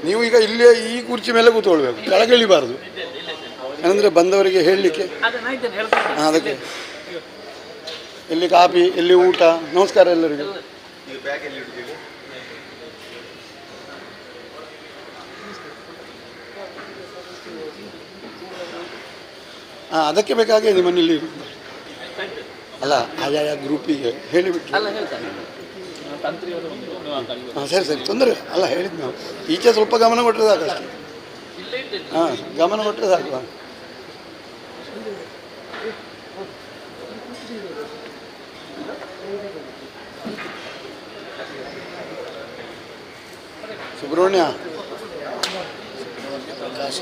ನೀವು ಈಗ ಇಲ್ಲೇ ಈ ಕುರ್ಚಿ ಮೇಲೆ ಕೂತ್ಕೊಳ್ಬೇಕು, ಕೆಳಗೆ ಇಳಿಬಾರ್ದು. ಏನಂದರೆ ಬಂದವರಿಗೆ ಹೇಳಲಿಕ್ಕೆ. ಅದಕ್ಕೆ ಎಲ್ಲಿ ಕಾಫಿ, ಎಲ್ಲಿ ಊಟ. ನಮಸ್ಕಾರ ಎಲ್ಲರಿಗೂ. ಹಾಂ, ಅದಕ್ಕೆ ಬೇಕಾಗಿ ನಿಮ್ಮನ್ನಿಲ್ಲಿ ಅಲ್ಲ, ಆಯಾಯ ಗ್ರೂಪಿಗೆ ಹೇಳಿಬಿಟ್ಟು. ಹಾಂ, ಸರಿ ಸರಿ, ತೊಂದರೆ ಅಲ್ಲ, ಹೇಳಿದ್ದು ನಾವು. ಈಚೆ ಸ್ವಲ್ಪ ಗಮನ ಕೊಟ್ಟರೆ ಸಾಕು ಅಷ್ಟೇ. ಹಾಂ, ಗಮನ ಕೊಟ್ಟರೆ ಸಾಕು. ಸುಬ್ರಹ್ಮಣ್ಯ ಪ್ರಕಾಶ.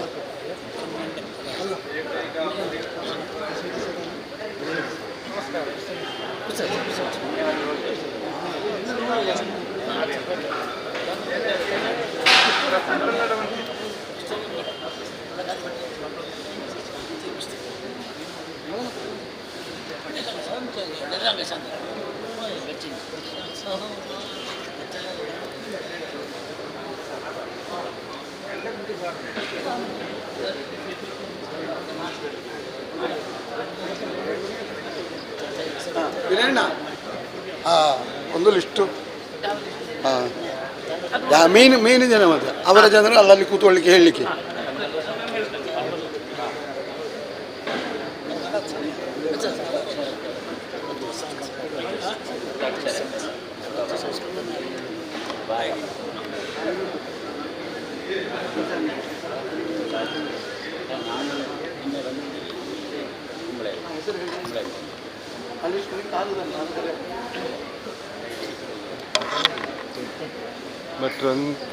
ವಿನಯಣ್ಣ, ಹಾಂ, ಒಂದು ಲಿಸ್ಟು. ಹಾಂ, ಮೇನ್ ಮೇನ್ ಜನ ಮತ್ತೆ ಅವರ ಜನರು ಅಲ್ಲಲ್ಲಿ ಕೂತ್ಕೊಳ್ಳಿಕ್ಕೆ ಹೇಳಲಿಕ್ಕೆ. ಬಟ್ ಅಂತ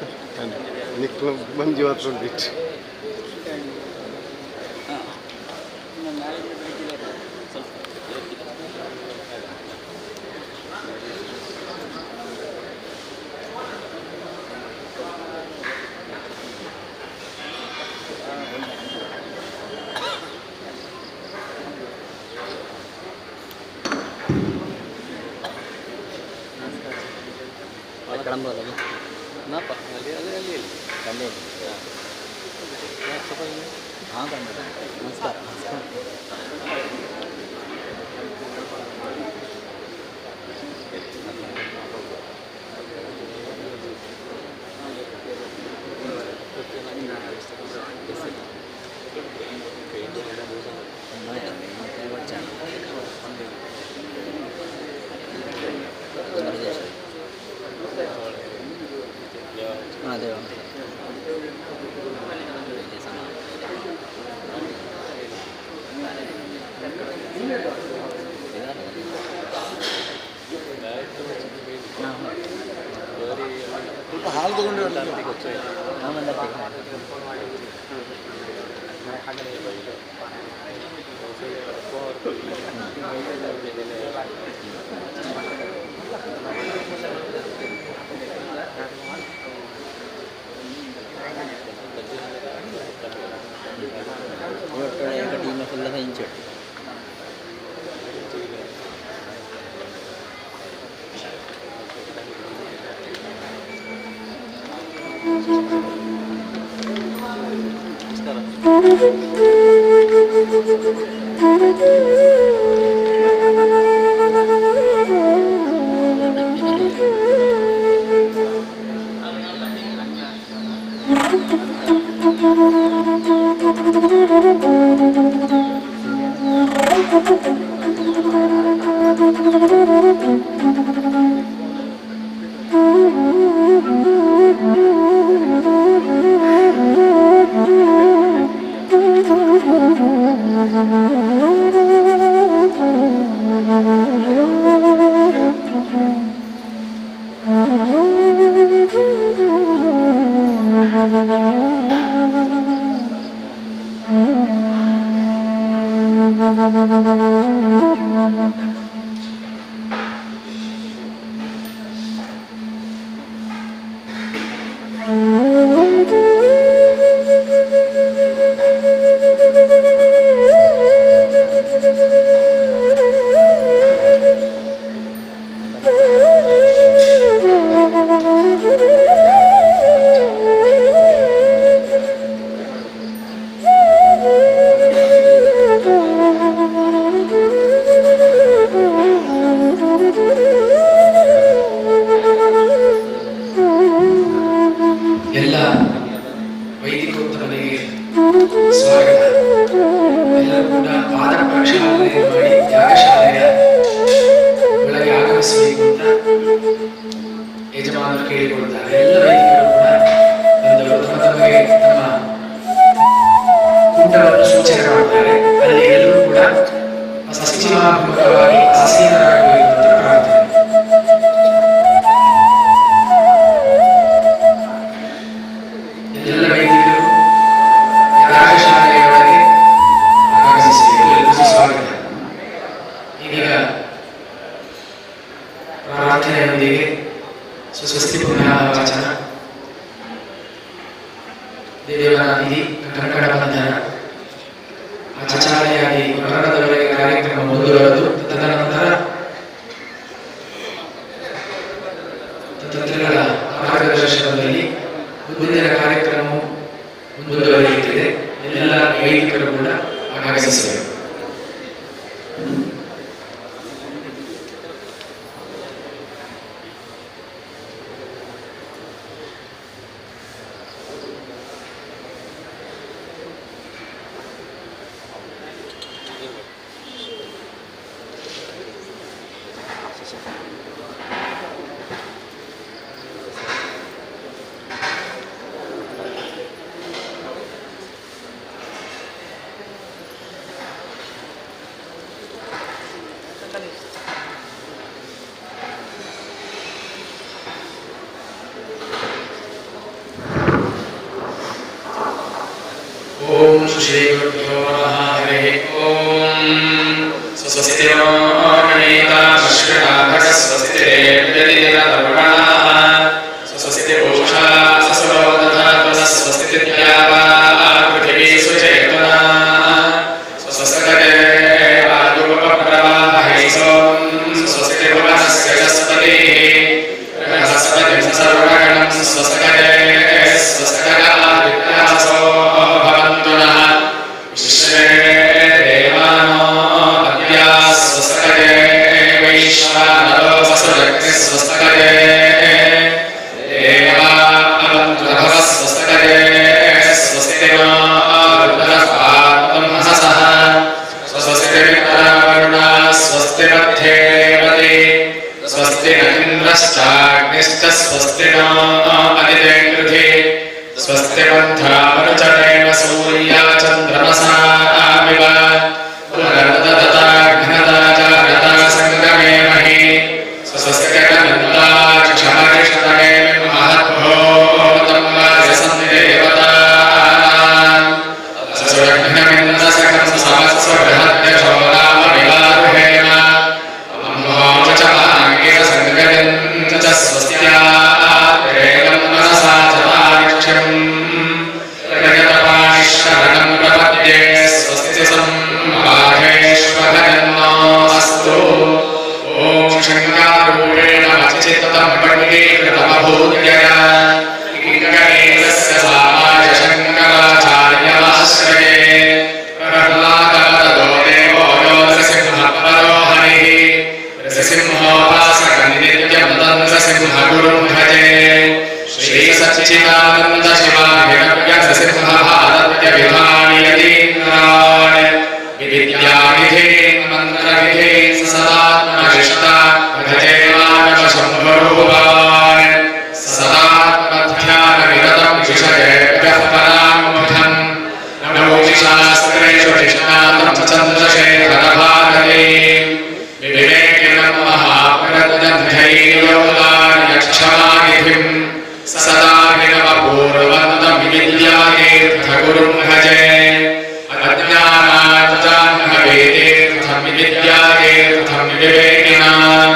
ನಿಕ್ಲ ಮಂಜು ಹತ್ರ. ನಮಸ್ಕಾರ. ಅದೇ. ಸ್ವಲ್ಪ ಹಾಲು ತಗೊಂಡು. ಟೀಮ್ ಫುಲ್ ಇಂಚು. ವೈದಿಕೋತ್ತಮರಿಗೆ ಸ್ವಾಗತ. ಎಲ್ಲರೂ ಕೂಡ ಪಾದ ಪ್ರಕ್ಷಾಳನೆ ಮಾಡಿ ಯಾಗಶಾಲೆಯ ಒಳಗೆ ಆಗಮಿಸಬೇಕು ಅಂತ ಯಜಮಾನರು ಕೇಳಿಕೊಳ್ತಾರೆ. ಎಲ್ಲ ವೈದಿಕರು ಕೂಡ ಬಂದವರು ತಮ್ಮ ತಮಗೆ ತಮ್ಮ ಕೂಟವನ್ನು ಸೂಚನೆ ಮಾಡ್ತಾರೆ. ಅಲ್ಲಿ ಎಲ್ಲರೂ ಕೂಡ ಪಶ್ಚಿಮಾಭಿಮುಖವಾಗಿ ಆಸೀನರಾಗಬೇಕು ಅಂತ ಪ್ರಾರ್ಥನೆ. ಎಲ್ಲ ವೈದಿಕರು ಯಾಗಶಾಲೆಯೊಳಗೆ ಆಗಮಿಸಬೇಕು. ಎಲ್ಲರಿಗೂ ಸ್ವಾಗತ. ಈಗ ಪ್ರಾರ್ಥನೆಯೊಂದಿಗೆ ಸ್ವಸ್ತಿ ಪುನಃ ವಾಚನ, ದೇವರ ವಿಧಿ, ಕಂಕಣ ಬಂಧನ, ಆಚಾರ್ಯಾದಿ ಮರಣದವರೆಗೆ ಕಾರ್ಯಕ್ರಮ ಮುಂದುವರೆದು ತದನಂತರ ತಂತ್ರಗಳ ಮಾರ್ಗದರ್ಶನದಲ್ಲಿ ಮುಂದಿನ ಕಾರ್ಯಕ್ರಮವು ಮುಂದುವರಿಯುತ್ತಿದೆ. ಎಲ್ಲ ವೈದಿಕರು ಕೂಡ ಆಗಮಿಸಬೇಕು. ಓಂ ಶ್ರೀ ಗುರುಭ್ಯೋ ನಮಃ. ಹರಿಃ ಓಂ. ಸ್ವಸ್ತಿ ನೋ ಗಣೇತಾಶ್ವಿನಾಭಗ ಸ್ವಸ್ತಿ ದೇವ್ಯದಿನತರ್ಪಣಾಃ ಸ್ವಸ್ತಿ ಪೂಷಾ ಸಸರೋದಧಾತು ಸ್ವಸ್ತಿ ದ್ಯಾವಾ ಪೃಥಿವೀ ಸುಚೇತನಾ ಸ್ವಸ್ತಯೇ ವಾಯುಪಪ್ರವಾಹೈ ಸೋಂ ಸ್ವಸ್ತಿ ಭುವನಸ್ಯ ಯಸ್ಪತಿಃ ಬೃಹಸ್ಪತಿಂ ಸರ್ವಗಣಂ ಸ್ವಸ್ತಯೇ ಸ್ವಸ್ತಯಾದಿತ್ಯಾಸೋ ಭವಂತು ನಃ. ವಿಶ್ವೇ ದೇವಾನೋ ಅದ್ಯಾ ಸ್ವಸ್ತಯೇ ವೈಶ್ವಾನರೋ ವಸುರಗ್ನಿಃ ಸ್ವಸ್ತಯೇ ದೇವಾ ಅವಂತು ನಭಃ ಸ್ವಸ್ತಯೇ ಸ್ವಸ್ತಿ ನೋ ರುದ್ರಃ ಪಾತ್ವಂಹಸಃ ಸ್ವಸ್ತಿ ಮಿತ್ರವರುಣಾ ಸ್ವಸ್ತಿ ಮಧ್ಯೇವತಿ ಸ್ವಸ್ತಿ ನ ಇಂದ್ರಶ್ಚಾಗ್ನಿಶ್ಚ ಸ್ವಸ್ತಿ ನೋ ಅದಿತೇಕೃಧಿ ಸ್ವಸ್ತಿ ಪಂಥಾಮನುಚರೇಣ ಸೂರ್ಯ ಚಂದ್ರಮಸಾಮಿವ ಪುನರ್ದದತಾಘ್ನತಾ ಜಾಗತಾ ಸಂಗಮೇಮಹಿ ಸ್ವಸ್ತಿ ಕನಂತಾ ಕ್ಷಮರಿಷ್ಟನೇ ಮಹದ್ಭೂತಂ ವಾಯಸಂ ದೇವತಾನಾಂ ಸುರಘ್ನಮಿಂದ್ರಸಖಂ ಸಮಸ್ವ ಬೃಹದ್ಯಶೋ ನಾಮ ವಿವಾರುಹೇಮ ಅಂಬೋಚ ಸ್ವಸ್ತ್ಯಾ ಮನಸಾ ಚ ಪ್ರಗತಪಾಣಿಶರಣಂ ಪ್ರಪದ್ಯೆ ಸ್ವಸ್ತಿ ಸಂಬಾಧೇಶ್ವರನ್ನೋऽस्तु. ಓಂ ಶಂಕಾರೂಪೇಣ ಚಿತ್ತಂ ಪಂಡೀಕೃತಮಭೂತ್ಯಯ ಕಿಂಕಣೇತಸ್ಯ ಸಾಮಾಜ ಶಂಕರಾಚಾರ್ಯಮಾಶ್ರಯೇ ಪ್ರಹ್ಲಾದವರದೋ ದೇವೋ ಯೋ ನೃಸಿಂಹಪರೋ ಹರಿಃ ನೃಸಿಂಹೋಪಾಸಕಂ ನಿತ್ಯಂ तं ನೃಸಿಂಹಗುರುಂ ಭಜೆ. ಶ್ರೀ ಸಚ್ಚಿದಾನಂದ ಶಿವಾಭಿನವ್ಯ ನೃಸಿಂಹ ಭಾರತ್ಯ ವಿಧಾನಿಯತೀಂದ್ರಾನ್ ವಿದ್ಯಾನಿಧೇನ್ ಮಂತ್ರನಿಧೇನ್ ಸದಾತ್ಮನಿಷ್ಠ ಭಜೆ ಮಾನವ ಶಂಭುರೂಪಾನ್. ಸದಾತ್ಮಧ್ಯಾನ ನಿರತಂ ವಿಷಯೇಭ್ಯಃ ಪರಾಂಬುಧಂ ನಮೋ ಶಾಸ್ತ್ರೇಷು ನಿಷ್ಣಾತಂ ಚಂದ್ರಶೇಖರ ಭಾರತೀ ವಿವೇಕಿನಂ ಮಹಾಪ್ರಜ್ಞಧೈರ್ಯೋದಾರ್ಯಕ್ಷಮಾನಿಧಿಂ ಸದಾಭಿನವಪೂರ್ವಂತಂ ವಿದ್ಯಾತೀರ್ಥಗುರುಂ ಭಜೆ. ಅಜ್ಞಾನಾಜ್ಜಾಹ್ನವೀತೀರ್ಥಂ ವಿದ್ಯಾತೀರ್ಥಂ ವಿವೇಕಿನಾಂ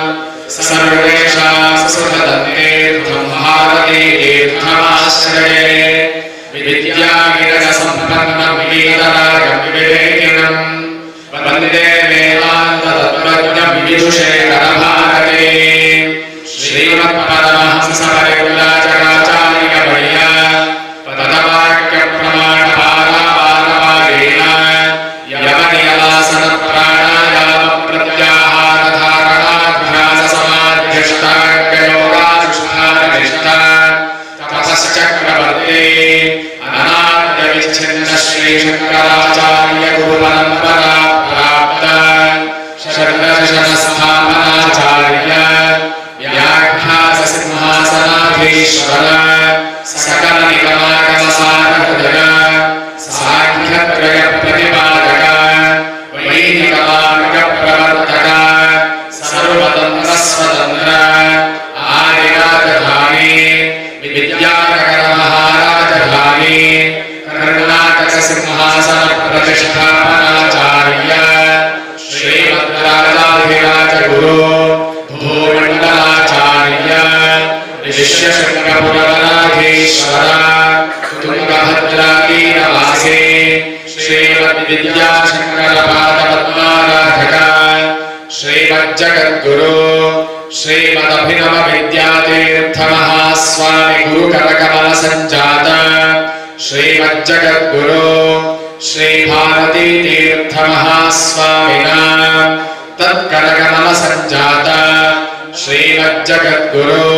ಸರ್ವೇಷಾಂ ಸುಖದತೀರ್ಥಂ ಭಾರತೀತೀರ್ಥಮಾಶ್ರಯೇ. ವಿದ್ಯಾವಿನಯಸಂಪನ್ನಂ वीतरागं ವಿವೇಕಿನಂ ವಂದೇ ವೇದಾಂತತತ್ವಜ್ಞಂ ವಿಧುಶೇಖರಭಾರತೀ. ಶ್ರೀಮತ್ಪರಮಹಂಸಪರಿವ್ರಾಜಕಾಚಾರ್ಯವರ್ಯ ಪದವಾಕ್ಯ ಪ್ರಮಾಣ ಪಾರಾವಾರವಾರೇಣ ಯಮನಿಯಮಾಸನ ಪ್ರಾಣಾಯಾಮ ಪ್ರತ್ಯಾಹಾರ ಧಾರಣಾಭ್ಯಾಸ ಸಮಾಧ್ಯಷ್ಟಾಂಗ ಯೋಗಾನುಷ್ಠಾನ ನಿಷ್ಠಾ ತಪಶ್ಚಕ್ರವರ್ತಿ ಅನಾ श्रीशङ्कराचार्यगुरुपरम्परा प्राप्त षड्दर्शनस्थापनाचार्य व्याख्याससिंहासनाधीश्वर सकलनिगमागमसारहृदय साङ्ख्यत्रयप्रतिपादक वैदिकमार्गप्रवर्तक सर्वतन्त्रस्वतन्त्र आदिराजधानी विद्यानगरमहाराजधानी कर्णाटकसिंहासनप्रतिष्ठापनाचार्य श्रीमद्राजाधिराजगुरु भूमण्डलाचार्य ऋष्यशृङ्गपुरवनाधीश्वर तुङ्गभद्रातीरवासे श्रीमद्विद्याशङ्करपादपद्माराधक श्रीमज्जगद्गुरु श्रीमदभिनवविद्यातीर्थमहास्वामि गुरुकरकमलसञ्जात श्रीमज्जगद्गुरु श्रीभारतीतीर्थमहास्वामिना तत्करकमलसञ्जात श्रीमज्जगद्गुरु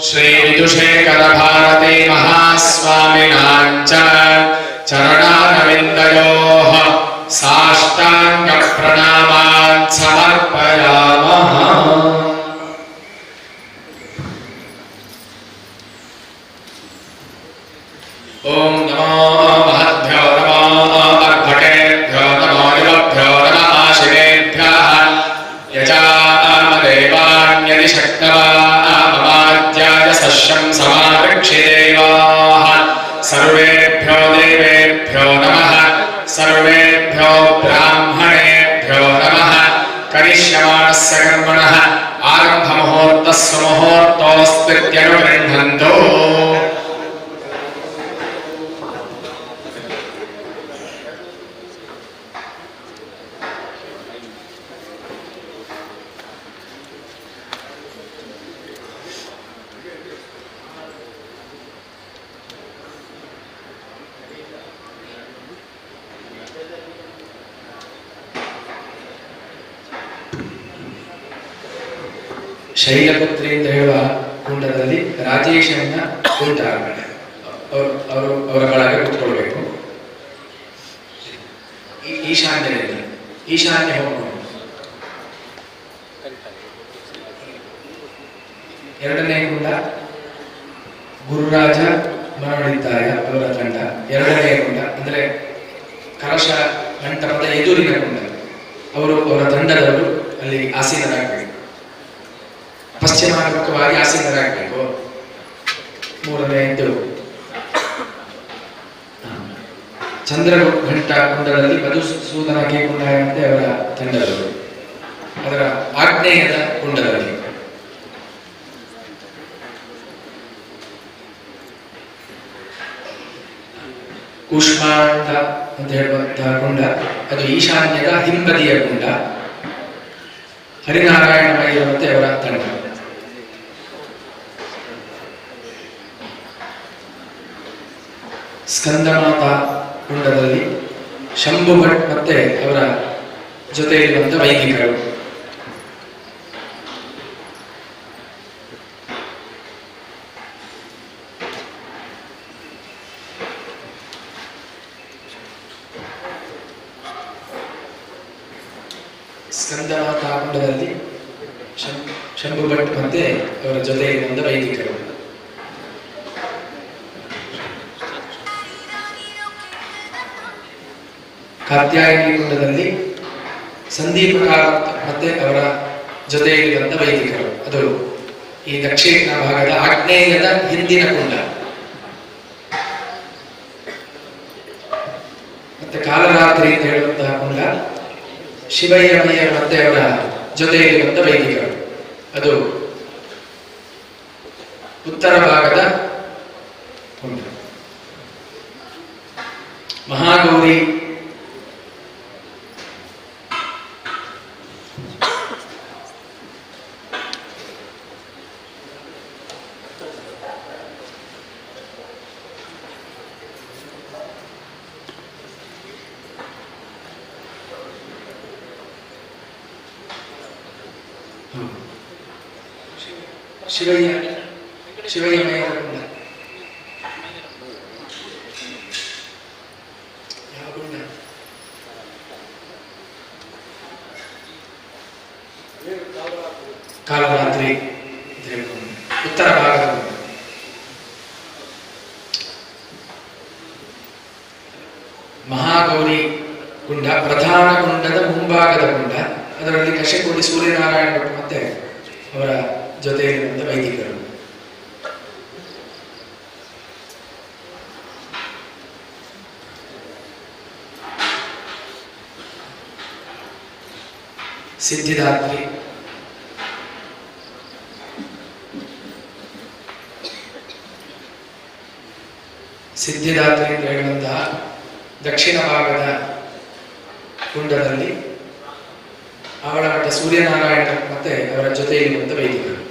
श्रीविदुशेखरभारती महास्वामिनाञ्च चरणारविन्दयोः साष्टाङ्गप्रणामान् समर्पयामः. ॐ नमो महद्भ्यो नमो अर्भकेभ्यो नमो युवभ्यो नमः आशिरेभ्यः यजामदेवान्यदि शक्नवाममाद्याय सस्यं समावृक्षिदेवाः. सर्वेभ्यो देवेभ्यो नमः. सर्वेभ्यो ब्राह्मणेभ्यो नमः. करिष्यमाणस्य कर्मणः आरम्भमुहूर्तः सुमुहूर्तोऽस्त्वित्यनुगृह्णन्तु. ಶೈಲಪುತ್ರಿ ಅಂತ ಹೇಳುವ ಕುಂಡದಲ್ಲಿ ರಾಜೇಶನ ಕುಂಟ ಅವರು ಅವರು ಅವರ ಬಳಗ ಕೂತ್ಕೊಳ್ಬೇಕು. ಈಶಾನ್ಯದಲ್ಲಿ, ಈಶಾನ್ಯ ಹೋಮ. ಎರಡನೇ ಕುಂಡ ಗುರುರಾಜ ಮರಳಿತ್ತಾಯ ಅವರ ತಂಡ. ಎರಡನೇ ಕುಂಡ ಅಂದ್ರೆ ಕಲಶ ಮಂಟಪದ ಎದುರಿನ ಕುಂಡ. ಅವರು ಅವರ ತಂಡದವರು ಅಲ್ಲಿ ಆಸೀನರಾಗಬೇಕು. ಪಶ್ಚಿಮಾಭಿಮುಖವಾಗಿ ಆಸೀನರಾಗಬೇಕು. ಮೂರನೆಯದ್ದು ಚಂದ್ರಘಂಟ ಕುಂಡದಲ್ಲಿ ಮಧುಸೂದನ ಕೆ ಕುಂಡಾಯಂತೆ ಅವರ ತಂಡದವರು, ಅದರ ಆಗ್ನೇಯದ ಕುಂಡದಲ್ಲಿ. ಕೂಷ್ಮಾಂಡ ಅಂತ ಹೇಳುವಂತಹ ಕುಂಡ, ಅದು ಈಶಾನ್ಯದ ಹಿಂಬದಿಯ ಕುಂಡ. ಹರಿನಾರಾಯಣ ಮತ್ತೆ ಅವರ ತಂಡ. ಸ್ಕಂದಮಾತಾ ಕುಂಡದಲ್ಲಿ ಶಂಭು ಭಟ್ ಮತ್ತೆ ಅವರ ಜೊತೆ ಇರುವಂತಹ ವೈದಿಕರು. ಸ್ಕಂದಮಾತಾ ಕುಂಡದಲ್ಲಿ ಶಂಭು ಭಟ್ ಮತ್ತೆ ಅವರ ಜೊತೆ ಇರುವಂತಹ ವೈದಿಕರು. ಕಾತ್ಯಾಯನಿ ಕುಂಡದಲ್ಲಿ ಸಂದೀಪ ಕಾರಂತ್ ಮತ್ತೆ ಅವರ ಜೊತೆಯಲ್ಲಿರುವಂತಹ ವೈದಿಕರು. ಅದು ಈ ದಕ್ಷಿಣ ಭಾಗದ ಆಗ್ನೇಯದ ಹಿಂದಿನ ಕುಂಡ. ಮತ್ತೆ ಕಾಲರಾತ್ರಿ ಅಂತ ಹೇಳುವಂತಹ ಕುಂಡ, ಶಿವಯ್ಯ ಮಯ್ಯ ಮತ್ತೆ ಅವರ ಜೊತೆಯಲ್ಲಿರುವಂತಹ ವೈದಿಕರು. ಅದು ಉತ್ತರ ಭಾಗದ ಕುಂಡ. ಮಹಾಗೌರಿ ಶಿವಯ್ಯ ಶಿವಯ್ಯ ಮಯ್ಯರ ಕುಂಡ. ಕಾಲರಾತ್ರಿ ಅಂತ ಹೇಳ್ಕೊಂಡು ಉತ್ತರ ಭಾಗದ ಕುಂಡ. ಮಹಾಗೌರಿ ಕುಂಡ ಪ್ರಧಾನ ಕುಂಡದ ಮುಂಭಾಗದ ಕುಂಡ. ಅದರಲ್ಲಿ ಕಶಕೋಡಿ ಸೂರ್ಯನಾರಾಯಣ ಭಟ್ ಮತ್ತೆ ಅವರ ಜೊತೆಯಲ್ಲಿರುವಂಥ ವೈದಿಕರು. ಸಿದ್ಧಿದಾತ್ರಿ, ಸಿದ್ಧಿದಾತ್ರಿ ಅಂತ ಹೇಳುವಂತಹ ದಕ್ಷಿಣ ಭಾಗದ ಕುಂಡದಲ್ಲಿ ಆವಳಮಠ ಸೂರ್ಯನಾರಾಯಣ ಮತ್ತೆ ಅವರ ಜೊತೆಯಲ್ಲಿರುವಂಥ ವೈದಿಕರು.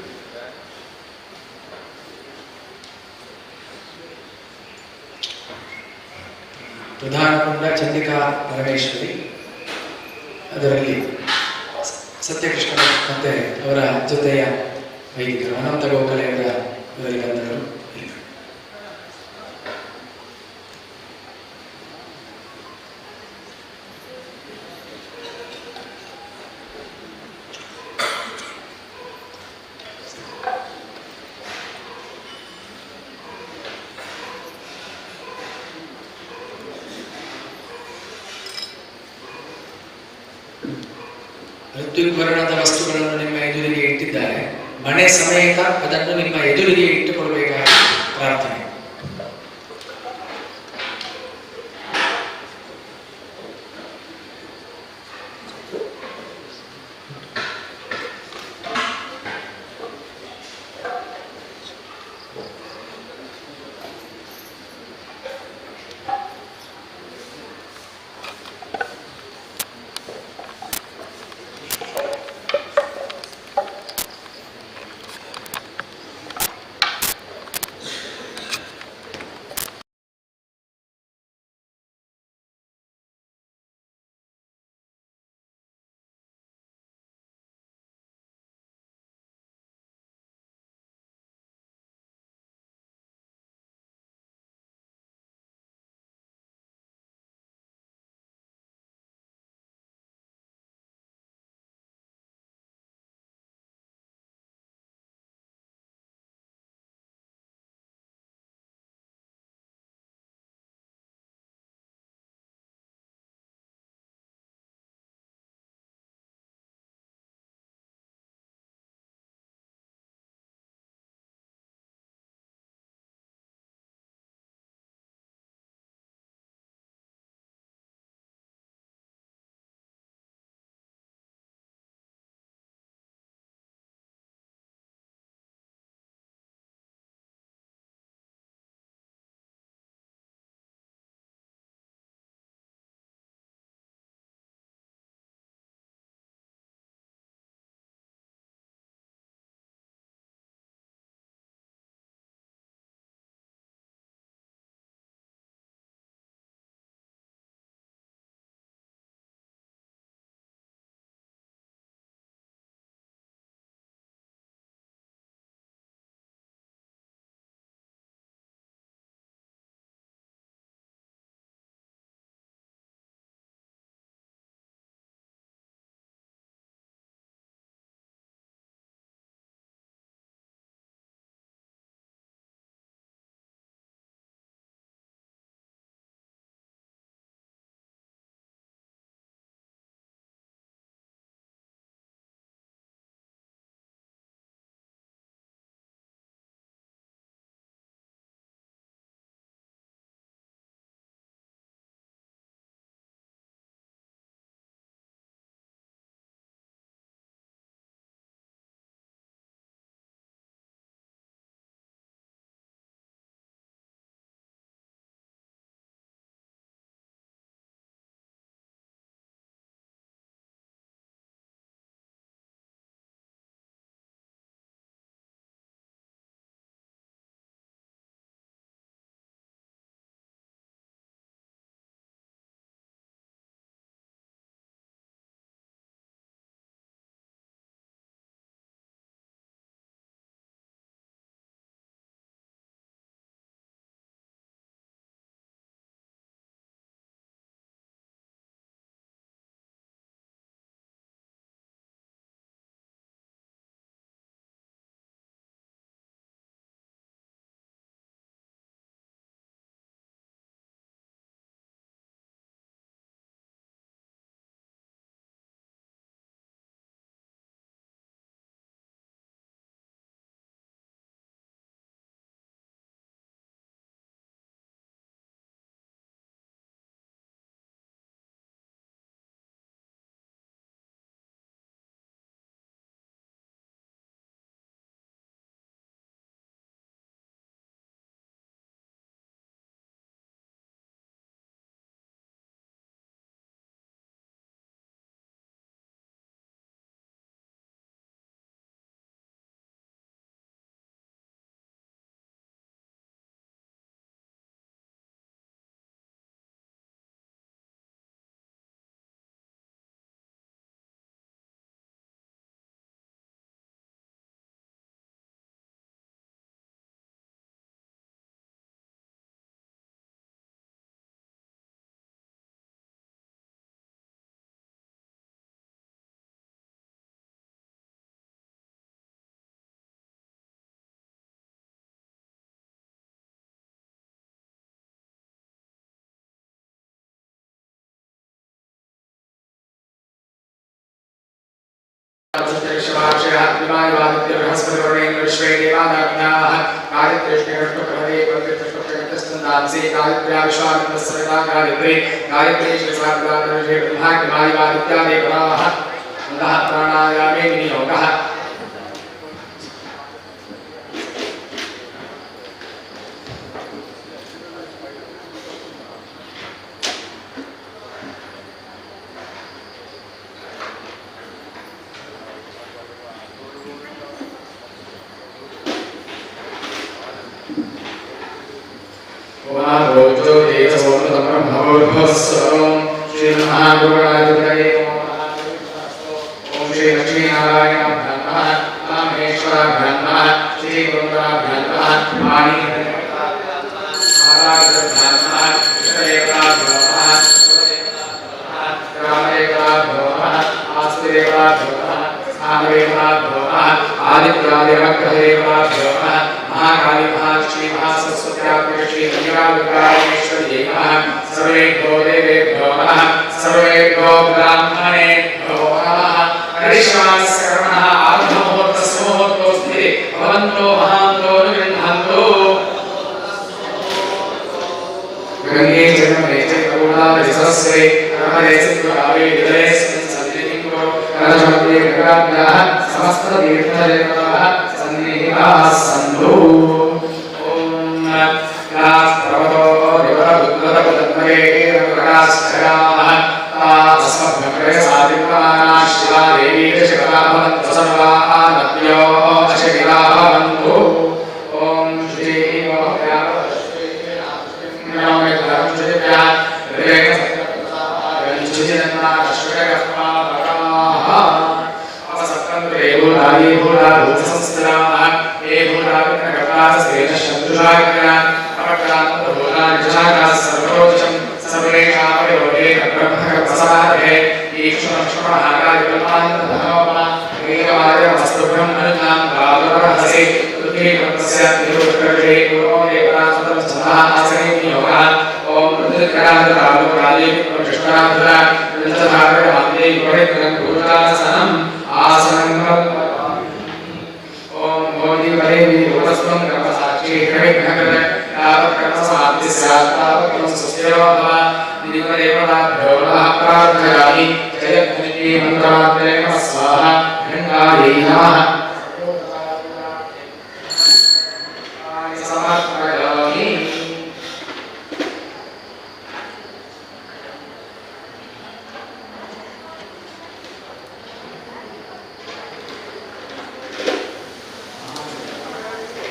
ಪ್ರಧಾನ ಕುಂಡ ಚಂಡಿಕಾ ಪರಮೇಶ್ವರಿ, ಅದರಲ್ಲಿ ಸತ್ಯಕೃಷ್ಣ ಮತ್ತೆ ಅವರ ಜೊತೆಯ ವೈದಿಕರು ಅನಂತ ಗೋಖಲೆಯವರ ಇವರಲ್ಲಿ ಬಂದವರು. ಋತ್ವಿಕ್ ವರ್ಣದ ವಸ್ತುಗಳನ್ನು ನಿಮ್ಮ ಎದುರಿಗೆ ಇಟ್ಟಿದ್ದಾರೆ. ಮಣೆ ಸಮೇತ ಅದನ್ನು ನಿಮ್ಮ ಎದುರಿಗೆ ಇಟ್ಟುಕೊಳ್ಬೇಕಾಗಿ ಪ್ರಾರ್ಥನೆ. प्राणायामे विनियोगः।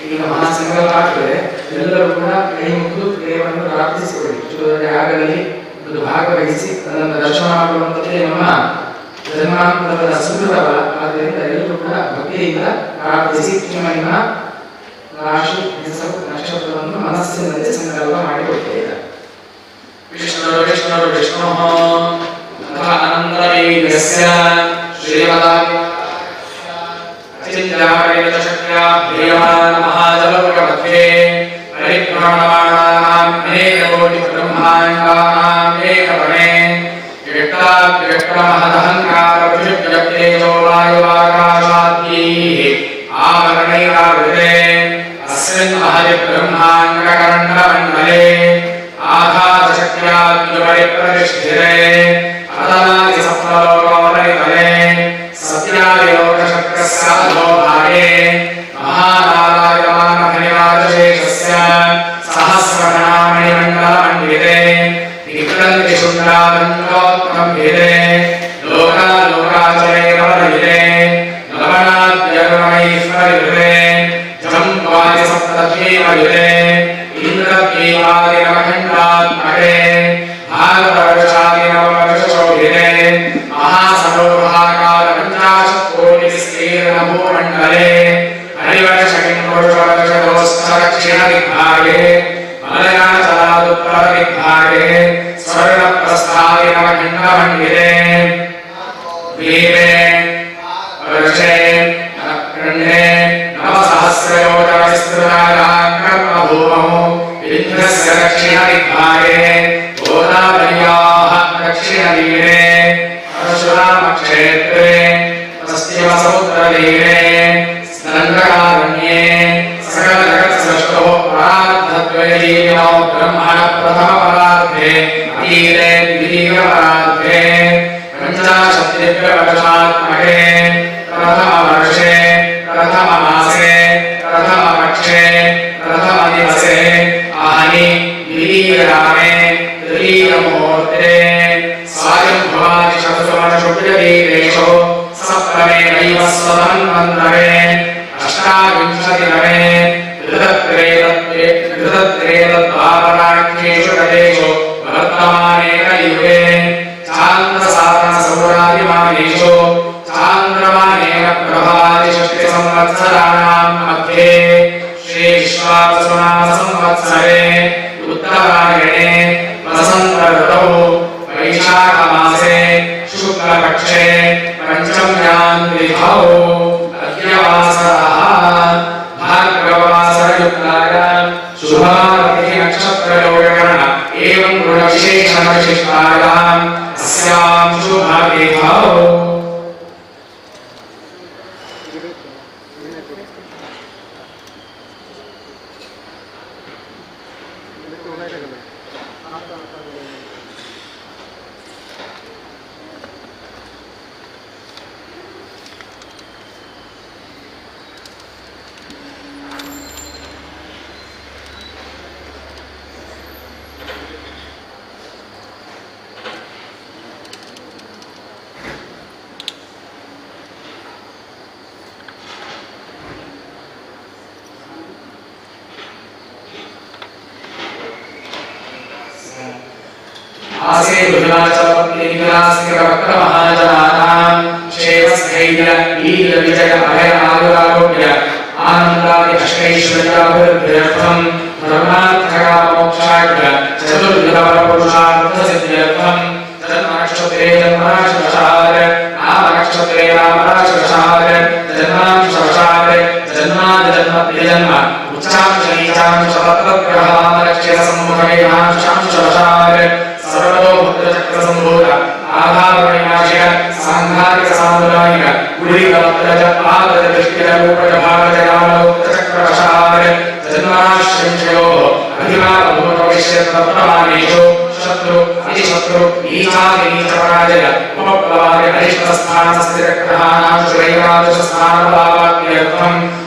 ಈಗ ಮಹಾಸಂಕಲ್ಪ ಆಗ್ತದೆ. ಎಲ್ಲರೂ ಕೂಡ ಕೈ ಮುಗಿದು ದೇವರನ್ನು ಪ್ರಾರ್ಥಿಸಿಕೊಳ್ಳಿ. ಯಾಗದಲ್ಲಿ ಒಂದು ಭಾಗವಹಿಸಿ ಅದನ್ನು ದರ್ಶನ ಮಾಡುವಂಥದ್ದೇ ನಮ್ಮ ಜನ್ಮಾಂತರದ ಸುಕೃತ ಬಲ. ಆದ್ದರಿಂದ ಎಲ್ಲರೂ ಕೂಡ ಭಕ್ತಿಯಿಂದ ಪ್ರಾರ್ಥಿಸಿ ನಿಮ್ಮ ನಿಮ್ಮ ರಾಶಿ ಹೆಸರು ನಕ್ಷತ್ರವನ್ನು ಮನಸ್ಸಿನಲ್ಲಿ ಸಂಕಲ್ಪ ಮಾಡಿಕೊಳ್ತೇವೆ. ವಿಷ್ಣು ವಿಷ್ಣು ವಿಷ್ಣು ಅನಂತವೀರ್ಯಸ್ಯ ಶ್ರೀಮದಾರ್ಯ ಅಚಿಂತ್ಯಾಪರಿಮಿತಶಕ್ತ್ಯಾ ಪ್ರಿಯಮಾನ ಮಹಾಜಲೋಕಮಧ್ಯೆ ಪರಿಭ್ರಮಣಮಾಣಾನಾಂ ಅನೇಕಕೋಟಿಬ್ರಹ್ಮಾಂಡಾನಾಂ ಏಕಪಣೆ ವ್ಯಕ್ತಾವ್ಯಕ್ತಮಹದಹಂಕಾರಪೃಥಿವ್ಯಪ್ತೇಜೋ ವಾಯುವಾಕಾಶಾದ್ಯೈಃ ಆವರಣೈರಾವೃತೆ ಅಸ್ಮಿನ್ ಮಹತಿ ಬ್ರಹ್ಮಾಂಡಕರಂಡಮಂಡಲೇ ಆಧಾರಶಕ್ತ್ಯಾದ್ಯುಪರಿ ಪ್ರತಿಷ್ಠಿತೆ ಅತಲಾದಿಸಪ್ತಲೋಕೋಪರಿತಲೆ ಸತ್ಯಾದಿಲೋಕಶಕ್ತಸ್ಯ ಅಧೋಭಾಗೆ ಮಹಾನಾರಾಯಮಾನಹರಿರಾಜಶೇಷಸ್ಯ ಸಹಸ್ರಗಣಾಮಣಿಮಂಡಲಮಂಡಿತೆ ವಿಕ್ರಂತಿಶುಂಡಾದಂಡೋತ್ತಂಭಿತೆ ಲೋಕಾಲೋಕಾಚಲೇ ವರದಿತೆ ಲವಣಾದ್ಯರುಣೈಃ ಪರಿವೃತೆ ಜಂಬಾದಿಸಪ್ತದ್ವೀಪಯುತೆ ಇಂದ್ರದ್ವೀಪಾದಿನವಖಂಡಾತ್ಮಕೆ ಭಾರತವರ್ಷಾದಿನವವರ್ಷಶೋಭಿತೆ ಮಹಾಸರೋಹಾಕಾರಪಂಚಾಶತ್ಕೋಟಿವಿಸ್ತೀರ್ಣಭೂಮಂಡಲೇ ಹರಿವರ್ಷಕಿಂಪುರುಷವರ್ಷದೋಸ್ತದಕ್ಷಿಣದಿಗ್ಭಾಗೆ ಮಲಯಾಚಲಾದುತ್ತರದಿಗ್ಭಾಗೆ ಸ್ವರ್ಣಪ್ರಸ್ಥಾದಿನವಖಂಡಮಂಡಿತೆ ದ್ವೀಪೆ ವರ್ಷೆ ಖಂಡೇ ನವಸಹಸ್ರಯೋಜನವಿಸ್ತೃತಾಯಾಂ ಕರ್ಮಭೂಮೌ ವಿಂಧ್ಯಸ್ಯ ದಕ್ಷಿಣದಿಗ್ಭಾಗೆ ಗೋದಾವರ್ಯಾः ದಕ್ಷಿಣತೀರೆ ಪರಶುರಾಮಕ್ಷೇತ್ರೆ ಪಶ್ಚಿಮಸಮುದ್ರತೀರೆ समुद्रतीरे दण्डकारण्ये सकलजगत्सृष्टौ परार्धद्वयजीविनौ ब्रह्मण प्रथमपरार्धे अतीते द्वितीयपरार्धे पञ्चाशद्दिव्यवर्षात्मके प्रथमवर्षे प्रथममासे प्रथमपक्षे प्रथमदिवसे आहनि द्वितीयरामे तृतीयमुहूर्ते सायं भवादिशतसुवर्णशुभ्रवीरेषु सप्तमे वैवस्वतमन्वन्तरे अष्टाविंशतितमे धृतत्रेतद्वापराख्येषु गतेषु वर्तमाने कलियुगे चान्द्रसाधनसौरादिमानेषु चान्द्रमानेन प्रभादिषष्टिसंवत्सराणां मध्ये श्रीविश्वावसुनामसंवत्सरे उत्तरायणे वसन्त ऋतौ वैशाखमासे शुक्लपक्षे पञ्चम्यां तिथौ अद्यवासरः भार्गववासरयुक्तायां शुभावतिः नक्षत्रयोगकरण एवं गुणविशेषणविशिष्टायाम् अस्यां शुभतिथौ। आसे दुहिलाचलपत्नीनिकलास्थिरवक्रमहाजनानां क्षेमस्थैर्य वीर्यविजय अभय आयुरारोग्य आनन्दादि अष्टैश्वर्याभिवृद्ध्यर्थं धर्मार्थकामोक्षाख्य चतुर्विधवरपुरुषार्थसिद्ध्यर्थं जन्मनक्षत्रे जन्मराशिवशात् नामनक्षत्रे नामराशिवशात् जन्मांशवशात् जन्मादिजन्मद्विजन्म उच्चांश नीचांश तत्तद्ग्रहामलक्ष्यसम्मुखमेघांशांशवशात् सर्वतो भद्रचक्रसम्भूत आधारविनाशिक सांघातिक सामुदायिक गुलिकवक्रज पादजदृष्टिरूपजभागजगामलोक्तचक्रवशात् जन्माश्रंशयोः अधिमाभूतभविष्यत्प्रमाणेषु शत्रु अतिशत्रु नीचातिनीचपराजय उपप्लवादि अरिष्टस्थानस्थिरग्रहाणां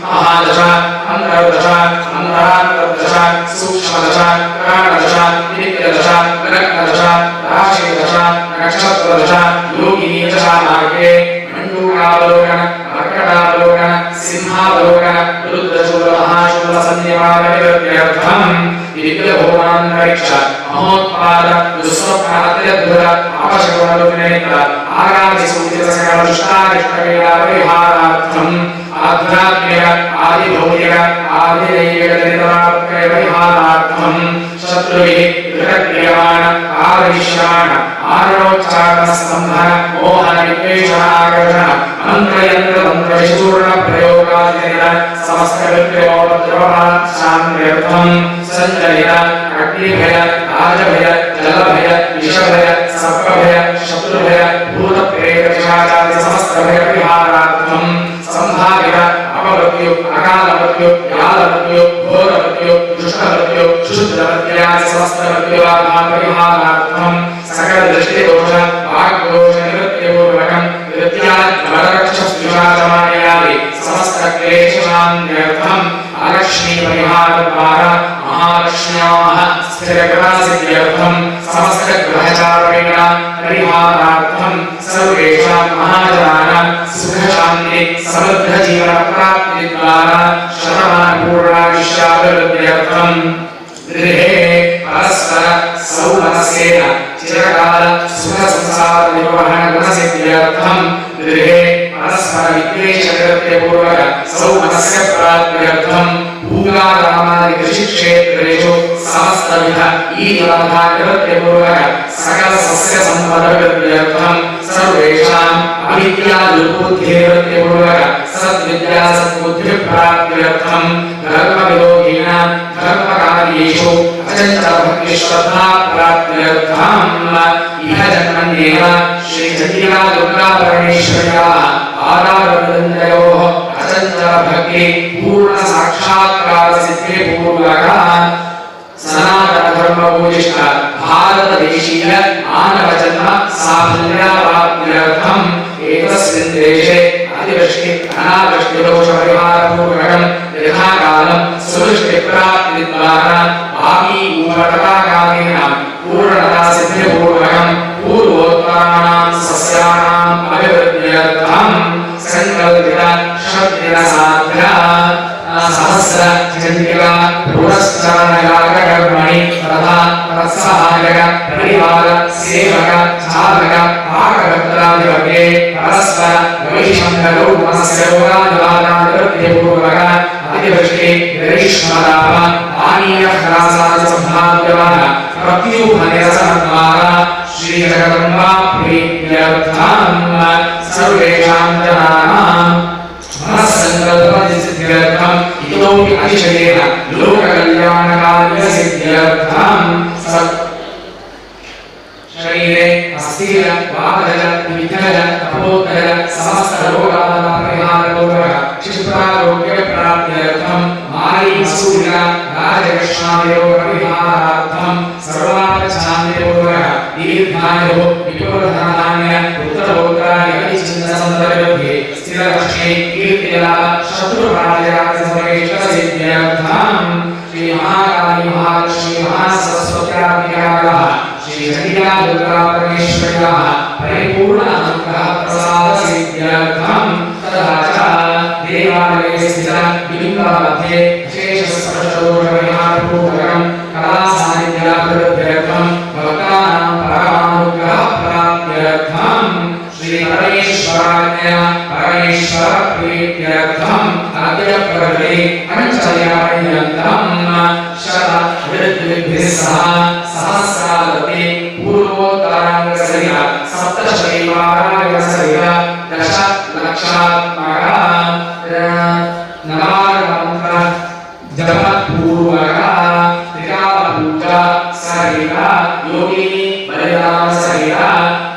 महादशा अन्तर्दशा अन्तरान्तर्दशा सूक्ष्मदशा प्राणदशा नित्यदशा लग्नदशा राशिदशा नक्षत्रदशा योगिनीदशा मार्गे मण्डूकावलोकन मर्कटावलोकन सिंहावलोकन रुद्रशूल महाशूल सन्निवारणनिवृत्त्यर्थं दिव्यभुवनान्तरिक्ष महोत्पाद दुःस्वप्नात्यद्भुत अपशकुनलुग्नेत्र आगामिसूचितसकलदुष्टारिष्टपीडापरिहारार्थम् आध्यात्मिक आदिभौतिक आदिदैविकजनितरापत्रयपरिहारार्थं शत्रुभिः विरक्रियमाण आविश्यमाण आरणोच्चारण स्तम्भन मोहन विद्वेषण आकर्षण मन्त्रयन्त्रतन्त्रविचूर्ण प्रयोगादिजनित समस्तकृत्योपद्रवशान्त्यर्थं सञ्चलित अग्निभय राजभय जलभय विषभय सर्पभय शत्रुभय भूतप्रेतपिशाचादि समस्तभयपरिहारार्थं सम्भावित अपमृत्यु अकालमृत्यु व्यालमृत्यु घोरमृत्यु दुष्टमृत्यु शुद्धमृत्यादि समस्तमृत्युबाधापरिहारार्थं सकलदृष्टिदोष वाग्दोषनिवृत्तिपूर्वकं कृत्याद्वररक्षस्विशाचमानयादि समस्तक्लेशशान्त्यर्थम् अलक्ष्मीपरिहारद्वारा महालक्ष्म्याः स्थिरग्रहसिद्ध्यर्थं समस्तग्रहचारेण परिहारार्थं सर्वेषां महाजनानां सुखशान्ति समृद्धजीवनप्राप्तिद्वारा शतमानपूर्णायुष्याभिवृद्ध्यर्थं गृहे परस्पर सौमनस्येन चिरकाल सुखसंसारनिर्वहणगुणसिद्ध्यर्थं गृहे परस्पर विद्वेषकृत्यपूर्वक सौमनस्य प्राप्त्यर्थं भूगारामादि कृषिक्षेत्रेषु समस्तविध ईदबाधानिवृत्तिपूर्वक सकलसस्यसम्पदवृद्ध्यर्थं सर्वेषाम् अविद्या दुर्बुद्धिनिवृत्तिपूर्वक सद्विद्या सद्बुद्धिप्राप्त्यर्थं धर्मविरोधिनां धर्मकार्येषु अचञ्चलभक्तिश्रद्धा प्राप्त्यर्थम् इह जन्मन्येव श्रीचण्डिका दुर्गापरमेश्वर्याः पादारविन्दयोः ಅಚಂಚಲ ಭಕ್ತಿ ಪೂರ್ಣ ಸಾಕ್ಷಾತ್ಕಾರ ಸಿದ್ಧಿ ಪೂರ್ವಕ ಸನಾತನ ಧರ್ಮ ಭೂಯಿಷ್ಠ ಭಾರತ ದೇಶೀಯ ಮಾನವ ಜನ್ಮ ಸಾಫಲ್ಯಾವಾಪ್ತ್ಯರ್ಥಂ ಏತಸ್ಮಿನ್ ದೇಶೇ ಅತಿವೃಷ್ಟಿ ಅನಾವೃಷ್ಟಿ ದೋಷ ಪರಿಹಾರ ಪೂರ್ವಕಂ ಯಥಾಕಾಲಂ ಸುವೃಷ್ಟಿ ಪ್ರಾಪ್ತಿ ದ್ವಾರಾ ಭಾವಿ ಊಮಟಕಾಕಾದೀನಾಂ ಪೂರ್ಣತಾ ಸಿದ್ಧಿ ಪೂರ್ವಕಂ ಪೂರ್ವೋತ್ತರಾಣಾಂ ಸಸ್ಯಾನಾಂ ಅಭಿವೃದ್ಧ್ಯರ್ಥಂ ಸಂಕಲ್ಪಿತ ಷಡ್ದಿನ ಸಾಧ್ಯ ಸಹಸ್ರ ಚಂಡಿಕಾ ಪುರಶ್ಚರಣಯಾಗಕರ್ಮಣಿ ತಥಾ ತತ್ಸಹಾಯಕ ಪರಿವಾರ ಸೇವಕ ಸಾಧಕ ಪಾಕಕರ್ತಾದಿವರ್ಗೆ ಪರಸ್ಪರ ವೈಷಮ್ಯಗೌತಮಸ್ಯ ರೋಗಾದಿವಾದಾನಿವೃತ್ತಿಪೂರ್ವಕ ಅತಿವೃಷ್ಟಿ ಗ್ರೀಷ್ಮತಾಪ ಪಾನೀಯ ಹ್ರಾಸಾದಿ ಸಂಭಾವ್ಯಮಾನ ಪ್ರತ್ಯೂಹ ನಿರಸನದ್ವಾರ ಶ್ರೀ ಜಗದಂಬಾ ಪ್ರೀತ್ಯರ್ಥಂ ಸರ್ವೇಷಾಂ ಜನಾನಾಂ ಮನಸ್ಸಂಕಲ್ಪಸಿದ್ಧ್ಯರ್ಥಂ ಇತೋಪಿ ಅತಿಶಯೇನ ಲೋಕಕಲ್ಯಾಣಕಾರ್ಯಸಿದ್ಧ್ಯರ್ಥಂ ಶರೀರೆ ಅಸ್ಥಿರ ವಾತಜ ವಿವಿಧಜ ಕಪೋತ್ತಜ ಸಮಸ್ತ ರೋಗಾದ ಪರಿಹಾರಪೂರ್ವಕ ಕ್ಷಿಪ್ರಾರೋಗ್ಯ ಪ್ರಾಪ್ತ್ಯರ್ಥಂ ಮಾರಿ ಮಸೂರಿಕ ರಾಜಕೃಷ್ಣಾದಿರೋಗ ಪರಿಹಾರಾರ್ಥಂ ಸರ್ವಾಪಚ್ಛಾಂತಿಪೂರ್ವಕ ದೀರ್ಘಾಯು ವಿಪುಲಧನಧಾನ್ಯ ಪುತ್ರಪೌತ್ರಾದಿ ಅತಿಚಿನ್ನ ಸಂತತಿವೃದ್ಧಿ ಸ್ಥಿರಲಕ್ಷ್ಮೀ ಕೀರ್ತಿಲಾಭ ಶತ್ರುಪರಾಜಯಾದಿ ಸರ್ವೇಷ್ಟ ಸಿದ್ಧ್ಯರ್ಥಂ ಶ್ರೀ ಮಹಾಕಾಳಿ ಮಹಾಲಕ್ಷ್ಮೀ ಮಹಾಸರಸ್ವತ್ಯಾತ್ಮಿಕಾಯಾः ಶ್ರೀ ಚಂಡಿಕಾ ದುರ್ಗಾ ಪರಮೇಶ್ವರ್ಯಾः ಪರಿಪೂರ್ಣ ಅನುಗ್ರಹ ಪ್ರಸಾದ ಸಿದ್ಧ್ಯರ್ಥಂ ತಥಾ ಚ ದೇವಾಲये ಸ್ಥಿತ ಬಿಂಬ ಮಧ್ಯೆ ವಿಶೇಷ ಸ್ಪರ್ಶದೋಷ ಪರಿಹಾರಪೂರ್ವಕಂ ಕಲಾ ಸಾನ್ನಿಧ್ಯಾಭಿವೃದ್ಧ್ಯರ್ಥಂ ಭಕ್ತಾನಾಂ ಪರಮಾನುಗ್ರಹ ಪ್ರಾಪ್ತ್ಯರ್ಥಂ ಶ್ರೀ ಪರಮೇಶ್ವರಾಜ್ಞ ಪರಮೇಶ್ವರ ಪ್ರೀತ್ಯರ್ಥಂ ಅದ್ಯ ಪ್ರಭೃತಿ ಪಂಚದಿನಪರ್ಯಂತಂ ಶತ ಋತ್ವಿಭಿಃ ಸಹ ಸಹಸ್ರಾವತಿ ಪೂರ್ವೋತ್ತರಾಂಗಸರಿತ ಸಪ್ತಶೈವಾರಾಯಣಸರಿತ ದಶ ಲಕ್ಷಾತ್ಮಕ ನವಾರಮಂತ್ರ ಜಪ ಪೂರ್ವಕ ತ್ರಿಕಾಲ ಪೂಜಾ ಸಹಿತ ಯೋಗಿನಿ ಬಲಿದಾನ ಸಹಿತ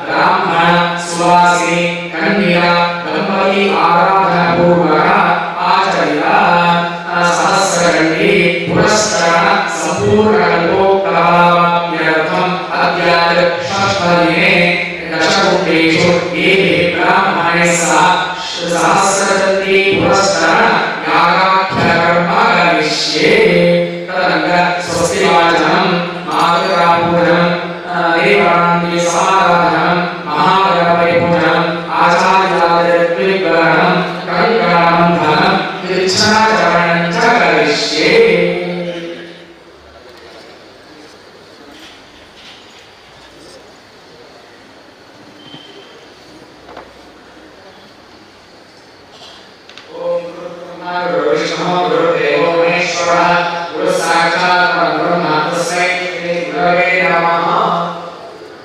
ಬ್ರಾಹ್ಮಣ ಸುವಾಸಿನಿ ಕನ್ಯಾ ದಂಪತಿ ಆರಾಧನ ಪೂರ್ವಕ ಆಚರಿತ ಸಹಸ್ರಗಂಡಿ ಪುರಸ್ಕರಣ ಸಂಪೂರ್ಣ ಕಲ್ಪೋಕ್ತವಾಪ್ಯರ್ಥಂ ಅದ್ಯಾದ ಷಷ್ಠದಿನೇ ದಶಕುಂಡೇಷು ಏಕೆ ಬ್ರಾಹ್ಮಣೇ ಸಹ ಸಹಸ್ರಚಂಡೀ ಪುರಸ್ಕರಣ ಯಾಗಾಖ್ಯ ಕರ್ಮ ಕರಿಷ್ಯೆ. ತದನಂತರ ಸ್ವಸ್ತಿ ವಾಚನಂ, ಮಾತೃಕಾ ಪೂಜನಂ, ದೇವಾನಾಂ ಸಮಾರಾಧನಂ, ಮಹಾಗಣಪತಿ ಪೂಜನಂ, ಆಚಾರ್ಯಾದಿದ್ವಿಗ್ರಹಣಂ, ಕಂಕಣಬಂಧನಂ, ಇಚ್ಛಾಚರಣಂ ಚ ಕರಿಷ್ಯೆ. ಓಂ ಗುರು ವಿಷ್ಣು ಗುರುದೇವೋ ಮಹೇಶ್ವರಃ ಗುರು ಸಾಕ್ಷಾತ್ ಪರಬ್ರಹ್ಮ ತಸ್ಮೈ ಶ್ರೀ ಗುರವೇ ನಮಃ.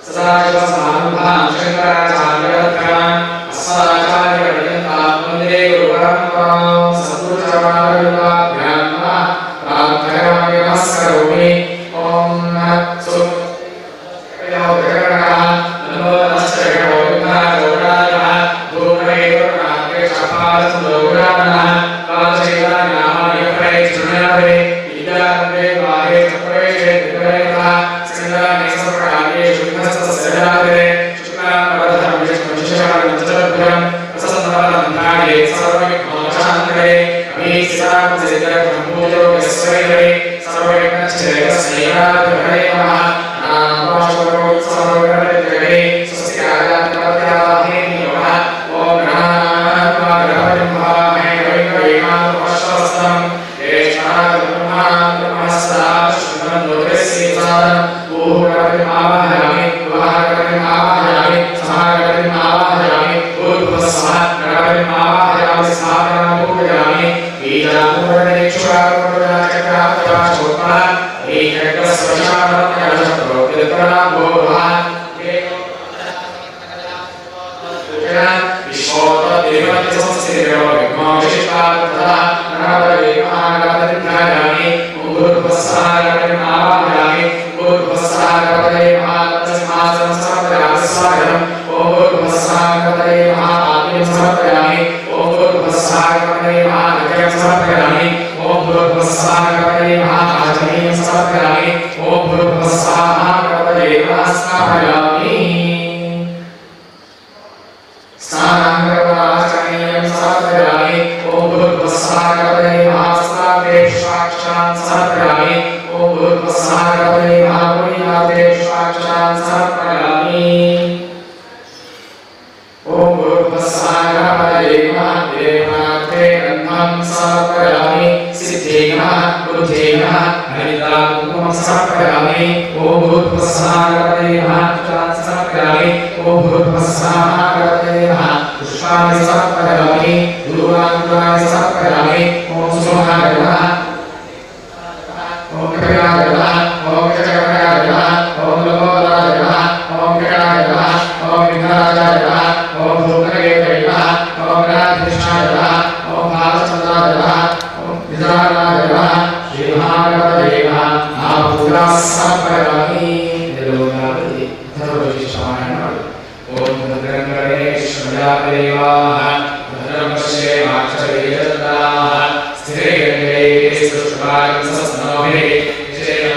ಸದಾಶಿವಸಮಾರಂಭಾಂ ಶಂಕರಾಚಾರ್ಯಮಧ್ಯಮಾಂ ಅಸ್ಮದಾಚಾರ್ಯಪರ್ಯಂತಾಂ ವಂದೇ ಗುರುಪರಂಪರಾಂ. ಸದ್ಗುರುಚರಣಾರವಿಂದಾಭ್ಯಾಂ ನಮಃ. ಪ್ರಾರ್ಥಯಾಮಿ, ನಮಸ್ಕರೋಮಿ. ಓಂ ಸು स्थापयामि। स्नानाङ्गपराचरणीयं समर्पयामि। ॐ भूर्भुवस्सः गणपतये महास्नाते पुष्पाक्षान् समर्पयामि। ॐ भूर्भुवस्सः गणपतये महागुणीनाथे पुष्पाक्षान् समर्पयामि। ॐ भूर्भुवस्सः गणपतये नमः देवार्थे गन्धं समर्पयामि। सिद्ध्ये नमः, बुद्धे नमः, हरिद्राकुङ्कुमं समर्पयामि। ॐ भूर्भुवस्सः गणपतये नमः पुष्पान् समर्पयामि। ॐ भूर्भुवस्सः महागणपतये नमः पुष्पाणि समर्पयामि, दूर्वाङ्कुराणि समर्पयामि। ॐ सुमहाय नमः, ॐ कपिलाय नमः, ॐ गजकर्णाय नमः, ॐ लंबोदराय नमः, ॐ विकटाय नमः, ॐ विघ्नराजाय नमः, ॐ धूम्रकेतवे नमः, ॐ गणाधीशाय नमः, ॐ भालचन्द्राय नमः, ॐ निजानाय नमः, श्रीमहागणपतये नमः महापूजां समर्पयामि। लोकावति अथर्वशीर्षपारायण ಮಾಡಿ। ॐ भद्रं कर्णेभ्यः भद्रं पश्येमाक्षभिर्यजत्राः स्थिरैरङ्गैस्तुष्टुवागुंसस्तनूभिः विजयेम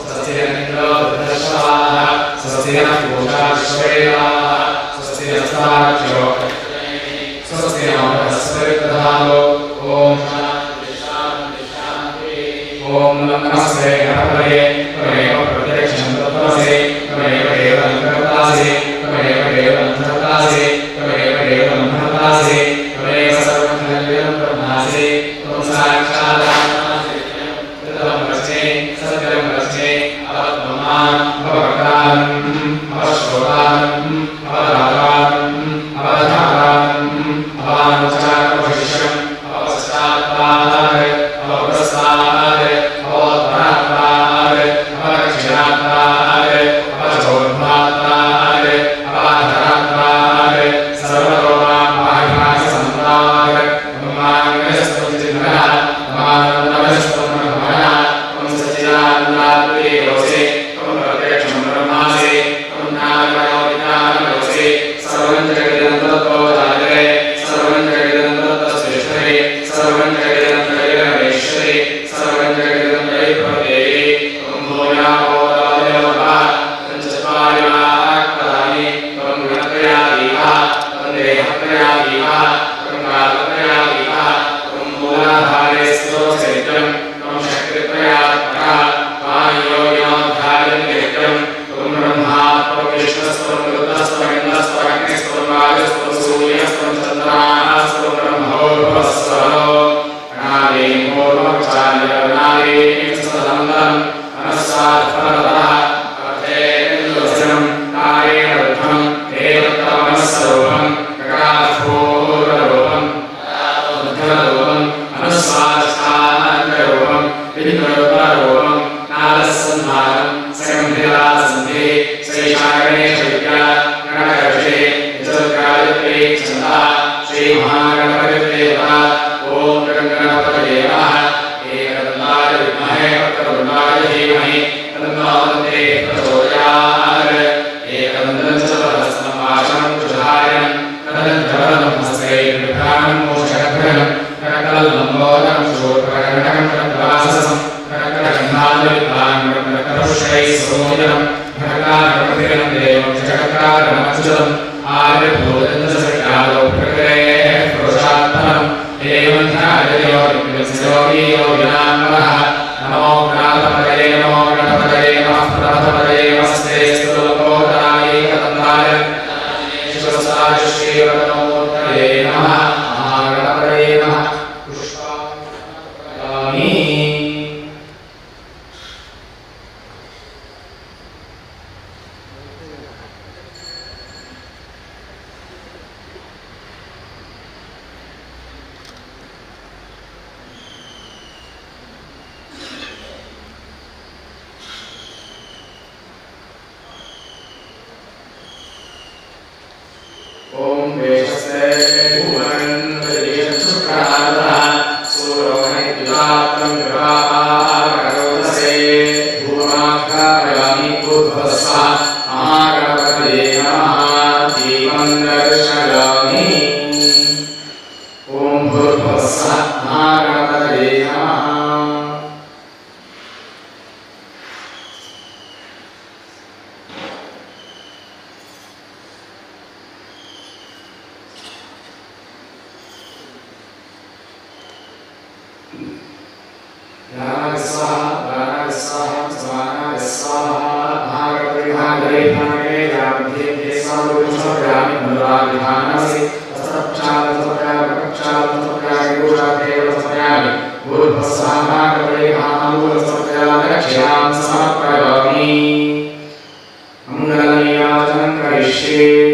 स्वस्ति न इन्द्रो वृद्धश्रवाः स्वस्ति नः पूषा विश्ववेदाः स्वस्ति नस्तार्क्ष्यो स्वस्ति नो बृहस्पतिर्दधातु। ॐ शान्ति शान्ति शान्तिः। ॐ नमस्ते गणपतये। त्वमेव प्रत्यक्षं तत्त्वमसि, त्वमेव केवलं कर्तासि, त्वमेव केवलं धर्तासि, त्वमेव केवलं भर्तासि, त्वमेव सर्वं खल्विदं ब्रह्मासि, त्वं साक्षात् ऋतं वच्मि, सत्यं वच्मि। अव माम्, अव वक्तारम्, अव श्रोतारम्, अव दातारम्, अव धातारम्, अवानुचारमशिष्यम्, अव पश्चात्तात्, अव पुरस्तात्, अवोत्तरात्तात्, अव दक्षिणात्तात्, अव चोर्ध्वात्तात्, अवाधरात्तात्, सर्वतो मां पाहि पाहि समन्तात्। त्वं चिन्मयः, त्वमानन्दमयस्त्वं ब्रह्ममयः, त्वं सच्चिदानन्दाद्वितीयोऽसि, त्वं प्रत्यक्षं ब्रह्मासि, त्वं ज्ञानमयो विज्ञानमयोऽसि। सर्वं जगदिदं तत्त्वो जायते, सर्वं जगदिदं तत्त्वस्तिष्ठति, सर्वं जगदिदं त्वयि सर्वं जगदिदं त्वयि भवदेवि। त्वं भूयापोदादयो नमः, त्वं चत्वारि वाक्पदानि, त्वं गुणत्रयातीतः, त्वं देहत्रयातीतः, त्वं कालत्रयातीतः, त्वं मूलाधारे स्थितोऽसि नित्यं, त्वं शक्तित्रयात्मकः, त्वां योगिनो ध्यायन्ति नित्यं। त्वं ब्रह्मा, त्वं विष्णुस्त्वं रुद्रस्त्वमिन्द्रस्त्वमग्निस्त्वं वायुस्त्वं सूर्यस्त्वं चन्द्रमास्त्वं ब्रह्मोर्भुवस्सुवः। अनादिं पूर्वमचार्यनादीं सदन्तरम् अनुस्वारफलतः अर्थेन्दुवचनं कारेण रुद्धं देवत्तमस्वरूपं ककालपूर्वरूपं मध्यमरूपम् अनुस्वारस्थान्तरूपं बिन्दुरूपरूपं नादसंहारं सगम्भीरा सन्धिः सैषा गणेशविद्या गणकर्षे यजुर्गायत्री छन्दः श्रीमहागणपतिदेवता। ॐ गणगणपतये नमः। एकदन्ताय विद्महे वक्रतुण्डाय धीमहि तन्नो दन्ते प्रचोदयात्। एकदन्तं च वरदस्तं पाशं कुशधारिणं तदन्तवरदं हस्ते बिभ्राणं मूषकध्वजं रक्तलम्बोदरं शूर्पकर्णकं रक्तवाससं रक्तगन्धादिविद्वान् रक्तपुष्पैः सुपूजितं भक्तागणपतिं देवं जगत्कारणमच्युतम् आदिर्भूतञ्च प्रकृतेः पुरुषात्मनम् एवं ध्याययोगी योगिनां नमः। नमो गणपतये, नमो गणपतये, नमः प्रमथपतये, नमस्ते स्तुलम्बोदराय एकदन्ताय श्रीवरदमूर्तये नमः। महागणपतये नमः। पुष्पाणि। ॐ वेशस्ते भुवनन्दशुक्रादः सूरोणिद्वात्रं कृपाकरोदसे भूमाघारयामि भूर्भुवस्सः महागणपतये नमः। दीपं दर्शयामि। ॐ भूर्भुवस्सः महागणपतये नमः। स्वाहा स्वाहा स्वाहा स्वाहा महागणपति महागणे जामध्ये स्वाहा मनुराभिधानसि समर्पयामि मङ्गलनीराजनं करिष्ये।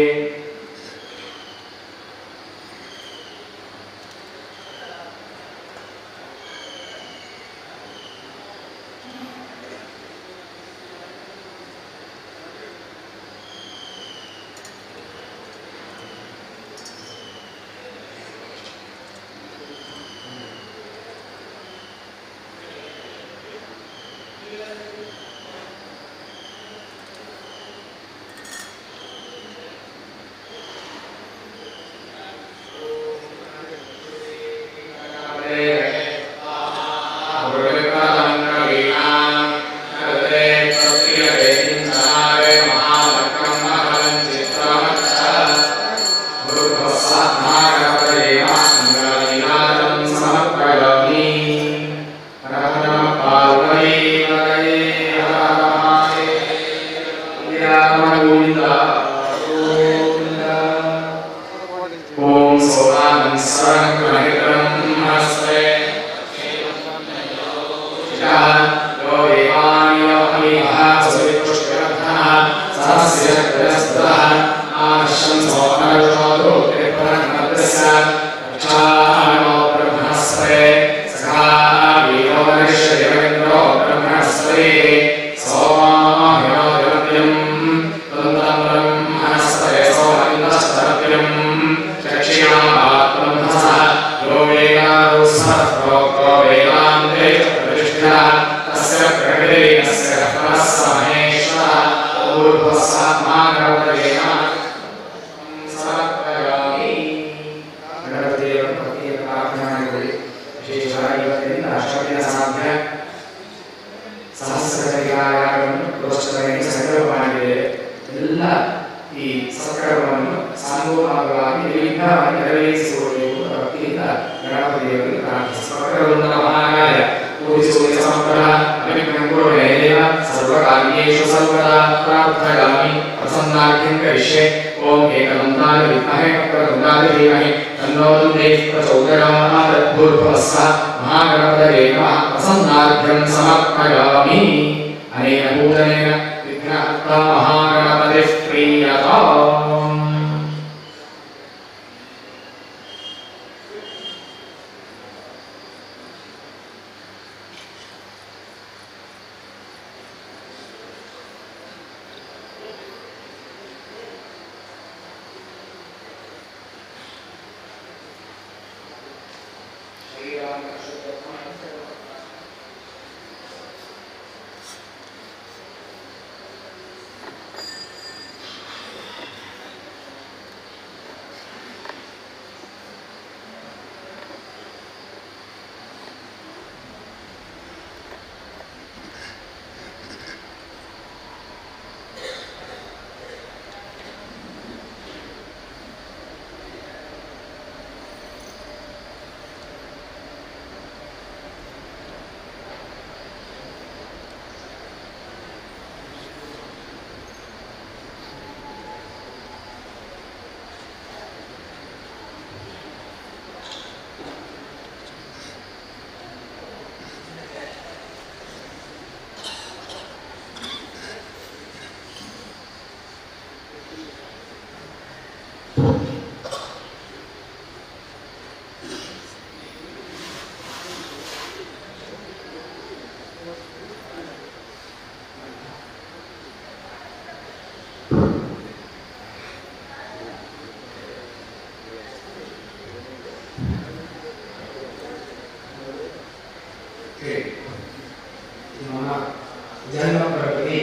जन्म प्रभृति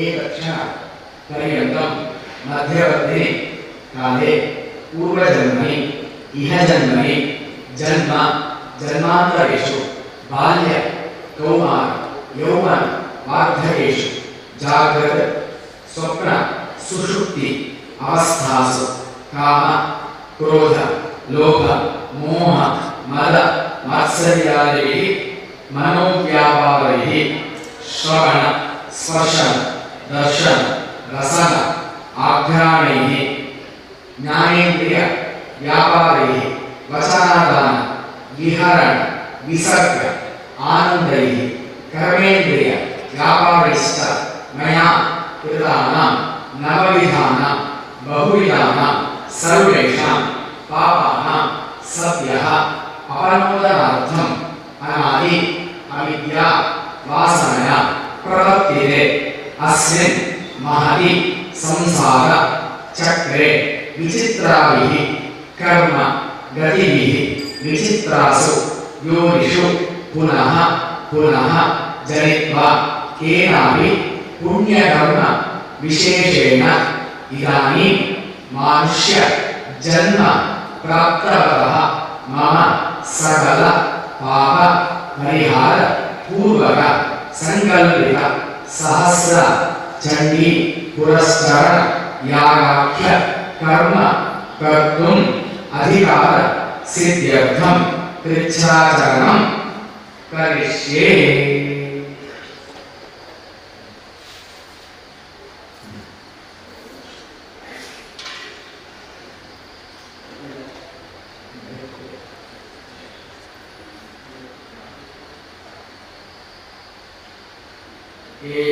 एकक्षण पर्यन्तं मध्यवर्ति काले पूर्वजन्मनि इह जन्मनि जन्म जन्मान्तरेषु बाल्य कौमार यौवन वार्धकेषु जाग्रत स्वप्न सुषुप्ति अवस्थासु काम क्रोध लोभ मोह मद मात्सर्यादिभिः मनोव्यापारैः श्रवण स्पर्शन दर्शन रसन आघ्राणैः ज्ञानेन्द्रिय व्यापारैः वचनादान विहरण विसर्ग आनन्दैः कर्मेन्द्रिय व्यापारैश्च मया कृतानां नवविधानां बहुविधानां सर्वेषां पापानां सद्यः अपनोदनार्थम् अनादि अविद्या वासनया प्रवर्तिते अस्मिन् महति संसार चक्रे विचित्राभिः कर्म गतिभिः विचित्रासु योनिषु पुनः पुनः जनित्वा केनापि पुण्यकर्म विशेषेण इदानीं मानुष्य जन्म प्राप्तवतः मम सकल पाप परिहार पूर्वक संकल्पित सहस्र चण्डी पुरस्चरण यागाख्य कर्म कर्तुम् अधिकार सिद्ध्यर्थं कृच्छ्राचरणं करिष्ये। ये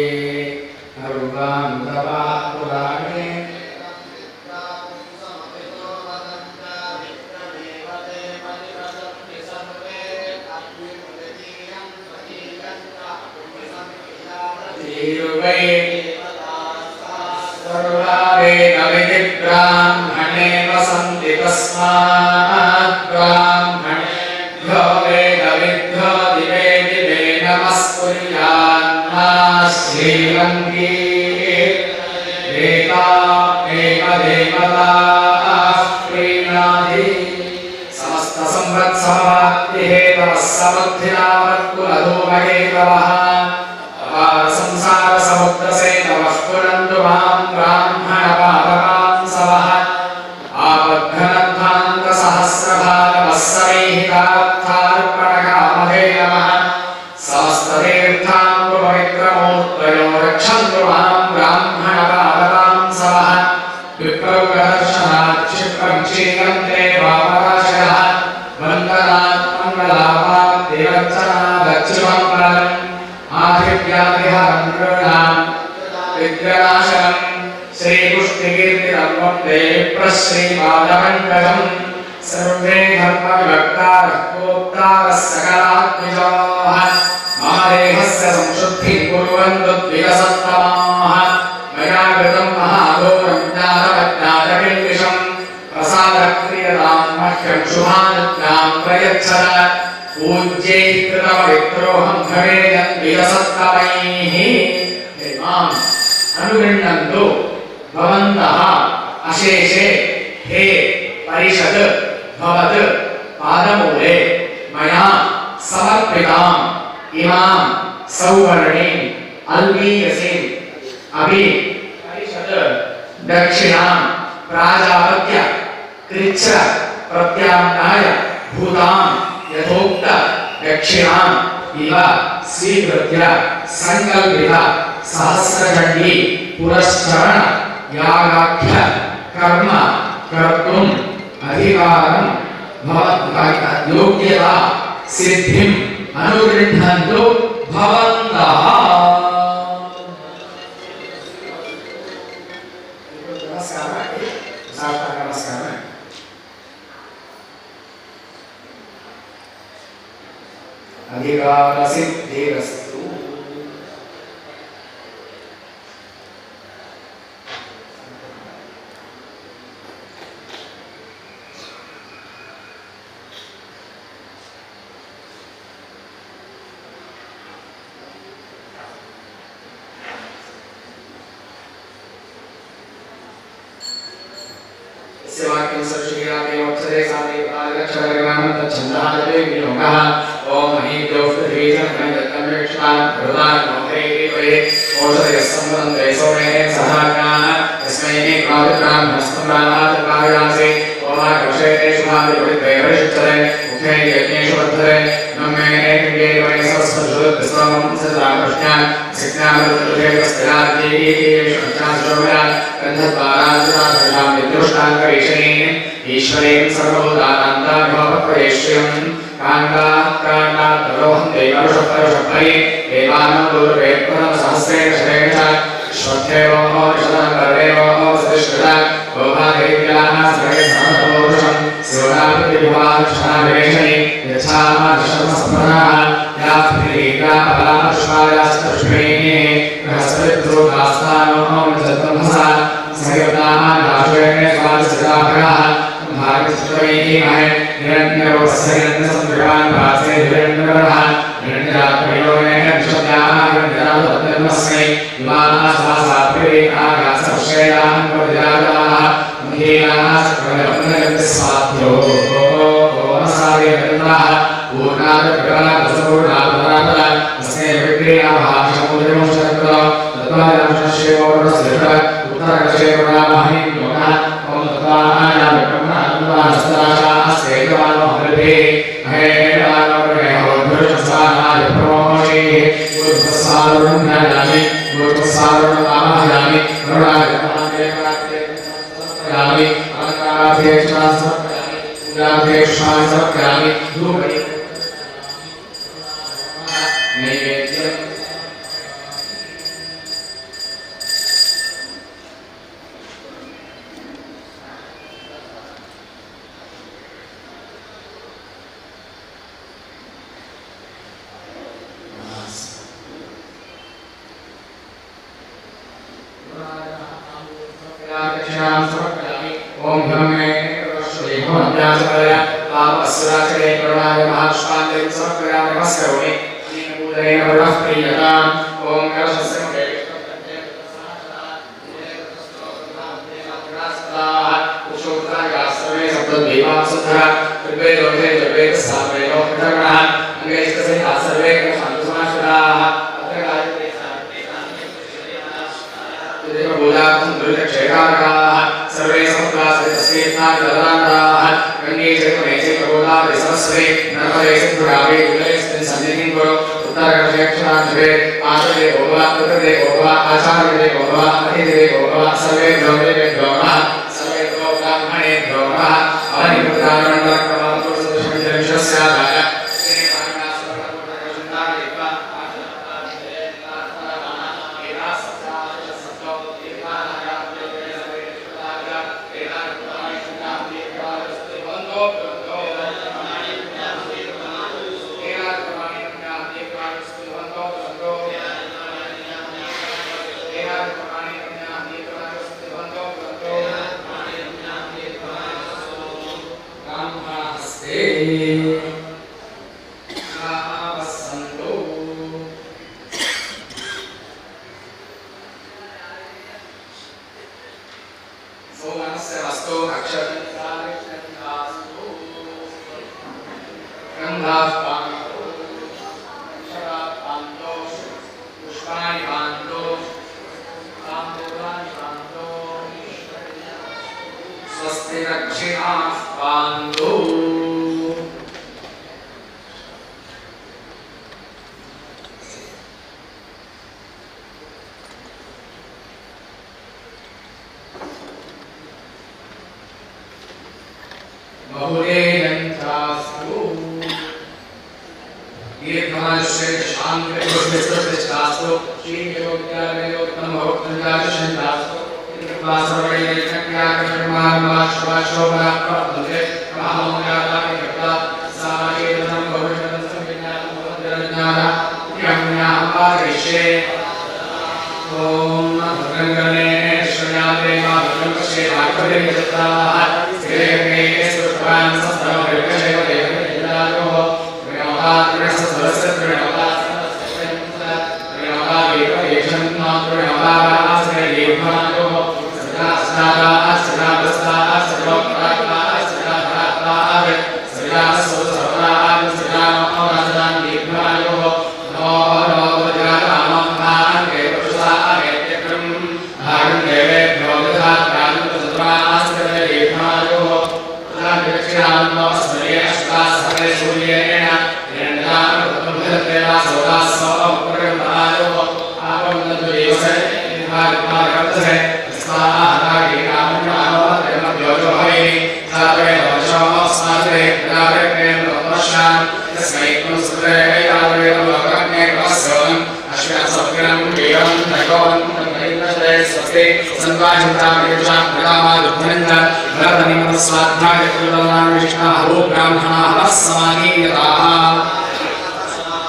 पुराणे ब्राह्मणे वसन्ति तस्मात् ब्राह्मणेभ्यो वेदविद्भ्यो दिवे दिवे नमस्कुर्यान्मा श्रीरङ्गी एता एव देवताः प्रीणाधि समस्तसंवत्समाप्तिहेतवः समृद्धिनावत्कुलधूमहेतवः संसारसमुद्रसेतवः पुनन्तु मां ब्राह्मणपादपांसवः आपद्घनध्वान्तसहस्रभारवः समीहितार्थार्पणकामधेनवः समस्ततीर्थाम्बुपवित्रमूर्तयो रक्षन्तु मां ब्राह्मणपादपांसवः विप्रौकदर्शनात् क्षिप्रं क्षीयन्ते पापराशयः वन्दनात् मङ्गलावाप्तिरर्चनादच्युतं फलम् आधिव्याधिहरं नृणां विघ्ननाशनं श्रीपुष्टिकीर्तिरं वन्दे विप्रश्रीपादपङ्कजम् सर्वे धर्मविभक्तारः गोप्तारः सकलात्मिजाः मम देहस्य संशुद्धिं कुर्वन्तु द्विजसत्तमाः मया कृतं महाघोरं ज्ञातमज्ञातकिल्बिषम् प्रसादक्रियतां मह्यं शुभानुज्ञां प्रयच्छत पूज्यैः कृतपवित्रोऽहं भवेयं द्विजसत्तमैः। माम् अनुगृह्णन्तु भवन्तः अशेषे हे परिषद् भवद् पादमूले मया समर्पिताम् इमां सौवर्णीम् अल्पीयसीम् अपि परिषद् दक्षिणां प्राजापत्य कृच्छ प्रत्याम्नाय भूतां यथोक्त दक्षिणाम् इव स्वीकृत्य संकल्पित सहस्रचण्डी पुरश्चरण यागाख्य कर्म कर्तुम् अधिकारं भवत् योग्यता सिद्धिम् अनुगृह्णन्तु भवन्तः। नमस्कार साष्टांग नमस्कार। अधिकार सिद्धिरस्तु। यस्य वाक्यं सर्वश्रीरामे वक्षरे सामे पादरक्षणं तच्छन्दाजपे विनियोगः ॐ महीभ्यो पृथ्वीजनकं ओषधयः सम्बन्धे सोमेन सहागाः यस्मै प्रादिब्राह्मणस्त्वम्राणाचकार्यासि ओमाकर्षेते शुभादिपवित्रे परिषिच्यते मुखे यज्ञेषु वर्धते नमे क्रिये वै सरस्वती। ईश्वरेण सर्वभूतानान्ताभिभवप्रवेश्यम् काण्डात्काण्डाद्रोहं देवर्षपरुषपरि देवानां दूरवेत्मनसहस्रेण शरेण च श्रद्धेवो शतकर्णेवो सतिष्ठता गोपादेव्याः सर्वे समतपोरुषं शिवनाभिभवाक्षणाविवेशने यच्छामसम्पदाः याः बृहस्पतिर्दास्तानो जत्मसा सयुताः दाशेन स्वासदाभगाः भागस्त्वयीमहे हिरण्यवत्सहिरण्यसंविवान् वासे हिरण्यवरः हिरण्यात्मयोगेन विशद्याः हिरण्यराजतन्मस्मै युवाः स्वासात्रे आगासक्षयाः प्रतिराजाः मुखीनाः स्वाध्यो ओमसारे पूर्णादप्रकरणादसपूर्णादपरापद अस्मै विक्रीणाभाषमुद्रमोक्षत्र तत्त्वायांशेवोरस्य उत्तरकशेवरामहिं लोकः ॐ तत्त्वायाविक्रमणात्मस्ताशास्येवानो हरिभे महेवानो प्रमोषे ऊर्ध्वसारुणं ध्यायामि ऊर्ध्वसारुणमावाहयामि करुणाय अलङ्काराभ्येक्षां समर्पयामि पूजाभ्येक्षां समर्पयामि धूपदीपं नैवेद्यम्। ॐ हिममे श्रीभवन्यासपदय पापस्राचरे करुणाय महाश्वान्तरिं समर्पयामि नमस्करोमि दीनपूजनेन वरुणः प्रीयताम्। ॐ कलशस्य मुखे सर्वे समाश्रिताः अत्र गायत्रे भूताक्षेकारकाः सर्वे समुद्राः गङ्गे चैव चैव गोदावरी सरस्वती नर्मदे सिन्धुरावे उदयस्मिन् सन्निधिं कुरु उत्तरकर्षेक्षणाक्षरे आचार्य भव पितृदेवो भव आचार्यदेवो भव अतिथिदेवो भव सर्वेभ्यो देवेभ्यो नमः सर्वेभ्यो ब्राह्मणेभ्यो नमः अवनिकृतानन्दक्रमान्तुसदृशमिदविश्वस्यादाय स्वस्ति दक्षिणाः पान्तु। बहुलेयञ्चास्तु दीर्घमायुष्ये शान्तिपुष्टिस्तु श्रीयोग्यालयोत्तम भवक्तञ्जातशन्तास्तु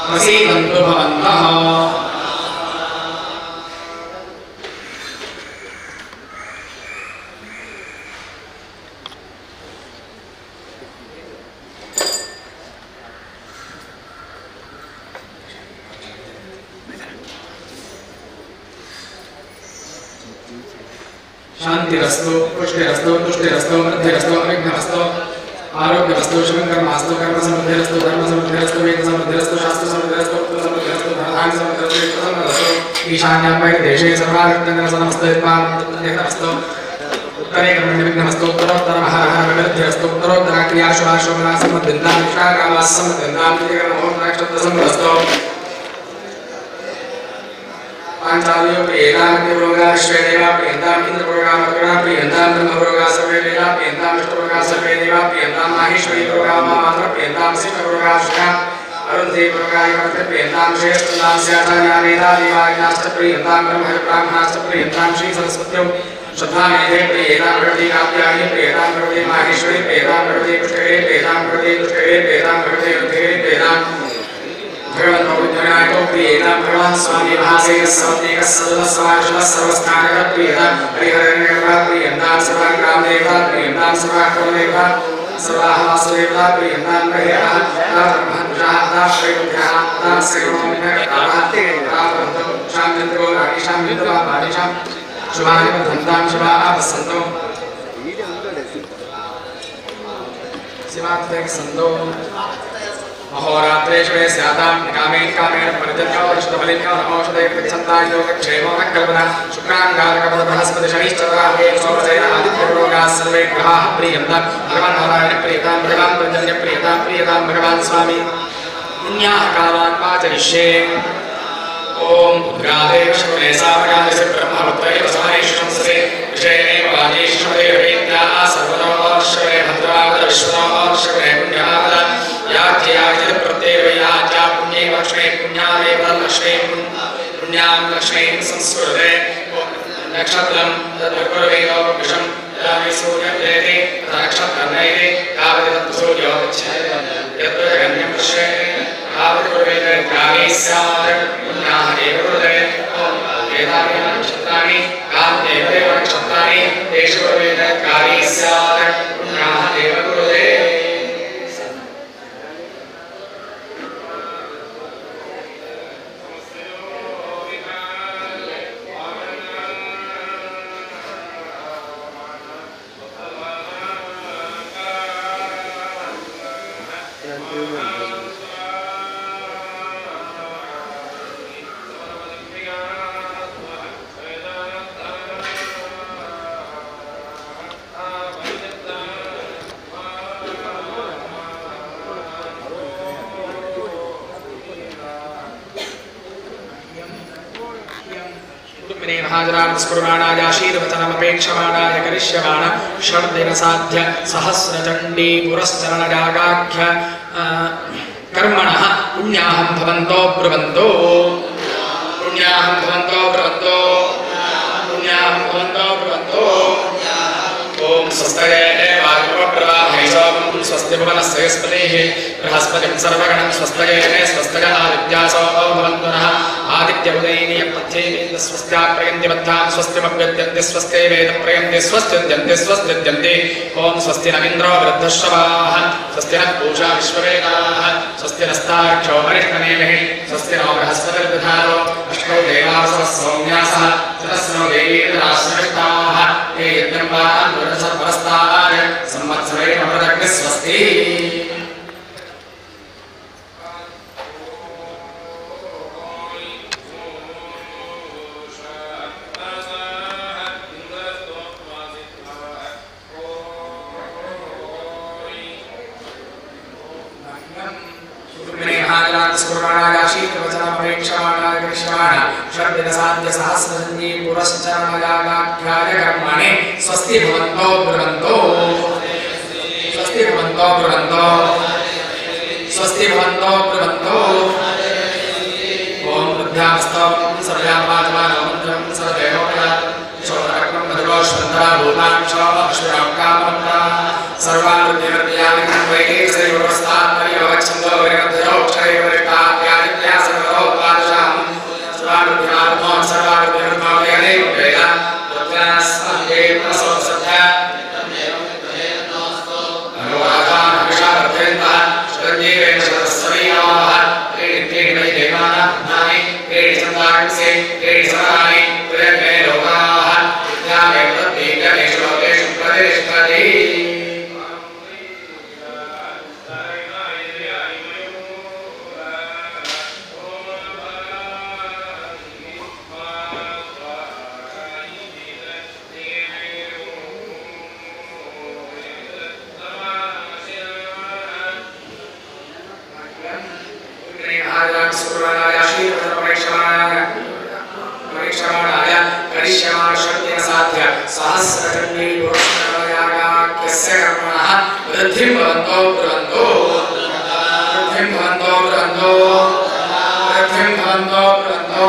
प्रसीदन्तु भवन्तः। शांतिरस्तु, पुष्टिरस्तु, तुष्टिरस्तु, वृद्धिरस्तु, अविघ्नमस्तु, आरोग्यवस्तु, शुभं कर्मास्तु, कर्म समृद्धिरस्तु, धर्म समृद्धिरस्तु, वेद समृद्धिरस्तु, शास्त्र समृद्धिरस्तु, पुत्र समृद्धिरस्तु, धनधान्य समृद्धिरस्तु, वित्त समृद्धिरस्तु, ईशान्यां देशे सर्वाविघ्ननिरसनमस्तु, उत्तरे कर्मण्यविघ्नमस्तु, उत्तरोत्तरमहरहरविवृद्धिरस्तु, उत्तरोत्तरक्रियाशुभाशोभना समृद्धिन्तां, इष्टाकामाः समृद्धिन्तां, विजयकर्मोत्तराक्षत्रसमृद्धिरस्तु, पांचालियो प्रियेतां देवरोगा विश्वेदेवा प्रियन्तां इंद्रपुरोगा मरुगणा प्रियन्तां ब्रह्मपुरोगा सर्वे देवा प्रियन्तां विष्णुपुरोगा सर्वे देवा प्रियन्तां माहेश्वरी पुरोगा मात्र प्रियन्तां शिष्टपुरोगा श्रिया अरुन्धे पुरोगा युवते प्रियन्तां श्रेष्ठतां स्याचार्या वेदा देवाग्नाश्च प्रियन्तां ब्रह्म ब्राह्मणाश्च प्रियन्तां श्री सरस्वत्यौ श्रद्धामेधे प्रियेतां भगवती कात्यायनी प्रियेतां भगवती माहेश्वरी प्रियेतां भगवती पुष्करे प्रियेतां भगवती दुष्करे प्रियेतां भगवती रुद्धिरे प्रियेतां भगवन्तो विद्यनायको प्रियेतां भगवान् स्वामी महासेनः सपत्नीकः सदः समाशः सर्वस्थानकः प्रियतां हरिहरण्यकः प्रियन्तां सर्वाग्रामदेवता प्रियन्तां सर्वाक्रमदेवता सर्वाः वासुदेवता प्रियन्तां हरिहरः ब्रह्मद्विषः प्रयुभ्यः शुभानि बद्धन्तां शिवाः वसन्तु शिवात्मक सन्तो अहोरात्रेषु वे स्यातां कामेन कामेन पर्जन्यो वर्षतफलिन्यो नमोषधे पृच्छन्ताय योगक्षेमो न कल्पना शुक्राङ्गारकपद बृहस्पति शनिश्चराहे सोमसेन आदित्यरोगाः सर्वे ग्रहाः प्रीयन्तां भगवान् नारायण प्रीयतां भगवान् पर्जन्य प्रीयतां प्रीयतां भगवान् स्वामी पुण्याः कामान् वाचरिष्ये। ॐ उद्गादेव शकुने सामगादस्य ब्रह्मपुत्रैव समानेषु शंससे विषयेव वाजेषु देवेन्द्राः सर्वतो शकुने भद्रावद विश्वतो शकुने पुण्यावद याज्याजित प्रत्येव याज्या पुण्ये लक्ष्मे पुण्यादेव लक्ष्मे पुण्यां लक्ष्मीं संस्कृते नक्षत्रं तद्गुरुवेदोपविषं यदा वै सूर्यं जयति तदा नक्षत्रं नयति तावति तत्तु सूर्यो गच्छति यत्र जगन्यं पश्येत् तावति गुरुवेद ज्ञानी स्यात् पुण्याः एव गुरुते। ॐ एतानि नक्षत्राणि कान्येव देव नक्षत्राणि तेषु गुरुवेद ज्ञानी स्यात् पुण्याः एव गुरुते। महाजनामस्कुर्वाणायाशीर्वचनमपेक्षमाणाय करिष्यमाण षड्दिनसाध्य सहस्रचण्डी पुरश्चरणयागाख्य कर्मणः पुण्याहं भवन्तो ब्रुवन्तो पुण्याहं भवन्तो ब्रुवन्तो पुण्याहं भवन्तो ब्रुवन्तो। ॐ स्वस्तये वायुप्रवाहैषोऽं स्वस्ति भुवनस्य यस्पतेः बृहस्पतिं सर्वगणं स्वस्तये स्वस्तय आदित्यासो भवन्तु नः आदित्यउदयिनीयपथ्यैवेन्द्र स्वस्त्या प्रयन्ति बद्धां स्वस्तिमभ्यद्यन्ति स्वस्ते वेदप्रयन्ति स्वस्त्यद्यन्ति स्वस्त्यद्यन्ति। ॐ स्वस्ति न इन्द्रो वृद्धश्रवाः स्वस्ति नः पूषा विश्ववेदाः स्वस्ति नस्तार्क्ष्यो अरिष्टनेमिः स्वस्ति नो बृहस्पतिर्दधातो अष्टौ देवासः सौम्यासः चतस्रो देवीराश्रष्टाः ते यज्ञं वान् पुरस्तात् संवत्सरे अमृतग्निः स्वस्ति। आशीर्वचनमपेक्षमाणाय करिष्यमाण षड्दिनसाध्य सहस्रसञ्जी पुरश्चरणयागाख्याय कर्मणे स्वस्ति भवन्तो ब्रुवन्तो स्वस्ति भवन्तो ब्रुवन्तो स्वस्ति भवन्तो ब्रुवन्तो। ॐ वृद्धामस्तं सर्व्यामात्मानं मन्त्रं सर्वदेवोपया शोधरक्तं मधुरोश्वन्तरा भूताक्षो अश्विनां कामन्ता सर्वानुद्धिवर्त्यानि वैकेशैवस्तात्मयोगच्छन्दो वैरन्धयोक्षरैवरिष्टात्यादित्या सर्वरोपादशां सर्वानुद्धिमात्मो सर्वानुद्धिवर्त्मावयनेव वेद वृद्धास्महे प्रसो सत्या वृद्धिं भवन्तो ब्रुवन्तो वृद्धिं भवन्तो ब्रुवन्तो वृद्धिं भवन्तो ब्रुवन्तो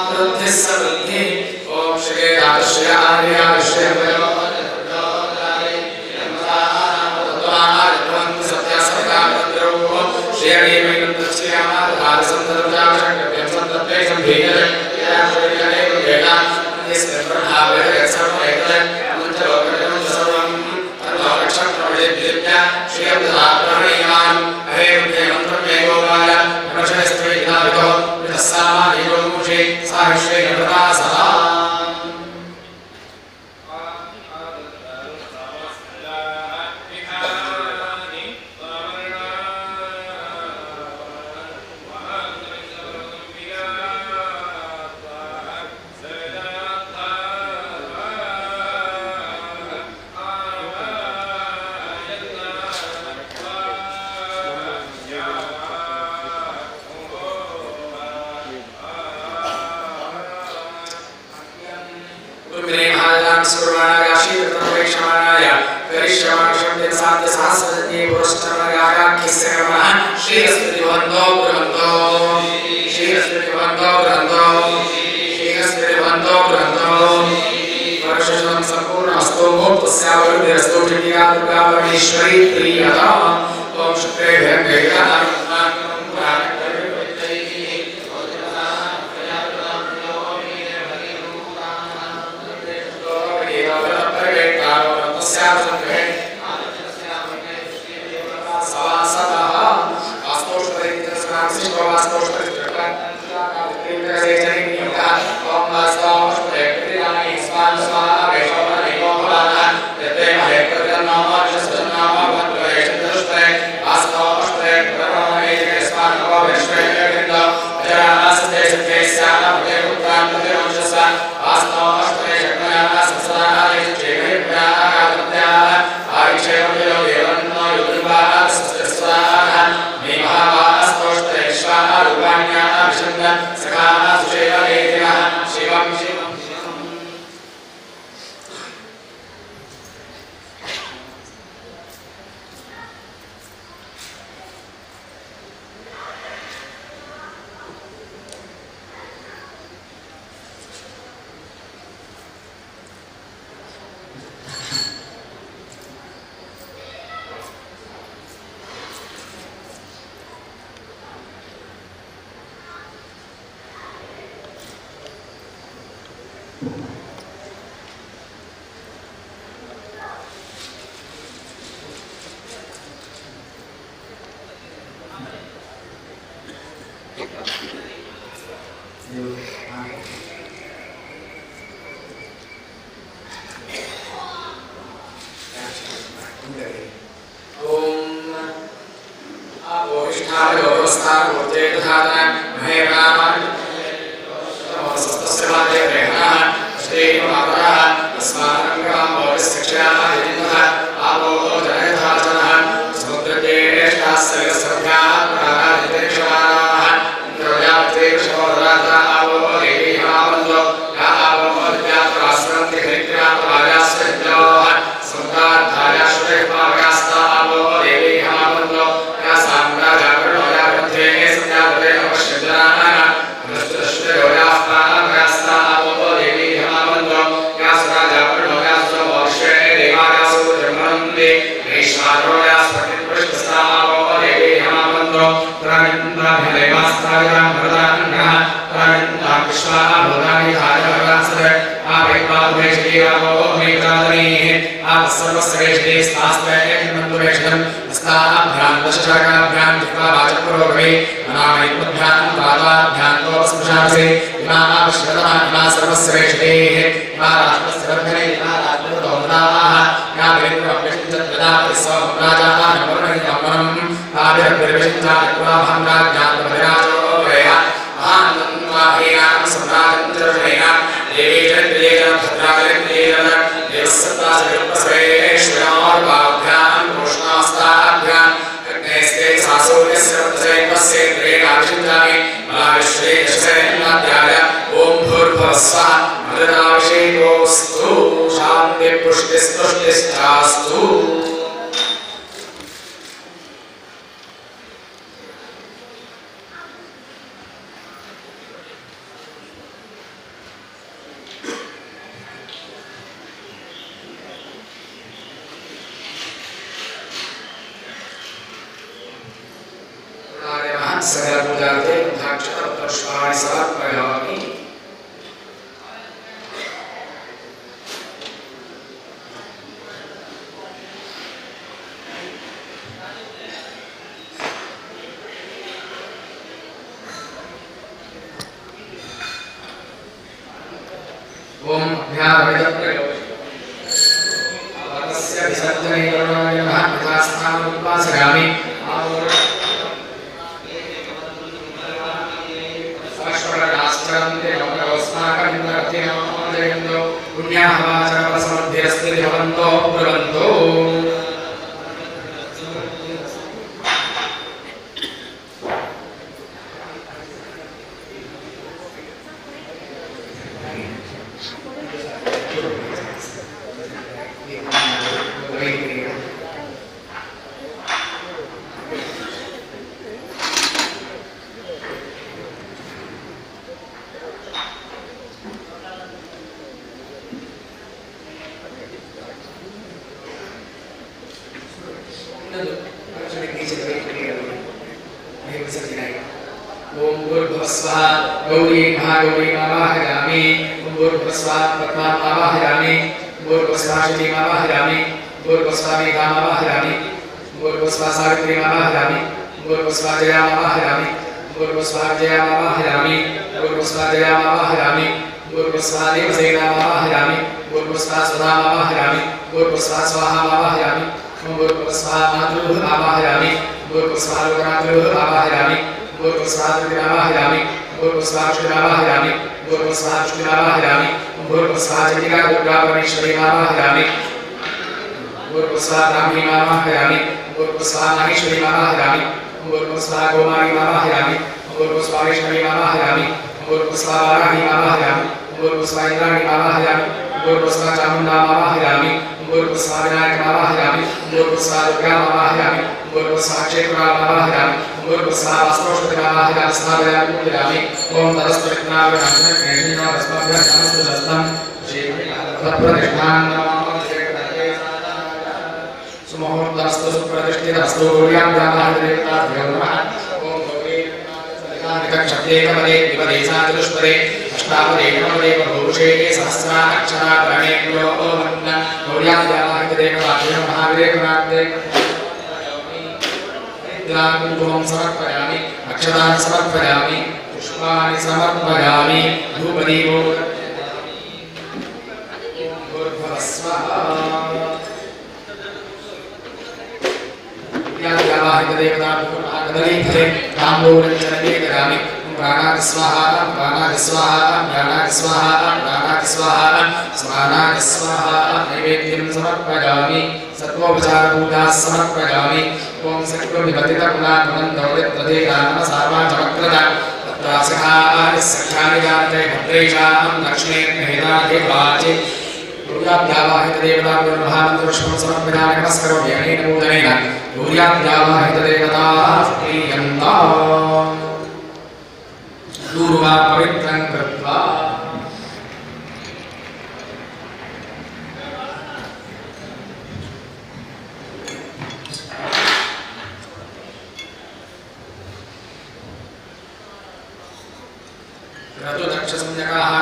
वृद्धिः समृद्धिः। ॐ श्री आश्रय आर्य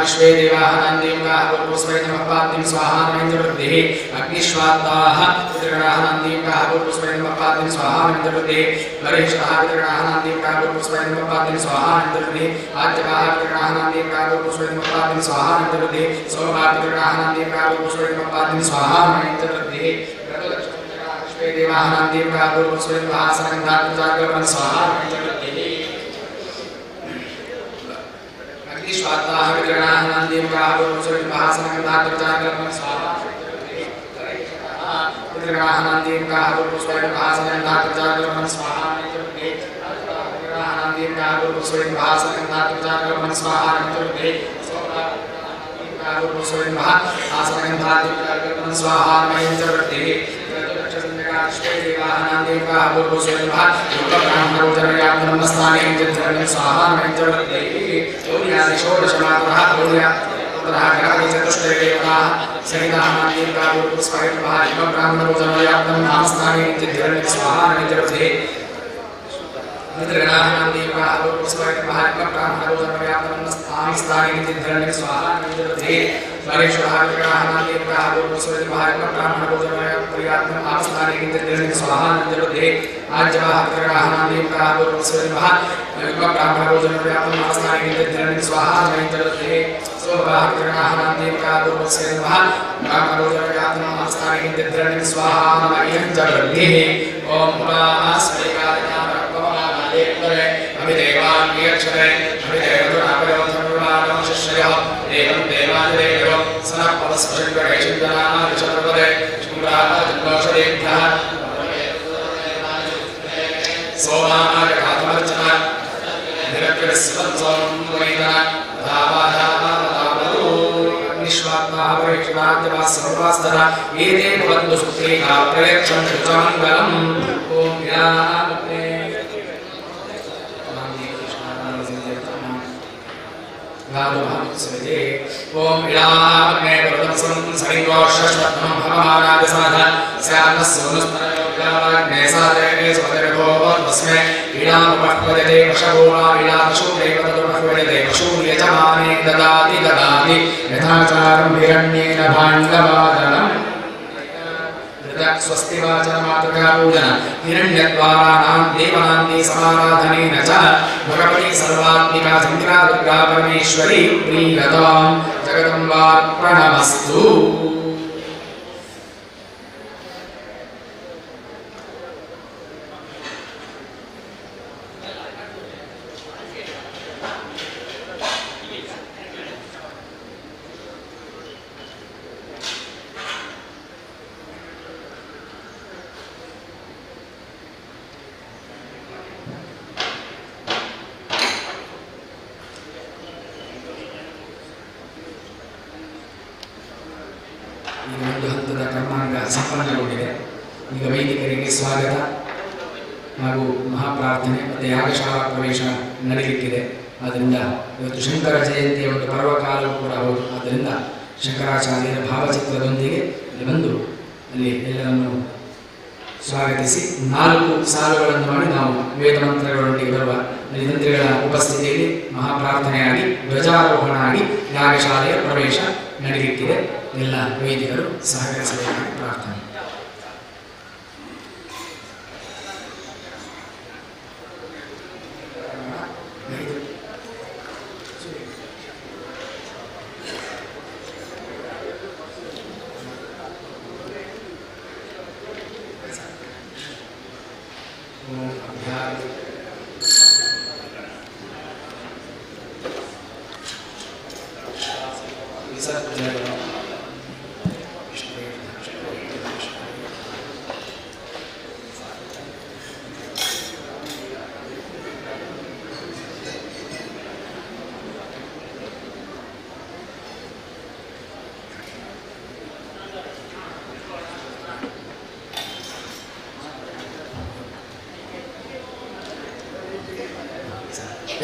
विश्वे देवाः नान्दीं पूर्वस्मै नमः पाद्यं स्वाहा नमैन्द्रवृद्धिः अग्निश्वात्ताः पितृगणाः नान्दीं पूर्वस्मै नमः पाद्यं स्वाहा नमैन्द्रवृद्धिः वरिष्ठः पितृगणाः नान्दीं पूर्वस्मै नमः पाद्यं स्वाहा नमैन्द्रवृद्धिः आद्यवाः पितृगणाः नान्दीं पूर्वस्मै नमः पाद्यं स्वाहा नमैन्द्रवृद्धिः सोमवाः पितृगणाः नान्दीं पूर्वस्मै नमः पाद्यं स्वाहा नमैन्द्रवृद्धिः विश्वे देवाः नान्दीं पूर्वस्मै नमः आसनगन्धात्मजाग्रपं स्वाहा नमैन्द्रवृद्धिः अग्निश्वात्ताः विग्रहाः नान्दीं पूर्वस्मै नमः आसनगन्धात्मजाग्रपं स्वाहा पितृगणाः नान्दीं पूर्वस्मै नमः आसनगन्धात्मजाग्रपं स्वाहा पितृगणाः नान्दीं पूर्वस्मै नमः आसनगन्धात्मजाग्रपं स्वाहा पूर्वस्मै नमः आसनगन्धात्मजाग्रपं स्वाहा नमैन्द्रवृद्धिः ಒಂದು ಹಂತದ ಕರ್ಮಾಂಗ ಸಂಪನ್ನಗೊಂಡಿದೆ. ಈಗ ವೈದಿಕರಿಗೆ ಸ್ವಾಗತ ಹಾಗೂ ಮಹಾಪ್ರಾರ್ಥನೆ ಮತ್ತು ಯಾಗಶಾಲಾ ಪ್ರವೇಶ ನಡೆಯಲಿಕ್ಕಿದೆ. ಆದ್ದರಿಂದ ಇವತ್ತು ಶಂಕರ ಜಯಂತಿಯ ಒಂದು ಪರ್ವಕಾಲವೂ ಕೂಡ ಹೌದು. ಆದ್ದರಿಂದ ಶಂಕರಾಚಾರ್ಯರ ಭಾವಚಿತ್ರದೊಂದಿಗೆ ಅಲ್ಲಿ ಬಂದು ಅಲ್ಲಿ ಎಲ್ಲರನ್ನು ಸ್ವಾಗತಿಸಿ 4 ಸಾಲುಗಳನ್ನು ಮಾಡಿ ನಾವು ವೇದ ಮಂತ್ರಗಳೊಂದಿಗೆ ಬರುವ ಅಲ್ಲಿ ತಂತ್ರಿಗಳ ಉಪಸ್ಥಿತಿಯಲ್ಲಿ ಮಹಾಪ್ರಾರ್ಥನೆಯಾಗಿ ಧ್ವಜಾರೋಹಣ ಆಗಿ ಯಾಗಶಾಲೆಯ ಪ್ರವೇಶ ನಡೆಯಲಿಕ್ಕಿದೆ. ಎಲ್ಲ ವೈದಿಕರು ಸಹಕರಿಸಬೇಕಾಗಿ ಪ್ರಾರ್ಥನೆ.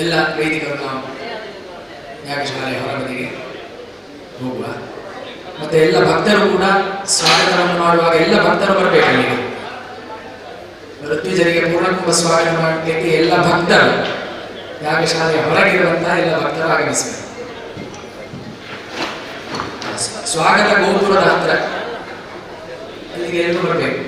ಎಲ್ಲ ವೈದಿಕರು ನಾವು ಯಾಗಶಾಲೆಯ ಹೊರಬದಿಗೆ ಹೋಗುವ ಮತ್ತೆ ಎಲ್ಲ ಭಕ್ತರು ಕೂಡ ಸ್ವಾಗತವನ್ನು ಮಾಡುವಾಗ ಎಲ್ಲ ಭಕ್ತರು ಬರಬೇಕು. ಅಲ್ಲಿಗೆ ಋತ್ವಿಜರಿಗೆ ಪೂರ್ಣಕುಂಭ ಸ್ವಾಗತ ಮಾಡಲಿಕ್ಕೆ ಎಲ್ಲ ಭಕ್ತರು ಯಾಗಶಾಲೆಯ ಹೊರಗಿರುವಂತಹ ಎಲ್ಲ ಭಕ್ತರು ಆಗಮಿಸಬೇಕು. ಸ್ವಾಗತ ಗೋಪುರದ ಹತ್ರ ಅಲ್ಲಿಗೆ ಎಲ್ಲರೂ ಬರಬೇಕು.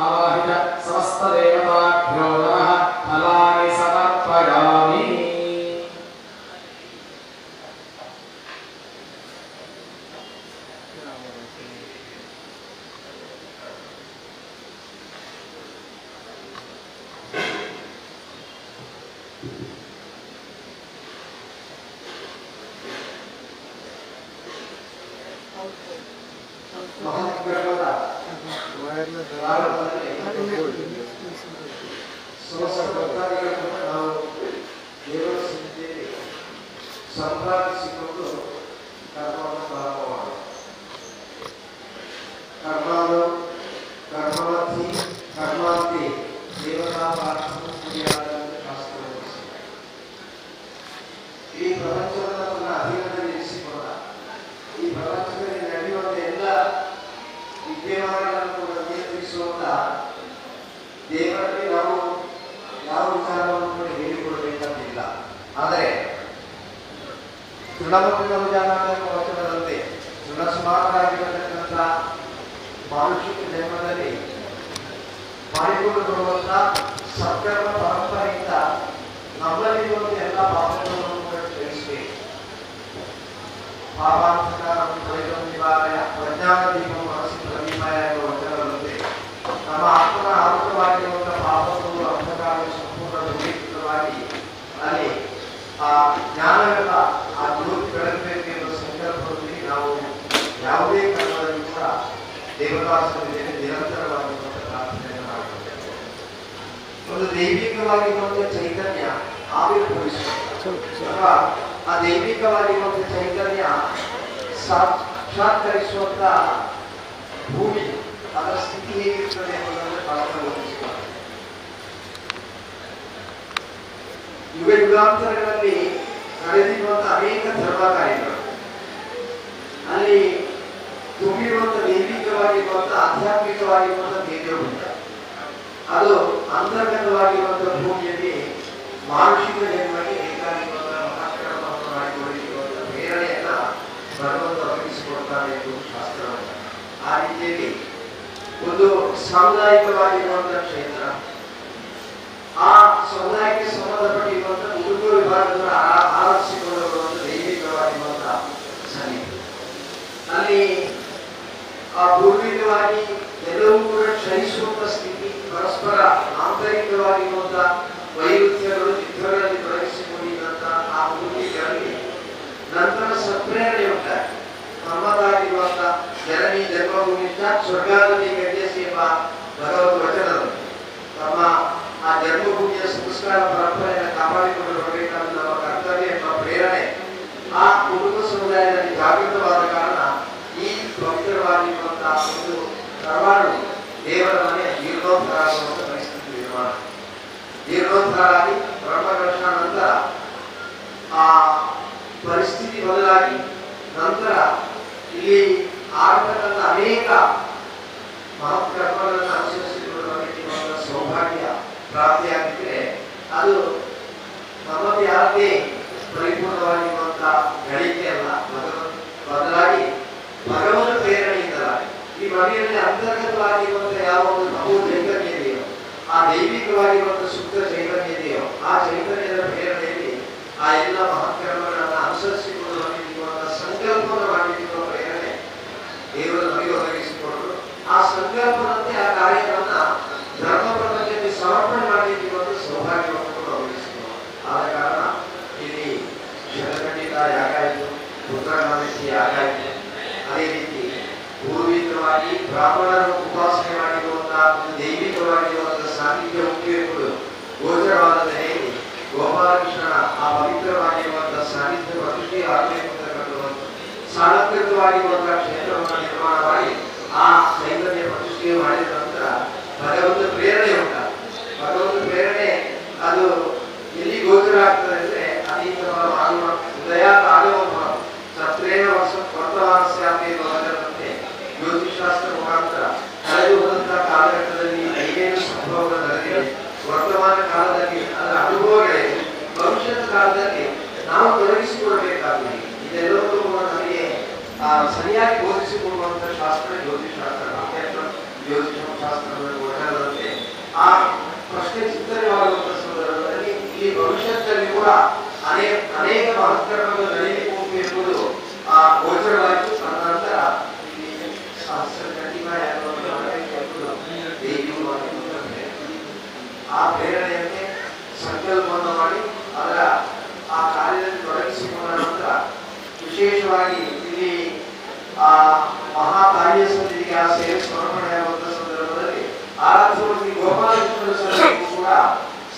ಆವಾಹಿತ ಸಮಸ್ತ ದೇವತಾಭ್ಯೋ ನಮಃ ಫಲಾನಿ ಸಮರ್ಪಯಾಮಿ. ಮಹಾಗ್ರಹದ ಪ್ರಾರಂಭದಲ್ಲಿ ಸಮಸ್ತ ಭಕ್ತಾದಿಗಳನ್ನು ನಾವು ದೇವರ ಸನ್ನಿಧಿಯಲ್ಲಿ ಸಂಪ್ರಾಪಿಸಿಕೊಂಡು ಕರ್ಮವನ್ನು ಪ್ರಾರಂಭ ಮಾಡೋಣ. ಕರ್ಮಾನು ಕರ್ಮವತಿ ಕರ್ಮಾಂತಿ ದೇವತಾ ಪ್ರಾರ್ಥನೆ ಕ್ರಿಯಾದಂತೆ ಶಾಸ್ತ್ರ ಬೋಧಿಸಿದೆ. ಈ ಪ್ರಪಂಚವನ್ನು ತನ್ನ ಅಧೀನದಲ್ಲಿ ಇರಿಸಿಕೊಂಡ ಈ ಪ್ರಪಂಚದಲ್ಲಿ ನಡೆಯುವಂಥ ಎಲ್ಲ ವಿದ್ಯಮಾನಗಳನ್ನು ಕೂಡ ನಿಯಂತ್ರಿಸುವಂತ ದೇವರಲ್ಲಿ ನಾವು ಯಾವ ವಿಚಾರವನ್ನು ಕೂಡ ಹೇಳಿಕೊಡಬೇಕಂತಿಲ್ಲ. ಆದರೆ ತೃಣಮುಖ ಜಾನಾದ ವಚನದಂತೆ ತೃಣಸಮಾನರಾಗಿರತಕ್ಕಂಥ ಮಾನುಷಿಕ ಜನ್ಮದಲ್ಲಿ ಮಾಡಿಕೊಂಡು ಬರುವಂಥ ಸತ್ಕರ್ಮ ಪರಂಪರೆಯಿಂದ ನಮ್ಮಲ್ಲಿರುವಂಥ ಎಲ್ಲ ಪಾಪಗಳನ್ನು ಕೂಡ ಕ್ಷಮಿಸಬೇಕು. ಪಾಪಾಂಧಕಾರವನ್ನು ತೊಳೆದು ನಿವಾರಣೆ ಪ್ರಜ್ಞಾನ ದೀಪವು ಮನಸ್ಸು ಪ್ರದೀಪಾಯ ಎಂಬ ವಚನದಂತೆ ನಮ್ಮ ಆತ್ಮನ ಆವೃತವಾಗಿರುವಂಥ ಪಾಪಗಳು ಅಂಧಕಾರವು ಸಂಪೂರ್ಣ ದೂರೀಕೃತವಾಗಿ ಅಲ್ಲಿ ಆ ಜ್ಞಾನವೆಲ್ಲ ಆ ಜ್ಯೋತಿ ಬೆಳಗಬೇಕು ಎಂಬ ಸಂಕಲ್ಪದೊಂದಿಗೆ ನಾವು ಯಾವುದೇ ಕರ್ಮದಲ್ಲಿ ಕೂಡ ದೇವತಾ ಸನ್ನಿಧಿಯಲ್ಲಿ ನಿರಂತರವಾಗಿರುವಂಥ ಪ್ರಾರ್ಥನೆಯನ್ನು ಮಾಡಬೇಕು. ಒಂದು ದೈವಿಕವಾಗಿರುವಂಥ ಚೈತನ್ಯ ಆವಿರ್ಭವಿಸುತ್ತೆ ಅಥವಾ ಆ ದೈವಿಕವಾಗಿರುವಂಥ ಚೈತನ್ಯ ಸಾಕ್ಷಾತ್ಕರಿಸುವಂಥ ಭೂಮಿ ಅದರ ಸ್ಥಿತಿ ಹೇಗಿರ್ತದೆ ಎಂಬುದನ್ನು ಶಾಸ್ತ್ರ ಬೋಧಿಸುತ್ತಾರೆ. ಯುಗ ಯುಗಾಂತರಗಳಲ್ಲಿ ನಡೆದಿರುವಂಥ ಅನೇಕ ಧರ್ಮ ಕಾರ್ಯಗಳು ಅಲ್ಲಿ ತುಂಬಿರುವಂಥ ದೈವಿಕವಾಗಿರುವಂಥ ಆಧ್ಯಾತ್ಮಿಕವಾಗಿರುವಂಥ ತೇಜೋಪುಂಜ ಅದು ಅಂತರ್ಗತವಾಗಿರುವಂಥ ಭೂಮಿಯಲ್ಲಿ ಮಾನುಷಿಕ ಜನ್ಮಕ್ಕೆ ಬೇಕಾಗಿರುವಂಥ ಮಹಾಕರ್ಮವನ್ನು ಮಾಡಿಕೊಳ್ಳಿರುವಂಥ ಪ್ರೇರಣೆಯನ್ನ ಭಗವಂತ ಒದಗಿಸಿಕೊಡ್ತಾನೆ ಎಂಬುದು ಶಾಸ್ತ್ರವಲ್ಲ. ಆ ರೀತಿಯಲ್ಲಿ ಒಂದು ಸಾಮುದಾಯಿಕವಾಗಿರುವಂಥ ಕ್ಷೇತ್ರ, ಆ ಸಮುದಾಯಕ್ಕೆ ಸಂಬಂಧಪಟ್ಟಿರುವಂಥ ಉಡುಪು ವಿಭಾಗದವರ ಆರಾಧಿಸಿಕೊಂಡು ಬರುವಂಥ ದೈವಿಕವಾಗಿರುವಂಥ ಸನ್ನಿಧಿ. ಅಲ್ಲಿ ಆ ಪೂರ್ವಿಕವಾಗಿ ಎಲ್ಲವೂ ಕೂಡ ಕ್ಷಯಿಸುವಂಥ ಸ್ಥಿತಿ, ಪರಸ್ಪರ ಆಂತರಿಕವಾಗಿರುವಂಥ ವೈರುಧ್ಯಗಳು ಯುದ್ಧಗಳಲ್ಲಿ ತೊಡಗಿಸಿಕೊಂಡಿದ್ದಂಥ ಆ ಪೂರ್ವಿಕರಲ್ಲಿ ನಂತರ ಸತ್ಪ್ರೇರಣೆ ಉಂಟಾಗಿ ನಮ್ಮದಾಗಿರುವಂಥ ಜನನಿ ಜನ್ಮಭೂಮಿ ಸ್ವರ್ಗಾದಲ್ಲಿ ಗದ್ಯಸಿ ಎಂಬ ಭಗವದ್ ವಚನದಂತೆ ತಮ್ಮ ಆ ಜನ್ಮಭೂಮಿಯ ಸಂಸ್ಕಾರ ಪರಂಪರೆಯನ್ನು ಕಾಪಾಡಿಕೊಂಡು ಬರಬೇಕಾದ ನಮ್ಮ ಕರ್ತವ್ಯ ಎಂಬ ಪ್ರೇರಣೆ ಆ ಕುಟುಂಬ ಸಮುದಾಯದಲ್ಲಿ ಜಾಗೃತವಾದ ಕಾರಣ ಈ ಪವಿತ್ರವಾಗಿರುವಂತಹ ಒಂದು ತರವಾಡು ದೇವರ ಮನೆ ಜೀರ್ಣೋದ್ಧಾರ ಆಗುವಂಥ ಪರಿಸ್ಥಿತಿ ನಿರ್ಮಾಣ. ಜೀರ್ಣೋದ್ಧಾರ ಆಗಿ ಬ್ರಹ್ಮಕರ್ಷಣ ನಂತರ ಆ ಪರಿಸ್ಥಿತಿ ಬದಲಾಗಿ ನಂತರ ಇಲ್ಲಿ ಆಗತಕ್ಕಂಥ ಅನೇಕ ಮಹತ್ ಕರ್ಮಗಳನ್ನು ಅನುಸರಿಸಿಕೊಂಡು ಬರಬೇಕಿರುವಂಥ ಸೌಭಾಗ್ಯ ಪ್ರಾಪ್ತಿಯಾಗಿದ್ದರೆ ಅದು ನಮ್ಮಲ್ಲಿ ಯಾವುದೇ ಪರಿಪೂರ್ಣವಾಗಿರುವಂಥ ಗಳಿಕೆ ಅಲ್ಲ, ಬದಲಾಗಿ ಭಗವಂತ ಪ್ರೇರಣೆಯಿಂದಲಾಗಿ ಈ ಮನೆಯಲ್ಲಿ ಅಂತರ್ಗತವಾಗಿರುವಂಥ ಯಾವ ಒಂದು ನಮೋ ಚೈತನ್ಯ ಇದೆಯೋ, ಆ ದೈವಿಕವಾಗಿರುವಂಥ ಸುಪ್ತ ಚೈತನ್ಯ ಇದೆಯೋ, ಆ ಚೈತನ್ಯದ ಪ್ರೇರಣೆಯಲ್ಲಿ ಆ ಎಲ್ಲ ಮಹತ್ಕರ್ಮಗಳನ್ನು ಅನುಸರಿಸಿಕೊಂಡು ಬಂದಿರುವಂಥ ಸಂಕಲ್ಪವನ್ನು ಮಾಡಿರುವ ಪ್ರೇರಣೆ ದೇವರು ನಮಗೆ ಒದಗಿಸಿಕೊಡಲು ಆ ಸಂಕಲ್ಪದಂತೆ ಆ ಕಾರ್ಯವನ್ನ ಧರ್ಮ ಪ್ರಪಂಚಕ್ಕೆ ಸಮರ್ಪಣೆ ಮಾಡಲಿಕ್ಕಿರುವಂಥ ಸೌಭಾಗ್ಯವನ್ನು ಕೂಡ ಒದಗಿಸಿಕೊಡುವ. ಆದ ಕಾರಣ ಇಲ್ಲಿ ಶತಖಂಡಿತ ಯಾಗ ಆಯಿತು, ಪುತ್ರಕಾಮೇಶಿ ಯಾಗ ಆಯಿತು. ಅದೇ ರೀತಿ ಪೂರ್ವಿಕವಾಗಿ ಬ್ರಾಹ್ಮಣರು ಉಪಾಸನೆ ಮಾಡಿರುವಂತಹ ಒಂದು ದೈವಿಕವಾಗಿರುವಂತಹ ಸಾನ್ನಿಧ್ಯ ಉಂಟು ಎಂಬುದು ಗೋಚರವಾದ ನೆಲೆಯಲ್ಲಿ ಗೋಪಾಲಕೃಷ್ಣನ ಆ ಪವಿತ್ರವಾಗಿರುವಂತಹ ಸಾನ್ನಿಧ್ಯ ಪ್ರತಿಷ್ಠೆ ಆಗಬೇಕು ಅಂತ ಕಂಡುಬಂತು. ಸಾಳಂಕೃತವಾಗಿರುವಂತಹ ಕ್ಷೇತ್ರವನ್ನು ನಿರ್ಮಾಣ ಮಾಡಿ ಆ ಚೈತನ್ಯ ಪ್ರತಿಷ್ಠೆ ಮಾಡಿದ ನಂತರ ಭಗವಂತ ಪ್ರೇರಣೆ ಉಂಟ. ಭಗವಂತ ಪ್ರೇರಣೆ ಅದು ಎಲ್ಲಿ ಗೋಚರ ಆಗ್ತದೆ ಅಂದ್ರೆ ಅತೀತ ಆಗಮ ಉದಯಾತ ಆಗಮ ಸತ್ರೇಣ ವರ್ಷ ವರ್ತಮಾನಸ್ಯಾಪಿ ಎಂಬ ಜ್ಯೋತಿಷಾಸ್ತ್ರ ಮುಖಾಂತರ ಕಳೆದು ಹೋದಂತಹ ಕಾಲಘಟ್ಟದಲ್ಲಿ ಏನೇನು ಸಂಭವಗಳು ನಡೆದಿವೆ, ವರ್ತಮಾನ ಕಾಲದಲ್ಲಿ ಅದರ ಅನುಭವಗಳೇನು, ಭವಿಷ್ಯದ ಕಾಲದಲ್ಲಿ ನಾವು ತೊಡಗಿಸಿಕೊಳ್ಳಬೇಕಾಗಿದೆ, ಇದೆಲ್ಲವನ್ನೂ ಕೂಡ ನಮಗೆ ಸರಿಯಾಗಿ ಬೋಧಿಸಿಕೊಡುವಂತಹ ಶಾಸ್ತ್ರ ಜ್ಯೋತಿಷಾಸ್ತ್ರ. ಜ್ಯೋತಿಷ ಶಾಸ್ತ್ರವನ್ನು ಒಳಗದಂತೆ ಆ ಪ್ರಶ್ನೆ ಚಿಂತನೆವಾಗುವಂತಹ ಸಂದರ್ಭದಲ್ಲಿ ಈ ಭವಿಷ್ಯದಲ್ಲಿ ಕೂಡ ಅನೇಕ ಅನೇಕ ಮಹತ್ಕರ್ಮಗಳು ನಡೆಯಬೇಕು ಎಂಬುದು ಆ ಗೋಚರವಾಯಿತು. ತದನಂತರ ಇಲ್ಲಿ ಸಹಸ್ರ ಚಂಡಿಕಾ ಯಾಗವನ್ನು ಮಾಡಬೇಕು ಎಂಬುದು ದೈವಿಕವಾಗಿ ಆ ಪ್ರೇರಣೆಯಂತೆ ಸಂಕಲ್ಪವನ್ನು ಮಾಡಿ ಅದರ ಆ ಕಾರ್ಯದಲ್ಲಿ ತೊಡಗಿಸಿಕೊಂಡ ನಂತರ ವಿಶೇಷವಾಗಿ ಇಲ್ಲಿ ಆ ಮಹಾತಾಯಿಯ ಸನ್ನಿಧಿಗೆ ಆ ಸೇವೆ ಸಮರ್ಪಣೆಯಾಗುವಂತಹ ಸಂದರ್ಭದಲ್ಲಿ ಆರಾಧ್ಯಮೂರ್ತಿ ಗೋಪಾಲಕೃಷ್ಣನ ಸನ್ನಿಧಿಗೂ ಕೂಡ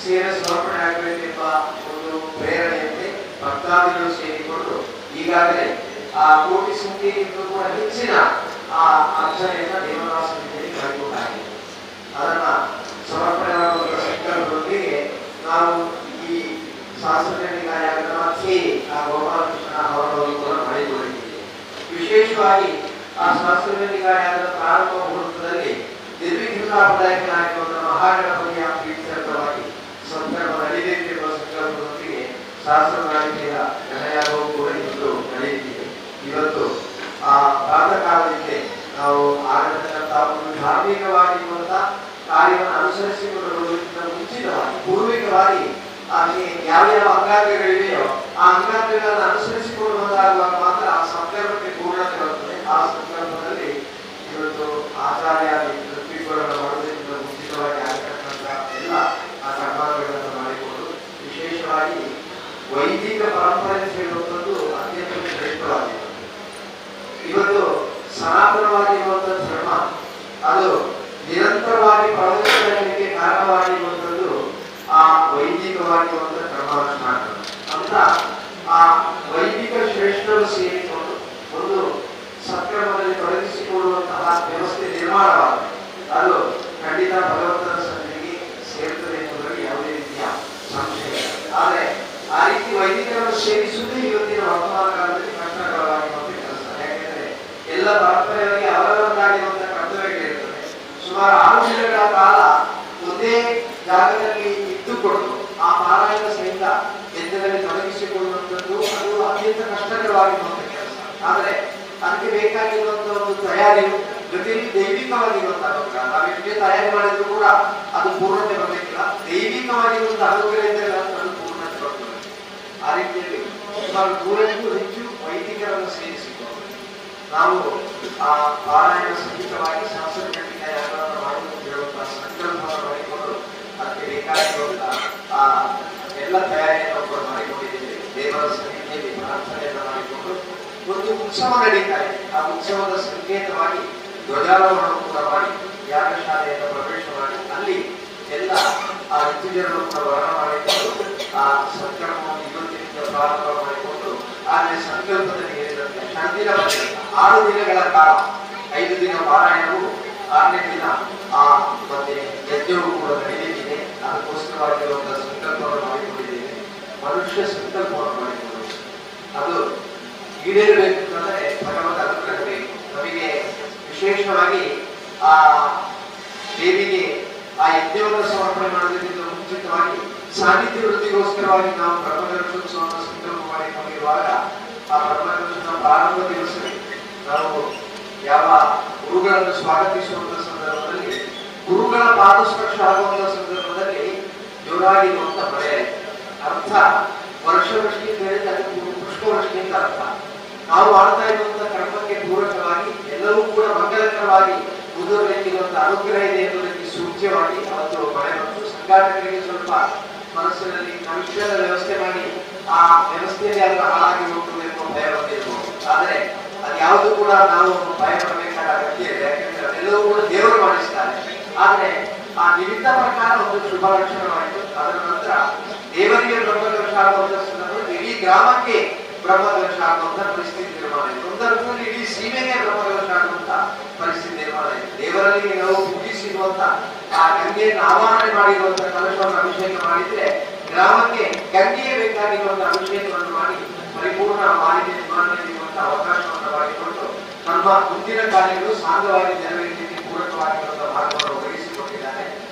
ಸೇವೆ ಸಮರ್ಪಣೆ ಆಗಬೇಕೆಂಬ ಒಂದು ಪ್ರೇರಣೆಯಂತೆ ಭಕ್ತಾದಿಗಳು ಸೇರಿಕೊಂಡು ಈಗಾಗಲೇ ಆ ಕೋಟಿ ಸಂಖ್ಯೆಗಿಂತ ಕೂಡ ಹೆಚ್ಚಿನ ಆ ಅರ್ಚನೆಯನ್ನ ದೇವರ ಸನ್ನಿಧಿಯಲ್ಲಿ ಮಾಡಿಕೊಂಡಾಗಿದೆ. ಅದನ್ನ ಸಮರ್ಪಣೆ ಮಾಡುವಂತಹ ಸಂಕಲ್ಪದೊಂದಿಗೆ ನಾವು ಈ ಸಹಸ್ರಚಂಡಿಕಾ ಯಾಗದ ಮಧ್ಯೆ ಆ ಗೋಪಾಲಕೃಷ್ಣನ ಹವನವನ್ನು ಕೂಡ ಮಾಡಿಕೊಂಡಿದ್ದೇವೆ. ವಿಶೇಷವಾಗಿ ಆ ಸಹಸ್ರಚಂಡಿಕಾ ಯಾಗದ ಪ್ರಾರಂಭ ಮುಹೂರ್ತದಲ್ಲಿ ನಿರ್ವಿಘ್ನದಾಯಕನಾಗಿರುವಂತಹ ಮಹಾಗಣಪತಿಯ ಪ್ರೀತ್ಯರ್ಥವಾಗಿ ಸಂಕಲ್ಪ ನಡೀಬೇಕು ಎಂಬ ಸಂಕಲ್ಪದೊಂದಿಗೆ ಸಹಸ್ರನಾಳಿಕೆಯ ಗಣಯಾಗವೂ ಕೂಡ ಇವತ್ತು ನಡೆಯುತ್ತಿದೆ. ಇವತ್ತು ಆ ಪ್ರಾತಃ ಕಾಲದಿಂದ ನಾವು ಆಗತಕ್ಕಂತಹ ಒಂದು ಧಾರ್ಮಿಕವಾಗಿರುವಂತಹ ಕಾರ್ಯವನ್ನು ಅನುಸರಿಸಿಕೊಂಡು ಬರುವುದಕ್ಕಿಂತ ಮುಂಚಿತವಾಗಿ ಪೂರ್ವಿಕವಾಗಿ ಅಲ್ಲಿ ಯಾವ ಯಾವ ಅಂಗಾಂಗಗಳಿವೆಯೋ ಆ ಅಂಗಾಂಗಗಳನ್ನು ಅನುಸರಿಸಿಕೊಂಡು ಬಂದಾಗುವಾಗ ಮಾತ್ರ ಆ ಸಂಕಲ್ಪಕ್ಕೆ ಪೂರ್ಣತೆ ಬರುತ್ತದೆ. ಆ ಸಂಕಲ್ಪದಲ್ಲಿ ಇವತ್ತು ಆಚಾರ್ಯ ಋತ್ವಿಗಳನ್ನು ಮಾಡುವುದಕ್ಕಿಂತ ಮುಂಚಿತವಾಗಿ ಆಗತಕ್ಕಂಥ ಎಲ್ಲ ಆ ಕರ್ಮಾಂಗಗಳನ್ನು ಮಾಡಿಕೊಂಡು ವಿಶೇಷವಾಗಿ ವೈದಿಕ ಪರಂಪರೆ ಅಂತ ಹೇಳುವಂಥದ್ದು ಅತ್ಯಂತ ಶ್ರೇಷ್ಠವಾಗಿದೆ. ಇವತ್ತು ಸನಾತನವಾಗಿರುವಂತಹ ಧರ್ಮ ಅದು ನಿರಂತರವಾಗಿ ಪ್ರವಹಿಸಲಿಕ್ಕೆ ಕಾರಣವಾಗಿರುವಂಥದ್ದು ಆ ವೈದಿಕವಾಗಿರುವಂತಹ ಕರ್ಮಾನುಷ್ಠಾನ ಅಂತ ಆ ವೈದಿಕ ಶ್ರೇಷ್ಠರು ಸೇರಿಕೊಂಡು ಒಂದು ಸತ್ಕರ್ಮದಲ್ಲಿ ತೊಡಗಿಸಿಕೊಳ್ಳುವಂತಹ ವ್ಯವಸ್ಥೆ ನಿರ್ಮಾಣವಾಗಿದೆ. ಅದು ಖಂಡಿತ ಭಗವಂತನ ಸನ್ನಿಧಿಗೆ ಸೇರ್ತದೆ ಎಂಬುದರಲ್ಲಿ ಯಾವುದೇ ರೀತಿಯ ಸಂಶಯ ಇಲ್ಲ. ಆದರೆ ಆ ರೀತಿ ವೈದಿಕರನ್ನು ಸೇರಿಸುವುದೇ ಇವತ್ತಿನ ವರ್ತಮಾನ ಕಾಲದಲ್ಲಿ ಕಷ್ಟಕರವಾಗಿರುವಂತಹ ಕೆಲಸ. ಯಾಕೆಂದ್ರೆ ಎಲ್ಲ ಪರಂಪರೆಯವರಿಗೆ ಅವರವರದ್ದಾಗಿರುವಂತಹ ಕರ್ತವ್ಯಗಳಿರ್ತದೆ. ಸುಮಾರು 6 ದಿನಗಳ ಕಾಲ ಒಂದೇ ಜಾಗದಲ್ಲಿ ಇದ್ದುಕೊಂಡು ಆ ಪಾರಾಯಣ ಸಹಿತ ಯಜ್ಞದಲ್ಲಿ ತೊಡಗಿಸಿಕೊಳ್ಳುವಂಥದ್ದು ಅದು ಅತ್ಯಂತ ಕಷ್ಟಕರವಾಗಿರುವಂತಹ ಕೆಲಸ. ಆದರೆ ಅದಕ್ಕೆ ಬೇಕಾಗಿರುವಂತಹ ಒಂದು ತಯಾರಿಯು ಜೊತೆಯಲ್ಲಿ ದೈವಿಕವಾಗಿರುವಂತಹ ಅನುಗ್ರಹ, ನಾವೆಷ್ಟೇ ತಯಾರಿ ಮಾಡಿದ್ರು ಕೂಡ ಅದು ಪೂರ್ಣತೆ ಬರಬೇಕಿಲ್ಲ. ದೈವಿಕವಾಗಿರುವಂತಹ ಅನುಗ್ರಹ ಇದ್ದರೆ ಅದು ಪೂರ್ಣತೆ ಬರ್ತದೆ. ಆ ರೀತಿಯಲ್ಲಿ ಸುಮಾರು 100ಕ್ಕೂ ಹೆಚ್ಚು ವೈದಿಕರನ್ನು ಸೇರಿಸಿಕೊಂಡು ನಾವು ಆ ಪಾರಾಯಣ ಸಹಿತವಾಗಿ ಸಹಸ್ರಚಂಡಿಕಾ ಯಾಗವನ್ನು ಮಾಡುವುದು ಹೇಳುವಂತಹ ಸಂಕಲ್ಪವನ್ನು ಮಾಡಿಕೊಂಡು ಅದಕ್ಕೆ ಬೇಕಾಗಿರುವಂತಹ ಆ ಎಲ್ಲ ತಯಾರಿಯನ್ನು ಕೂಡ ಮಾಡಿಕೊಂಡಿದ್ದೇವೆ. ದೇವರ ಸನ್ನಿಧಿಯಲ್ಲಿ ಪ್ರಾರ್ಥನೆಯನ್ನು ಮಾಡಿಕೊಂಡು ಒಂದು ಉತ್ಸವ ನಡೀತಾ ಇದೆ. ಆ ಉತ್ಸವದ ಸಂಕೇತವಾಗಿ ಧ್ವಜಾರೋಹಣ ಕೂಡ ಮಾಡಿ ಯಾಗಶಾಲೆಯನ್ನು ಪ್ರವೇಶ ಮಾಡಿ ಅಲ್ಲಿ ಎಲ್ಲ ಆ ಋತುಜರನ್ನು ಕೂಡ ವರ್ಣ ಮಾಡಿಕೊಂಡು ಆ ಸತ್ಕರ್ಮವನ್ನು ಇವತ್ತಿನಿಂದ ಪ್ರಾರಂಭ ಮಾಡಿಕೊಂಡು ಆದರೆ ಸಂಕಲ್ಪದಲ್ಲಿ ಹೇಳಿದಂತೆ ಷಡ್ದಿನ 6 ದಿನಗಳ ಕಾಲ 5 ದಿನ ಪಾರಾಯಣವು 6ನೇ ದಿನ ಆ ಮತ್ತೆ ಯಜ್ಞವೂ ಕೂಡ ನಡೆಯಲಿದೆ. ಅದಕ್ಕೋಸ್ಕರವಾಗಿರುವಂತಹ ಸಂಕಲ್ಪವನ್ನು ಮಾಡಿಕೊಂಡಿದ್ದೇವೆ. ಮನುಷ್ಯ ಸಂಕಲ್ಪವನ್ನು ಮಾಡಿಕೊಂಡು ಅದು ಈಡೇರಬೇಕು ಅಂತಂದ್ರೆ ಭಗವಂತ ಅನುಗ್ರಹ ಬೇಕು ನಮಗೆ. ವಿಶೇಷವಾಗಿ ಆ ದೇವಿಗೆ ಆ ಯಜ್ಞವನ್ನು ಸಮರ್ಪಣೆ ಮಾಡೋದಕ್ಕಿಂತ ಮುಂಚಿತವಾಗಿ ಸಾನ್ನಿಧ್ಯ ವೃದ್ಧಿಗೋಸ್ಕರವಾಗಿ ನಾವು ಬ್ರಹ್ಮಕಲಶೋತ್ಸವವನ್ನು ಸಂಕಲ್ಪ ಮಾಡಿಕೊಂಡಿರುವಾಗ ಆ ಬ್ರಹ್ಮಕಲಶದ ಪ್ರಾರಂಭ ದಿವಸವೇ ನಾವು ಯಾವ ಗುರುಗಳನ್ನು ಸ್ವಾಗತಿಸುವಂತಹ ಸಂದರ್ಭದಲ್ಲಿ ಗುರುಗಳ ಪಾದಸ್ಪರ್ಶ ಆಗುವಂತಹ ಸಂದರ್ಭದಲ್ಲಿ ಜೋರಾಗಿರುವಂತಹ ಮಳೆ ಆಯಿತು. ಅರ್ಥ ವರ್ಷವೃಷ್ಟಿ ಅಂತ ಹೇಳಿದ್ರೆ ಅದು ಪುಷ್ಪವೃಷ್ಟಿ ಅಂತ ಅರ್ಥ. ನಾವು ಮಾಡ್ತಾ ಇರುವಂತಹ ಕರ್ಮಕ್ಕೆ ಪೂರಕವಾಗಿ ಎಲ್ಲವೂ ಕೂಡ ಮಂಗಲಕರವಾಗಿ ಮುಂದುವರೆಯುವಂತಹ ಅನುಗ್ರಹ ಇದೆ ಎಂಬುದಕ್ಕೆ ಸೂಚ್ಯವಾಗಿ ಅವತ್ತು ಮಳೆ ಬಂತು. ಸಂಘಾಟಕರಿಗೆ ಸ್ವಲ್ಪ ಮನಸ್ಸಿನಲ್ಲಿ ನಾವಿಷ್ಟೆಲ್ಲ ವ್ಯವಸ್ಥೆ ಮಾಡಿ ಆ ವ್ಯವಸ್ಥೆಯಲ್ಲಿ ಅದರ ಹಾಳಾಗಿ ಹೋಗ್ತದೆ ಎಂಬ ಭಯ ಬಂದಿರಬಹುದು. ಆದರೆ ಅದು ಯಾವುದು ಕೂಡ ನಾವು ಭಯ ಪಡಬೇಕಾದ ಅಗತ್ಯ ಇದೆ. ಯಾಕೆಂದ್ರೆ ಅದೆಲ್ಲವೂ ಕೂಡ ದೇವರು ಮಾಡಿಸ್ತಾರೆ. ಆದರೆ ಆ ನಿಮಿತ್ತ ಪ್ರಕಾರ ಒಂದು ಶುಭ ಲಕ್ಷಣವಾಯಿತು. ಅದರ ನಂತರ ದೇವರಿಗೆ ಬ್ರಹ್ಮಕಲಶ ಆಗುವಂತಹ ಸಂದರ್ಭದಲ್ಲಿ ಇಡೀ ಗ್ರಾಮಕ್ಕೆ ಬ್ರಹ್ಮಕಲಶ ಆಗುವಂತಹ ಪರಿಸ್ಥಿತಿ ನಿರ್ಮಾಣ ಆಯಿತು. ಒಂದರ್ಥದಲ್ಲಿ ಇಡೀ ಸೀಮೆಗೆ ಬ್ರಹ್ಮಕಲಶ ಆಗುವಂತಹ ಪರಿಸ್ಥಿತಿ ನಿರ್ಮಾಣ ಆಯಿತು. ದೇವರಲ್ಲಿ ನಾವು ಪೂಜಿಸಿರುವಂತ ಆ ಗಂಗೆಯನ್ನು ಆವಾಹನೆ ಮಾಡಿರುವಂತಹ ಕಲಶವನ್ನು ಅಭಿಷೇಕ ಮಾಡಿದ್ರೆ ಗ್ರಾಮಕ್ಕೆ ಗಂಗೆಯೇ ಬೇಕಾಗಿರುವಂತಹ ಅಭಿಷೇಕವನ್ನು ಮಾಡಿ ಪರಿಪೂರ್ಣ ಮಾಲಿನ್ಯ ನಿವಾರಣೆಗಿರುವಂತಹ ಅವಕಾಶವನ್ನು ಮಾಡಿಕೊಂಡು ನಮ್ಮ ಮುಂದಿನ ಕಾರ್ಯಗಳು ಸಾಂಗವಾಗಿ ನೆರವೇರಲಿಕ್ಕೆ ಪೂರಕವಾಗಿರುವಂತಹ ಮಾರ್ಗವನ್ನು ಒದಗಿಸಿಕೊಟ್ಟಿದ್ದಾರೆ.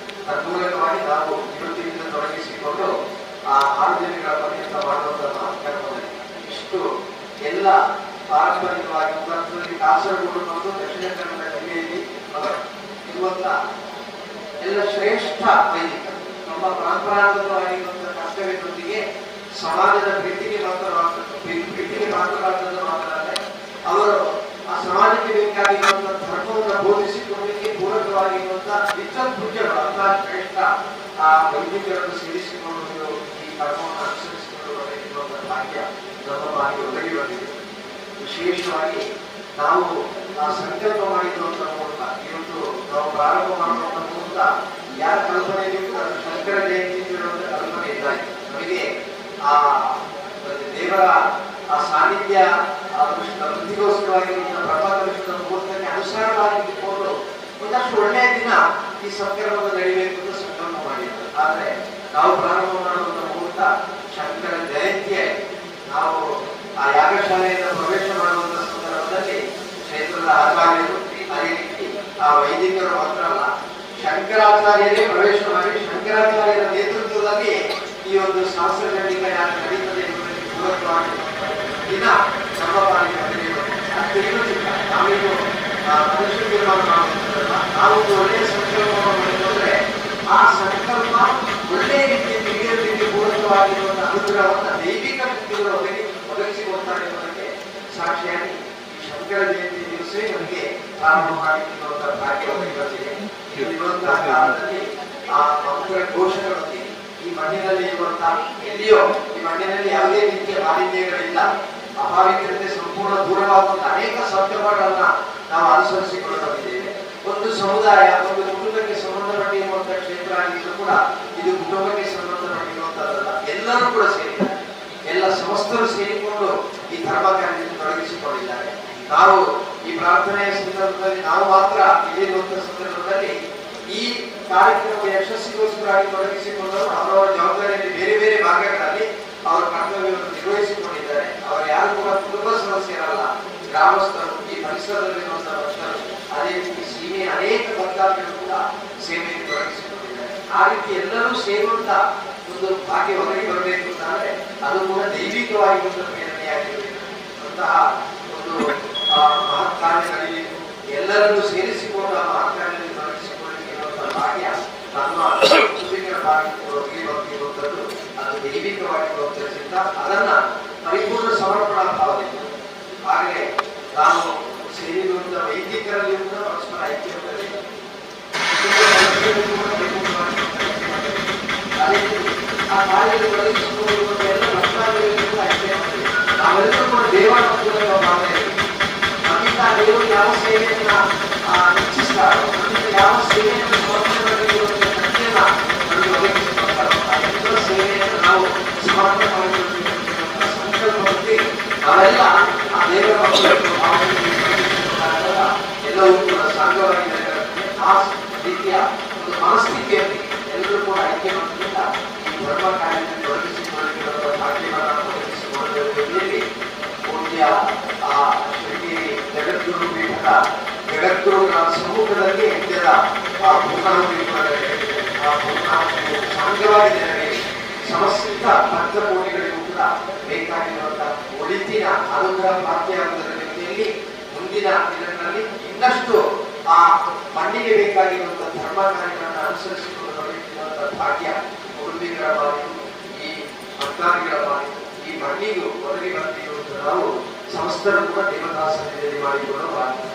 ತನ್ಮೂಲಕವಾಗಿ ನಾವು ಇವತ್ತಿನಿಂದ ತೊಡಗಿಸಿಕೊಂಡು ಆ 6 ದಿನಗಳ ಪರ್ಯಂತ ಮಾಡುವಂತಹ ಮಹತ್ಕರ್ಮದಲ್ಲಿ ಇಷ್ಟು ಎಲ್ಲ ಪಾರಂಪರಿಕವಾಗಿ ಉದಾಹರಣೆಗೆ ಕಾಸರಗೋಡು ಮತ್ತು ದಕ್ಷಿಣ ಕನ್ನಡ ಜಿಲ್ಲೆಯಲ್ಲಿ ಇರುವ ಇರುವಂತ ಎಲ್ಲ ಶ್ರೇಷ್ಠ ವೈದಿಕರು ನಮ್ಮ ಪರಂಪರಾಗತವಾಗಿರುವಂತಹ ಕರ್ತವ್ಯದೊಂದಿಗೆ ಸಮಾಜದ ಪ್ರೀತಿಗೆ ಪ್ರೀತಿಗೆ ಪಾತ್ರವಾದದ್ದು ಮಾತ್ರ ಅಲ್ಲದೆ ಅವರು ಆ ಸಮಾಜಕ್ಕೆ ಬೇಕಾಗಿರುವಂತಹ ಧರ್ಮವನ್ನು ಬೋಧಿಸಿಕೊಳ್ಳಲಿಕ್ಕೆ ಪೂರಕವಾಗಿರುವಂತಹ ವಿದ್ವತ್ ಪೂಜ್ಯರು ಅಂತಹ ಶ್ರೇಷ್ಠ ಆ ವೈದಿಕರನ್ನು ಸೇರಿಸಿಕೊಳ್ಳುವುದು ಈ ಕರ್ಮವನ್ನು ಅನುಸರಿಸಿಕೊಂಡು ಬರಬೇಕಿರುವಂತಹ ಭಾಗ್ಯ ನಮ್ಮ ಬಾರಿಗೆ ಒದಗಿ ಬಂದಿದೆ. ವಿಶೇಷವಾಗಿ ನಾವು ಆ ಸಂಕಲ್ಪ ಮಾಡಿರುವಂತಹ ಮೂಲಕ ಇವತ್ತು ನಾವು ಪ್ರಾರಂಭ ಮಾಡುವಂತಹ ಮೂಲಕ ಯಾರ ಕಲ್ಪನೆ ಬೇಕು ಅದು ಶಂಕರ ಜಯಂತಿ ಇರುವಂತಹ ಕಲ್ಪನೆ ಇಲ್ಲ. ನಮಗೆ ಆ ದೇವರ ಆ ಸಾನ್ನಿಧ್ಯ ಆ ವೃತ್ತಿಗೋಸ್ಕರವಾಗಿರುವಂತಹ ಬ್ರಹ್ಮಕಲಶದ ಮುಹೂರ್ತಕ್ಕೆ ಅನುಸಾರವಾಗಿದ್ದುಕೊಂಡು ಒಂದಷ್ಟು ಒಳ್ಳೆಯ ದಿನ ಈ ಸತ್ಕರ್ಮವನ್ನು ನಡೀಬೇಕು ಅಂತ ಸಂಕಲ್ಪ ಮಾಡಿದ್ರು. ಆದ್ರೆ ನಾವು ಪ್ರಾರಂಭ ಮಾಡುವಂತಹ ಮುಹೂರ್ತ ಶಂಕರ ಜಯಂತಿಯಾಗಿ ನಾವು ಆ ಯಾಗಶಾಲೆಯಿಂದ ಪ್ರವೇಶ ಮಾಡುವಂತಹ ಸಂದರ್ಭದಲ್ಲಿ ಕ್ಷೇತ್ರದ ಆಚಾರ್ಯರು, ಅದೇ ರೀತಿ ಆ ವೈದಿಕರು ಮಾತ್ರ ಅಲ್ಲ, ಶಂಕರಾಚಾರ್ಯರೇ ಪ್ರವೇಶ ಮಾಡಿ ಶಂಕರಾಚಾರ್ಯರ ನೇತೃತ್ವದಲ್ಲಿ ಈ ಒಂದು ಸಹಸ್ರಚಂಡಿಕಾ ಯಾಗ ನಡೀತದೆ ಎಂಬುದಕ್ಕೆ ಪೂರಕವಾಗಿರುವಂತಹ ದಿನ ನಮ್ಮ ಪಾಲಿಗೆ ಬಂದಿದೆ. ಅದು ತಿಳಿಯುವುದಿಲ್ಲ. ನಾವೀಗ ಮನುಷ್ಯ ತೀರ್ಮಾನ ಮಾಡುವಂಥದ್ದಲ್ಲ. ನಾವೊಂದು ಒಳ್ಳೆಯ ಸಂಕಲ್ಪವನ್ನು ಮಾಡಿಕೊಂಡ್ರೆ ಆ ಸಂಕಲ್ಪ ಒಳ್ಳೆಯ ರೀತಿಯಲ್ಲಿ ಈಡೇರಲಿಕ್ಕೆ ಪೂರಕವಾಗಿರುವಂತಹ ಅನುಗ್ರಹವನ್ನು ದೈವಿಕ ಶಕ್ತಿಗಳು ಒದಗಿಸಿಕೊಡ್ತಾರೆ ಎಂಬುದಕ್ಕೆ ಸಾಕ್ಷಿಯಾಗಿ ಈ ಶಂಕರ ಜಯಂತಿ ದಿವಸವೇ ನಮಗೆ ಪ್ರಾರಂಭ ಮಾಡಲಿಕ್ಕಿರುವಂತಹ ಭಾಗ್ಯ ಒದಗಿ ಬಂದಿದೆ. ಇರುವಂತಹ ಕಾಲದಲ್ಲಿ ಆ ಮಂತ್ರ ಘೋಷಗಳೊಂದಿಗೆ ಈ ಮಣ್ಣಿನಲ್ಲಿ ಇರುವಂತಹ ಎಲ್ಲಿಯೋ ಈ ಮಣ್ಣಿನಲ್ಲಿ ಯಾವುದೇ ರೀತಿಯ ಮಾಲಿನ್ಯಗಳಿಲ್ಲ, ಅಪಾವಿತ್ರತೆ ಸಂಪೂರ್ಣ ದೂರವಾಗುವಂತಹ ಅನೇಕ ಸತ್ಯಗಳನ್ನ ನಾವು ಅನುಸರಿಸಿಕೊಂಡು ಬಂದಿದ್ದೇವೆ. ಒಂದು ಸಮುದಾಯ, ಒಂದು ಕುಟುಂಬಕ್ಕೆ ಸಂಬಂಧಪಟ್ಟಿರುವಂತಹ ಕ್ಷೇತ್ರ ಆಗಿದ್ರು ಕೂಡ ಇದು ಕುಟುಂಬಕ್ಕೆ ಸಂಬಂಧಪಟ್ಟಿರುವಂತಹದ್ದಲ್ಲ. ಎಲ್ಲರೂ ಕೂಡ ಸೇರಿದ್ದಾರೆ, ಎಲ್ಲ ಸಮಸ್ತರು ಸೇರಿಕೊಂಡು ಈ ಧರ್ಮ ಕಾರ್ಯದಲ್ಲಿ ತೊಡಗಿಸಿಕೊಂಡಿದ್ದಾರೆ. ನಾವು ಈ ಪ್ರಾರ್ಥನೆಯ ಸಂದರ್ಭದಲ್ಲಿ ನಾವು ಮಾತ್ರ ಇಲ್ಲಿರುವಂತಹ ಸಂದರ್ಭದಲ್ಲಿ ಈ ಕಾರ್ಯಕ್ರಮದ ಯಶಸ್ಸಿಗೋಸ್ಕರವಾಗಿ ತೊಡಗಿಸಿಕೊಂಡವರು ಅವರವರ ಜವಾಬ್ದಾರಿಯಲ್ಲಿ ಬೇರೆ ಬೇರೆ ಭಾಗಗಳಲ್ಲಿ ಅವರ ಕರ್ತವ್ಯವನ್ನು ನಿರ್ವಹಿಸಿಕೊಂಡಿದ್ದಾರೆ. ಅವರು ಯಾರು ಕೂಡ ಕುಟುಂಬ ಸದಸ್ಯರಲ್ಲ, ಗ್ರಾಮಸ್ಥರು, ಈ ಪರಿಸರದಲ್ಲಿರುವಂತಹ ಭಕ್ತರು, ಅದೇ ರೀತಿ ಸೀಮೆಯ ಅನೇಕ ಭಕ್ತಾದಿಗಳು ಕೂಡ ಸೇವೆಯನ್ನು ತೊಡಗಿಸಿಕೊಂಡಿದ್ದಾರೆ. ಆ ರೀತಿ ಎಲ್ಲರೂ ಸೇರುವಂತ ಒಂದು ಭಾಗ್ಯ ಒದಗಿ ಬರಬೇಕು ಅಂತಂದ್ರೆ ಅದು ಕೂಡ ದೈವಿಕವಾಗಿ ಒಂದು ಪ್ರೇರಣೆಯಾಗಿರಬೇಕು. ಅಂತಹ ಒಂದು ಮಹತ್ ಕಾರ್ಯ ನಡೀಬೇಕು, ಎಲ್ಲರನ್ನೂ ಸೇರಿಸಿಕೊಂಡು ಆ ಮಹತ್ ಕಾರ್ಯದಲ್ಲಿ ತೊಡಗಿಸಿಕೊಳ್ಳಲಿಕ್ಕಿರುವಂತಹ ಭಾಗ್ಯ ನಮ್ಮ ಕುಟುಂಬಿಕರ ಭಾಗ್ಯ ಒದಗಿ ಬಂದಿರುವಂಥದ್ದು ಅದು ದೈವಿಕವಾಗಿರುವಂಥ ಅದನ್ನ ಪರಿಪೂರ್ಣ ಸಮರ್ಪಣಾ ಭಾವದಿಂದ. ಹಾಗೆ ನಾವು ಸೇರಿರುವಂತಹ ವೈದಿಕರಲ್ಲಿ ಕೂಡ ಪರಸ್ಪರ ಐಕ್ಯವಿರಬೇಕು, ಅದೇ ಆ ಕಾರ್ಯದಲ್ಲಿ ತೊಡಗಿಸಿಕೊಂಡಿರುವಂತಹ ಎಲ್ಲ ಭಕ್ತಾದಿಗಳಲ್ಲಿ ಕೂಡ ಐಕ್ಯ ಮಾಡಬೇಕು. ನಾವೆಲ್ಲರೂ ಕೂಡ ದೇವರ ಭಾವನೆ, ನಮ್ಮಿಂದ ದೇವರು ಯಾವ ಸೇವೆಯನ್ನ ಇಚ್ಛಿಸ್ತಾರೋ, ನಮ್ಮಿಂದ ಯಾವ ಸೇವೆಯನ್ನು ಸಮರ್ಪಣೆ ಮಾಡಬೇಕಿರುವಂತಹ ಶಕ್ತಿಯನ್ನ ನಮಗೆ ಒದಗಿಸಿಕೊಡ್ತಾರೋ ಆ ಎಲ್ಲ ಸೇವೆಯನ್ನು ನಾವು ಸಮರ್ಪಣೆ ಮಾಡಿಕೊಳ್ಳಬೇಕಿರುವಂತಹ ಸಂಕಲ್ಪದಲ್ಲಿ ನಾವೆಲ್ಲ ಆ ದೇವರ ಭಾವನೆ ಎಲ್ಲವೂ ಕೂಡ ಸಾಂಗವಾಗಿ ನೆರವೇರುತ್ತದೆ. ಆ ರೀತಿಯ ಒಂದು ಮನಸ್ಥಿತಿಯಲ್ಲಿ ಎಲ್ಲರೂ ಕೂಡ ಐಕ್ಯ ಮಾಡೋದ್ರಿಂದ ಈ ಧರ್ಮ ಕಾರ್ಯದಲ್ಲಿ ತೊಡಗಿಸಿಕೊಳ್ಳಲಿಕ್ಕಿರುವಂತಹ ಭಾಗ್ಯವನ್ನು ಒದಗಿಸಿಕೊಳ್ಳುವ ಜೊತೆಯಲ್ಲಿ ಪೂಜ್ಯ ಆ ಶೃಂಗೇರಿ ಜಗದ್ಗುರು ಪೀಠದ ಜಗದ್ಗುರುಗಳ ಸಮ್ಮುಖದಲ್ಲಿ ಯಜ್ಞದ ಆ ಪೂರ್ಣಾಹುತಿ ಕೂಡ ನೆರವೇರಿದೆ. ಆ ಪೂರ್ಣಾಹುತಿಯು ಸಾಂಗವಾಗಿ ನೆರವೇರಿ ಸಮಸ್ತ ಭಕ್ತಕೋಟಿಗಳಿಗೂ ಕೂಡ ಬೇಕಾಗಿರುವಂತಹ ಒಳಿತಿನ ಅನುಗ್ರಹ ಪ್ರಾಪ್ತಿಯಾಗುವುದರ ಜೊತೆಯಲ್ಲಿ ಮುಂದಿನ ದಿನಗಳಲ್ಲಿ ಇನ್ನಷ್ಟು ಆ ಮಣ್ಣಿಗೆ ಬೇಕಾಗಿರುವಂತಹ ಧರ್ಮ ಕಾರ್ಯಗಳನ್ನು ಅನುಸರಿಸಿಕೊಂಡು ಬರಬೇಕಿರುವಂತಹ ಭಾಗ್ಯ ಕುಟುಂಬಿಕರ ಬಾರಿಗೂ, ಈ ಭಕ್ತಾದಿಗಳ ಬಾರಿಗೂ, ಈ ಮಣ್ಣಿಗೂ ಒದಗಿ ಬಂದಿರುವಂತಹ ನಾವು ಸಮಸ್ತರು ಕೂಡ ದೇವತಾ ಸನ್ನಿಧಿಯಲ್ಲಿ ಮಾಡಿಕೊಳ್ಳುವ ಪ್ರಾರ್ಥನೆ.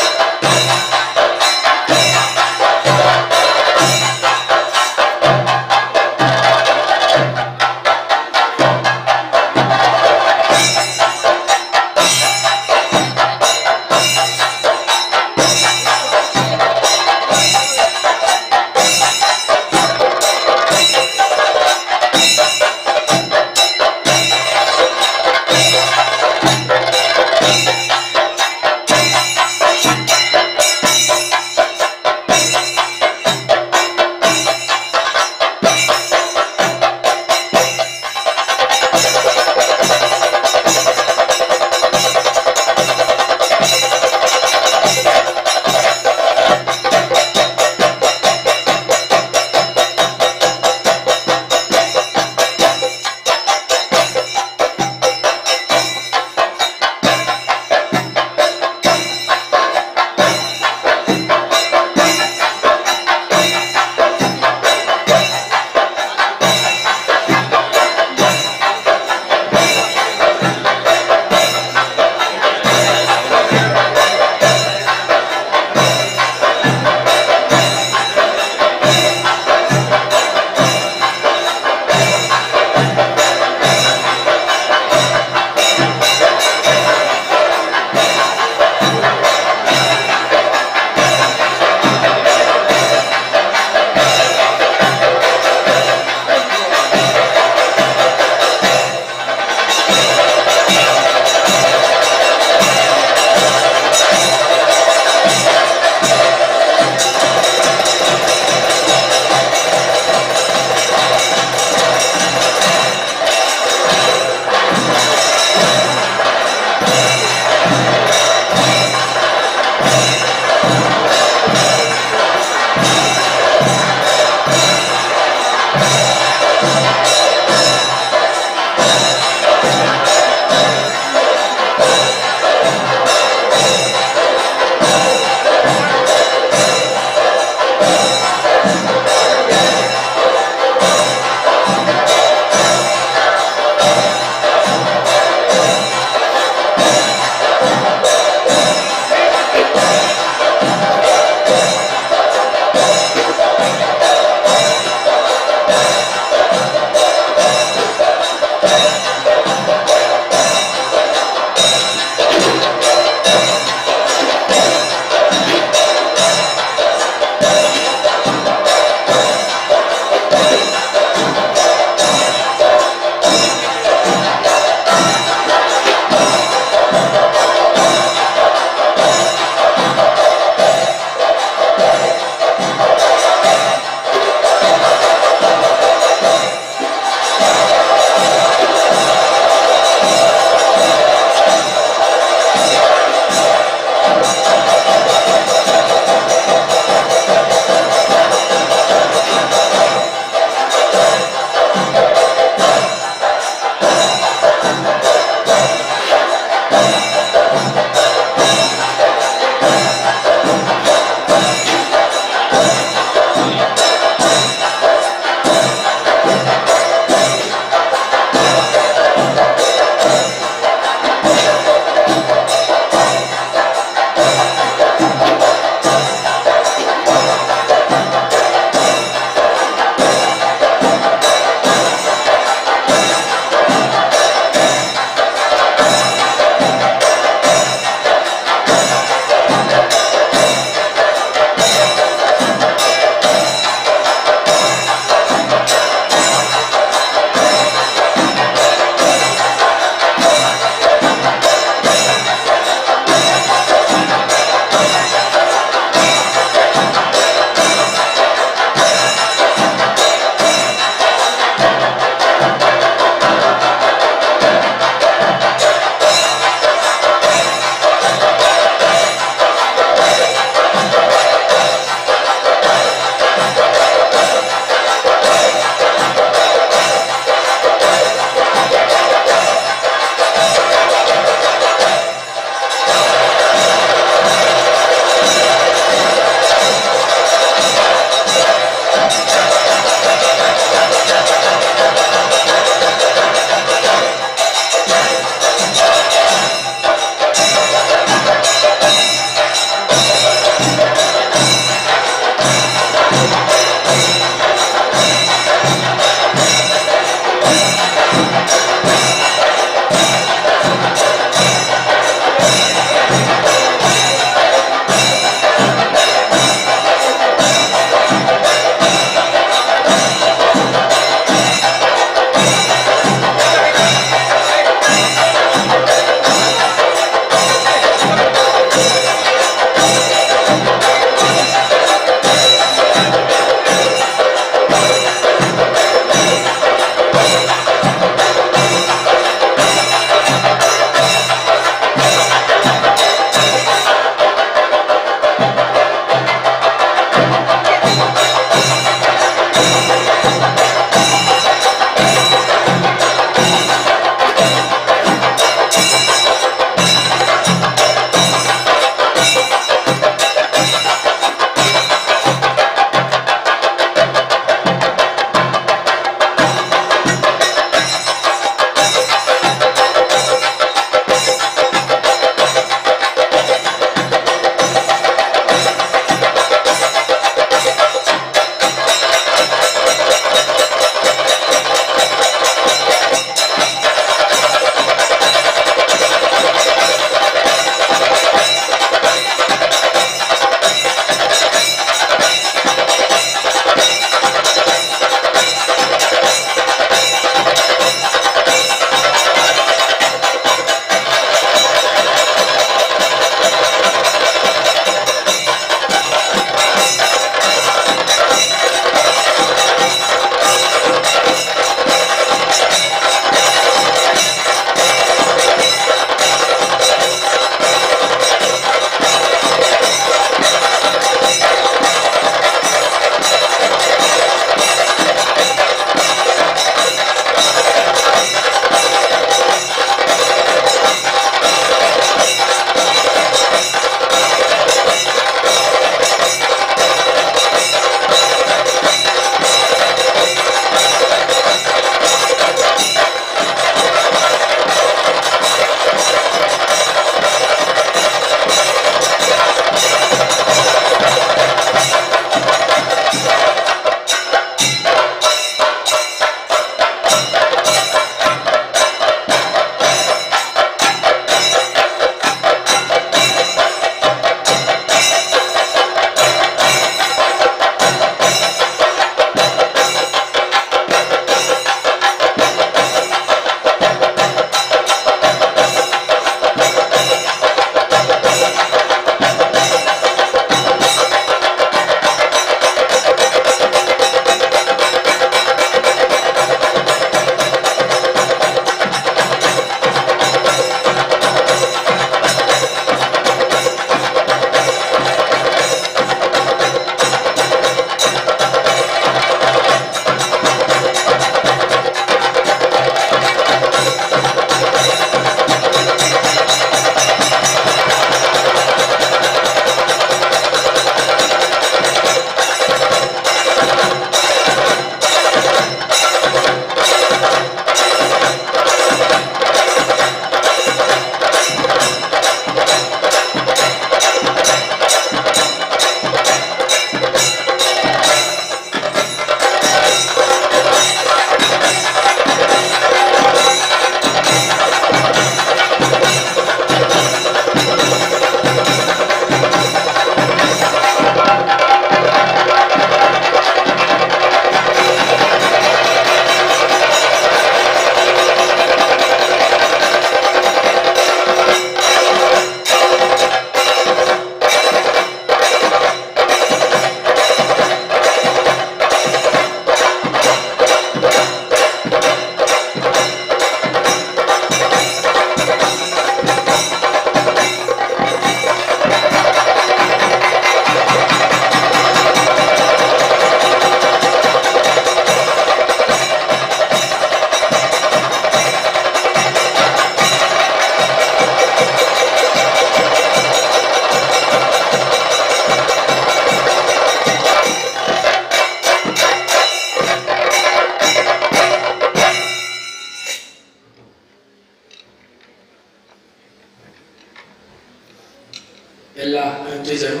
ಎಲ್ಲ ಋತ್ವಿಜರು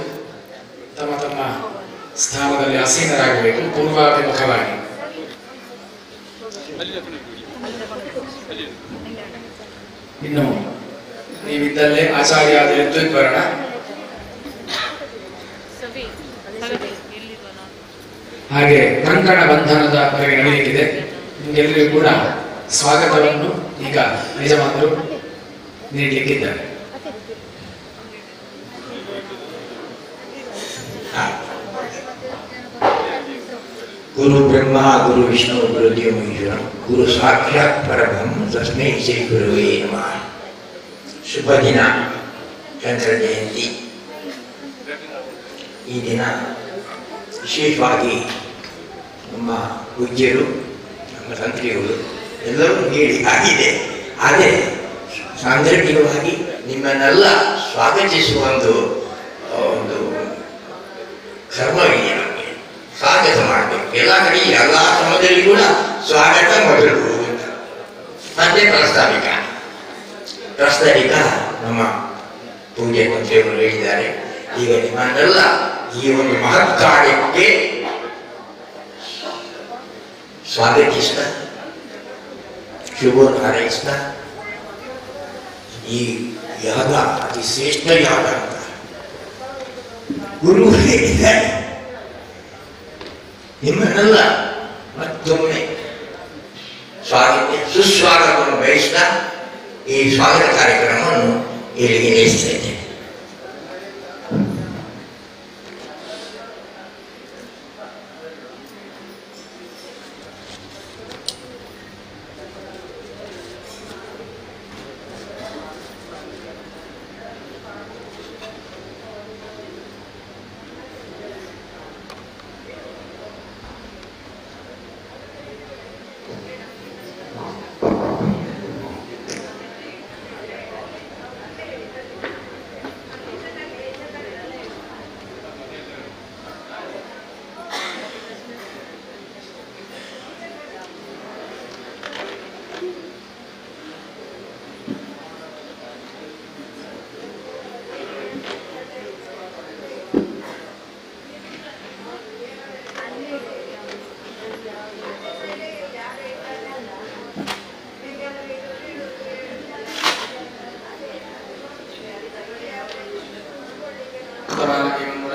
ತಮ್ಮ ತಮ್ಮ ಸ್ಥಾನದಲ್ಲಿ ಆಸೀನರಾಗಬೇಕು, ಪೂರ್ವಾಭಿಮುಖವಾಗಿ. ಇನ್ನು ನೀವಿದ್ದಲ್ಲೇ ಆಚಾರ್ಯಾದಿ ಋತ್ವಿಗ್ವರಣ ಹಾಗೆ ಕಂಕಣ ಬಂಧನದ ವರೆಗೆ ನಡೆಯಲಿದೆ. ನಿಮಗೆಲ್ಲರಿಗೂ ಕೂಡ ಸ್ವಾಗತವನ್ನು ಈಗ ಯಜಮಾನರು ನೀಡಲಿಕ್ಕಿದ್ದಾರೆ. ಗುರು ಬ್ರಹ್ಮ ಗುರು ವಿಷ್ಣು ಗುರು ದೇವ ಮಹೇಶ್ವರ ಗುರು ಸಾಕ್ಷಾತ್ ಪರಬ್ರಹ್ಮ ತಸ್ಮೈ ಶ್ರೀ ಗುರುವೇ ನಮಃ. ಶುಭ ದಿನ ಚಂದ್ರ ಜಯಂತಿ. ಈ ದಿನ ವಿಶೇಷವಾಗಿ ನಮ್ಮ ಪೂಜ್ಯರು, ನಮ್ಮ ತಂತ್ರಿಗಳು ಎಲ್ಲರೂ ಹೇಳಿ ಆಗಿದೆ. ಆದರೆ ಸಾಂದರ್ಭಿಕವಾಗಿ ನಿಮ್ಮನ್ನೆಲ್ಲ ಸ್ವಾಗತಿಸುವ ಒಂದು ಒಂದು ಕರ್ಮವಿದೆ ನಮಗೆ. ಸ್ವಾಗತ ಮಾಡಬೇಕು ಎಲ್ಲ ಕಡೆ, ಎಲ್ಲ ಸಮಯದಲ್ಲಿ ಕೂಡ ಸ್ವಾಗತ ಮೊದಲು ಅಂತ. ಮತ್ತೆ ಪ್ರಾಸ್ತಾವಿಕ ಪ್ರಾಸ್ತಾವಿಕ ನಮ್ಮ ಪೂಜೆ ಮಂತ್ರಿಗಳು ಹೇಳಿದ್ದಾರೆ. ಈಗ ನಿಮ್ಮನ್ನೆಲ್ಲ ಈ ಒಂದು ಮಹತ್ ಕಾರ್ಯಕ್ಕೆ ಸ್ವಾಗತಿಸ್ತಾ ಶುಭವನ್ನು ಹಾರೈಸ್ತಾ, ಈ ಯಾಗ ಅತಿ ಶ್ರೇಷ್ಠ ಯಾಗ ಅಂತ ಗುರು ಹೇಳಿದ್ದಾರೆ. ನಿಮ್ಮನ್ನೆಲ್ಲ ಮತ್ತೊಮ್ಮೆ ಸ್ವಾಗತ ಸುಸ್ವಾಗತವನ್ನು ಬಯಸ್ತಾ ಈ ಸ್ವಾಗತ ಕಾರ್ಯಕ್ರಮವನ್ನು ಇಲ್ಲಿಗೆ ನಿಲ್ಲಿಸ್ತಾ ಇದ್ದೇನೆ.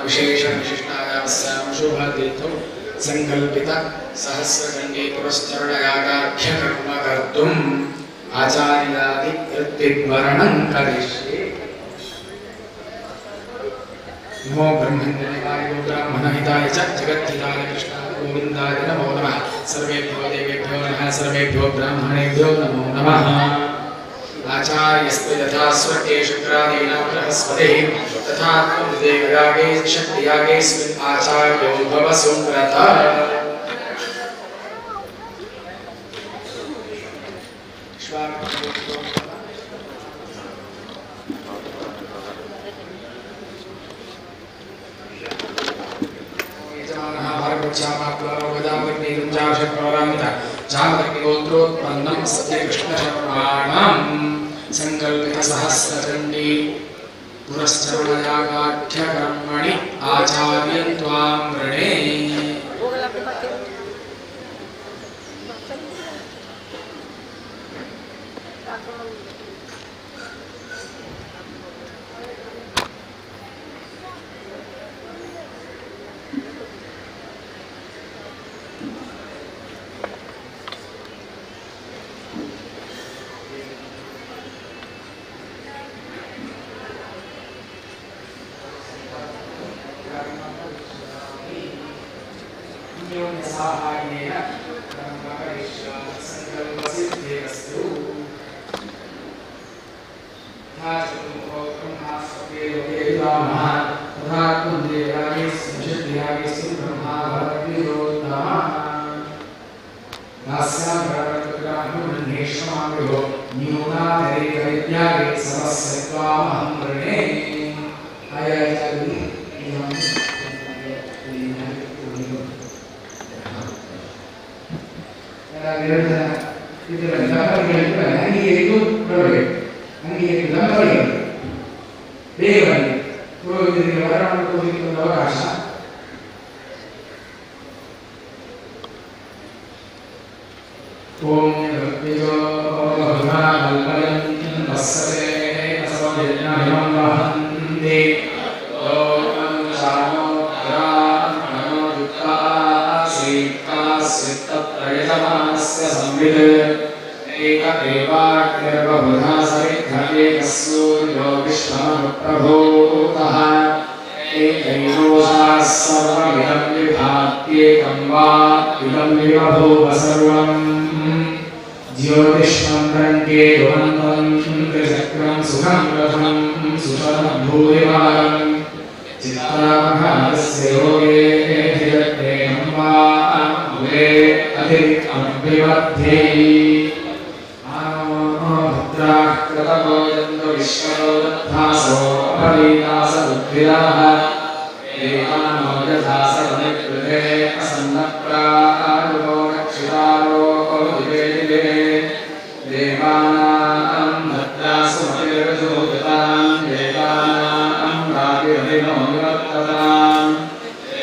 ವಿಶೇಷ ವಿಶಿಷ್ಟಾಯಾಸ್ಯಾಂ ಶುಭತಿಥೌ ಸಂಕಲ್ಪಿತ ಸಹಸ್ರಖಂಡೇ ಪುರಶ್ಚರಣಯಾಗಾಖ್ಯ ಕರ್ಮ ಕರ್ತುಂ ಆಚಾರ್ಯಾದಿ ಋತ್ವಿಗ್ವರಣಂ ಕರಿಷ್ಯೆ. ನಮೋ ಬ್ರಹ್ಮಣ್ಯದೇವಾಯ ಬ್ರಾಹ್ಮಣಹಿತಾಯ ಚ ಜಗದ್ಧಿತಾಯ ಕೃಷ್ಣಾಯ ಗೋವಿಂದಾಯ ನಮೋ ನಮಃ. ಸರ್ವೇಭ್ಯೋ ದೇವೇಭ್ಯೋ ನಮಃ, ಸರ್ವೇಭ್ಯೋ ಬ್ರಾಹ್ಮಣೇಭ್ಯೋ ನಮೋ ನಮಃ. ಆಚಾರ್ಯಸ್ತು ಯಥಾ ಸ್ವರ್ಗೇ ಶುಕ್ರಾದೀನಾಂ ಬೃಹಸ್ಪತಿಃ ತಥಾ ತ್ವಂ ದೇವಯಾಗೆ ಶಕ್ತಿಯಾಗೇಸ್ಮಿನ್ ಆಚಾರ್ಯೋ ಭವ ಸುವ್ರತ. ोत्रोत्पन्नं सत्यकृष्णशर्माणां सङ्कल्पितसहस्रचण्डी पुरश्चरणयागाख्यकर्मणि आचार्यं त्वां वृणे. साहाय्येन कर्म करिष्यामि सङ्कल्पसिद्धिरस्तु. यथा चतुर्मुखो ब्रह्मा स्वके लोके विद्वामः तथा त्वं देवागेस्मिन् शक्तियागेस्मिन् ब्रह्मा भवद्विजोत्तमः. दास्यां ब्रह्मेश्वमाभ्यो न्यूनातिरेकविद्यागे समस्य त्वामहं वृणे. ದಂಪತಿಗಳು ಅಂಗೀಕರಿತು ಬರಬೇಕು, ಅಂಗೀಕರಿತು ದಂಪತಿಗಳು ಬೇಗ ಬನ್ನಿ. ಪುರೋಹಿತರಿಗೆ ವರ ಮಾಡಿಕೊಳ್ಳಲಿಕ್ಕೆ ಒಂದು ಅವಕಾಶ. ಓಂ विश्वमप्रभूतः एकैरोषाः सर्वमिदं विभात्येकं वा इदं विबभूव सर्वम् ज्योतिष्मन्त्रं केतुमन्तं त्रिचक्रं सुखं रथं सुशतं भूरिवारं चित्रामघातस्य योगे धिरत्रेणं वा मुले अधिविमध्ये भद्राः कृतवो यन्तु विश्वरोदद्धासो अपरीतासबुद्धिराः देवानो यथा सदनिकृते असन्नप्रारुपो रक्षितारो दिवे दिवे देवानां भद्रासुमतिर्जोगतां देवानां रातिरधिनो निवर्ततां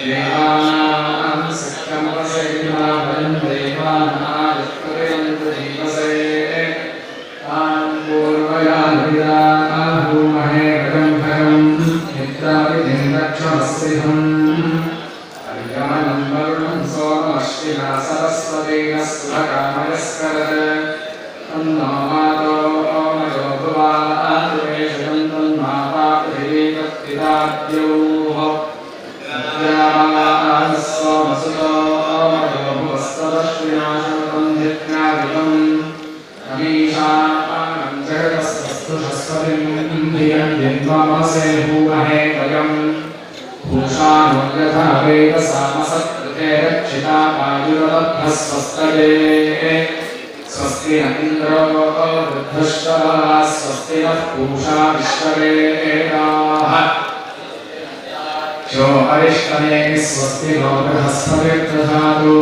देवानां सख्यमवसेना वयं देवानायत्प्रयन्तु जीवसे तान् पूर्वयाभिराहूमहे गगं भगं मित्राविधिं अर्यमणं वरुणं सोममश्विना सरस्वतेन सुभगामयस्करत् तन्नो मातो मयो भुवादिवेशं तन्माता पृथिवी तत्पिताद्योः सोमसुतो मयो भुवस्तदश्विना शृतं धिज्ञादिकम् अमीषाणं जगतस्तस्तुषस्पतिं धियं धिन्वमसे भूमहे वयम् भूषाणो यथा वेदसामसत्कृते रक्षिता वायुरलब्धस्वस्तये स्वस्ति न इन्द्रो वृद्धश्रवाः स्वस्ति नः पूषा विश्ववेदाः यो अरिष्टने स्वस्ति नो बृहस्पतिर्दधातु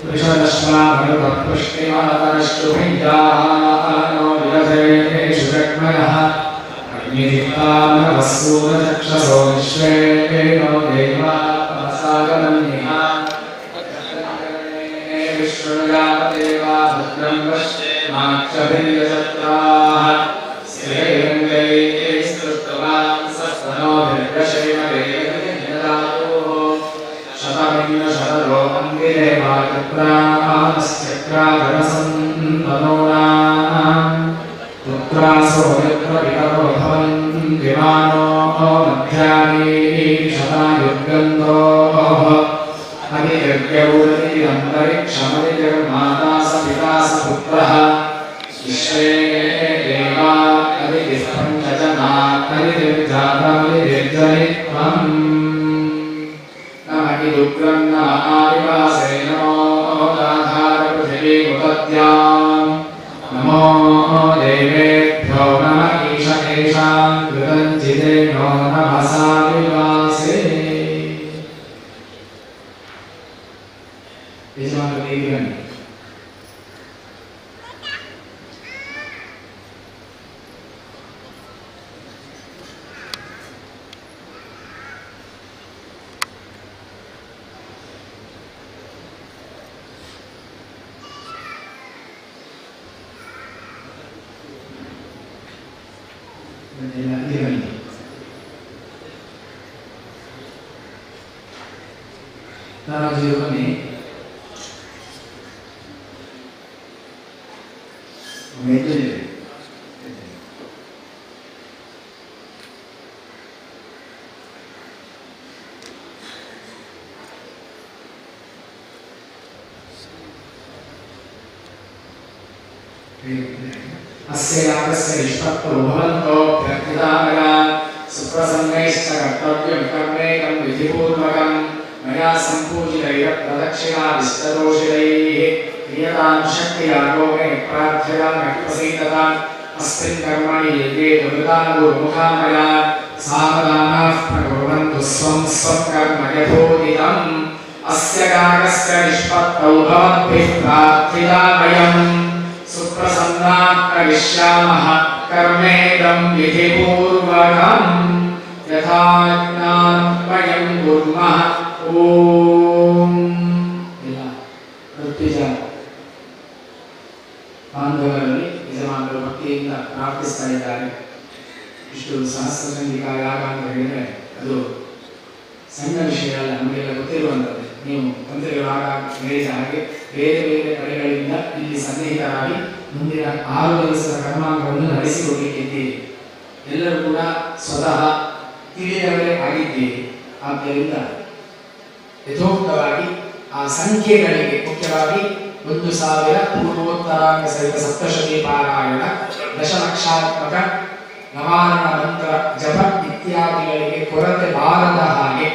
वृषदश्वामरुतपुष्टिमातरश्चुभैयाः नो विरथेषु जग्मयः अग्निदिक्तामनवस्सूरचक्षसो विश्वे नो देवासागमन्यः विष्णुयामदेवा भद्रं पश्येमाक्षभिर्यजत्राः स्थिरैरङ्गैस्तुष्टवां सस्तनोभिर्यशेम देवनिदातोः शतमिन्द्र शतरो अङ्गिरेवाचक्राश्चक्राधरसन्तनूनाम् पुत्रासो यत्र पितरो भवन्ति मानो मध्यानीशतायुर्गन्धोः अतिर्गौरतिरन्तरिक्षमतिर्माता स पिता स पुत्रः विश्वे देवा अदितिः पञ्चजना अदितिर्जातमदितिर्जनित्वम् नम इदुग्रं नम आदिवासे नमो दाधारपृथिवीमुपद्याम् नमो देवेभ्यो नम ईश एषां कृतं चिते नो नमसा विवासे। ಯಜಮಾನರು ನೀರು ಬನ್ನಿ. ಬನ್ನಿ, ಎಲ್ಲ ಇಲ್ಲಿ ಬನ್ನಿ. ದಾರಾಜಿಯವರು ಬನ್ನಿ. अस्य यागस्य निष्पत्तौ भवन्तोऽभ्यर्थितामया सुप्रसन्नैश्च कर्तव्यं कर्मेकं विधिपूर्वकं मया सम्पूजितैरप्रदक्षिणाविस्तरोषितैः क्रियतां शक्तियागो मे प्रार्थयामि प्रसीदताम् अस्मिन् कर्मणि ये दुर्गानुमुखा मया सावधानाः प्रकुर्वन्तु स्वं स्वं कर्म यथोदितम् अस्य यागस्य निष्पत्तौ भवद्भिः प्रार्थिता वयम् सुप्रसन्नाः करिष्यामः कर्मेदं विधिपूर्वकम्। ಯಥಾ ಜ್ಞಾನಂ ವಯಂ ಕುರ್ಮಃ. ಓಂ. ಎಲ್ಲ ಋತ್ವಿಜ ಬಾಂಧವರಲ್ಲಿ ಯಜಮಾನರು ಭಕ್ತಿಯಿಂದ ಪ್ರಾರ್ಥಿಸ್ತಾ ಇದ್ದಾರೆ. ಇಷ್ಟು ಸಹಸ್ರಚಂಡಿಕಾ ಯಾಗ ಅಂತ ಹೇಳಿದರೆ ಅದು ಸಣ್ಣ ವಿಷಯ ಅಲ್ಲ, ನಮಗೆಲ್ಲ ಗೊತ್ತಿರುವಂಥದ್ದೇ. ನೀವು ತಂತ್ರಿಗಳು ಆಗಾಗ ಹೇಳಿದ ಹಾಗೆ ಬೇರೆ ಬೇರೆ ಕಡೆಗಳಿಂದ ಇಲ್ಲಿ ಸನ್ನಿಹಿತರಾಗಿ ಮುಂದಿನ 6 ದಿವಸದ ಕರ್ಮಾಂಗವನ್ನು ನಡೆಸಿಕೊಡ್ಲಿಕ್ಕಿದ್ದೀರಿ. ಎಲ್ಲರೂ ಕೂಡ ಸ್ವತಃ ತಿಳಿದವರೇ ಆಗಿದ್ದೀರಿ. ಆದ್ದರಿಂದ ಯಥೋಕ್ತವಾಗಿ ಆ ಸಂಖ್ಯೆಗಳಿಗೆ ಮುಖ್ಯವಾಗಿ 1000 ಪೂರ್ವೋತ್ತರಾಂಗ ಸಹಿತ ಸಪ್ತಶತಿ ಪಾರಾಯಣ, ದಶಲಕ್ಷಾತ್ಮಕ ನವಾರಣ ಮಂತ್ರ ಜಪ ಇತ್ಯಾದಿಗಳಿಗೆ ಕೊರತೆ ಬಾರದ ಹಾಗೆ,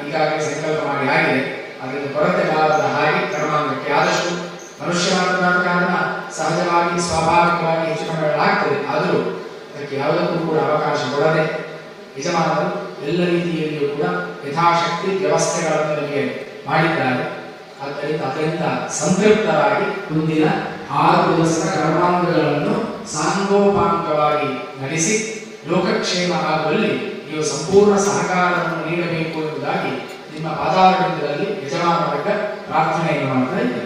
ಈಗಾಗಲೇ ಸಂಕಲ್ಪ ಮಾಡಿ ಆಗಿದೆ, ಅದರಿಂದ ಕೊರತೆ ಬಾರದ ಹಾಗೆ ಕರ್ಮಾಂಗಕ್ಕೆ ಆದಷ್ಟು ಮನುಷ್ಯ ಮಾತ್ರ ಕಾರಣ ಸಹಜವಾಗಿ ಸ್ವಾಭಾವಿಕವಾಗಿ ಹೆಚ್ಚು ಕಡಿಮೆಗಳಾಗ್ತದೆ. ಆದರೂ ಅದಕ್ಕೆ ಯಾವುದಕ್ಕೂ ಕೂಡ ಅವಕಾಶ ಕೊಡದೆ ಯಜಮಾನರು ಎಲ್ಲ ರೀತಿಯಲ್ಲಿಯೂ ಕೂಡ ಯಥಾಶಕ್ತಿ ವ್ಯವಸ್ಥೆಗಳನ್ನು ನಮಗೆ ಮಾಡಿದ್ದಾರೆ. ಆದ್ದರಿಂದ ಅದರಿಂದ ಸಂತೃಪ್ತರಾಗಿ ಮುಂದಿನ 6 ದಿವಸದ ಕರ್ಮಾಂಗಗಳನ್ನು ಸಾಂಗೋಪಾಂಗವಾಗಿ ನಡೆಸಿ ಲೋಕಕ್ಷೇಮ ಆಗುವಲ್ಲಿ ನೀವು ಸಂಪೂರ್ಣ ಸಹಕಾರವನ್ನು ನೀಡಬೇಕು ಎಂಬುದಾಗಿ ನಿಮ್ಮ ಪಾದಾರವಿಂದದಲ್ಲಿ ಯಜಮಾನ ವರ್ಗ ಪ್ರಾರ್ಥನೆಯನ್ನು ಮಾಡ್ತಾ ಇದ್ದಾರೆ.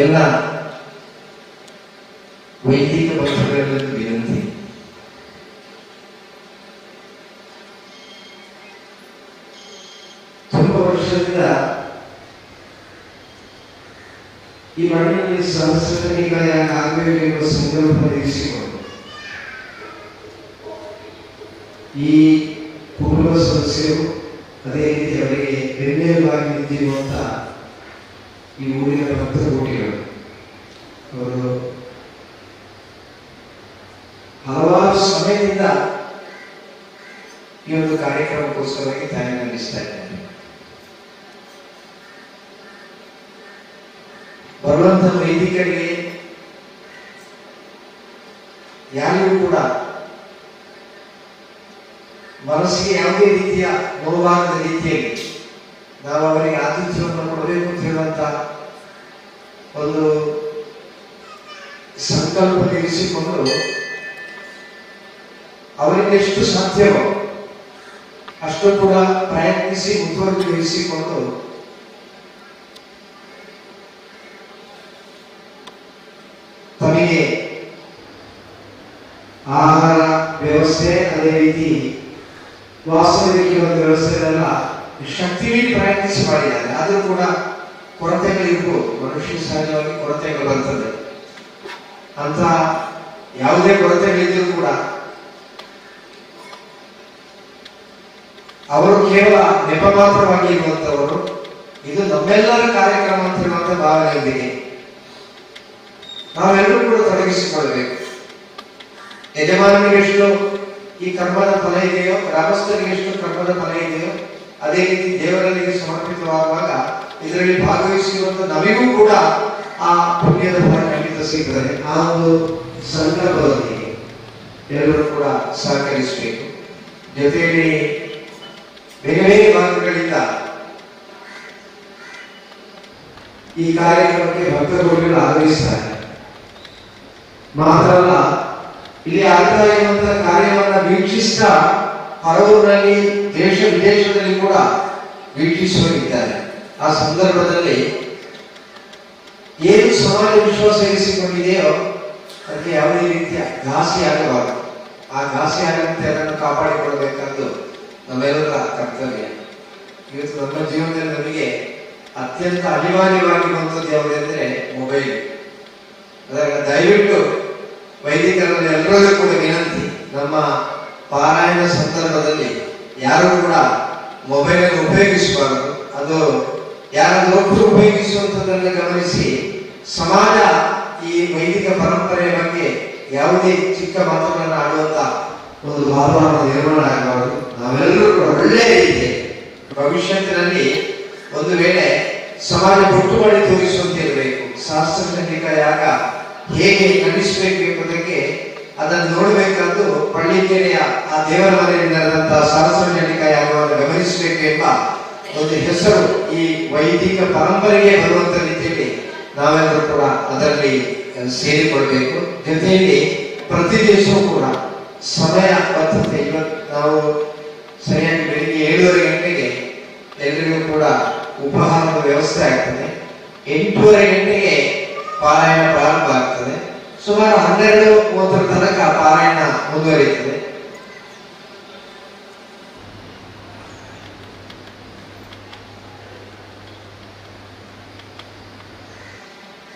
ಎಲ್ಲ ವೈದಿಕ ಬಂಧುಗಳಲ್ಲಿ ವಿನಂತಿ, ತುಂಬ ವರ್ಷದಿಂದ ಈ ಮಣ್ಣಿನಲ್ಲಿ ಸಹಸ್ರಚಂಡಿಕಾ ಯಾಗ ಆಗಬೇಕು ಎಂಬ ಸಂಕಲ್ಪ ಇರಿಸಿಕೊಂಡು ಈ ಕುಟುಂಬ ಸದಸ್ಯರು, ಅದೇ ರೀತಿ ಅವರಿಗೆ ಬೆನ್ನೆಲುಬಾಗಿ ನಿಂತಿರುವಂತಹ ಈ ಊರಿನ ಭಕ್ತಕೋಟಿಗಳು, ಅವರು ಹಲವಾರು ಸಮಯದಿಂದ ಈ ಒಂದು ಕಾರ್ಯಕ್ರಮಕ್ಕೋಸ್ಕರವಾಗಿ ತಯಾರಿ ನಡೆಸ್ತಾ ಇದ್ದಾರೆ. ಬರುವಂತಹ ವೈದಿಕರಿಗೆ ಯಾರಿಗೂ ಕೂಡ ಮನಸ್ಸಿಗೆ ಯಾವುದೇ ರೀತಿಯ ನೋವಾಗದ ರೀತಿಯಲ್ಲಿ ನಾವು ಅವರಿಗೆ ಆತಿಥ್ಯವನ್ನು ಕೊಡಬೇಕು ಅಂತ ಹೇಳುವಂತ ಒಂದು ಸಂಕಲ್ಪ ಇರಿಸಿಕೊಂಡು ಅವರಿಗೆ ಎಷ್ಟು ಸಾಧ್ಯವೋ ಅಷ್ಟು ಕೂಡ ಪ್ರಯತ್ನಿಸಿ ಮುತುವರ್ಜಿ ಇರಿಸಿಕೊಂಡು ತಮಗೆ ಆಹಾರ ವ್ಯವಸ್ಥೆ, ಅದೇ ರೀತಿ ವಾಸವಿಕೆ ಒಂದು ವ್ಯವಸ್ಥೆಗಳೆಲ್ಲ ಶಕ್ತಿ ಮೀರಿ ಪ್ರಯತ್ನಿಸಿ ಮಾಡಿದ್ದಾರೆ. ಆದರೂ ಕೂಡ ಕೊರತೆಗಳಿರ್ಬೋದು, ಮನುಷ್ಯ ಸಹಜವಾಗಿ ಕೊರತೆಗಳು ಬರ್ತದೆ. ಅಂತ ಯಾವುದೇ ಕೊರತೆಗಳಿದ್ದರೂ ಕೂಡ ಅವರು ಕೇವಲ ನೆಪ ಮಾತ್ರವಾಗಿ ಇರುವಂತವರು. ಇದು ನಮ್ಮೆಲ್ಲರ ಕಾರ್ಯಕ್ರಮ ಅಂತ ಹೇಳುವಂತ ಭಾವನೆಯೊಂದಿಗೆ ನಾವೆಲ್ಲರೂ ಕೂಡ ತೊಡಗಿಸಿಕೊಳ್ಳಬೇಕು. ಯಜಮಾನನಿಗೆ ಎಷ್ಟು ಈ ಕರ್ಮದ ಫಲ ಇದೆಯೋ, ಗ್ರಾಮಸ್ಥರಿಗೆ ಎಷ್ಟು ಕರ್ಮದ ಫಲ ಇದೆಯೋ, ಅದೇ ರೀತಿ ದೇವರಲ್ಲಿಗೆ ಸಮರ್ಪಿತವಾಗುವಾಗ ಇದರಲ್ಲಿ ಭಾಗವಹಿಸಿರುವಂತ ನಮಗೂ ಕೂಡ ಆ ಪುಣ್ಯದ ಫಲ ಖಂಡಿತ ಸಿಗ್ತದೆ. ಆ ಒಂದು ಸಂಕಲ್ಪದೊಂದಿಗೆ ಎಲ್ಲರೂ ಕೂಡ ಸಹಕರಿಸಬೇಕು. ಜೊತೆಯಲ್ಲಿ ಬೇರೆ ಬೇರೆ ಭಾಗಗಳಿಂದ ಈ ಕಾರ್ಯಕ್ರಮಕ್ಕೆ ಭಕ್ತಗೋಟಿಗಳು ಆಗಮಿಸ್ತಾರೆ. ಮಾತ್ರ ಅಲ್ಲ, ಇಲ್ಲಿ ಆಗ್ತಾ ಇರುವಂತಹ ಕಾರ್ಯವನ್ನ ವೀಕ್ಷಿಸ್ತಾ ಹಲವರಲ್ಲಿ ದೇಶ ವಿದೇಶದಲ್ಲಿ ಕೂಡ ವೀಕ್ಷಿಸುವರಿದ್ದಾರೆ. ಆ ಸಂದರ್ಭದಲ್ಲಿ ಏನು ಸಮಾಜ ವಿಶ್ವಾಸ ಇರಿಸಿಕೊಂಡಿದೆಯೋ ಅದಕ್ಕೆ ಯಾವುದೇ ರೀತಿಯ ಘಾಸಿ ಆಗಬಾರದು. ಆ ಘಾಸಿ ಆಗದಂತೆ ಅದನ್ನು ಕಾಪಾಡಿಕೊಳ್ಳಬೇಕಾದ್ದು ನಮ್ಮೆಲ್ಲರ ಕರ್ತವ್ಯ. ಇವತ್ತು ನಮ್ಮ ಜೀವನದಲ್ಲಿ ನಮಗೆ ಅತ್ಯಂತ ಅನಿವಾರ್ಯವಾಗಿರುವಂಥದ್ದು ಯಾವುದೆಂದರೆ ಮೊಬೈಲ್. ಅದರ ದಯವಿಟ್ಟು ವೈದಿಕರಲ್ಲಿ ಎಲ್ಲರಲ್ಲೂ ಕೂಡ ವಿನಂತಿ, ನಮ್ಮ ಪಾರಾಯಣ ಸಂದರ್ಭದಲ್ಲಿ ಯಾರು ಕೂಡ ಮೊಬೈಲ್ ಅನ್ನು ಉಪಯೋಗಿಸಬಾರದು. ಅದು ಯಾರಾದರೂ ಒಬ್ಬರು ಉಪಯೋಗಿಸುವಂಥದ್ದನ್ನು ಗಮನಿಸಿ ಸಮಾಜ ಈ ವೈದಿಕ ಪರಂಪರೆಯ ಬಗ್ಗೆ ಯಾವುದೇ ಚಿಕ್ಕ ಮಾತುಗಳನ್ನು ಆಡುವಂತ ಒಂದು ವಾತಾವರಣ ನಿರ್ಮಾಣ ಆಗಬಾರದು. ನಾವೆಲ್ಲರೂ ಕೂಡ ಒಳ್ಳೆಯ ರೀತಿಯಲ್ಲಿ ಭವಿಷ್ಯತ್ತಿನಲ್ಲಿ ಒಂದು ವೇಳೆ ಸಮಾಜ ಬೊಟ್ಟು ಮಾಡಿ ತೋರಿಸುವಂತೆ ಇರಬೇಕು. ಸಹಸ್ರಚಂಡಿಕಾ ಯಾಗ ಹೇಗೆ ನಡೆಸಬೇಕು ಎಂಬುದಕ್ಕೆ ಅದನ್ನು ನೋಡಬೇಕಾದ್ದು ಪಳ್ಳಿಕೆರೆಯ ಆ ದೇವರ ಮನೆಯಲ್ಲಿ ನಡೆದಂತಹ ಸಹಸ್ರಚಂಡಿಕಾ ಯಾಗವನ್ನು ಗಮನಿಸಬೇಕು ಎಂಬ ಒಂದು ಹೆಸರು ಈ ವೈದಿಕ ಪರಂಪರೆಗೆ ಬರುವಂತ ರೀತಿಯಲ್ಲಿ ನಾವೆಲ್ಲರೂ ಕೂಡ ಅದರಲ್ಲಿ ಸೇರಿಕೊಳ್ಬೇಕು. ಜೊತೆಯಲ್ಲಿ ಪ್ರತಿ ದಿವಸವೂ ಕೂಡ ಸಮಯ ಬದ್ಧತೆ. ಇವತ್ತು ನಾವು ಸರಿಯಾಗಿ ಬೆಳಿಗ್ಗೆ 7:30 ಗಂಟೆಗೆ ಎಲ್ರಿಗೂ ಕೂಡ ಉಪಹಾರದ ವ್ಯವಸ್ಥೆ ಆಗ್ತದೆ. 8:30 ಗಂಟೆಗೆ ಪಾರಾಯಣ ಪ್ರಾರಂಭ ಆಗ್ತದೆ. ಸುಮಾರು 12:30 ತನಕ ಪಾರಾಯಣ ಮುಂದುವರಿಯುತ್ತದೆ.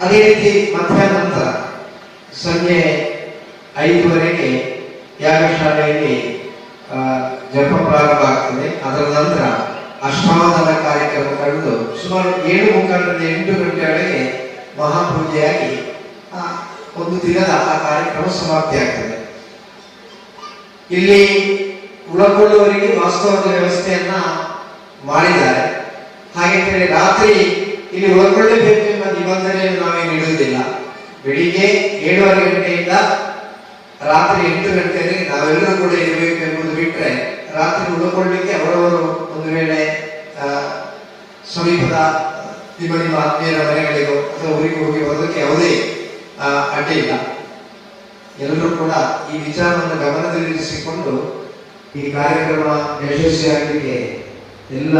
ಅದೇ ರೀತಿ ಮಧ್ಯಾಹ್ನ ನಂತರ ಸಂಜೆ 5:30ಗೆ ಯಾಗಶಾಲೆಯಲ್ಲಿ ಜಪ ಪ್ರಾರಂಭ ಆಗ್ತದೆ. ಅದರ ನಂತರ ಅಷ್ಟಾವಧಾನ ಕಾರ್ಯಕ್ರಮ ಕಳೆದು ಸುಮಾರು 7:45 8 ಗಂಟೆಯೊಳಗೆ ಮಹಾಪೂಜೆಯಾಗಿ ಆ ಒಂದು ದಿನದ ಆ ಕಾರ್ಯಕ್ರಮ ಸಮಾಪ್ತಿ ಆಗ್ತದೆ. ಇಲ್ಲಿ ಒಳಗೊಳ್ಳುವವರಿಗೆ ವಾಸ್ತವದ ವ್ಯವಸ್ಥೆಯನ್ನ ಮಾಡಿದ್ದಾರೆ. ಹಾಗೆ ರಾತ್ರಿ ಇಲ್ಲಿ ಒಳಗೊಳ್ಳಬೇಕು ಎಂಬ ನಿಬಂಧನೆಯನ್ನು ನಾವೇನು ಇಡುವುದಿಲ್ಲ. ಬೆಳಿಗ್ಗೆ 7:30 ಗಂಟೆಯಿಂದ ರಾತ್ರಿ 8 ಗಂಟೆವರೆಗೆ ನಾವೆಲ್ಲರೂ ಕೂಡ ಇರಬೇಕು ಎಂಬುದು ಬಿಟ್ಟರೆ ರಾತ್ರಿ ಉಳ್ಕೊಳ್ಳಿಕ್ಕೆ ಅವರವರು ಒಂದು ವೇಳೆ ಸಮೀಪದ ನಿಮ್ಮ ನಿಮ್ಮ ಆತ್ಮೀಯರ ಮನೆಗಳಿಗೋ ಅಥವಾ ಊರಿಗೆ ಹೋಗಿ ಬರೋದಕ್ಕೆ ಯಾವುದೇ ಅಡ್ಡಿ ಇಲ್ಲ. ಎಲ್ಲರೂ ಕೂಡ ಈ ವಿಚಾರವನ್ನು ಗಮನದಲ್ಲಿರಿಸಿಕೊಂಡು ಈ ಕಾರ್ಯಕ್ರಮ ಯಶಸ್ವಿಯಾಗಲಿಕ್ಕೆ ಎಲ್ಲ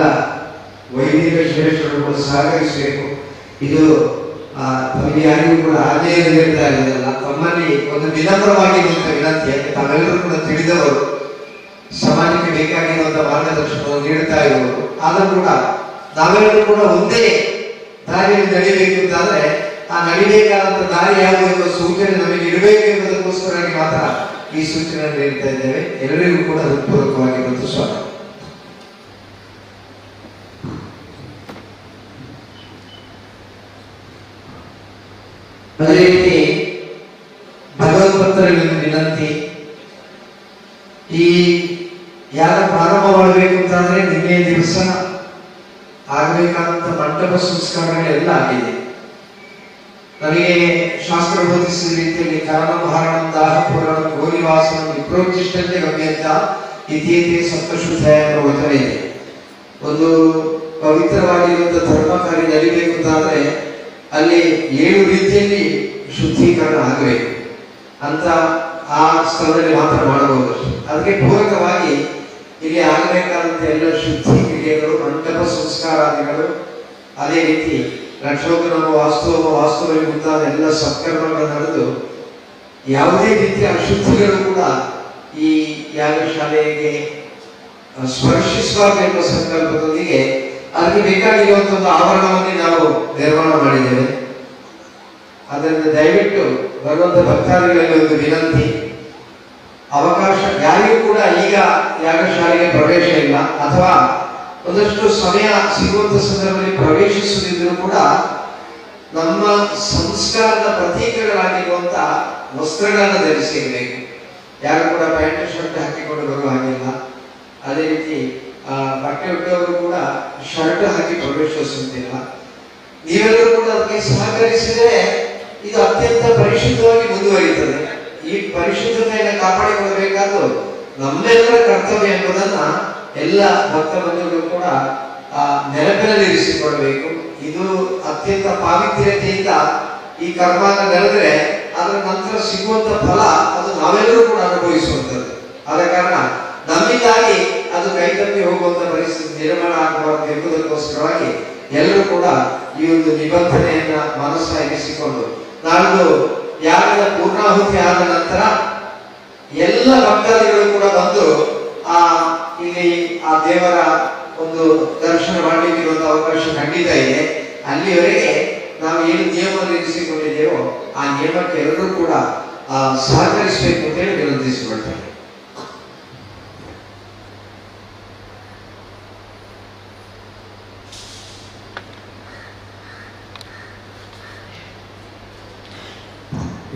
ವೈದಿಕ ಶ್ರೇಷ್ಠರು ಕೂಡ ಸಹಕರಿಸಬೇಕು. ಇದು ತಮಗೆ ಯಾರಿಗೂ ಕೂಡ ಆಜ್ಞೆಯನ್ನು ನೀಡ್ತಾ ಇರೋದಲ್ಲ, ತಮ್ಮಲ್ಲಿ ಒಂದು ವಿನಮ್ರವಾಗಿರುವಂಥ ವಿನಂತಿ. ಯಾಕೆ ತಾವೆಲ್ಲರೂ ಕೂಡ ತಿಳಿದವರು, ಸಮಾಜಕ್ಕೆ ಬೇಕಾಗಿರುವಂತಹ ಮಾರ್ಗದರ್ಶನವನ್ನು ನೀಡ್ತಾ ಇರುವವರು. ಆದರೂ ಕೂಡ ನಾವೆಲ್ಲರೂ ಕೂಡ ಒಂದೇ ದಾರಿಯಲ್ಲಿ ನಡಿಬೇಕು ಅಂತಾದ್ರೆ ಆ ನಡಿಬೇಕಾದಂತ ದಾರಿ ಯಾವುದು ಎಂಬ ಸೂಚನೆ ನಮಗೆ ಇರಬೇಕು ಎಂಬುದಕ್ಕೋಸ್ಕರವಾಗಿ ಮಾತ್ರ ಈ ಸೂಚನೆ ನೀಡ್ತಾ ಇದ್ದೇವೆ. ಎಲ್ಲರಿಗೂ ಕೂಡ ಹೃತ್ಪೂರ್ವಕವಾಗಿರುವಂತ ಸ್ವಾಗತ. ಅದೇ ರೀತಿ ಭಗವತ್ಭಕ್ತರಲ್ಲಿ ಒಂದು ವಿನಂತಿ, ಈ ಯಾಗ ಪ್ರಾರಂಭ ಮಾಡಬೇಕು ಅಂತಂದ್ರೆ ನಿನ್ನೆ ದಿವಸ ಆಗಬೇಕಾದಂತ ಮಂಟಪ ಸಂಸ್ಕಾರಗಳೆಲ್ಲ ಆಗಿದೆ. ನಮಗೆ ಶಾಸ್ತ್ರ ಬೋಧಿಸಿದ ರೀತಿಯಲ್ಲಿ ಕರಣಂ ಹರಣಂ ದಾಹ ಪೂರಣಂ ಗೋನಿವಾಸನಂ ವಿಪ್ರೋಚ್ಚಿಷ್ಟಂತೆ ಗಮ್ಯಂತ ಇತ್ಯೇತೆ ಸಪ್ತಶುದ್ಧ ಎಂಬ ವಚನ ಇದೆ. ಒಂದು ಪವಿತ್ರವಾಗಿರುವಂತಹ ಧರ್ಮ ಕಾರ್ಯ ನಡಿಬೇಕು ಅಂತಾದ್ರೆ ಅಲ್ಲಿ 7 ರೀತಿಯಲ್ಲಿ ಶುದ್ಧೀಕರಣ ಆಗಬೇಕು ಅಂತ ಆ ಸ್ಥಳದಲ್ಲಿ ಮಾತ್ರ ಮಾಡಬಹುದು. ಅದಕ್ಕೆ ಪೂರಕವಾಗಿ ಇಲ್ಲಿ ಆಗಬೇಕಾದಂತ ಎಲ್ಲ ಶುದ್ಧಿ ಕ್ರಿಯೆಗಳು, ಮಂಟಪ ಸಂಸ್ಕಾರಾದಿಗಳು, ಅದೇ ರೀತಿ ರಕ್ಷೋಕನಾಮ ವಾಸ್ತವ ವಾಸ್ತುವಲ್ಲಿ ಮುಂತಾದ ಎಲ್ಲ ಸತ್ಕರ್ಮಗಳು ನಡೆದು ಯಾವುದೇ ರೀತಿಯ ಅಶುದ್ಧಿಗಳು ಕೂಡ ಈ ಯಾಗಶಾಲೆಗೆ ಸ್ಪರ್ಶಿಸಬಾರದು ಎಂಬ ಸಂಕಲ್ಪದೊಂದಿಗೆ ಅದಕ್ಕೆ ಬೇಕಾಗಿರುವಂತಹ ಒಂದು ಆವರಣವನ್ನೇ ನಾವು ನಿರ್ಮಾಣ ಮಾಡಿದ್ದೇವೆ. ಆದ್ದರಿಂದ ದಯವಿಟ್ಟು ಬರುವಂತ ಭಕ್ತಾದಿಗಳಲ್ಲಿ ಒಂದು ವಿನಂತಿ, ಅವಕಾಶ ಯಾರಿಗೂ ಕೂಡ ಈಗ ಯಾಗಶಾಲೆಗೆ ಪ್ರವೇಶ ಇಲ್ಲ ಅಥವಾ ಒಂದಷ್ಟು ಸಮಯ ಸಿಗುವಂತ ಸಂದರ್ಭದಲ್ಲಿ ಪ್ರವೇಶಿಸುವುದಿದ್ರೂ ಕೂಡ ನಮ್ಮ ಸಂಸ್ಕಾರದ ಪ್ರತೀಕಗಳಾಗಿರುವಂತ ವಸ್ತ್ರಗಳನ್ನು ಧರಿಸಿರಬೇಕು. ಯಾರು ಕೂಡ ಪ್ಯಾಂಟ್ ಶರ್ಟ್ ಹಾಕಿಕೊಂಡು ಬರುವ ಹಾಗಿಲ್ಲ. ಅದೇ ರೀತಿ ಬಟ್ಟೆ ಉಟ್ಟವರು ಕೂಡ ಶರ್ಟ್ ಹಾಕಿ ಪ್ರವೇಶಿಸುತ್ತಿಲ್ಲ. ನೀವೆಲ್ಲರೂ ಕೂಡ ಅದಕ್ಕೆ ಸಹಕರಿಸಿದರೆ ಇದು ಅತ್ಯಂತ ಪರಿಶುದ್ಧವಾಗಿ ಮುಂದುವರಿಯುತ್ತದೆ. ಈ ಪರಿಶುದ್ಧತೆಯನ್ನು ಕಾಪಾಡಿಕೊಳ್ಳಬೇಕಾದ್ದು ನಮ್ಮೆಲ್ಲರ ಕರ್ತವ್ಯ ಎಂಬುದನ್ನ ಎಲ್ಲ ಭಕ್ತ ಬಂಧುಗಳು ಕೂಡ ನೆನಪಿನಲ್ಲಿರಿಸಿಕೊಳ್ಳಬೇಕು. ಇದು ಅತ್ಯಂತ ಪಾವಿತ್ರ್ಯತೆಯಿಂದ ಈ ಕರ್ಮವನ್ನು ನಡೆದರೆ ಅದರ ನಂತರ ಸಿಗುವಂತ ಫಲ ಅದು ನಾವೆಲ್ಲರೂ ಕೂಡ ಅನುಭವಿಸುವಂಥದ್ದು. ಆದ ಕಾರಣ ನಮ್ಮಿಂದಾಗಿ ಅದು ಕೈತಪ್ಪಿ ಹೋಗುವಂತ ಪರಿಸ್ಥಿತಿ ನಿರ್ಮಾಣ ಆಗಬಾರದು ಎಂಬುದಕ್ಕೋಸ್ಕರವಾಗಿ ಎಲ್ಲರೂ ಕೂಡ ಈ ಒಂದು ನಿಬಂಧನೆಯನ್ನ ಮನಸ್ಸಾಗಿಸಿಕೊಂಡು ನಾಳ್ದು ಯಾಗದ ಪೂರ್ಣಾಹುತಿ ಆದ ನಂತರ ಎಲ್ಲ ಭಕ್ತಾದಿಗಳು ಕೂಡ ಬಂದು ಆ ಇಲ್ಲಿ ಆ ದೇವರ ಒಂದು ದರ್ಶನ ಮಾಡಲಿಕ್ಕಿರುವಂತಹ ಅವಕಾಶ ಖಂಡಿತ ಇದೆ. ಅಲ್ಲಿವರೆಗೆ ನಾವು ಏನು ನಿಯಮವನ್ನು ಇರಿಸಿಕೊಂಡಿದ್ದೇವೋ ಆ ನಿಯಮಕ್ಕೆ ಎಲ್ಲರೂ ಕೂಡ ಸಹಕರಿಸಬೇಕು ಅಂತ ಹೇಳಿ ವಿನಂತಿಸಿಕೊಳ್ತೇನೆ.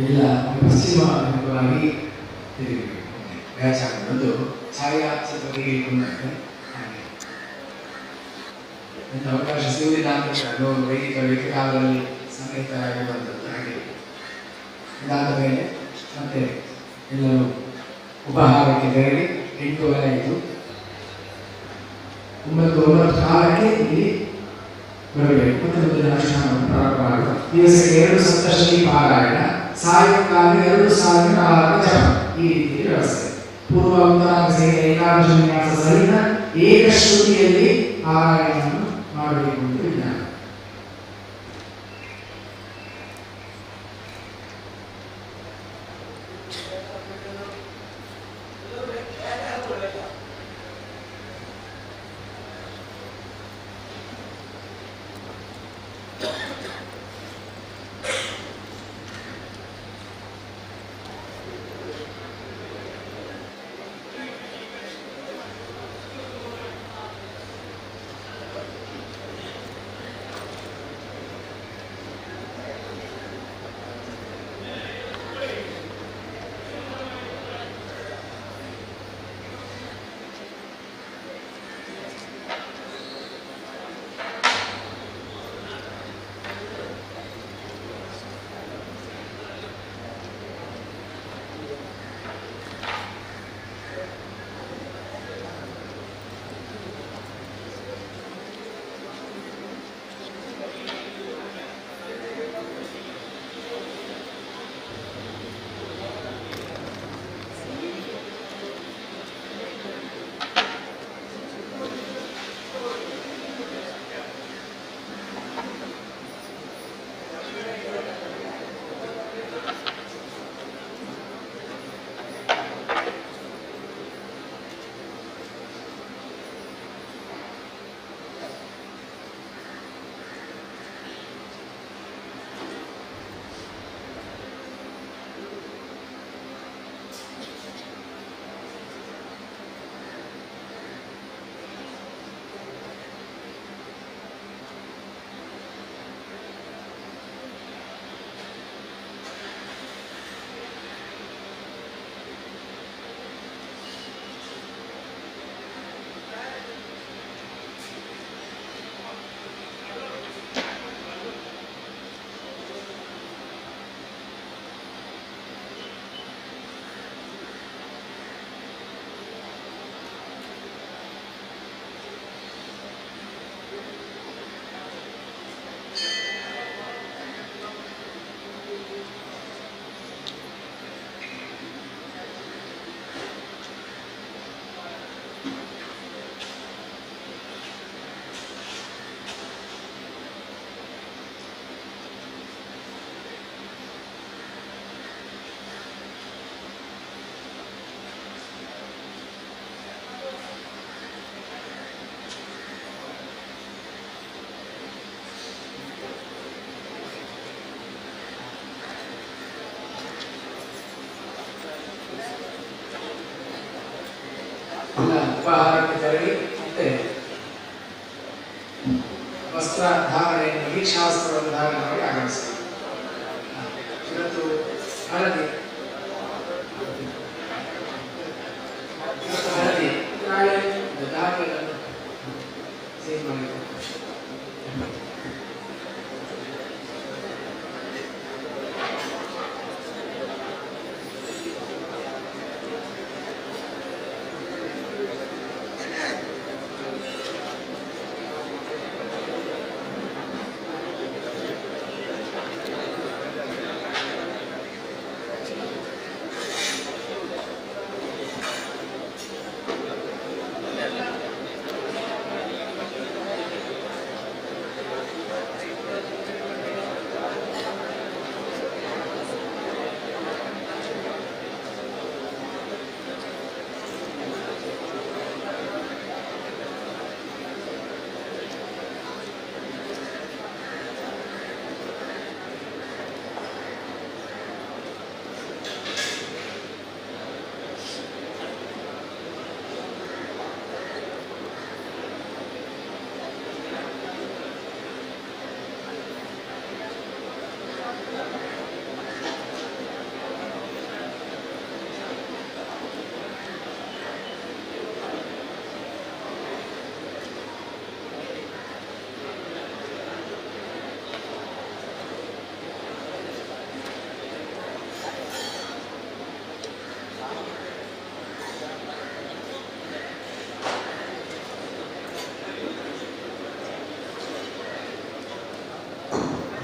ಎಲ್ಲ ಪಶ್ಚಿಮ ಮುಖವಾಗಿ ತಿರುಗಬೇಕು. ಬ್ಯಾಚ್ ಒಂದು ಛಾಯಾ ಸ್ವಲ್ಪ ತೆಗೆದುಕೊಂಡಂತೆ ಹಾಗೆ ಇಂಥ ಅವಕಾಶ ಸಿಗುವುದಿಲ್ಲ ಅಂತ ನಾವು ವೈದಿಕ ವೇದಿಕಾಲದಲ್ಲಿ ಸನ್ನಿಹಿತರಾಗಿ ಬಂದದ್ದು. ಹಾಗೆ ಇದಾದ ಮೇಲೆ ಮತ್ತೆ ಎಲ್ಲರೂ ಉಪಹಾರಕ್ಕೆ ತೆರಳಿ 8:15 ಆಯಿತು. 9:15 ಇಲ್ಲಿ ಬರಬೇಕು. ಮತ್ತೆ ಮುಂದಿನ ಅನುಷ್ಠಾನವನ್ನು ಪ್ರಾರಂಭ ಮಾಡುವ ದಿವಸಕ್ಕೆ 2 ಸಪ್ತಶತಿ ಪಾರಾಯಣ, ಸಾಯಂಕಾಲ 2,000 ಜಪ, ಈ ರೀತಿಯ ವ್ಯವಸ್ಥೆ. ಪೂರ್ವ ಉತ್ತರಾಂಗ ಸೇನೆ ಏಕಾದಶ ವಿನ್ಯಾಸ ಸಹಿತ ಏಕಶ್ರುತಿಯಲ್ಲಿ ಪಾರಾಯಣವನ್ನು ಮಾಡಬೇಕು ಅಂತ ವಿಧಾನ. ಉಪಹಾರಕ್ಕೆ ತೆರಳಿ ಮತ್ತೆ ವಸ್ತ್ರ ಧಾರಣೆಯನ್ನು, ದೀಕ್ಷಾವಸ್ತ್ರವನ್ನು ಧಾರಣೆ ಮಾಡಿ ಆಗಮಿಸಬೇಕು. ಇವತ್ತು ಹಳದಿ, ಇವತ್ತು ಹಳದಿ, ನಾಳೆ ಧಾರಣೆಯನ್ನು ಚೇಂಜ್ ಮಾಡಬೇಕು.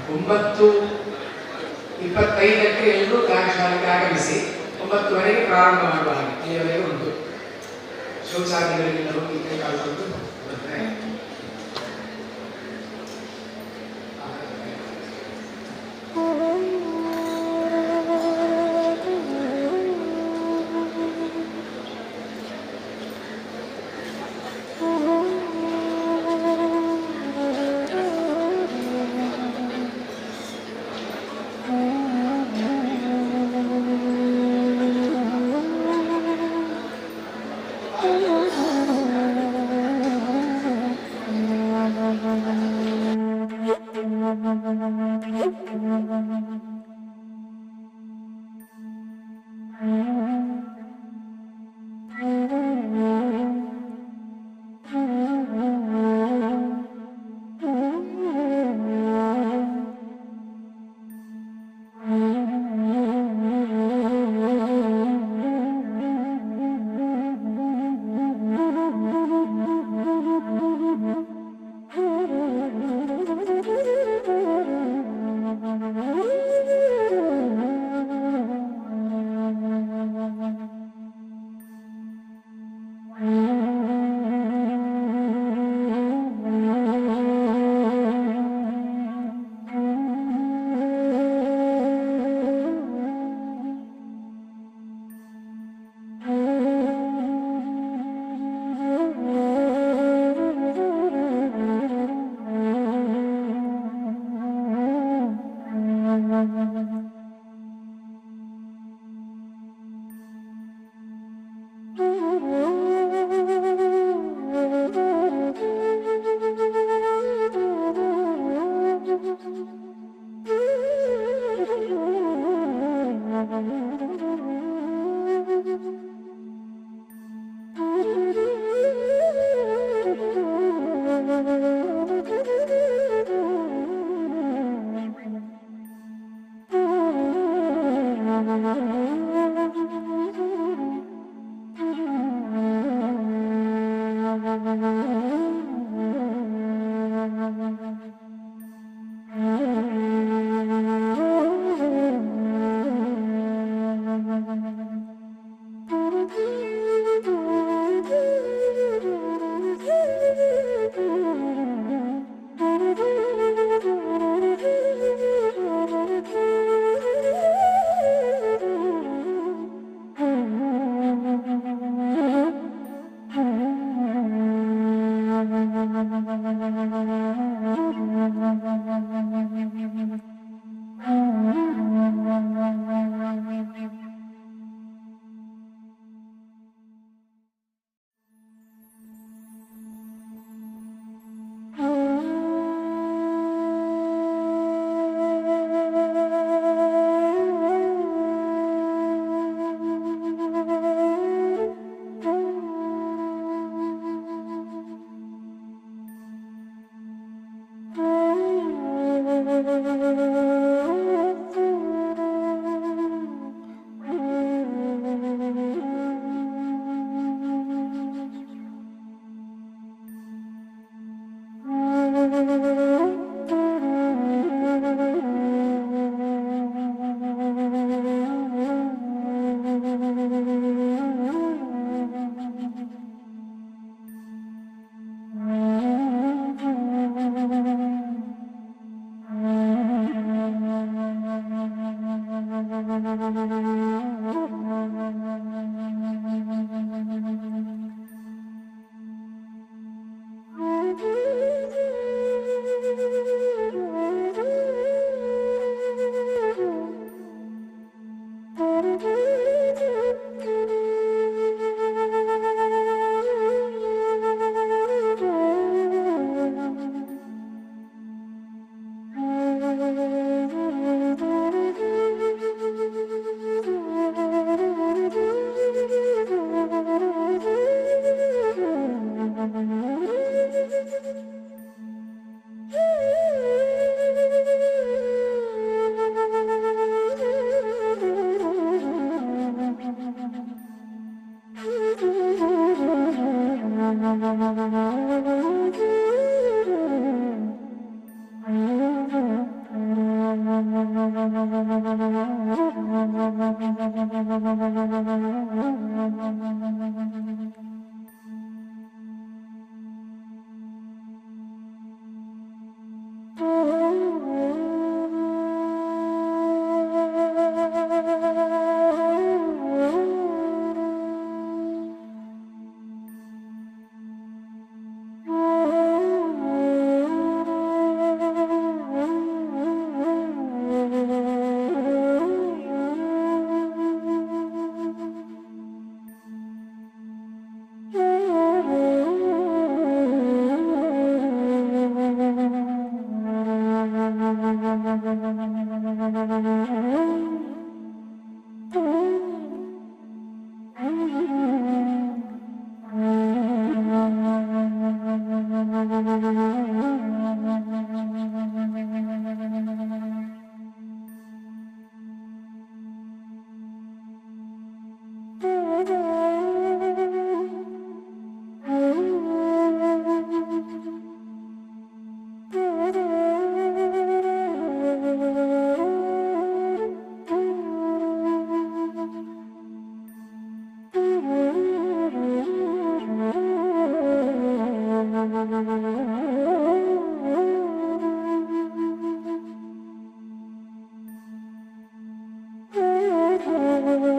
9:25ಕ್ಕೆ ಎಲ್ಲರೂ ಯಾಗಶಾಲೆಗೆ ಆಗಮಿಸಿ 9:30ಗೆ ಪ್ರಾರಂಭ ಮಾಡುವ ಹಾಗೆ ಅಲ್ಲಿಯವರೆಗೆ ಉಂಟು. ಶೌಚಾಲಯಗಳಿಗೆಲ್ಲ ಹೋಗಿ ಕೈ ಕಾಲು ತೊಳೆದು ಬಂದರೆ Thank you. Thank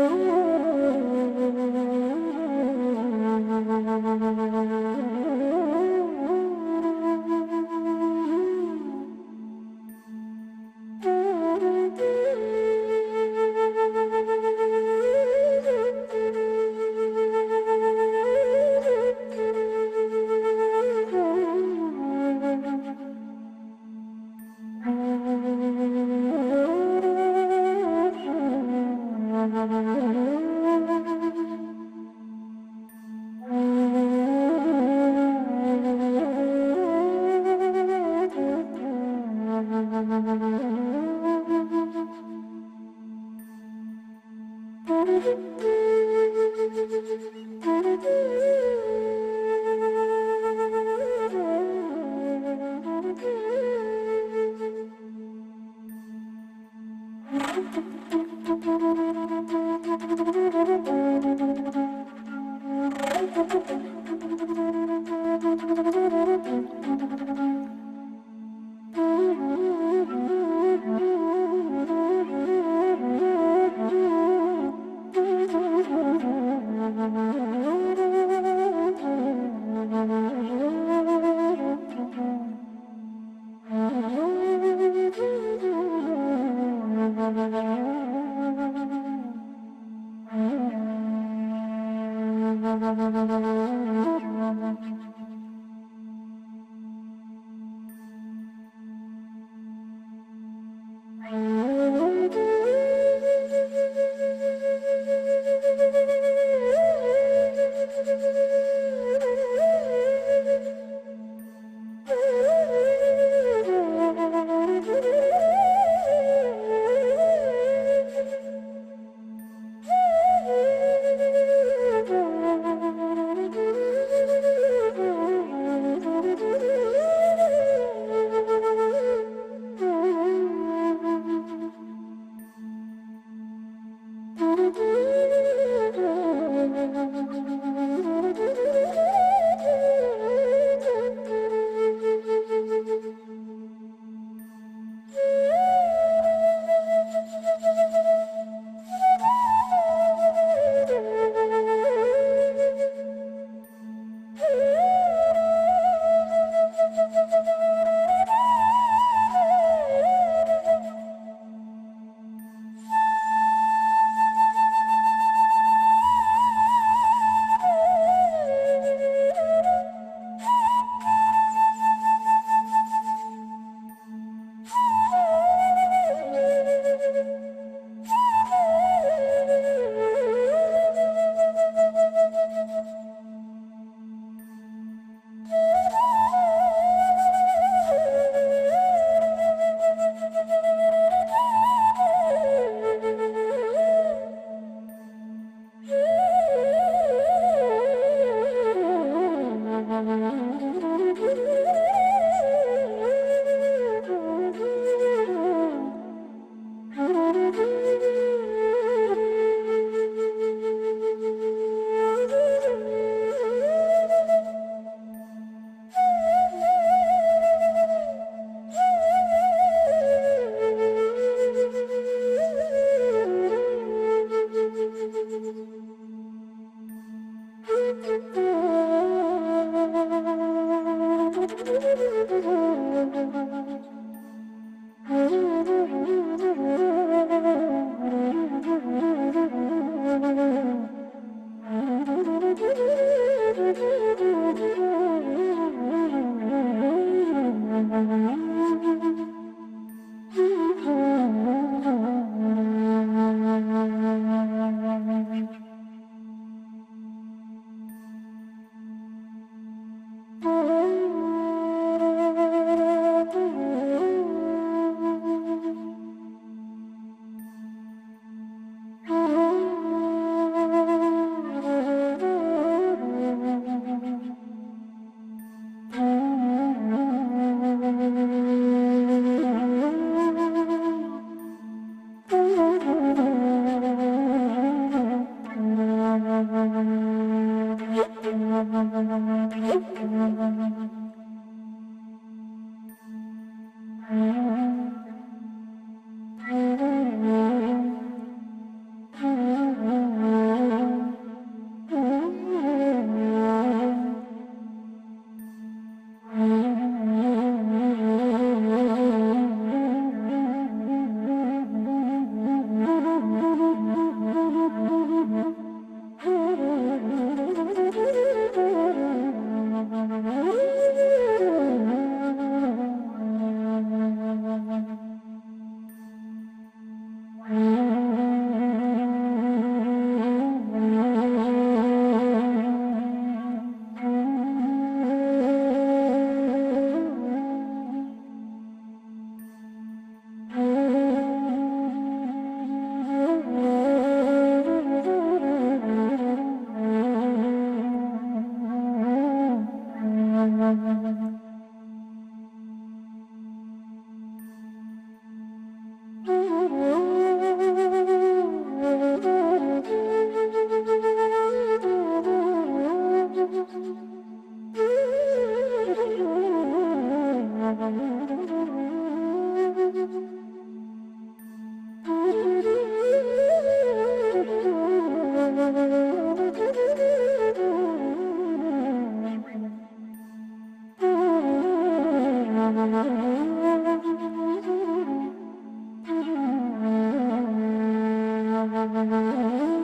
Thank you.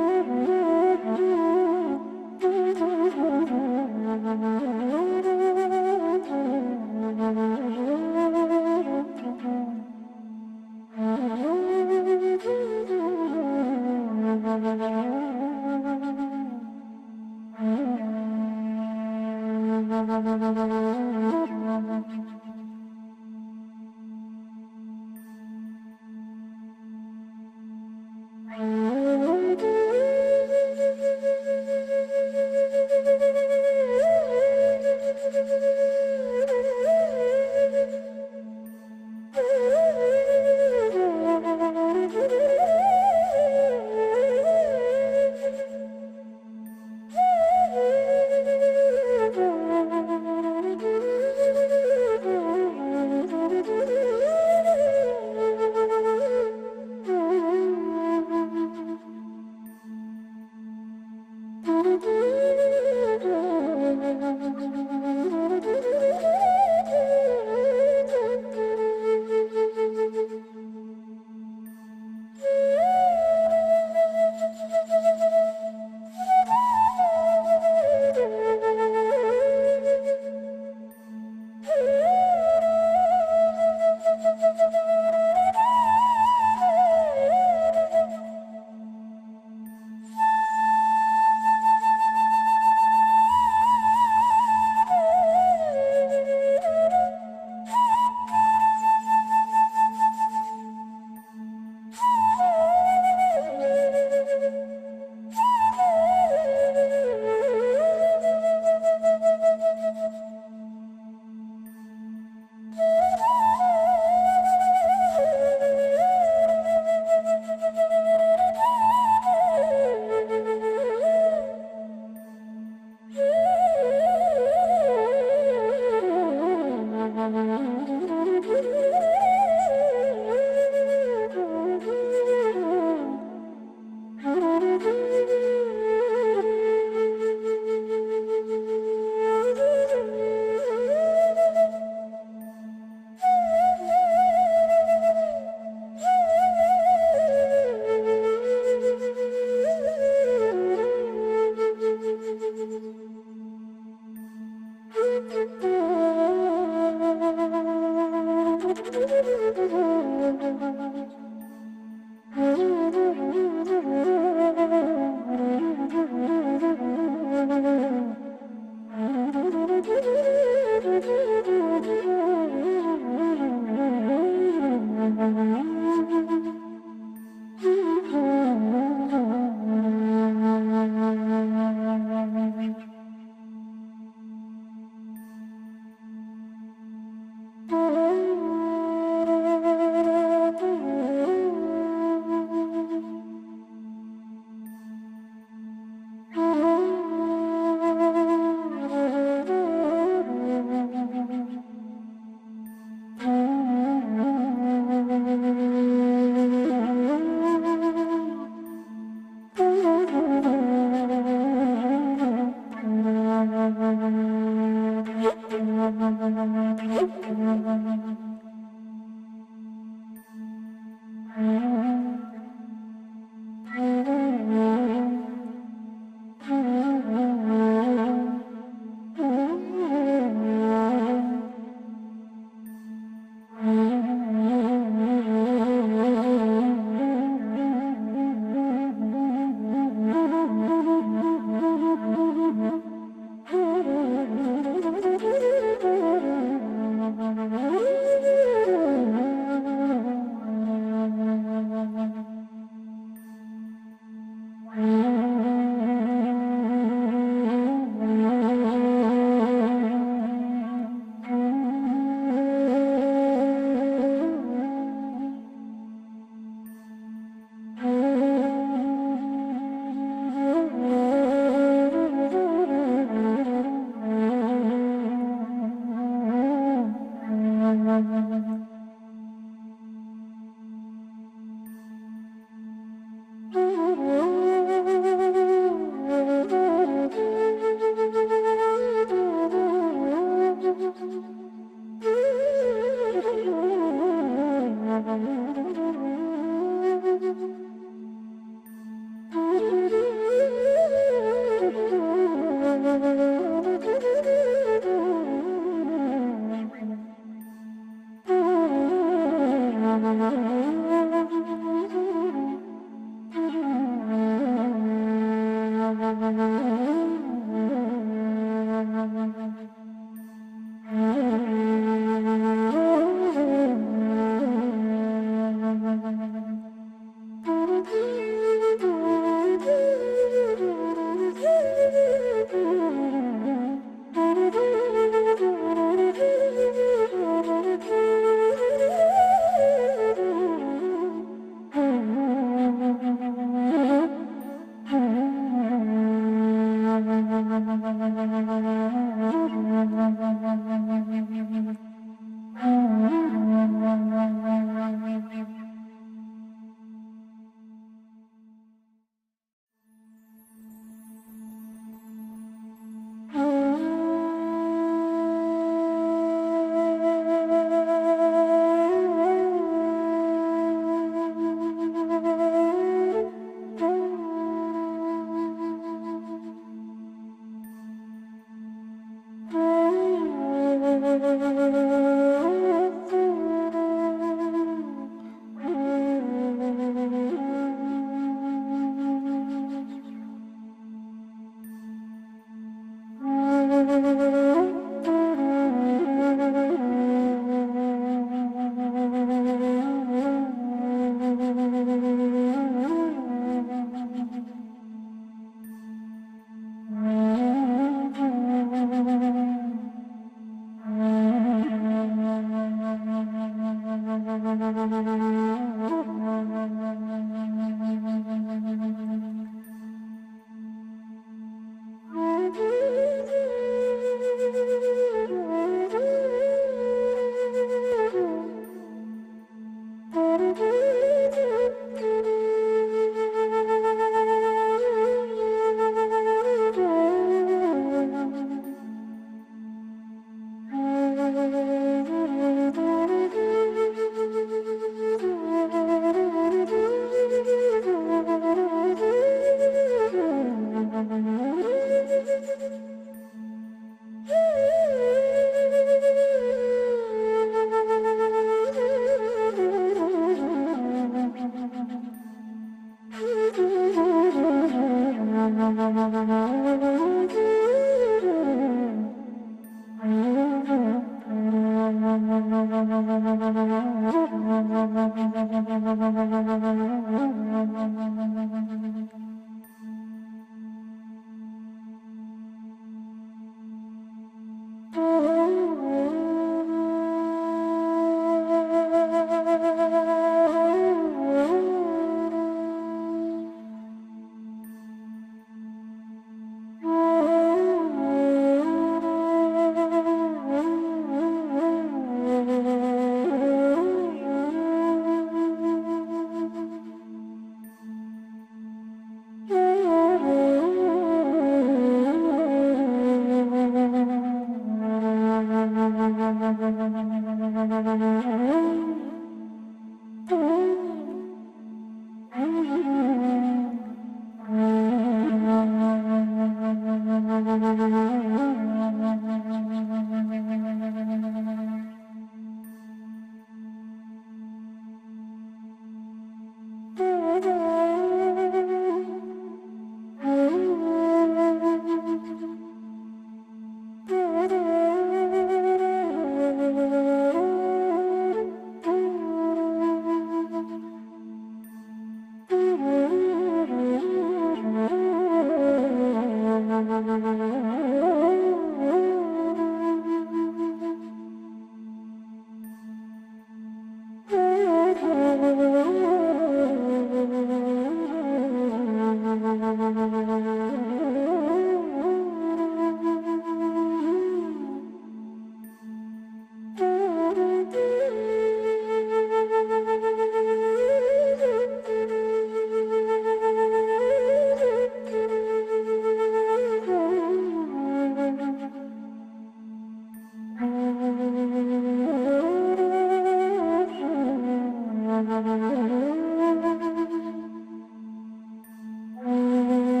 Mm-hmm.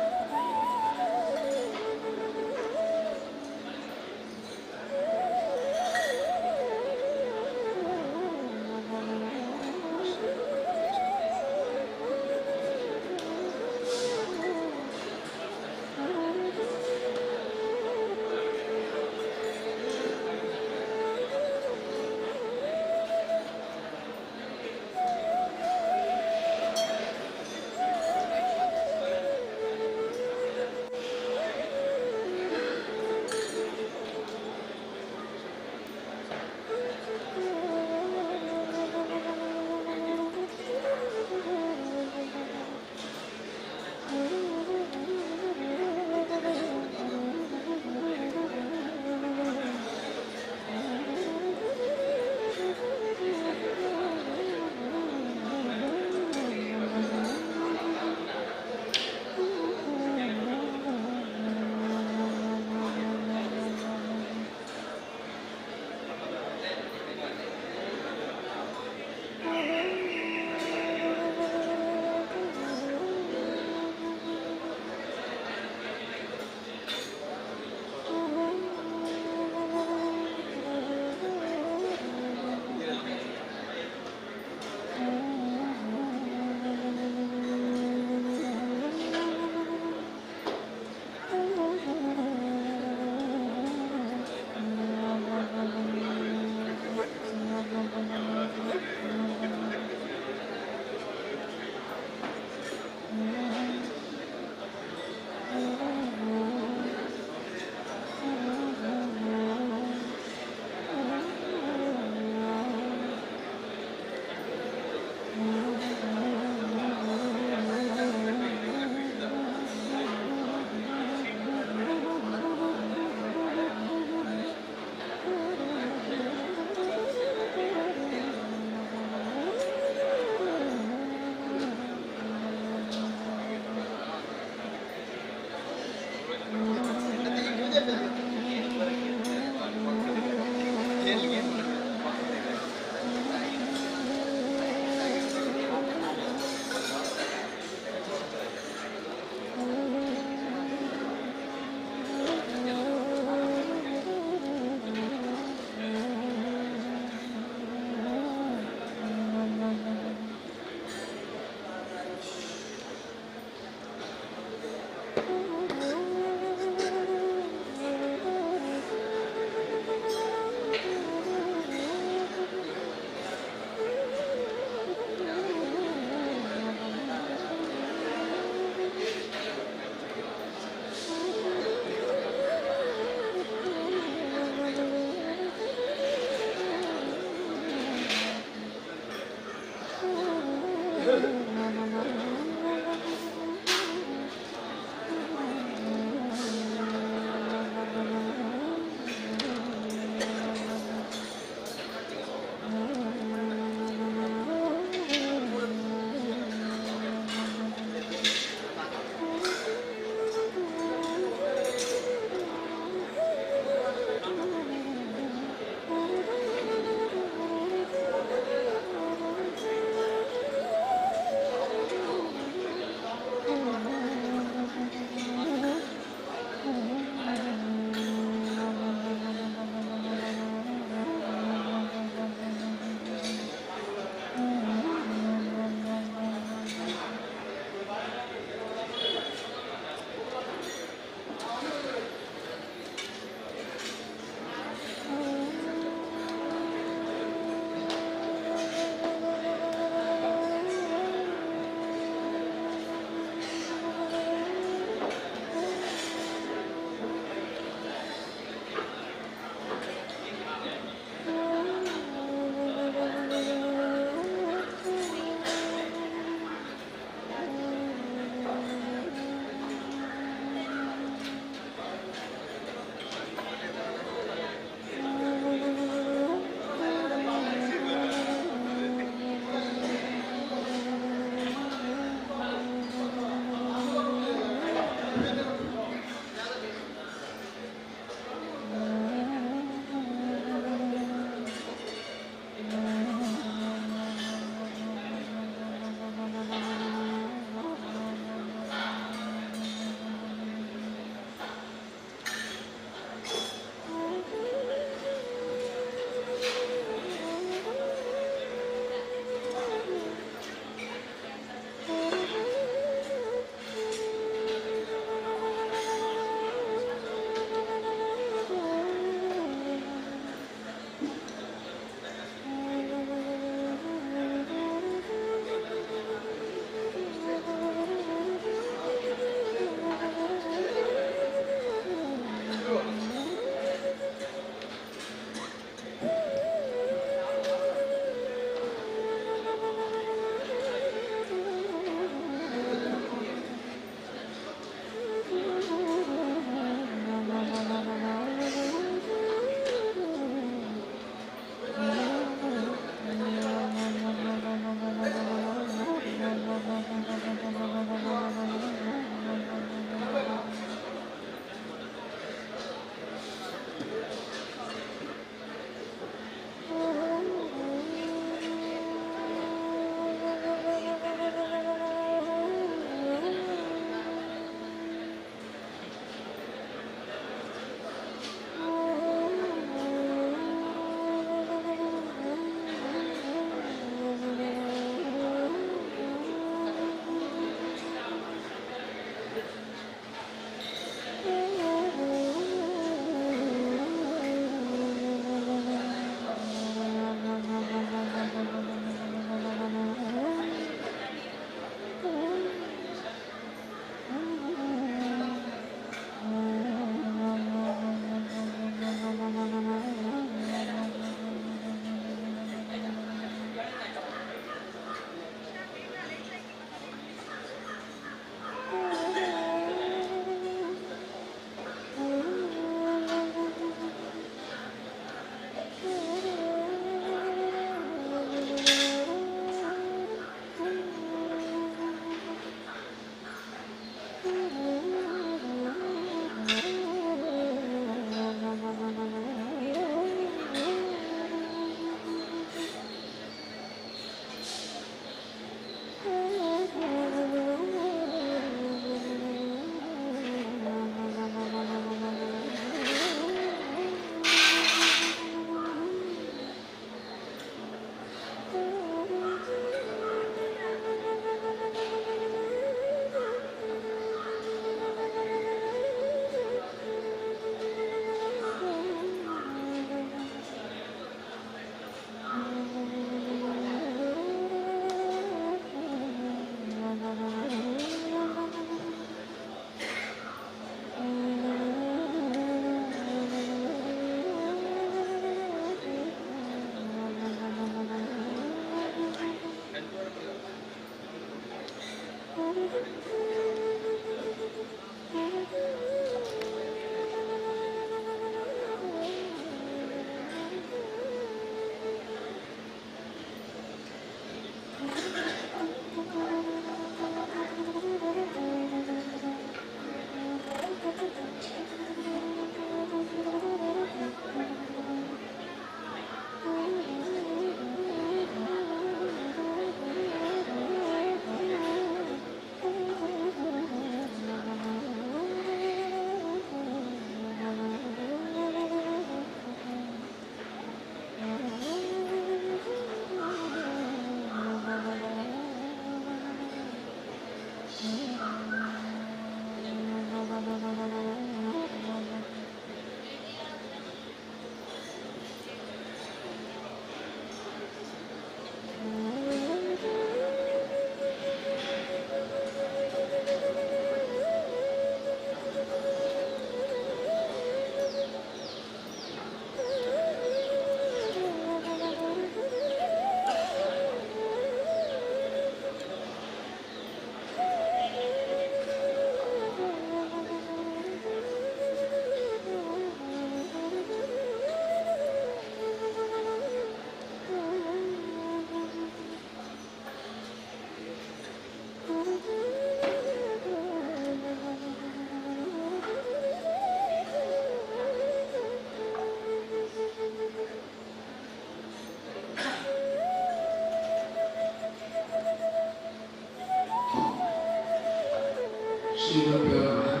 Shri ಗುರುಭ್ಯೋ ನಮಃ.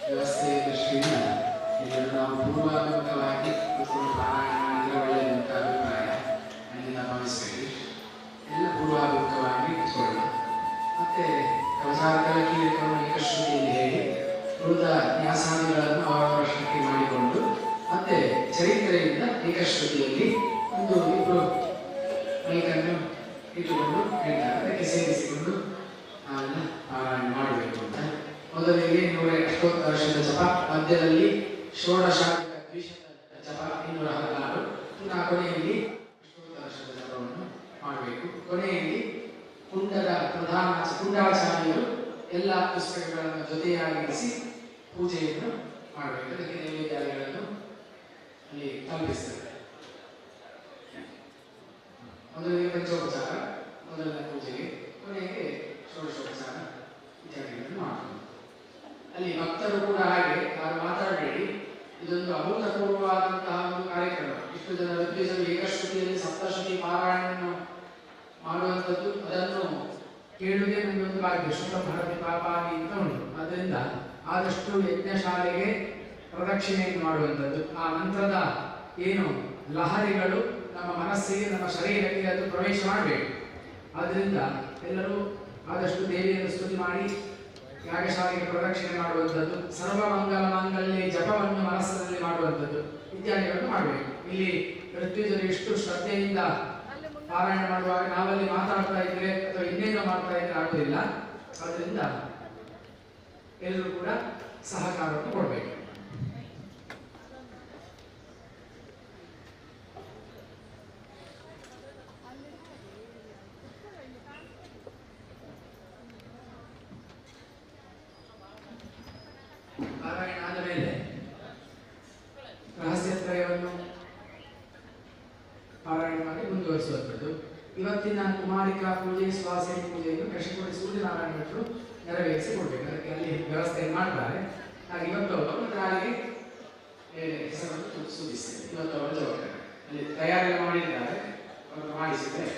ವ್ಯವಸ್ಥೆಯ ದೃಷ್ಟಿಯಿಂದ ಇದನ್ನು ನಾವು ಪೂರ್ವಾಭಿಮುಖವಾಗಿ ಕೂತ್ಕೊಂಡು ಪಾರಾಯಣ ಮಾಡಿದರೆ ಒಳ್ಳೆಯದು ಅಂತ ಅಭಿಪ್ರಾಯ. ಅಲ್ಲಿಂದ ಭಾವಿಸಬೇಡಿ, ಎಲ್ಲ ಪೂರ್ವಾಭಿಮುಖವಾಗಿ ಕೂತ್ಕೊಳ್ಳೋಣ. ಮತ್ತೆ ಕವಚಾರ್ಕಲ ಕೀಲಕವನ್ನು ಏಕಶ್ರುತಿಯಲ್ಲಿ ಹೇಳಿ ಉಳಿದ ನ್ಯಾಸಾದಿಗಳನ್ನು ಅವರವರ ಶಕ್ತಿ ಮಾಡಿಕೊಂಡು ಮತ್ತೆ ಚರಿತ್ರೆಯಿಂದ ಏಕಶ್ರುತಿಯಲ್ಲಿ ಒಂದು ಇಬ್ಬರು ಮೈಕನ್ನು ಇಟ್ಟುಕೊಂಡು ಹೇಳ್ತಾರೆ. ಅದಕ್ಕೆ ಸೇರಿಸಿಕೊಂಡು ನಾವೆಲ್ಲ ಪಾರಾಯಣ ಮಾಡಬೇಕು ಅಂತ. ಮೊದಲಿಗೆ 108 ವರ್ಷದ ಜಪ, ಮಧ್ಯದಲ್ಲಿ ಷೋಡಶ ದ್ವಿಶತ ಜಪ 216, ಪುನಃ ಕೊನೆಯಲ್ಲಿ ಅಷ್ಟೋತ್ತರ ವರ್ಷದ ಜಪವನ್ನು ಮಾಡಬೇಕು. ಕೊನೆಯಲ್ಲಿ ಕುಂಡದ ಪ್ರಧಾನ ಕುಂಡಾಚಾರ್ಯರು ಎಲ್ಲ ಪುಸ್ತಕಗಳನ್ನು ಜೊತೆಯಾಗಿರಿಸಿ ಪೂಜೆಯನ್ನು ಮಾಡಬೇಕು. ಅದಕ್ಕೆ ನೈವೇದ್ಯಾದಿಗಳನ್ನು ಅಲ್ಲಿ ತಲುಪಿಸ್ತಾರೆ. ಮೊದಲಿಗೆ ಪಂಚೋಪಚಾರ, ಮೊದಲನೇ ಪೂಜೆಗೆ, ಕೊನೆಗೆ ಷೋಡಶೋಪಚಾರ ಇತ್ಯಾದಿಗಳನ್ನು ಮಾಡ್ತಾರೆ. ಅಲ್ಲಿ ಭಕ್ತರು ಕೂಡ ಹಾಗೆ ಯಾರು ಮಾತಾಡಬೇಡಿ. ಇದೊಂದು ಅಭೂತಪೂರ್ವವಾದಂತಹ ಒಂದು ಕಾರ್ಯಕ್ರಮ. ಇಷ್ಟು ಜನ ಋತ್ವಿಜರು ಏಕಶ್ರುತಿಯಲ್ಲಿ ಸಪ್ತಶ್ರುತಿ ಪಾರಾಯಣವನ್ನು ಮಾಡುವಂಥದ್ದು, ಅದನ್ನು ಕೇಳುವುದೇ ನಮಗೆ ಒಂದು ಭಾಗ್ಯ. ಶ್ರುತ ಭರತಿ ಪಾಪಾನಿ ಅಂತ ಉಂಟು. ಆದ್ದರಿಂದ ಆದಷ್ಟು ಯಜ್ಞಶಾಲೆಗೆ ಪ್ರದಕ್ಷಿಣೆಯನ್ನು ಮಾಡುವಂಥದ್ದು, ಆ ಮಂತ್ರದ ಏನು ಲಹರಿಗಳು ನಮ್ಮ ಮನಸ್ಸಿಗೆ ನಮ್ಮ ಶರೀರಕ್ಕೆ ಅದು ಪ್ರವೇಶ ಮಾಡಬೇಕು. ಆದ್ದರಿಂದ ಎಲ್ಲರೂ ಆದಷ್ಟು ದೇವಿಯನ್ನು ಸ್ತುತಿ ಮಾಡಿ ಯಾಗಶಾಲೆಗೆ ಪ್ರದಕ್ಷಿಣೆ ಮಾಡುವಂಥದ್ದು, ಸರ್ವಮಂಗಲ ಮಾಂಗಲ್ಯ ಜಪವನ್ನು ಮನಸ್ಸಿನಲ್ಲಿ ಮಾಡುವಂಥದ್ದು ಇತ್ಯಾದಿಗಳನ್ನು ಮಾಡಬೇಕು. ಇಲ್ಲಿ ಋತ್ವಿಜರು ಎಷ್ಟು ಶ್ರದ್ಧೆಯಿಂದ ಪಾರಾಯಣ ಮಾಡುವಾಗ ನಾವಲ್ಲಿ ಮಾತಾಡ್ತಾ ಇದ್ರೆ ಅಥವಾ ಇನ್ನೇನೋ ಮಾಡ್ತಾ ಇದ್ರೆ ಆಗುವುದಿಲ್ಲ. ಆದ್ದರಿಂದ ಎಲ್ಲರೂ ಕೂಡ ಸಹಕಾರವನ್ನು ಕೊಡಬೇಕು. ಪಾರಾಯಣ ಆದ ಮೇಲೆ ರಹಸ್ಯತ್ರಯವನ್ನು ಪಾರಾಯಣ ಮಾಡಿ ಮುಂದುವರಿಸುವಂಥದ್ದು. ಇವತ್ತಿನ ಕುಮಾರಿಕಾ ಪೂಜೆ, ಸ್ವಾಸೆ ಪೂಜೆಯನ್ನು ಕಶಿಕೋಡಿ ಸೂರ್ಯನಾರಾಯಣ ಭಟ್ರು ನೆರವೇರಿಸಿ ಕೊಡಬೇಕು. ಅದಕ್ಕೆ ಅಲ್ಲಿ ವ್ಯವಸ್ಥೆಯನ್ನು ಮಾಡ್ತಾರೆ. ಹಾಗೆ ಇವತ್ತು ಅವರು ಮತ್ತು ನಾಳೆಗೆ ಹೆಸರನ್ನು ಸೂಚಿಸ್ತೇನೆ. ಇವತ್ತು ಅವರ ಜವಾಬ್ದಾರಿ. ಅಲ್ಲಿ ತಯಾರಿ ಮಾಡಿದ್ದಾರೆ, ಅವರು ಮಾಡಿಸಿದರೆ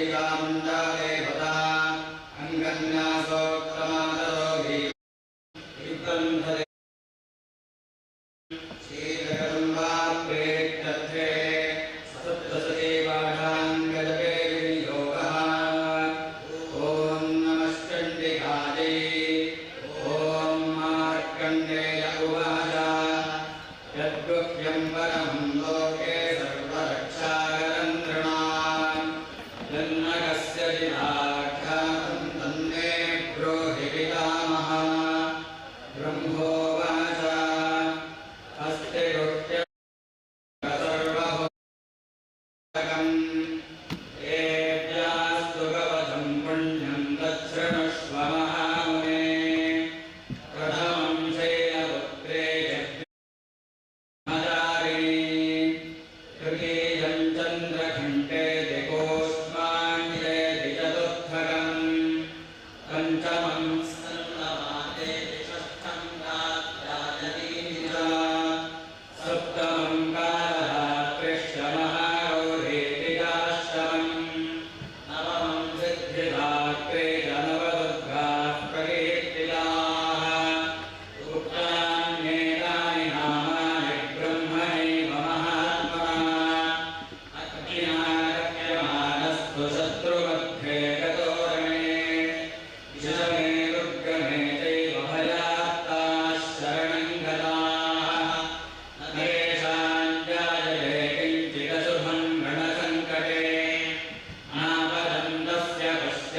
श्रीचामुण्डादेवता अङ्गन्यासोक्तमादरोगी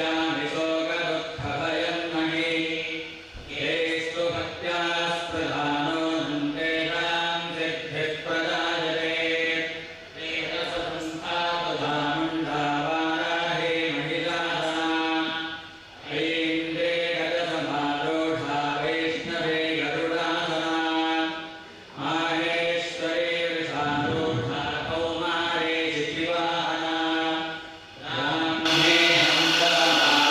हरिष्यामि शोकदुःखभयं महि येषु भक्त्या स्पृधानो नन्तेषां सिद्धिः प्रदायते। वेदसंस्थातुधामुण्डावाराहे महिषासना ऐन्द्रे गजसमारूढा वैष्णवे गरुडासना माहेश्वरे वृषारूढा कौमारे शिशिवाहना। ब्राह्मे हंसमारूढा।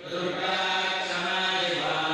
Durga Kshama Shiva.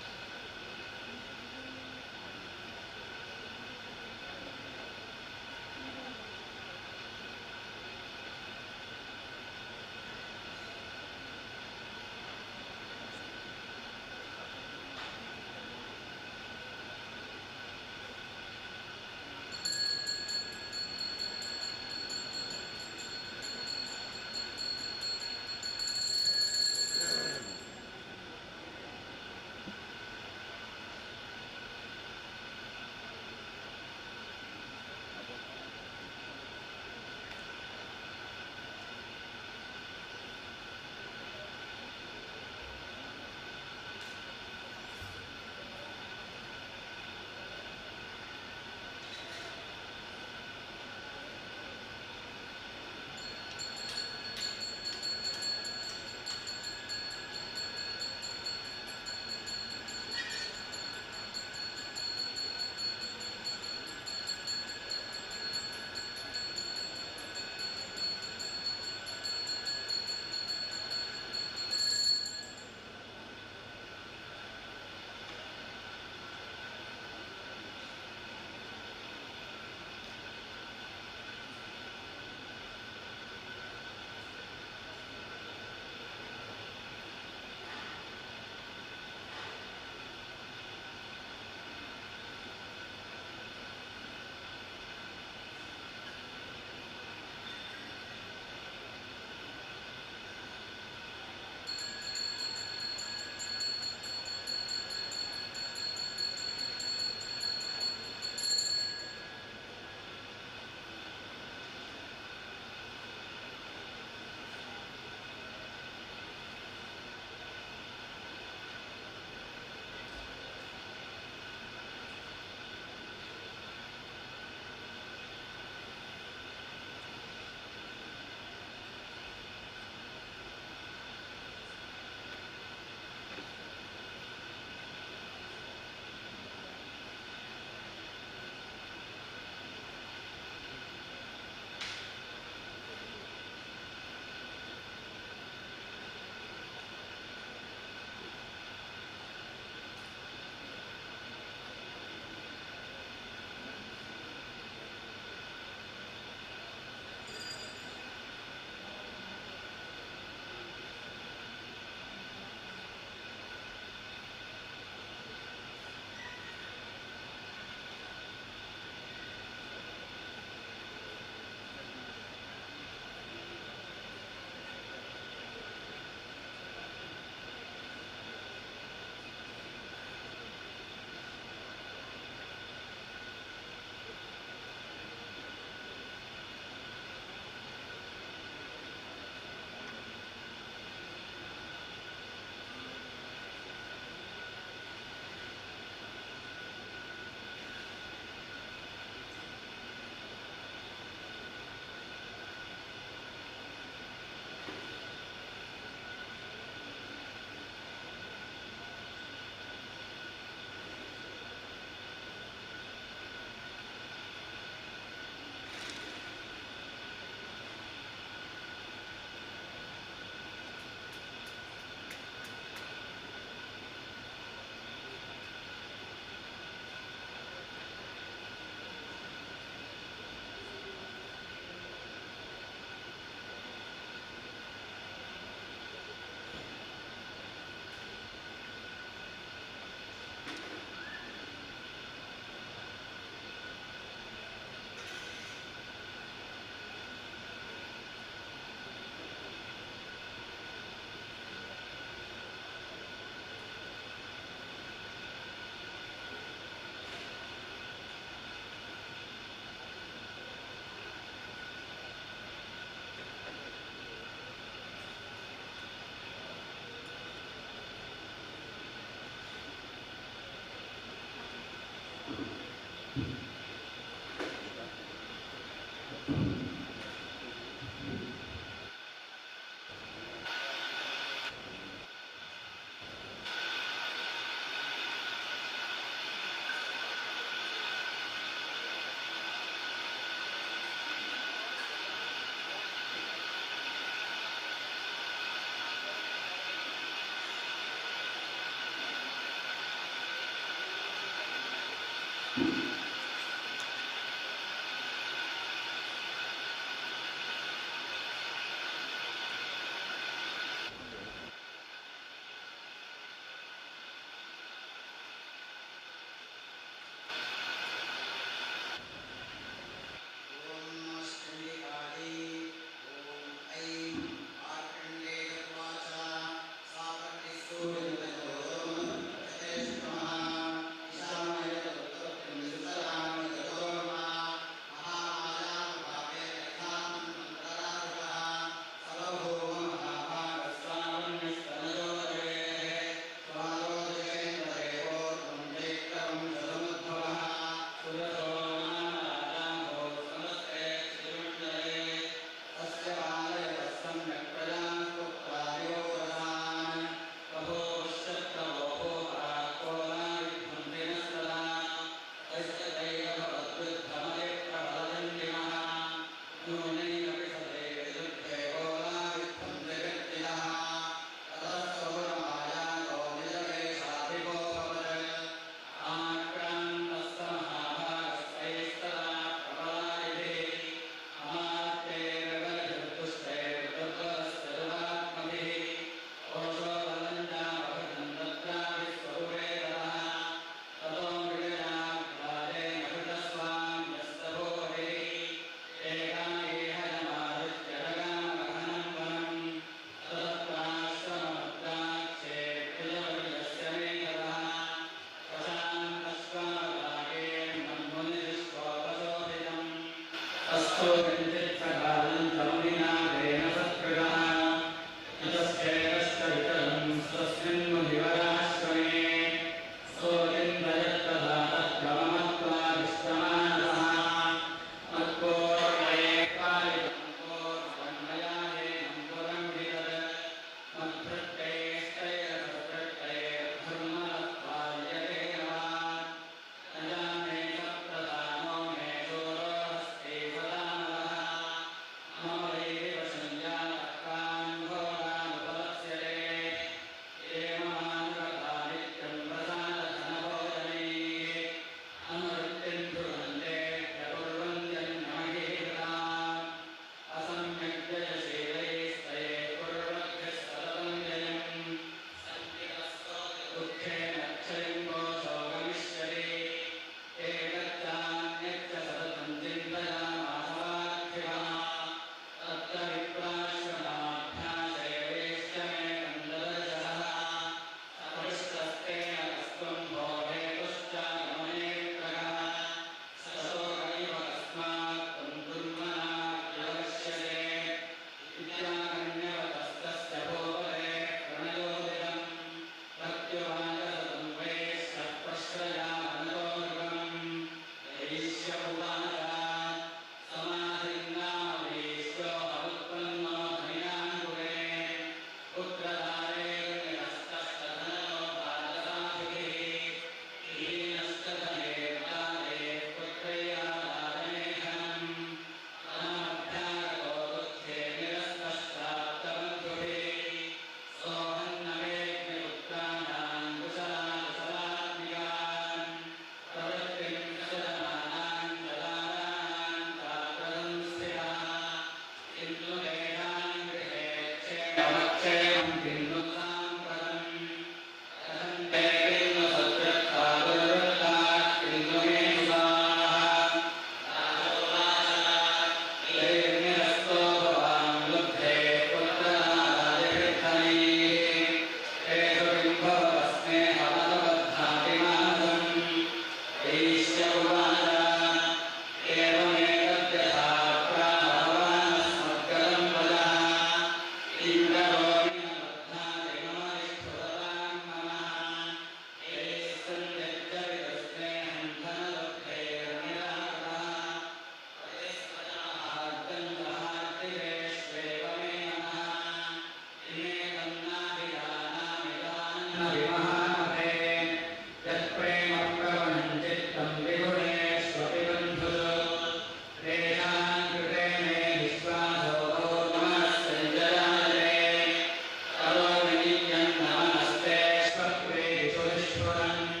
नमस्ते स्वप्रेषु विश्वम्।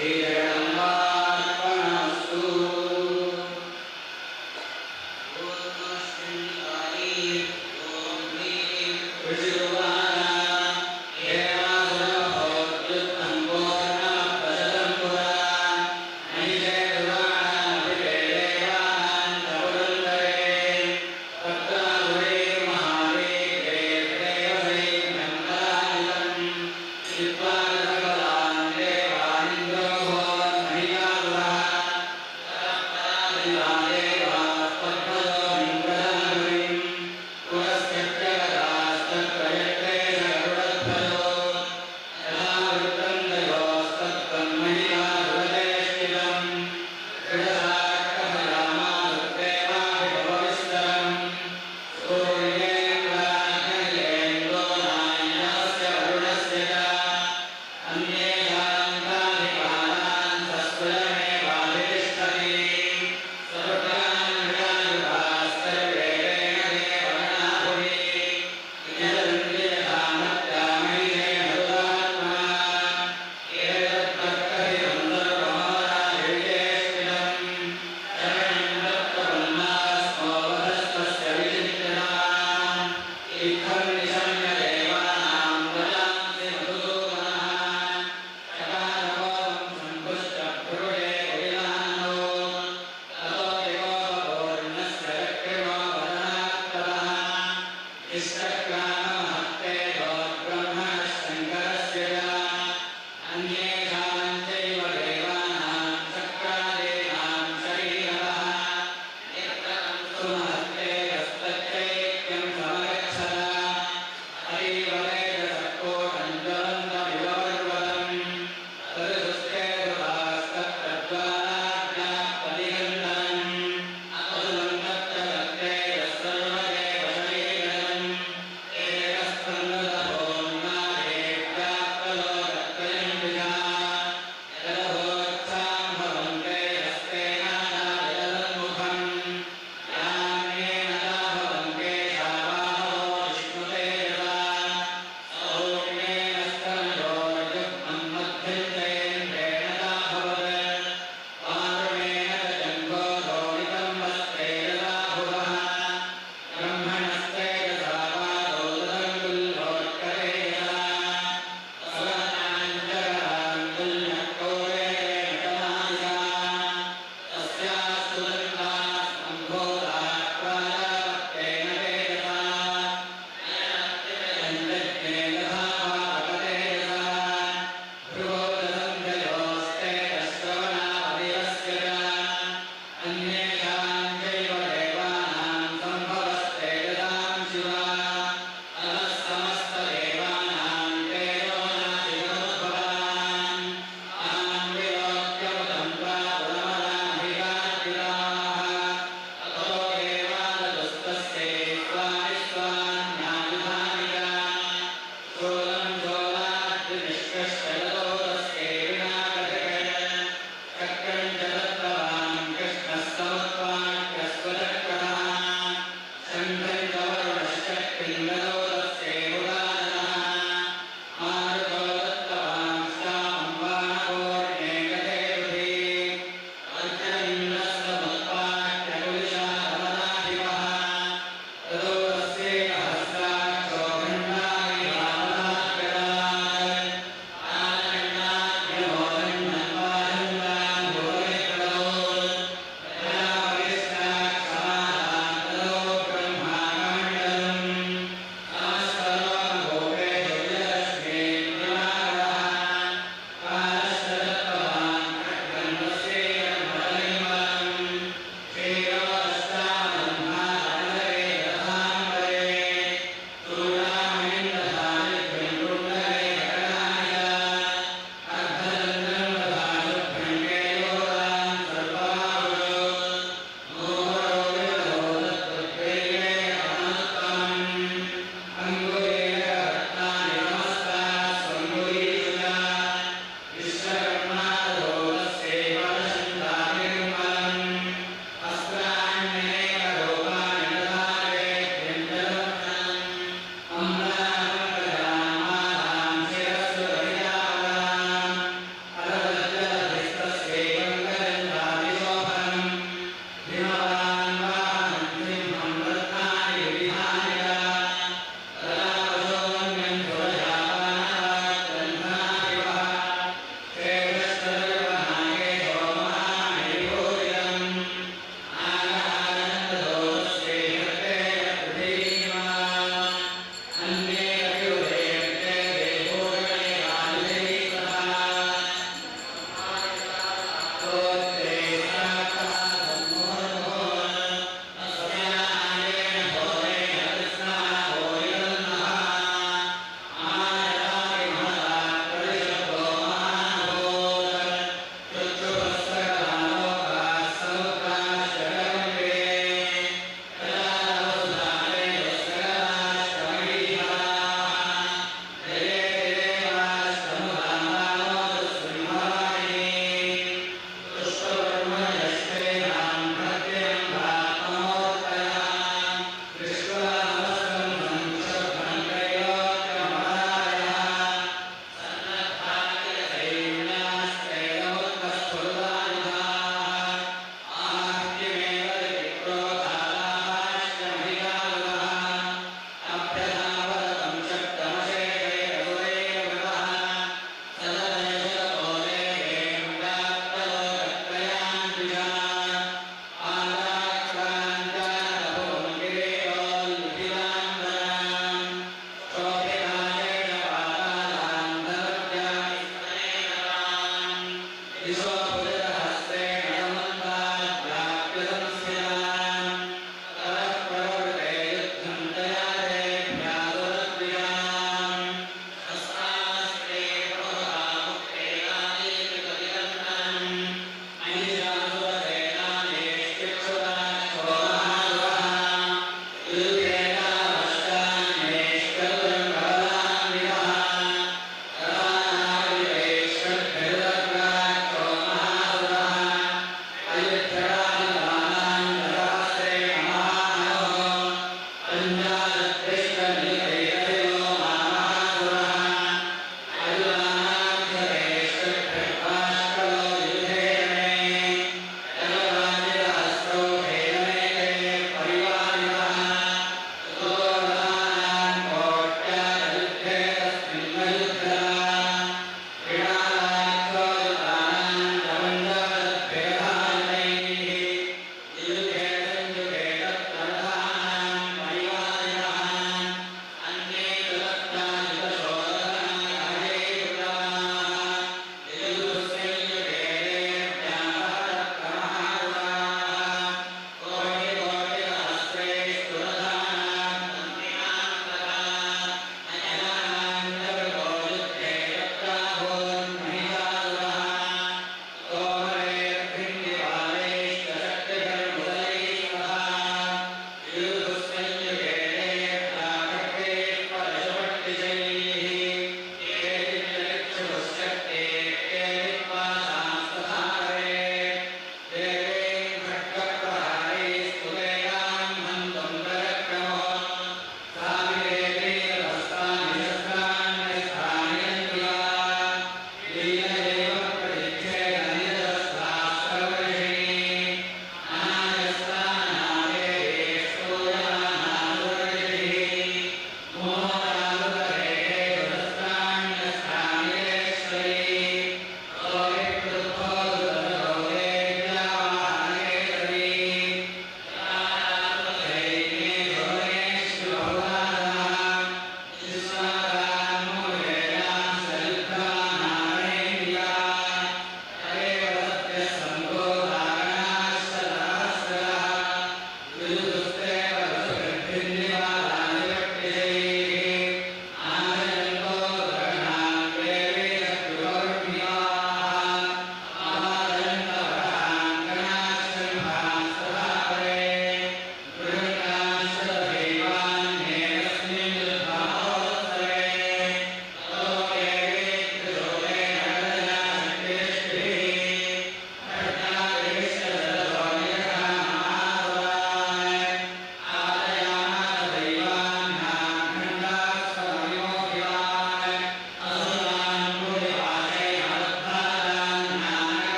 श्रीजगदम्बार्पणमस्तु।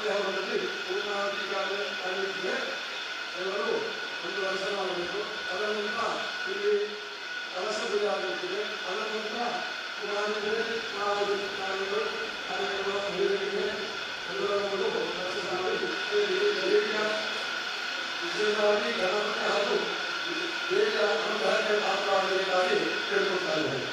ಗಣಪತಿ ಹವನದಲ್ಲಿ ಪೂರ್ಣಾಹುತಿ ಕಾರ್ಯ ಎಲ್ಲರೂ ಒಂದು ದರ್ಶನ ಮಾಡಬೇಕು. ಅದರ ನಂತರ ಇಲ್ಲಿ ಕಲಶ ಪೂಜೆ ಆಗುತ್ತದೆ. ಅದರ ನಂತರ ಕುಮಾರಿಗಳು ಕಾರ್ಯಗಳು ಕಾರ್ಯಕ್ರಮ ನಡೆಯಲಿದೆ. ಎಲ್ಲರೂ ದರ್ಶನ ಮಾಡಿ ದೇವಿಯ ವಿಶೇಷವಾಗಿ ಗಣಪತಿ ಹಾಗೂ ದೇವಿಯ ಅನುಗ್ರಹಕ್ಕೆ ಪಾತ್ರವಾಗಬೇಕಾಗಿ ಕೇಳಿಕೊಳ್ತಾ ಇದ್ದೇನೆ.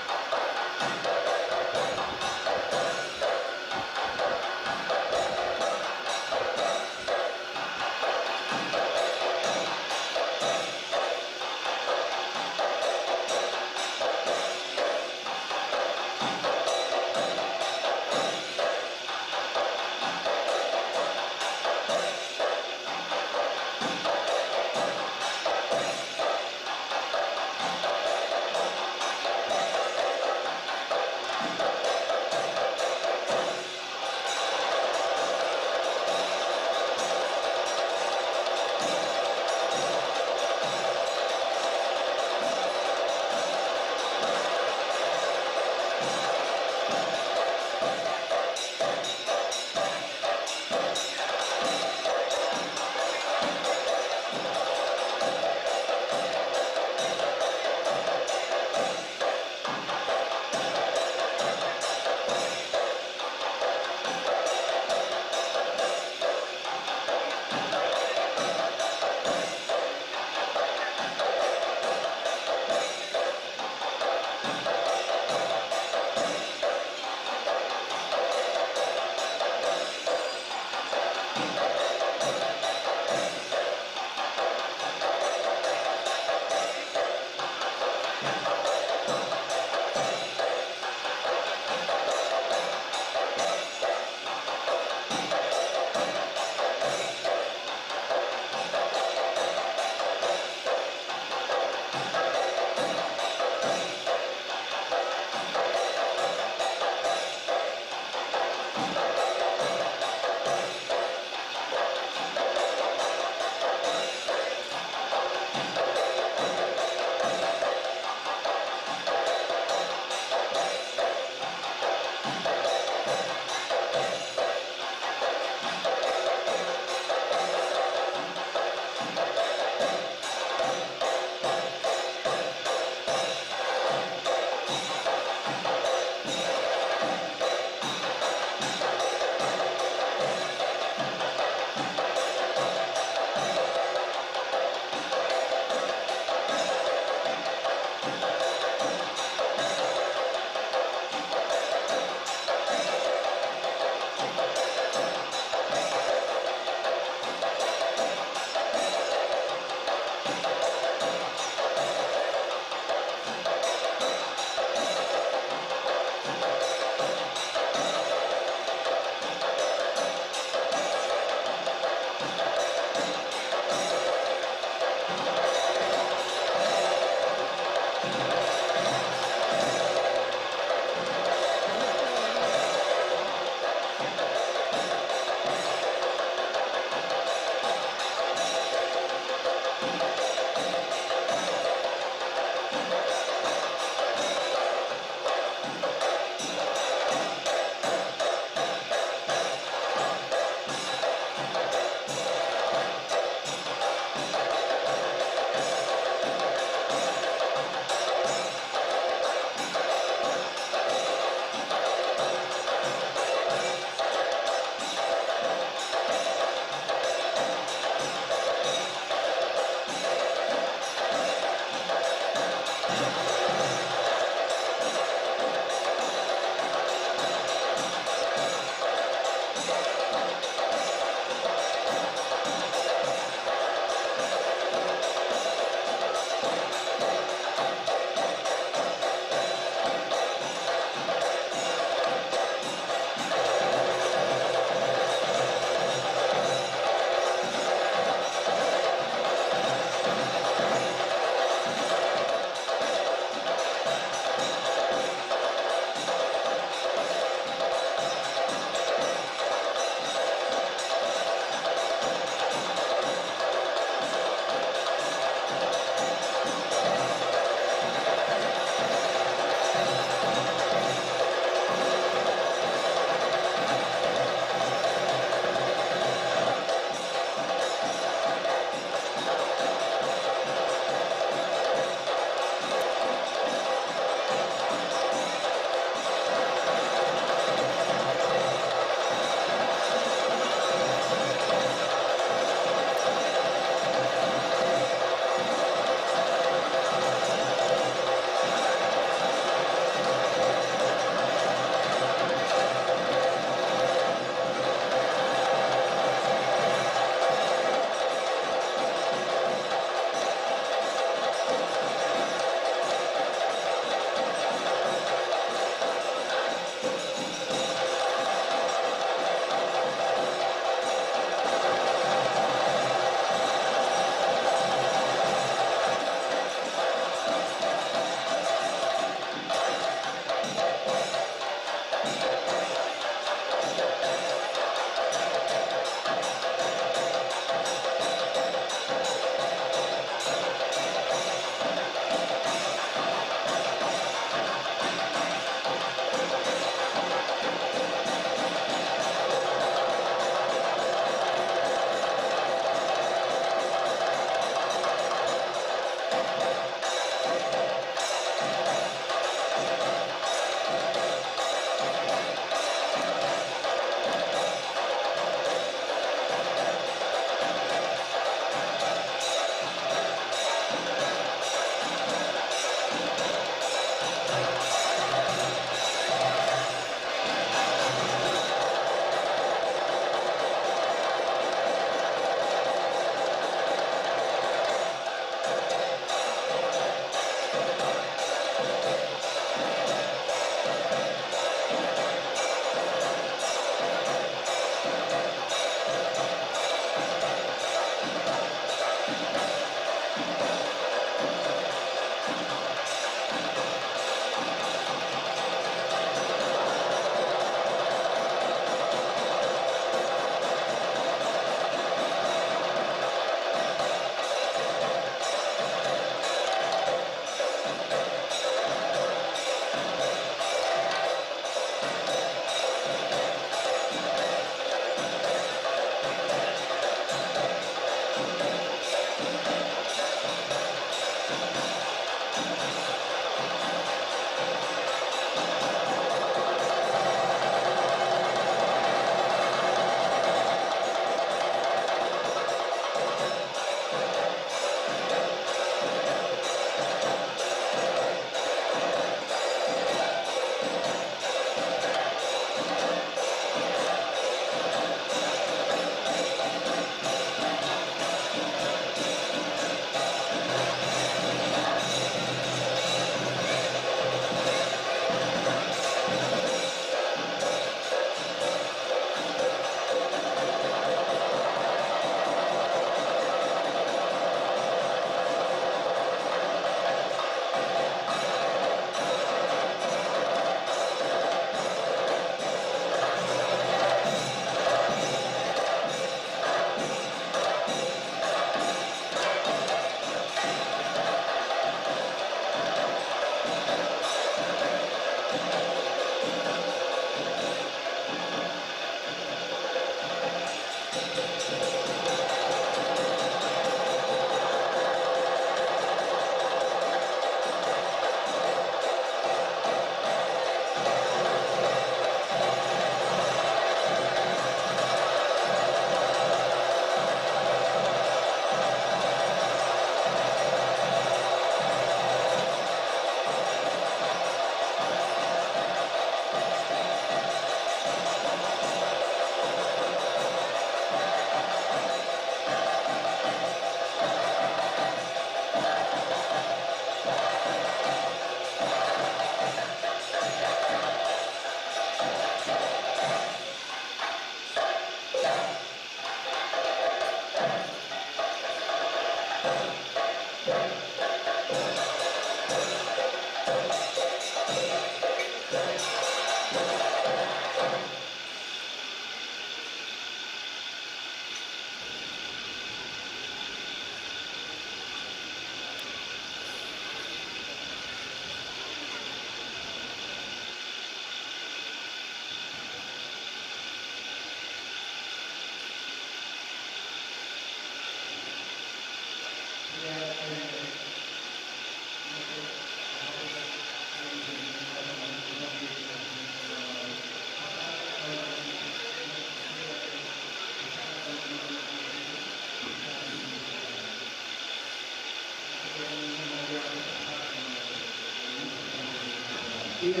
ಈಗ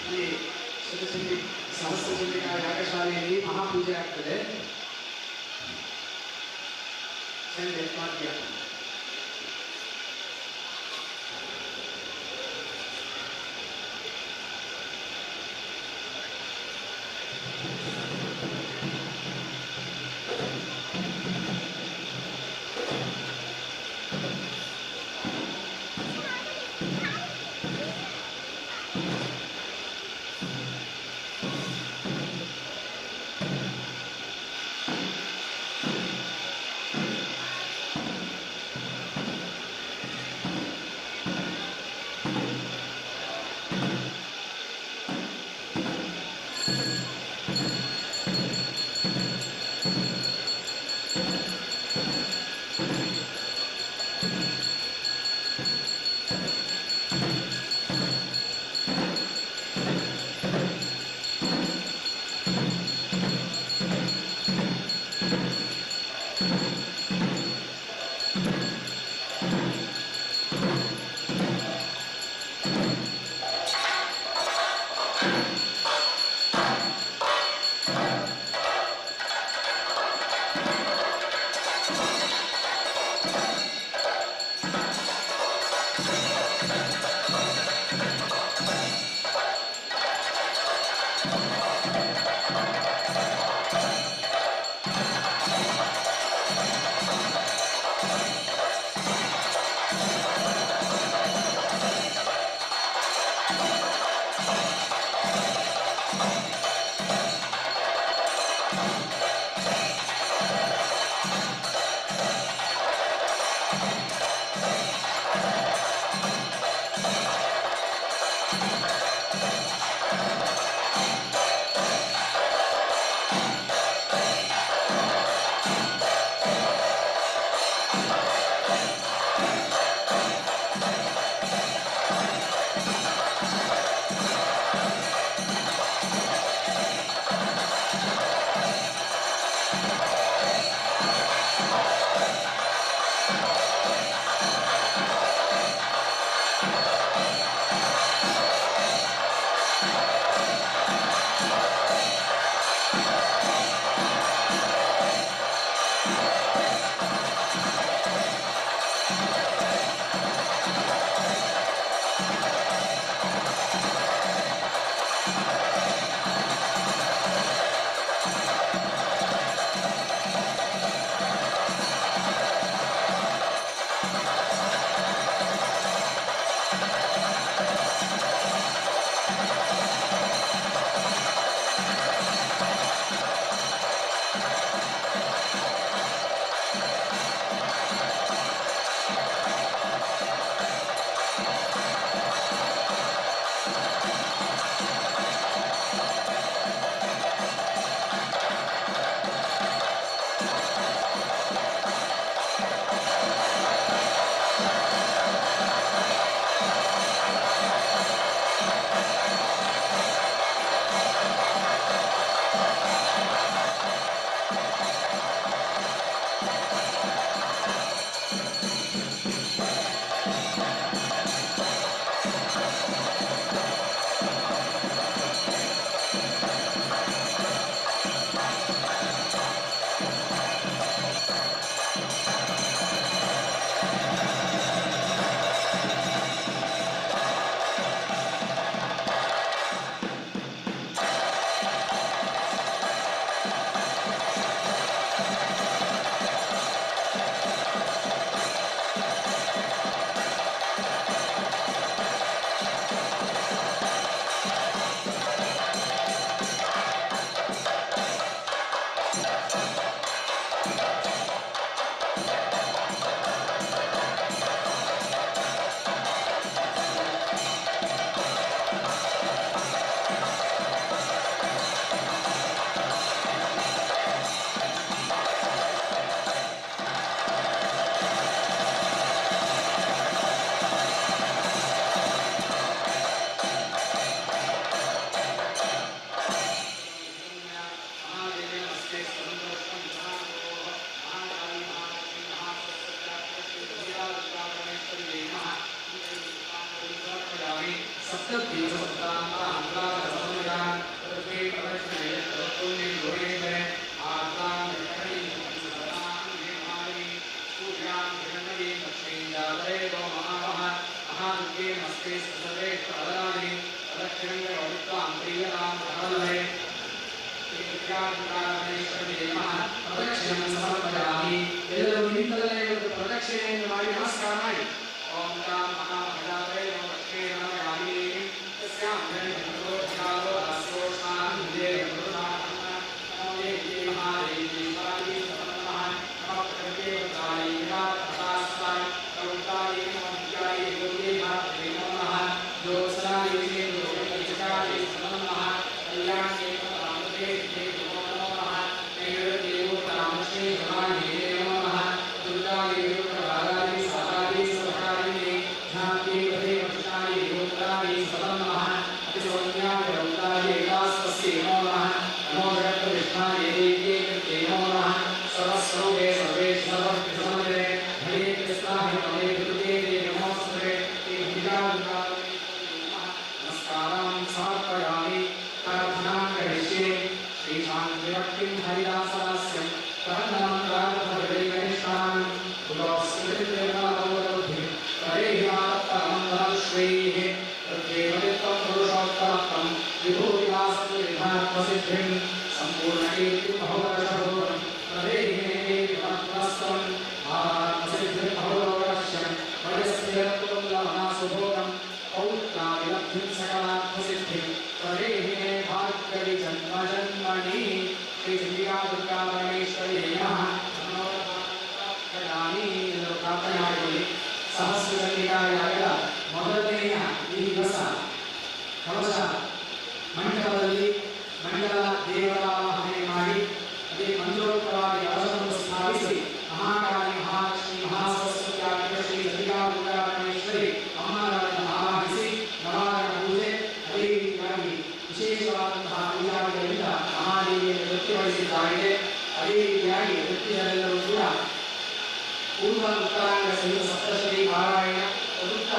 ಅಲ್ಲಿ ಶತಚಂಡಿ ಸಹಸ್ರಚಂಡಿಕಾ ಯಾಗಶಾಲೆಯಲ್ಲಿ ಮಹಾಪೂಜೆ ಆಗ್ತದೆ. ಚಂಡೆ ವಾದ್ಯ. ಎಲ್ಲರೂ ನಿಂತಲ್ಲೇ ಒಂದು ಪ್ರದಕ್ಷಿಣೆಯನ್ನು ಮಾಡಿ ನಮಸ್ಕಾರ ಮಾಡಿ. ಓಂ ತಾಂ ಮಹಾಮಹಾಜಾತೇ ನಮಃ ಲಕ್ಷ್ಮೀ ನಮಃ ತಸ್ಯಾಂ ಸಹಸ್ರಚಂಡಿಕಾಯಾಗದ ಮೊದಲನೆಯ ಈ ದಿವಸ ಕಲಶ ಮಂಟಪದಲ್ಲಿ ಮಂಡಲ ದೇವರ ಆವಾಹನೆ ಮಾಡಿ ಅದೇ ಮಂತ್ರೋಕ್ತವಾಗಿ ಕಲಶವನ್ನು ಸ್ಥಾಪಿಸಿ ಮಹಾಕಾಳಿ ಮಹಾಲಕ್ಷ್ಮಿ ಮಹಾಸರಸ್ವತಿ ಶ್ರೀ ಚಂಡಿಕಾ ದುರ್ಗಾ ಪರಮೇಶ್ವರಿ ಅಮ್ಮನವರನ್ನು ಆವಾಹಿಸಿ ನವಾರಣ ಪೂಜೆ ಅದೇ ರೀತಿಯಾಗಿ ವಿಶೇಷವಾದಂತಹ ಪೂಜಾದಿಗಳಿಂದ ಮಹಾದೇವಿಯನ್ನು ತೃಪ್ತಿಪಡಿಸಿದ್ದಾಗಿದೆ. ಅದೇ ರೀತಿಯಾಗಿ ವೃತ್ತಿಜರೆಲ್ಲರೂ ಕೂಡ ಪೂರ್ವ ಉತ್ತರಾಂಗ ಸಹಿತ ಸಪ್ತಶತಿ ಪಾರಾಯಣ ತದುತ್ತ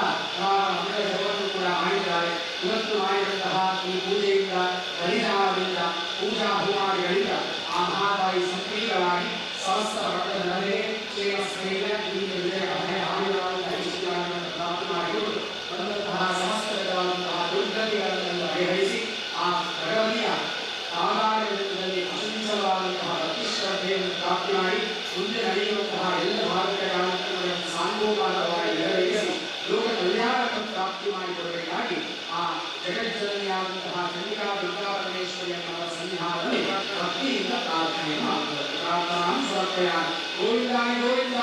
ಮಂತ್ರ ಜಪವನ್ನು ಕೂಡ ಮಾಡಿದ್ದಾರೆ. ಇವತ್ತು ಮಾಡಿದಂತಹ ಈ ಪೂಜೆಯಿಂದ ಬಲಿದಾನದಿಂದ ಪೂಜಾ ಹೋಮಾದಿಗಳಿಂದ ಆ ಮಹಾತಾಯಿ ಸಂಪ್ರೀತವಾಗಿ ಸಮಸ್ತ ಭಕ್ತ ಜನರಿಗೆ ಕ್ಷೇಮ ಸ್ಥೈರ್ಯ ವಿಜಯ ಅಭಯ ಆಯುರಾರೋಗ್ಯ ಐಶ್ವರ್ಯಗಳನ್ನು ಪ್ರಾಪ್ತಿ ಮಾಡಿಕೊಂಡು ಬಂದಂತಹ ಸಮಸ್ತ ವಿಧವಾದಂತಹ ದುರ್ಗತಿಗಳನ್ನು ಪರಿಹರಿಸಿ ಆ ಭಗವತಿಯ ಆಧಾರದಲ್ಲಿ ಅಚಂಚಲವಾದಂತಹ ಭಕ್ತಿ ಶ್ರದ್ಧೆಯನ್ನು ಪ್ರಾಪ್ತಿ ಮಾಡಿ ಮುಂದೆ ನಡೆಯುವಂತಹ ಎಲ್ಲ ಧಾರ್ಮಿಕ ಕಾರ್ಯಕ್ರಮಗಳನ್ನು ಸಾಂಗೋಪಾತವಾಗಿ ನೆರವೇರಿಸಿ ಲೋಕ ಕಲ್ಯಾಣವನ್ನು ಪ್ರಾಪ್ತಿ ಮಾಡಿಕೊಡಬೇಕಾಗಿ ಆ ಜಗಜ್ಜನನಿಯಾದಂತಹ ಚಂಡಿಕಾ ದುರ್ಗಾ ಪರಮೇಶ್ವರಿ ಅನ್ನುವ ಸನ್ನಿಧಾನದಲ್ಲಿ ಭಕ್ತಿಯಿಂದ ಪ್ರಾರ್ಥನೆ ಮಾಡುತ್ತಾರೆ. ಪ್ರಾರ್ಥನಾ ಸಮರ್ಪಯಾಮಿ. ಗೋವಿಂದಾಯ ಗೋವಿಂದ.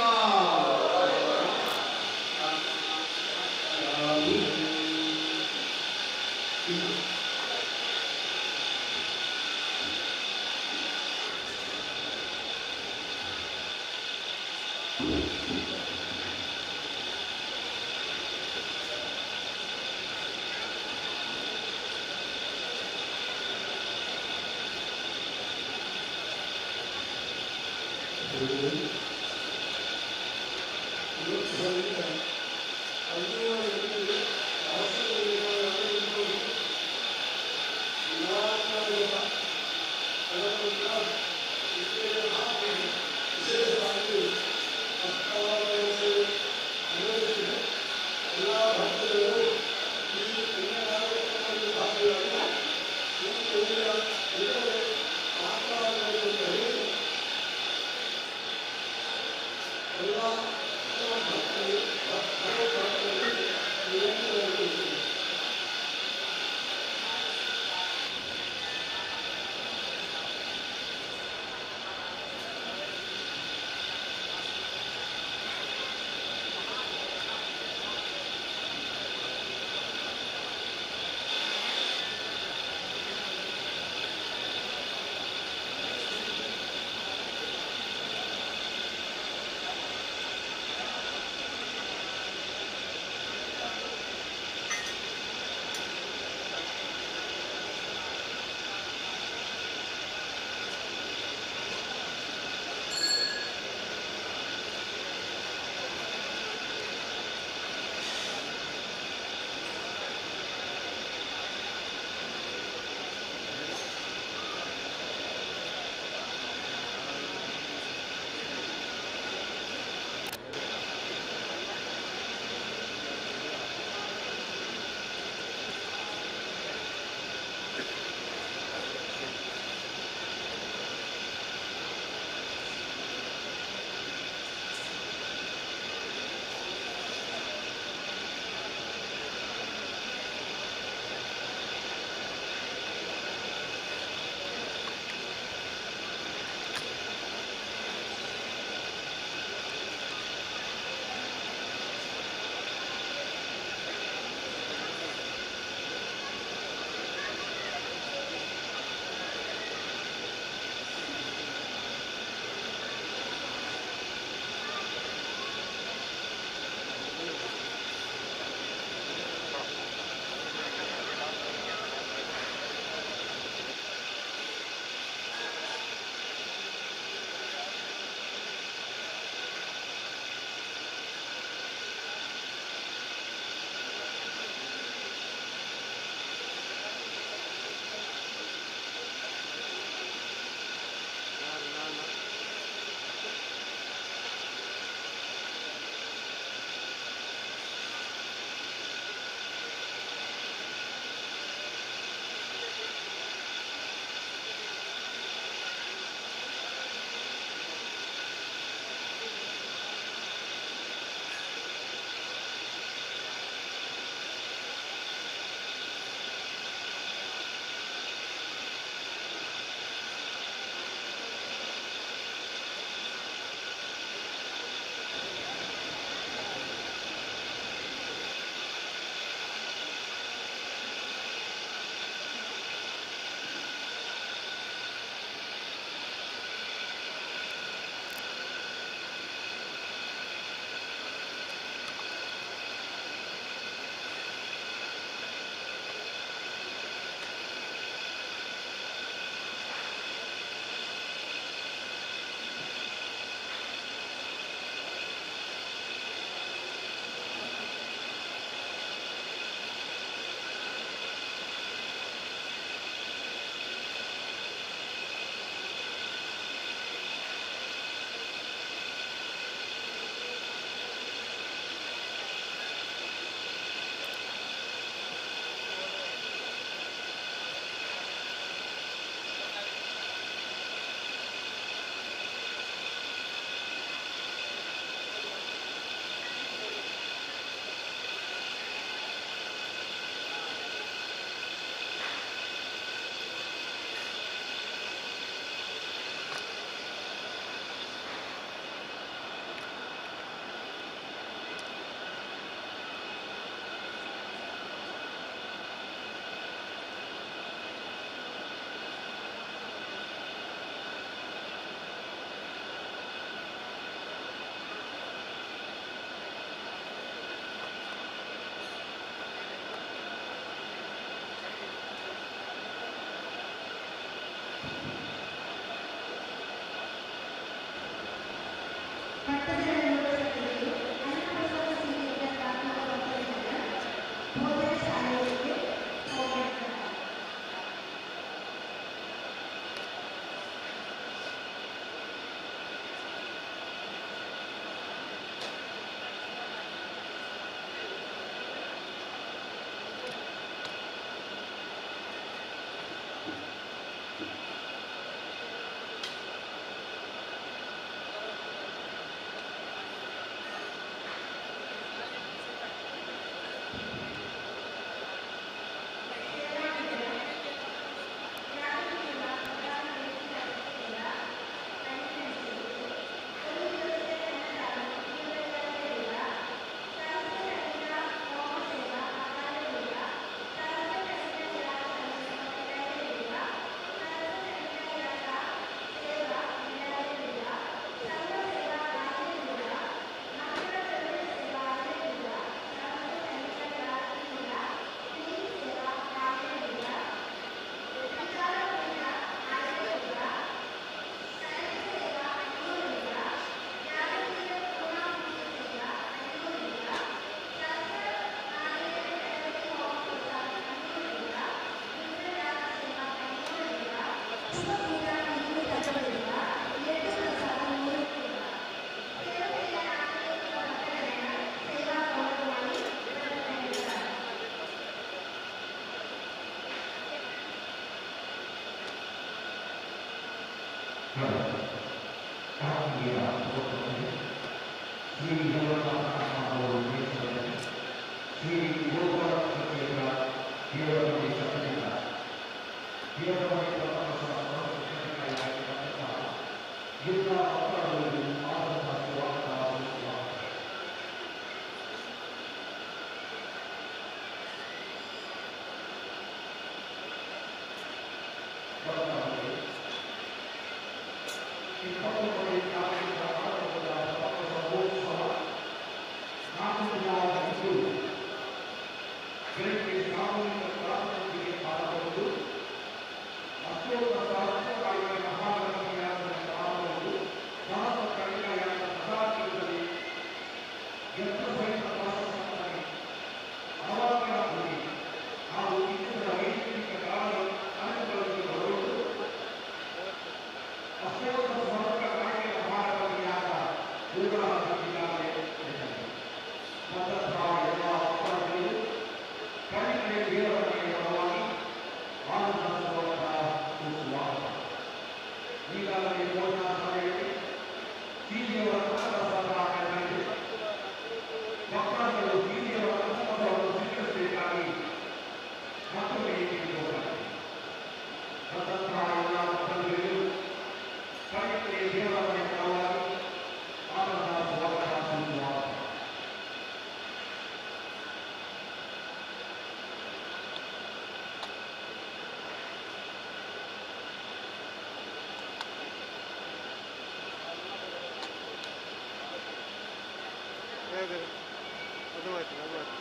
ಅದು ಮಾತ್ರ ಅದು ಮಾತ್ರ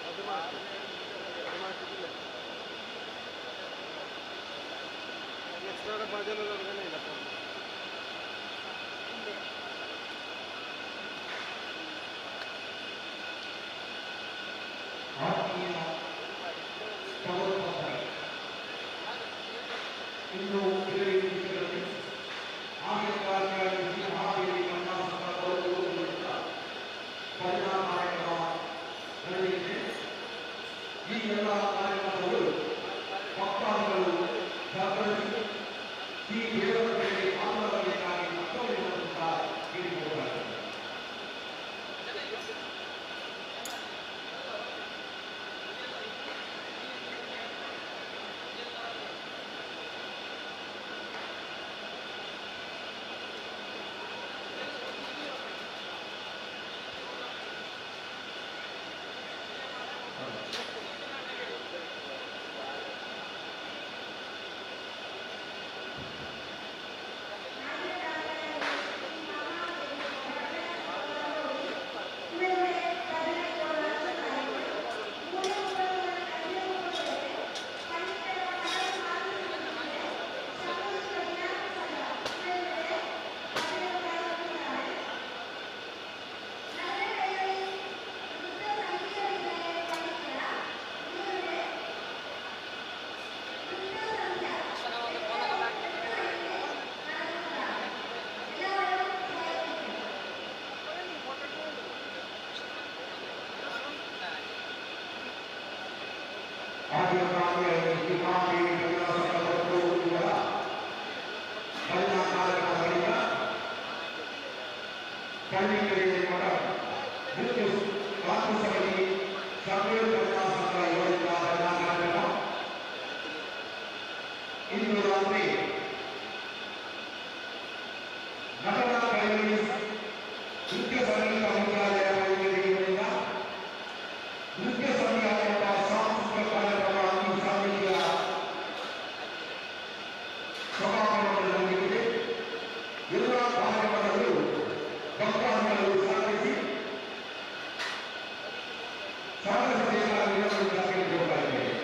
ಅದು ಮಾತ್ರ ಅದು ಮಾಡ್ತಿದ್ದಿಲ್ಲ. ನೆಕ್ಸ್ಟ್ ವಾರ ಭಜನೆ ಇಲ್ಲ. ಇನ್ನು ಕೆಲವೇ ನಿಮಿಷಗಳಲ್ಲಿ ಆಮೇಲೆ ಮಹಾದೇವಿ ಪರಿಣಾಮ ಕಾರ್ಯಕ್ರಮ ನಡೆಯಲಿದೆ. ಈ ಎಲ್ಲ ಕಾರ್ಯಕ್ರಮಗಳು ಭಕ್ತಾದಿಗಳು ಸಹಕರಿಸಿ ಈ ದೇವರ ಮೇಲೆ ಆನಂದಬೇಕಾಗಿ ಮತ್ತೊಮ್ಮೆ ಕೇಳಿಕೊಳ್ಳಲಾಗಿದೆ. ಇಂದು ರಾತ್ರಿ ನಟನ ಕೈಗಳಿ ನೃತ್ಯ ಸಂಗೀತ ಮಂತ್ರಾಲಯ ಇವರಿಂದ ನೃತ್ಯ ಸಂಗೀತ ಎಂಬ ಸಾಂಸ್ಕೃತಿಕ ಕಾರ್ಯಕ್ರಮ ಈ ಸಮಿತಿಯ ಸಭಾಂಗಣದಲ್ಲಿ ಎಲ್ಲ ಕಾರ್ಯಕ್ರಮಗಳು ಭಕ್ತಾದಿಗಳು ಸಹಕರಿಸಿ ಸಹಕರಿಸಬೇಕಾದ ವಿನಂತಿಯನ್ನು ಕೇಳಿಕೊಳ್ಳುತ್ತಾ ಇದ್ದೇನೆ.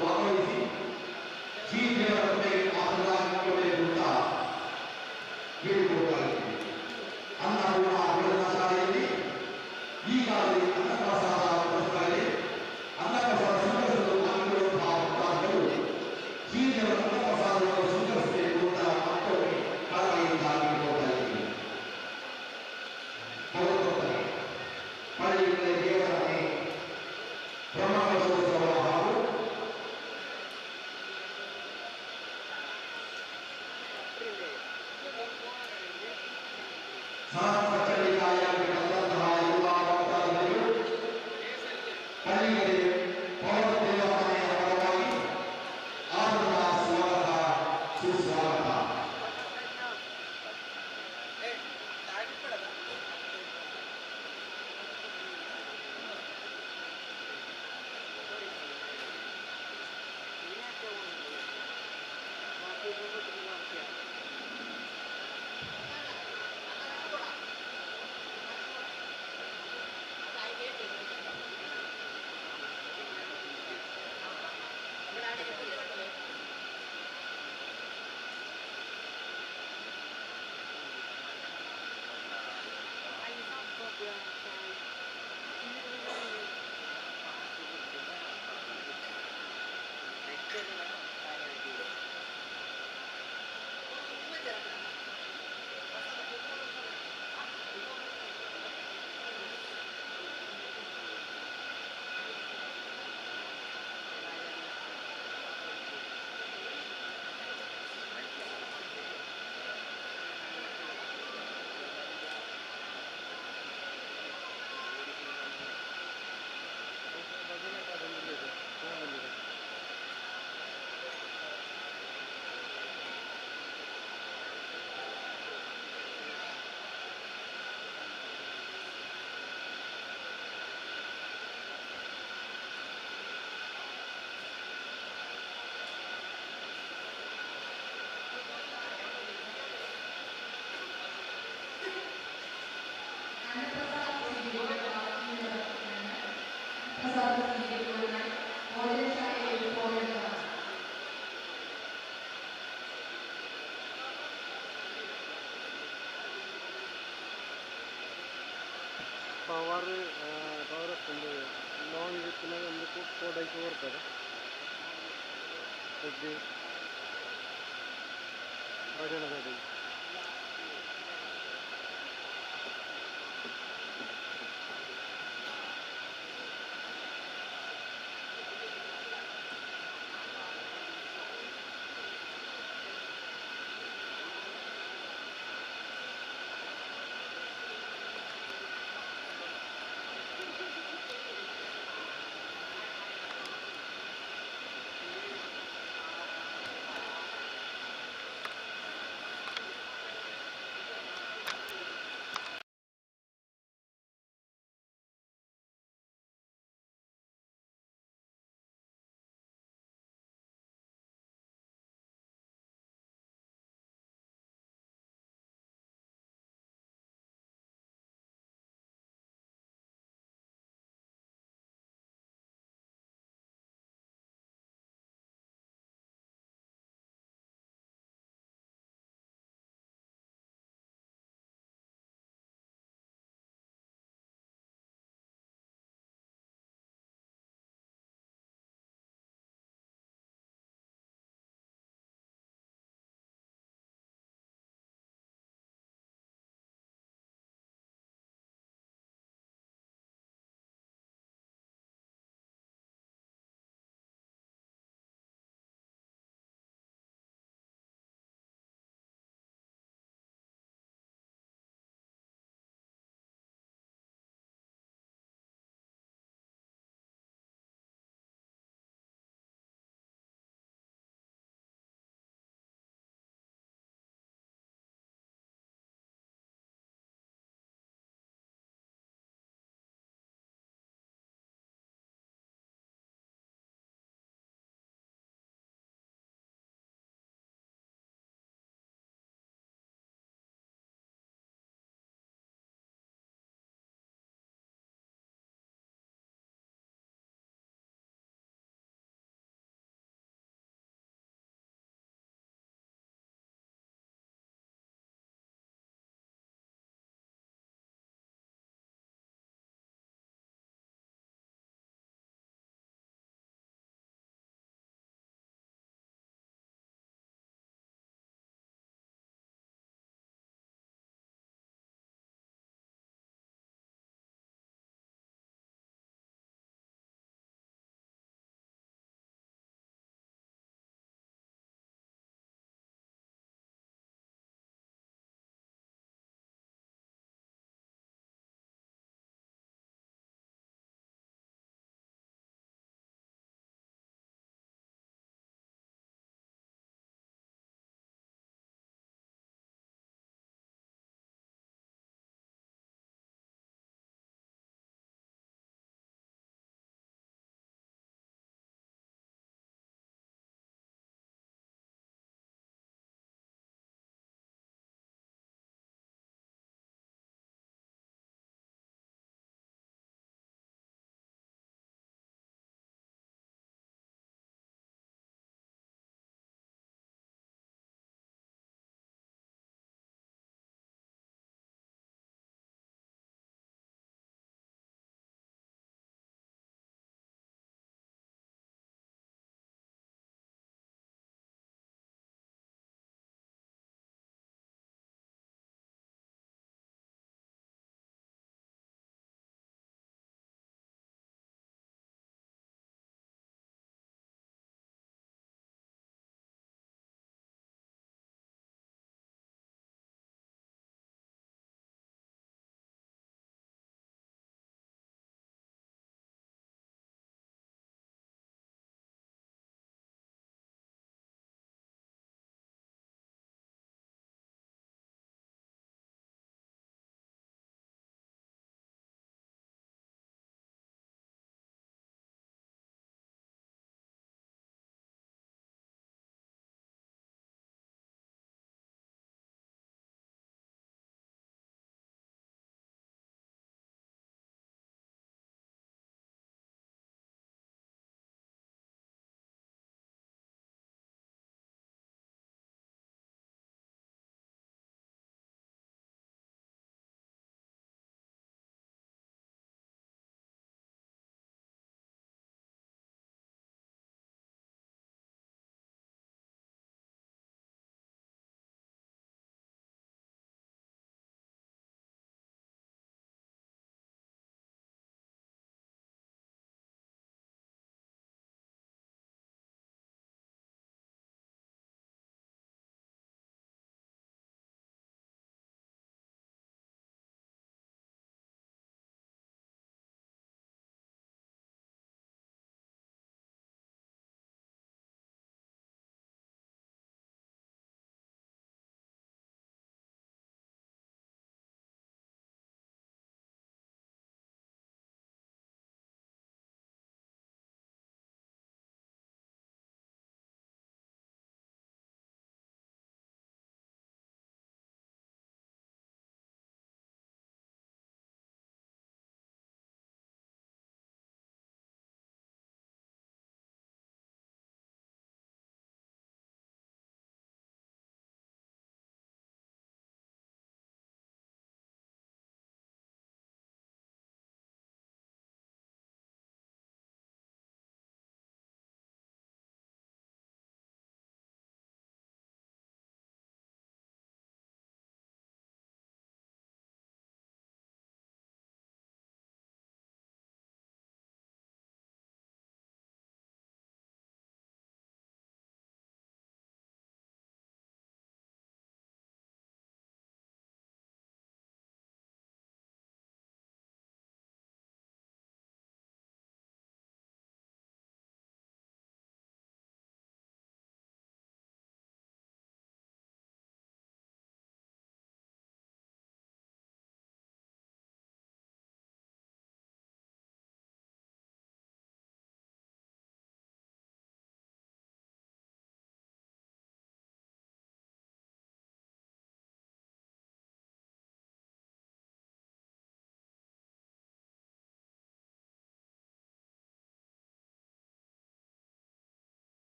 ಭಾಗವಹಿಸಿ ಜಿ ದೇವರ ಆಶೀರ್ವಾದ. ಪ್ರಸಾದ ಸ್ವೀകരിക്കുവാനായി ഭോജനശാലയിലേക്ക് പോകേണ്ടതാണ്. ಪವರ್ ಪವರ್ ಒಂದು ಲಾಂಗ್ ಇತ್ತಿನಾಗ ಒಂದು ಕೋಡೈಕ್ ಬರ್ತದೆ ಎಡ್ಡೆ ಭಜನೆ ಸೈಡಿಗೆ.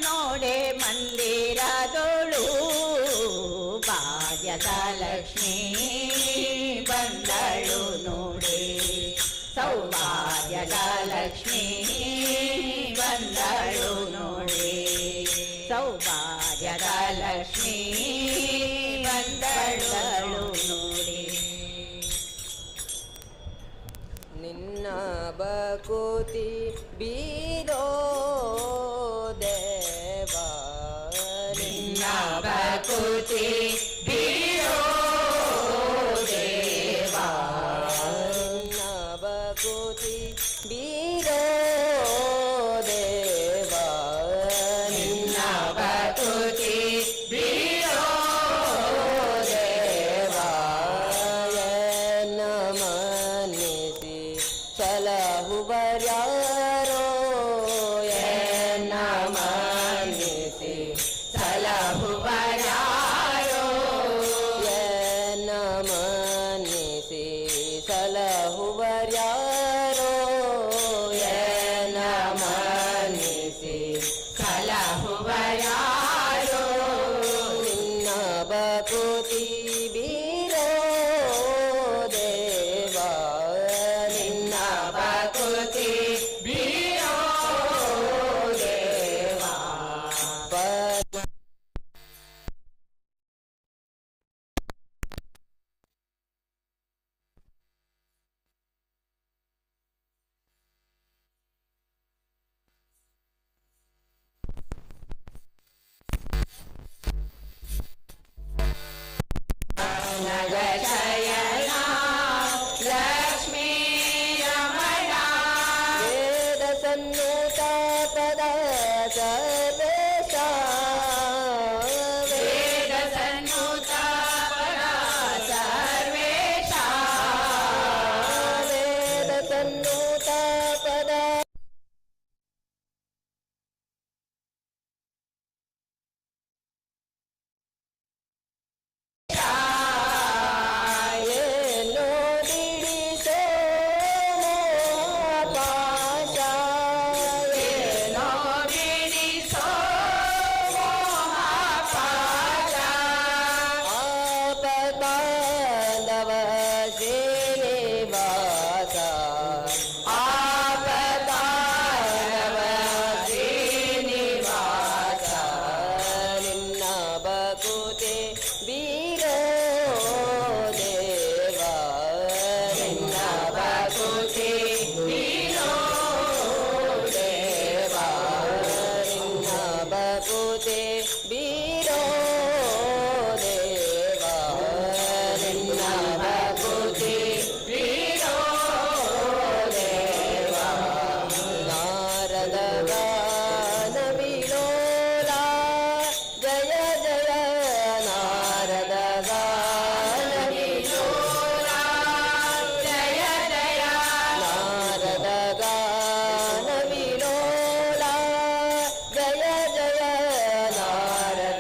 ನೋಡೆ ಮಂದಿರದೊಳು ಭಾಗ್ಯದ ಲಕ್ಷ್ಮೀ ಬಂದಳು ನೋಡೆ, ಸೌಭಾಗ್ಯದ ಲಕ್ಷ್ಮೀ ಬಂದಳು ನೋಡೆ, ಸೌಭಾಗ್ಯದ ಲಕ್ಷ್ಮೀ ಬಂದಳು ನೋಡೆ. ನಿನ್ನ ಬಕುತಿ ಬೀರೋ ದೇವ, ನಿನ್ನ ಬಕುತಿ ಬೀರೋ ದೇವ, ನಿನ್ನ ಬಕುತಿ ಬೀರೋ ದೇವ, ನಿನ್ನ ಬಕುತಿ ಬೀರೋ ದೇವ. ಮನಿಸಿ ಸಲಹುವರ್ಯಾರೋ, ಎನ್ನ ಮನಿಸಿ ಸಲಹುವರ್ಯಾರೋ, ಎನ್ನ ಮನಿಸಿ ಸಲಹುವರ್ಯಾರೋ, ಎನ್ನ ಮನಿಸಿ ಸಲಹುವರ್ಯಾರೋ. ನಿನ್ನ ಬಕುತಿ ಬೀರೋ ದೇವ, ನಿನ್ನ ಬಕುತಿ ಬೀರೋ ದೇವ. ನಗಶಯನ ಲಕ್ಷ್ಮೀ ರಮಣ, ವೇದ ಸನ್ನುತ ಪದ ಸರ್ವೇಶ, ವೇದ ಸನ್ನುತ ಪದ ಸರ್ವೇಶ, ವೇದ ಸನ್ನುತ ಪದ ಏನೋ ಬಿಡಿಸೋ ಮೋಹಪಾಶ, ಏನೋ ಬಿಡಿಸೋ ಮೋಹಪಾಶ, ಆಪದಾಂಧವ ಶ್ರೀನಿವಾಸ, ಆಪದಾನವ ಶ್ರೀನಿವಾಸ. ನಿನ್ನ ಬಕುತೆ ಬೀರೋ ದೇವ, ನಿನ್ನ ಬಕುತಿ ಬೀರೋ ದೇವ, ನಿನ್ನ ಬಕುತೆ ಬೀರೋ ದೇವ, ನಿನ್ನ ಬಕುತಿ ಬೀರೋ ದೇವ. ನಾರದ ಗಾನ ವಿಲೋಲ, ಜಯ ಜಯ ನಾರದ ಗಾನ ವಿಲೋಲ, ಜಯ ಜಯ ನಾರದ ಗಾನ ವಿಲೋಲ, ಜಯ ಜಯ ನಾರದ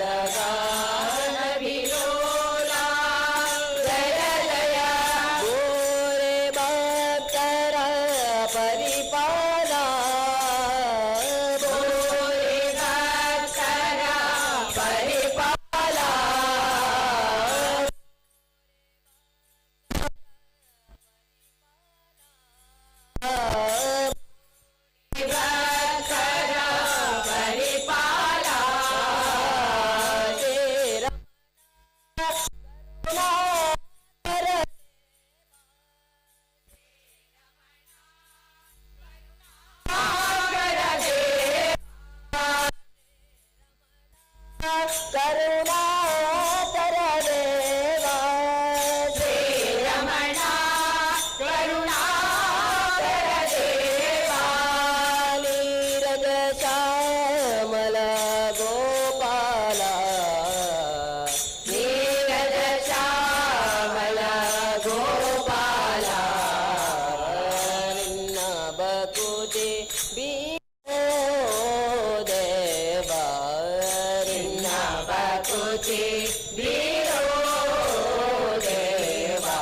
ಬಕುತಿ ಬೀರೋ ದೇವಾ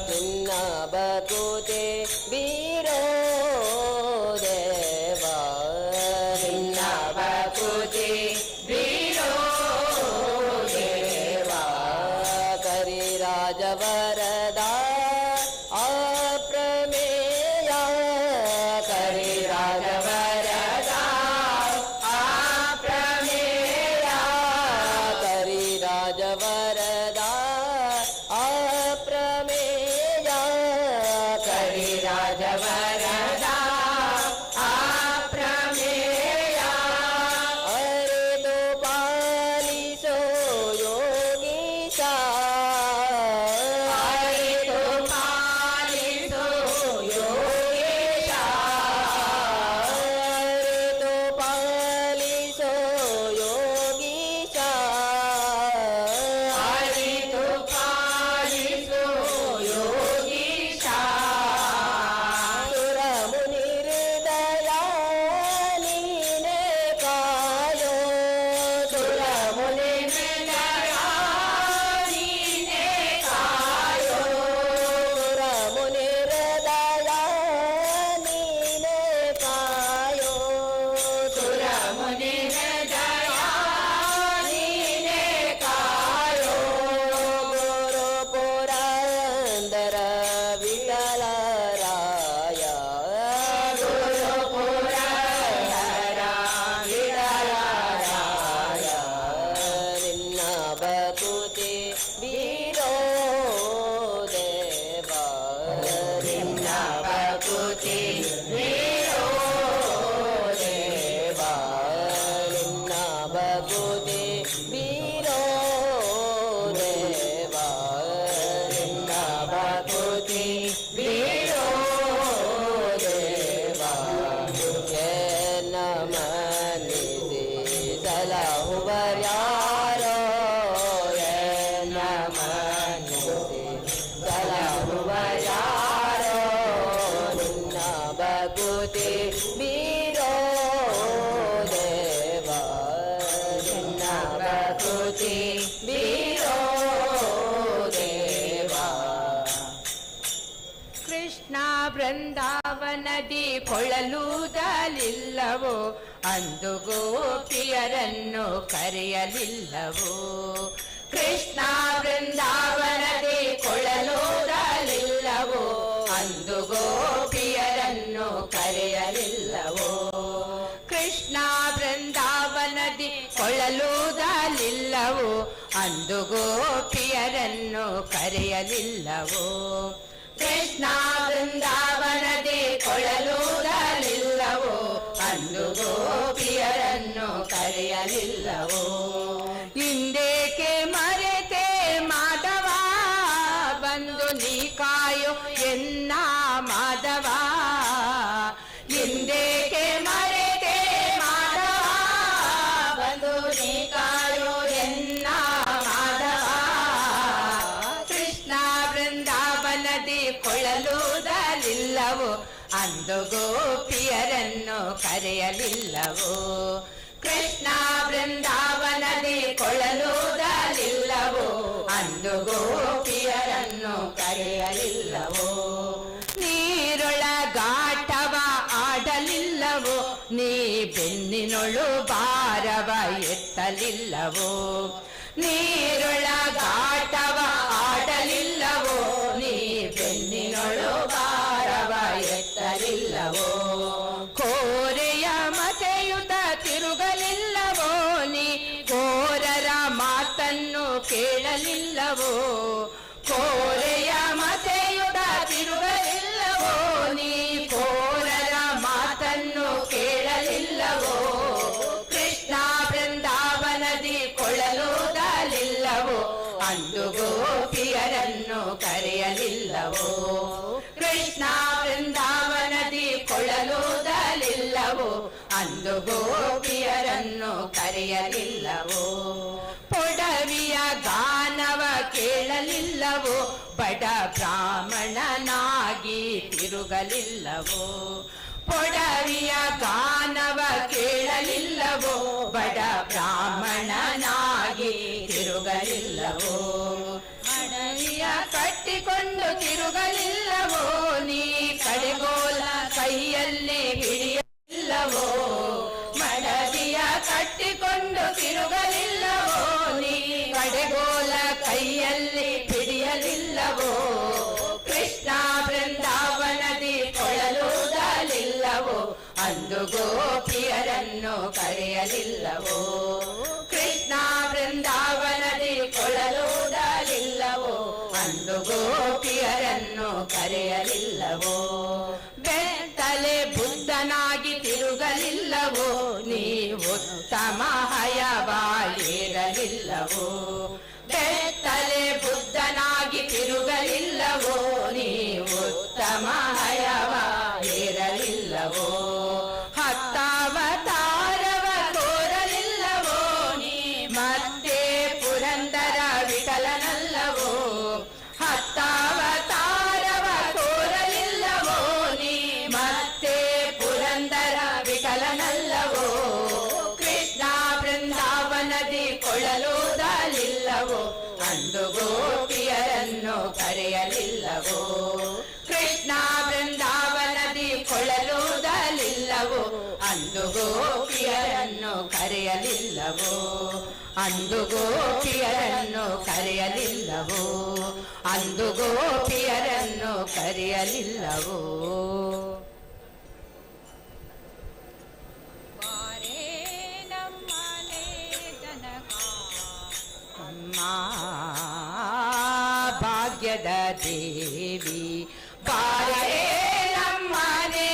ನಿನ್ನ ಬಕುತಿ ಬೀರೋ ದೇವಾ ನಿನ್ನ ಬಕುತಿ ಬೀರೋ ದೇವಾ ಕರಿ ರಾಜವರದ ಅಪ್ರಮೇಯ ಕರಿ ರಾಜವರದ ಅಪ್ರಮೇಯ ಕರಿ ರಾಜವರದ ಅಪ್ರಮೇಯ ಕರಿ ರಾಜವರದ ಅಪ್ರಮೇಯ ಅರಿದು ಪಾಲಿಸೋ ಯೋಗೀಶ ಅರಿತು ಪಾಲಿಸೋ ಯೋಗೇಶ ಅರಿದು ಪಾಲಿಸೋ ಯೋಗೀಶ ಅರಿತು ಪಾಲಿಸೋ ಯೋಗೀಶ ಸುರ ಮುನಿ ಹೃದಯ ನೀನೆ ಕಾಯೋ ಸುರ ಮುನಿ ಹೃದಯ ನೀನೆ ಕಾಯೋ ಸುರ ಮುನಿ ಹೃದಯ ನೀನೆ ಕಾಯೋ ಸುರ ಮುನಿ ಹೃದಯ ನೀನೆ ಕಾಯೋ ಗುರು ಪುರಂದರ ವಿಠಲ ರಾಯ ಗುರು ಪುರಂದರ ವಿಠಲ ರಾಯ ನಿನ್ನ ಬಕುತಿ ಬೀರೋ ದೇವ ನಿನ್ನ ಬಕುತಿ ಬೀರೋ ದೇವಾ ನಿನ್ನ ಬಕುತಿ ಬೀರೋ ದೇವ ನಿನ್ನ ಬಕುತಿ ಬೀರೋ ದೇವಾ ಎನ್ನ ಮನಿಸಿ ಸಲಹುವರ್ಯಾರೋ ಎನ್ನ ಮನಿಸಿ ಸಲಹುವರ್ಯಾರೋ ನಿನ್ನ ಬಕುತಿ ಬೀರೋ ದೇವ ನಿನ್ನ ಬಕುತಿ ಬೀರೋ ದೇವಾ ಕೃಷ್ಣ ಬೃಂದಾವನದಿ ಕೊಳಲೂದಲಿಲ್ಲವೋ ಅಂದು ಗೋಪಿಯರನ್ನು ಕರೆಯಲಿಲ್ಲವೋ ಕೃಷ್ಣ ಬೃಂದಾವನದಿ ಕೊಳಲೂದಲಿಲ್ಲವೋ ಅಂದು ಗೋಪಿಯರನ್ನು ಕರೆಯಲಿಲ್ಲವೋ ಕೃಷ್ಣ ಬೃಂದಾವನದಿ ಕೊಳಲೂದಲಿಲ್ಲವೋ ಅಂದು ಗೋಪಿಯರನ್ನು ಕರೆಯಲಿಲ್ಲವೋ ಕೃಷ್ಣ ಬೃಂದಾವನದಿ ಕೊಳಲೂದಲಿಲ್ಲವೋ ಅಂದು ಗೋಪಿಯರನ್ನು ಕರೆಯಲಿಲ್ಲವೋ ಇಂದೇಕೆ ಮರೆತೆ ಮಾಧವ ಬಂದು ನೀ ಕಾಯೋ ಎನ್ನ ಮಾಧವ ಇಂದೇಕೆ ಮರೆತೆ ಮಾಧವ ಬಂದು ನೀ ಕಾಯೋ ಎನ್ನ ಮಾಧವ ಕೃಷ್ಣ ಬೃಂದಾವನದಿ ಕೊಳಲೂದಲಿಲ್ಲವೋ ಅಂದು ಗೋಪಿಯರನ್ನು ಕರೆಯಲಿಲ್ಲವೋ ಕೃಷ್ಣ ಬೃಂದಾವನದಿ ಕೊಳಲೂದಲಿಲ್ಲವೋ ಅಂದು ಗೋಪಿಯರನ್ನು ಕರೆಯಲಿಲ್ಲವೋ ನೀರೊಳಗಾಟವ ಆಡಲಿಲ್ಲವೋ ನೀ ಬೆನ್ನಿನೊಳು ಭಾರವ ಎತ್ತಲಿಲ್ಲವೋ ನೀರೊಳಗಾಟವ ಆಡಲಿಲ್ಲವೋ ನೀ ಬೆನ್ನಿನೊಳು ಭಾರವ ಎತ್ತಲಿಲ್ಲವೋ ಕೋರೆಯ ಮತೆಯುತ ತಿರುಗಲಿಲ್ಲವೋ ನೀ ಕೋರರ ಮಾತನ್ನು ಕೇಳಲಿಲ್ಲವೋ ಕೋರೆಯ ಮತೆಯುತ ತಿರುಗಲಿಲ್ಲವೋ ನೀ ಕೋರರ ಮಾತನ್ನು ಕೇಳಲಿಲ್ಲವೋ ಕೃಷ್ಣ ಬೃಂದಾವನದಿ ಕೊಳಲೂದಲಿಲ್ಲವೋ ಅಂದು ಗೋಪಿಯರನ್ನು ಕರೆಯಲಿಲ್ಲವೋ ಕೃಷ್ಣ ಬೃಂದಾವನದಿ ಕೊಳಲೂದಲಿಲ್ಲವೋ ಅಂದು ಗೋಪಿಯರನ್ನು ಕರೆಯಲಿಲ್ಲವೋ ಪೊಡವಿಯ ಗಾನವ ಕೇಳಲಿಲ್ಲವೋ ಬಡ ಬ್ರಾಹ್ಮಣನಾಗಿ ತಿರುಗಲಿಲ್ಲವೋ ಪೊಡವಿಯ ಗಾನವ ಕೇಳಲಿಲ್ಲವೋ ಬಡ ಬ್ರಾಹ್ಮಣನಾಗಿ ತಿರುಗಲಿಲ್ಲವೋ? ಮಡದಿಯ ಕಟ್ಟಿಕೊಂಡು ತಿರುಗಲಿಲ್ಲವೋ? ನೀ ಕಡೆಗೋಲ ಕೈಯಲ್ಲಿ ಹಿಡಿಯಲಿಲ್ಲವೋ? ಮಡದಿಯ ಕಟ್ಟಿಕೊಂಡು ತಿರುಗಲಿಲ್ಲವೋ? ನೀ ಕಡೆಗೋಲ ಕೈಯಲ್ಲಿ ಹಿಡಿಯಲಿಲ್ಲವೋ? ಕೃಷ್ಣ ಬೃಂದಾವನದಿ ಕೊಳಲೂದಲಿಲ್ಲವೋ? ಅಂದು ಗೋಪಿಯರನ್ನು ಕರೆಯಲಿಲ್ಲವೋ? ಕೃಷ್ಣ ಬೃಂದಾವನದಿ ಕೊಳಲೂದಲಿಲ್ಲವೋ? ಅಂದು ಗೋಪಿಯರನ್ನು ಕರೆಯಲಿಲ್ಲವೋ? ಬೆತ್ತಲೆ ಬುದ್ಧನಾಗಿ ತಿರುಗಲಿಲ್ಲವೋ? ನೀ ಉತ್ತಮ ಹಯವಾಯಿರಲಿಲ್ಲವೋ? ಬೆತ್ತಲೆ ಬುದ್ಧನಾಗಿ ತಿರುಗಲಿಲ್ಲವೋ? ನೀ ಉತ್ತಮ ಹಯವಾಯಿರಲಿಲ್ಲವೋ? ಹತ್ತಾವತಾರವ ತೋರಲಿಲ್ಲವೋ? ನೀ ಮತ್ತೆ ಪುರಂದರ ವಿಠಲನಲ್ಲವೋ? ಹತ್ತಾವತಾರವ ತೋರಲಿಲ್ಲವೋ? ನೀ ಮತ್ತೆ ಪುರಂದರ ವಿಠಲನಲ್ಲವೋ? ಕೃಷ್ಣ ಬೃಂದಾವನದಿ ಕೊಳಲೂದಲಿಲ್ಲವೋ? ಅಂದು ಗೋಪಿಯರನ್ನು ಕರೆಯಲಿಲ್ಲವೋ? ಕೃಷ್ಣ ಬೃಂದಾವನದಿ ಕೊಳಲೂದಲಿಲ್ಲವೋ? ಅಂದು ಗೋಪಿಯರನ್ನು ಕರೆಯಲಿಲ್ಲವೋ? ಅಂದು ಗೋಪಿಯರನ್ನು ಕರೆಯಲಿಲ್ಲವೋ? ಅಂದು ಗೋಪಿಯರನ್ನು ಕರೆಯಲಿಲ್ಲವೋ? ಅಮ್ಮ ಭಾಗ್ಯದ ದೇವಿ ಬಾರೇ ನಮ್ಮನೆ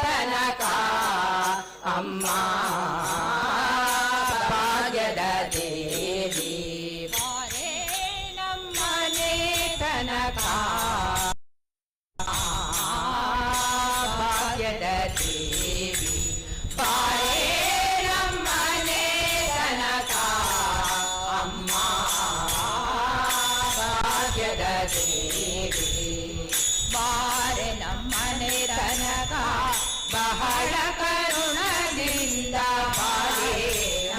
ತನಕ, ಅಮ್ಮ ಭಾಗ್ಯದ ದೇವಿ ಬಾರೇ ನಮ್ಮನೆ ತನಕ, ಭಾಗ್ಯದ ದೇವಿ ಬಾರೇ ನಮ್ಮನೆ ತನಕ, ಅಮ್ಮ ಭಾಗ್ಯದ ದೇವಿ ಬಾರೆ ನಮ್ಮನೆ ತನಕ, ಬಹಳ ಕರುಣದಿಂದ ಬಾರೆ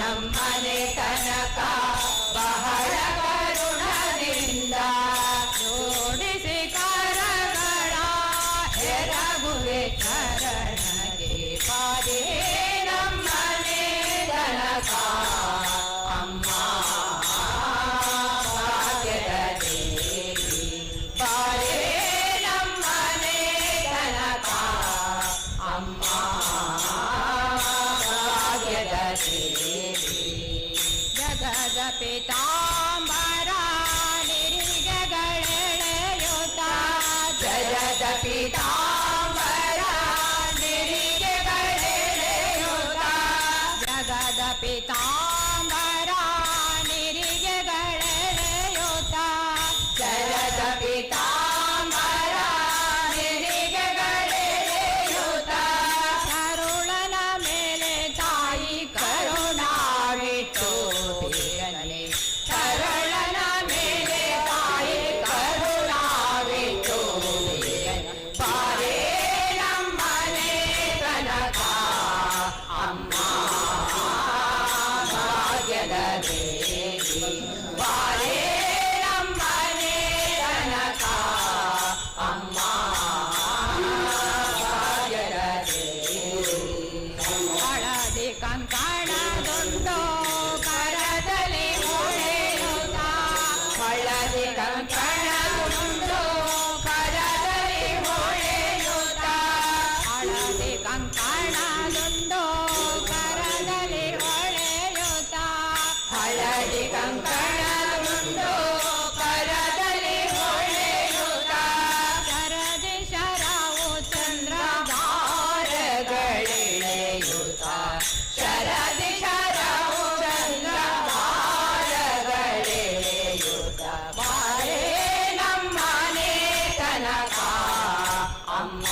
ನಮ್ಮನೆ ತನಕ, ಬಹಳ ಕರುಣದಿಂದ ಜೋಡಿಸಿ ಕರಗಳ ಎರಗುವೆ ಚರಣಗೆ ಬಾರೆ ನಮ್ಮನೆ ತನಕ, ಅಮ್ಮ ಭಾಗ್ಯದ ದೇವಿ ಬಾರೆ ನಮ್ಮನೆ ತನಕ, ಅಮ್ಮ ಭಾಗ್ಯದ ದೇವಿ. ಜಗದ ಪಿತಾಂಬರ ನಿರಿಗೆಗಳೆಳೆಯುತ್ತ, ಜಗದ ಪಿತಾಂಬರ ನಿರಿಗೆಗಳೆಳೆಯುತ್ತ, ಜಗದ ಪಿತಾಂಬರ ನಿರಿಗೆಗಳೆಳೆಯುತ್ತ, ಜಗದ ಪಿತಾಂಬರ ನಿರಿಗೆಗಳೆಳೆಯುತ್ತ, ಕರುಳನ ಮೇಲೆ ತಾಯಿ ಕರುಣಾವಿಟ್ಟು ಬೇಗನೆ, ಕರುಳನ ಮೇಲೆ ತಾಯಿ ಕರುಣಾವಿಟ್ಟು ಬೇಗನೆ ಬಾರೇ ನಮ್ಮನೆ ತನಕ, ಅಮ್ಮ ಭಾಗ್ಯದ ದೇವಿ ಬಾರೇ ನಮ್ಮನೆ ತನಕ, ಅಮ್ಮ ಭಾಗ್ಯದ ದೇವಿ. ಹಳದಿ ಕಂಕಣದುಂಟು ಕರದಲ್ಲಿ ಹೊಳೆಯುತ್ತ, ಹಳದಿ ಕಂಕಣದುಂಟು ಕರದಲ್ಲಿ ಹೊಳೆಯುತ್ತ, ಹಳದಿ ಕಂಕಣದುಂಟು ಕರದಲ್ಲಿ ಹೊಳೆಯುತ್ತ, ಹಳದಿ ಕಂಕಣದುಂಟು ಕರದಲ್ಲಿ ಹೊಳೆಯುತ್ತ, ಶರದಿ ಶರವು ಚಂದ್ರದಾರಗಳೆಳೆಯುತ್ತ, ಶರದಿ ಶರವು ಚಂದ್ರದಾರಗಳೆಳೆಯುತ್ತ ಬಾರೇ ನಮ್ಮನೆ ತನಕ, ಅಮ್ಮ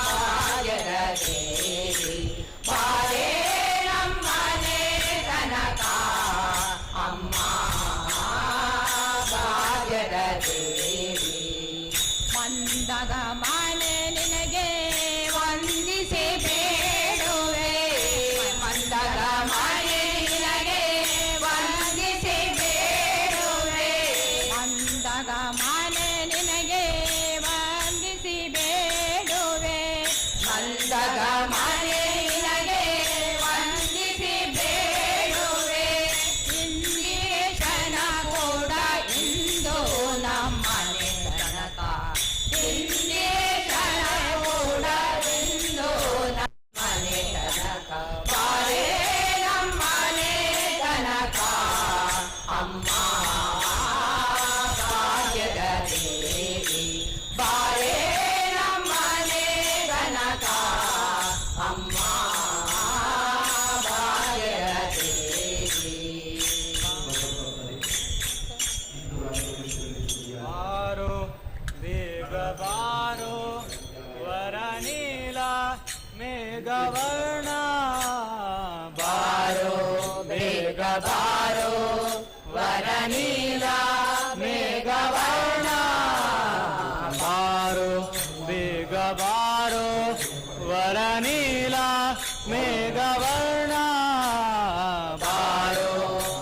ಭಾಗ್ಯದ ದೇವಿ ಬಾರೇ ನಮ್ಮನೆ ತನಕ, ಬಾರೋ ವರನೀಲ ಮೇಘವರ್ಣ. ಬಾರೋ ಬೇಗ ಬಾರೋ ವರನೀಲ ಮೇಘವರ್ಣ. ಬಾರೋ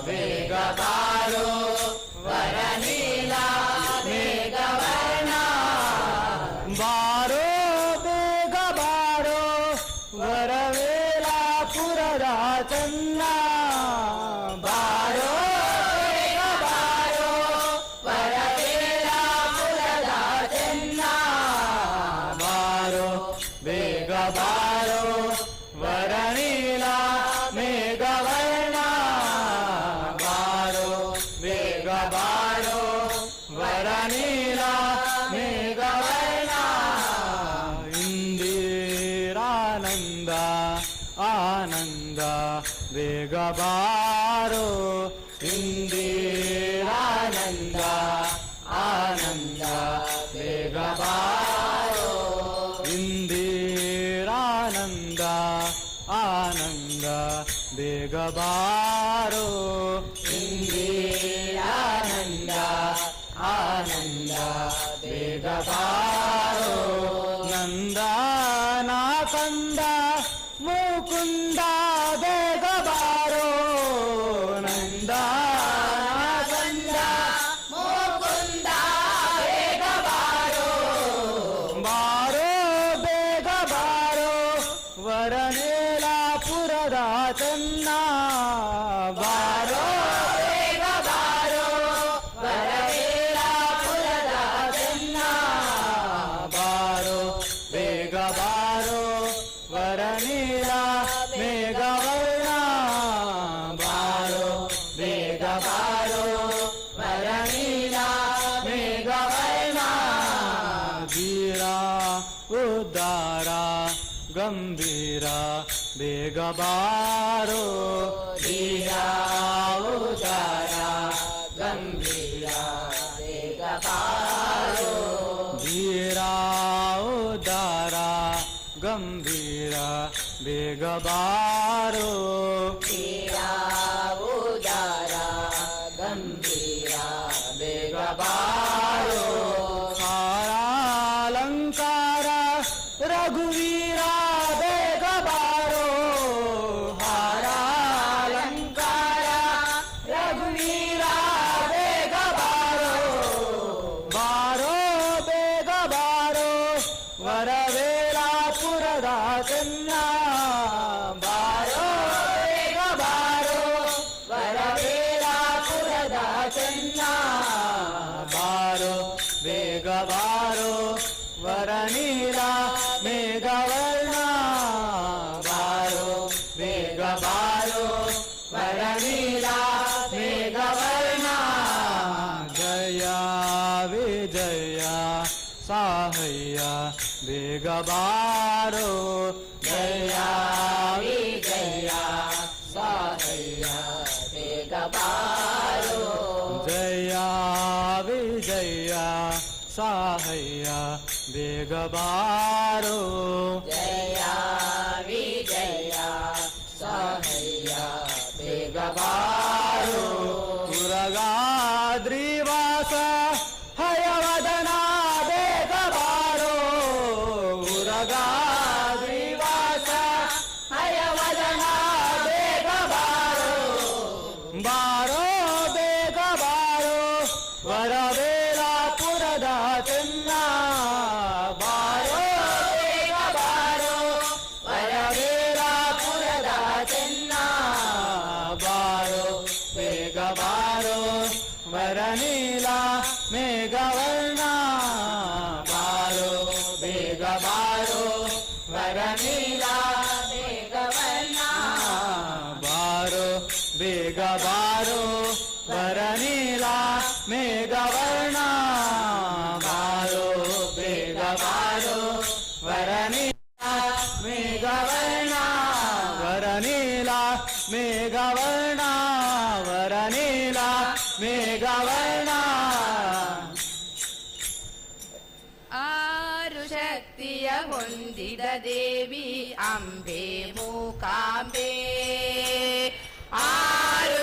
ಬೇಗ ಬಾರೋ ವರನೀಲ ಮೇಘವರ್ಣ. ಬಾರೋ ಬೇಗ ಬಾರೋ ವರವೇಲಾಪುರದ ಚನ್ನ. ಬಾರೋ ಬೇಗ ಬಾರೋ ವರವೇಲಾಪುರದ ಚೆನ್ನ. ಬಾರೋ ಬೇಗ ಬಾರೋ ವರನೀಲ ಮೇಘವರ್ಣ. ಬಾರೋ ಬೇಗ ಬಾರೋ ವರನೀಲ ಮೇಘವರ್ಣ. ಇಂದಿರಾನಂದ ಆನಂದ ಬೇಗ ಬಾರೋ. ಇಂದಿರಾನಂದ ಆನಂದ ಬೇಗ ಬಾರೋ. ಇಂದಿರಾನಂದ ಆನಂದ ಬೇಗ ಬಾರೋ. ಇಂದಿರಾನಂದ ಆನಂದ ಬೇಗ ಬಾರೋ. ನಂದನ ಕಂದ ಮುಕುಂದ ಬೇಗ ಬಾರೋ. ನಂದನ ಕಂದ ಮುಕುಂದ ಬೇಗ ಬಾರೋ. ಬಾರೋ ಬೇಗ ಬಾರೋ ವರನೇಲಾಪುರದ ಚನ್ನ. ಬಾರೋ ಬೇಗ ಬಾರೋ ವರವೇಲಾಪುರದ ಚೆನ್ನ. ಬಾರೋ ಬೇಗ ಬಾರೋ ವರನೀಲ ಮೇಘವರ್ಣ. ಬಾರೋ ಬೇಗ ಬಾರೋ ವರನೀಲ ಮೇಘವರ್ಣ. ವೀರ ಉದಾರ ಗಂಭೀರ ಬೇಗ ಬಾರೋ. ವೀರ ಉದಾರ ಗಂಭೀರ ಬೇಗ ಬಾರೋ. ವೀರ ಉದಾರ ಗಂಭೀರ ಬೇಗ ಬಾರೋ. ವೀರ ಉದಾರ ಗಂಭೀರ ಬೇಗ ಬಾರೋ. ಹಾರಾಲಂಕಾರ ರಘುವೀರ ಬೇಗ ಬಾರೋ. ಹಾರಾಲಂಕಾರ ರಘುವೀರ ಬೇಗ ಬಾರೋ. ಬಾರೋ ಬೇಗ ಬಾರೋ ವರವೇಲಾಪುರದ ಚೆನ್ನ. ಬಾರೋ ಬೇಗ ಬಾರೋ ವರವೇಲಾಪುರದ ಚೆನ್ನ. ಬಾರೋ ಬೇಗ ಬಾರೋ ವರನೀಲ ಮೇಘವರ್ಣ. ಬಾರೋ ಬೇಗ ಬಾರೋ ವರನೀಲ ಮೇಘವರ್ಣ. ಜಯ ವಿಜಯ ಸಾಹಯ್ಯ ಬೇಗ ಬಾರೋ. ಜಯ ವಿಜಯ ಸಾಹಯ್ಯ ಬೇಗ ಬಾರೋ. ಜಯ ವಿಜಯ ಸಾಹಯ್ಯ ಬೇಗ ಬಾರೋ. ಜಯ ವಿಜಯ ಸಾಹಯ್ಯ ಬೇಗ ಬಾರೋ. ಉರಗಾದ್ರಿವಾಸ ಹಯವದನ ಬೇಗ ಬಾರೋ. ಉರಗಾದ್ರಿವಾಸ ಹಯವದನ ಬೇಗ ಬಾರೋ. ಬಾರೋ ಬೇಗ ಬಾರೋ ವರವೇಲಾಪುರದ ಚೆನ್ನ. ಬಾರೋ ಬೇಗ ಬಾರೋ ವರವೇಲಾಪುರದ ಚೆನ್ನ. ಬಾರೋ ಬೇಗ ಬಾರೋ ವರನೀಲ ಮೇಘವರ್ಣ. ಬಾರೋ ಬೇಗ ಬಾರೋ ವರನೀಲ ಮೇಘವರ್ಣ. ಬಾರೋ ಬೇಗ ಬಾರೋ ವರನೀಲ ಮೇಘವರ್ಣ. ಬಾರೋ ಬೇಗ ಬಾರೋ ವರನೀಲ ಮೇಘವರ್ಣ. ವರನೀಲ ಮೇಘವರ್ಣ. ವರನೀಲ ಮೇಘವರ್ಣ. ಆರು ಶಕ್ತಿಯ ಹೊಂದಿದ ದೇವಿ ಅಂಬೆ ಮೂಕಾಂಬೆ. ಆರು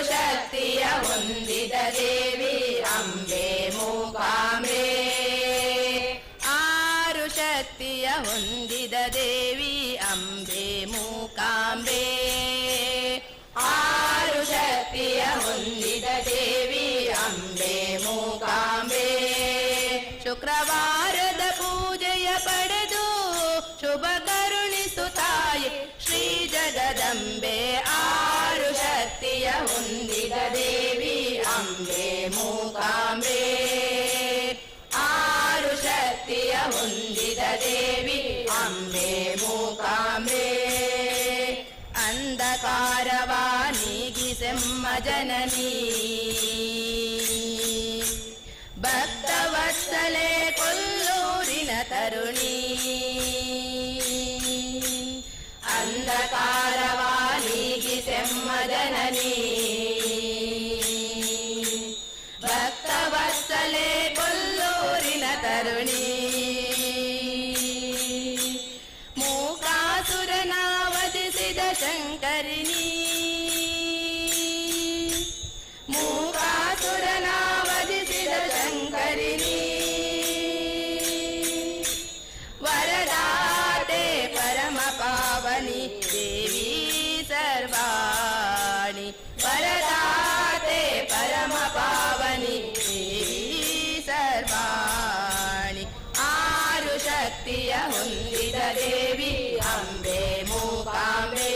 ಅಂಬೆ ಮೂಕಾಂಬೆ. ಶುಕ್ರವಾರದ ಪೂಜೆಯ ಪಡೆದು ಶುಭ ಕರುಣಿಸು ತಾಯಿ ಶ್ರೀ ಜಗದಂಬೆ. ಆರು ಶಕ್ತಿಯ ಹೊಂದಿದ ದೇವಿ ಅಂಬೆ ಮೂಕಾಂಬೆ. ಆರು ಶಕ್ತಿಯ ಹೊಂದಿದ ದೇವಿ ಅಂಬೆ ಮೂಕಾಂಬೆ. ಅಂಧಕಾರವ ನೀಗಿಸೆಮ್ಮ ಜನನಿ, ಭಕ್ತವತ್ಸಲೆ ಕೊಲ್ಲೂರಿನ ತರುಣಿ. ಅಂಧಕಾರವ ನೀಗಿಸೆಮ್ಮ ಜನನಿ, ಭಕ್ತವತ್ಸಲೆ ಕೊಲ್ಲೂರಿನ ತರುಣಿ. ಮೂಕಾಸುರನ ವಧಿಸಿದ ಶಂಕರಿಣಿ, ಮೂಕಾಸುರನ ವಧಿಸಿದ ಶಂಕರಿಣಿ. ವರದಾತೆ ಪರಮ ಪಾವನಿ ದೇವಿ ಸರ್ವಾಣಿ. ವರದಾತೆ ಪರಮ ಪಾವನಿ ದೇವಿ ಸರ್ವಾಣಿ. ಆರು ಶಕ್ತಿಯ ಹೊಂದಿದ ದೇವಿ ಅಂಬೆ ಮೂಕಾಂಬೆ.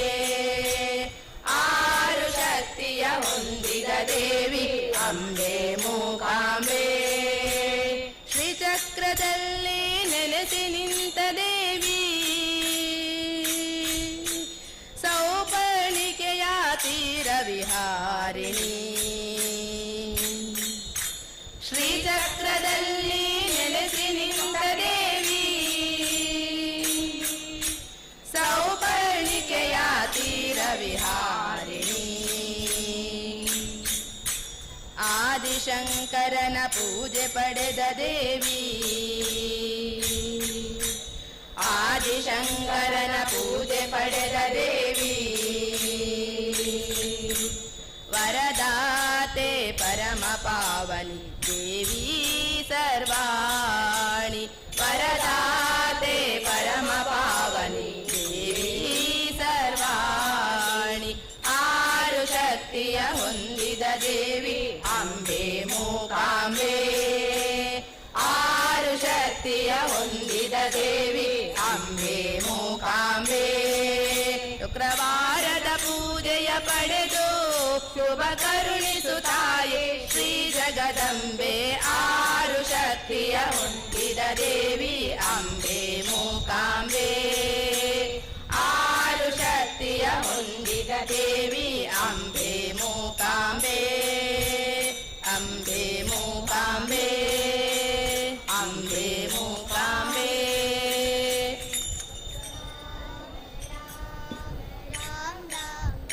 ಆರು ಶಕ್ತಿಯ ಹೊಂದಿದ ದೇವಿ ಅಂಬೆ ಮೂಕಾಂಬೆ. ಶ್ರೀಚಕ್ರದಲ್ಲಿ ನೆಲೆಸಿ ನಿಂತ ದೇವಿ, ಸೌಪರ್ಣಿಕೆಯ ತೀರ ವಿಹಾರಿಣಿ. ಶ್ರೀಚಕ್ರದಲ್ಲಿ ನೆಲೆಸಿ ನಿಂತ ದೇವಿ, ಸೌಪರ್ಣಿಕೆಯ ತೀರ ವಿಹಾರಿಣಿ. ಆದಿಶಂಕರನ ಪೂಜೆ ಪಡೆದ ದೇವಿ, ಆದಿಶಂಕರನ ಪೂಜೆ ಪಡೆದ ದೇವಿ. ವರದಾತೆ ಪರಮ ಪಾವನಿ ದೇವಿ ಸರ್ವಾಣಿ. ವರದಾತೆ ಪರಮ ಪಾವನಿ ದೇವಿ ಸರ್ವಾಣಿ. ಆರು ಶಕ್ತಿಯ ಹೊಂದಿದ ದೇವಿ ಅಂಬೆ ಮೂಕಾಂಬೆ. ಆರು ಶಕ್ತಿಯ ಹೊಂದಿದ ದೇವಿ ಅಂಬೆ ಮೂಕಾಂಬೆ. ಶುಕ್ರವಾರದ ಪೂಜೆಯ ಪಡೆದು ಶುಭ ಕರುಣಿಸು ತಾಯಿ ಶ್ರೀ ಜಗದಂಬೆ. ಆರು ಶಕ್ತಿಯ ಹೊಂದಿದ ದೇವಿ ಅಂಬೆ ಮೂಕಾಂಬೆ. ಆರು ಶಕ್ತಿಯ ಹೊಂದಿದ ದೇವಿ ಅಂಬೆ ಮೂಕಾಂಬೆ. ಅಂಬೆ ಮೂಕಾಂಬೆ, ಅಂಬೆ ಮೂಕಾಂಬೆ. ರಾಮ ರಾಮ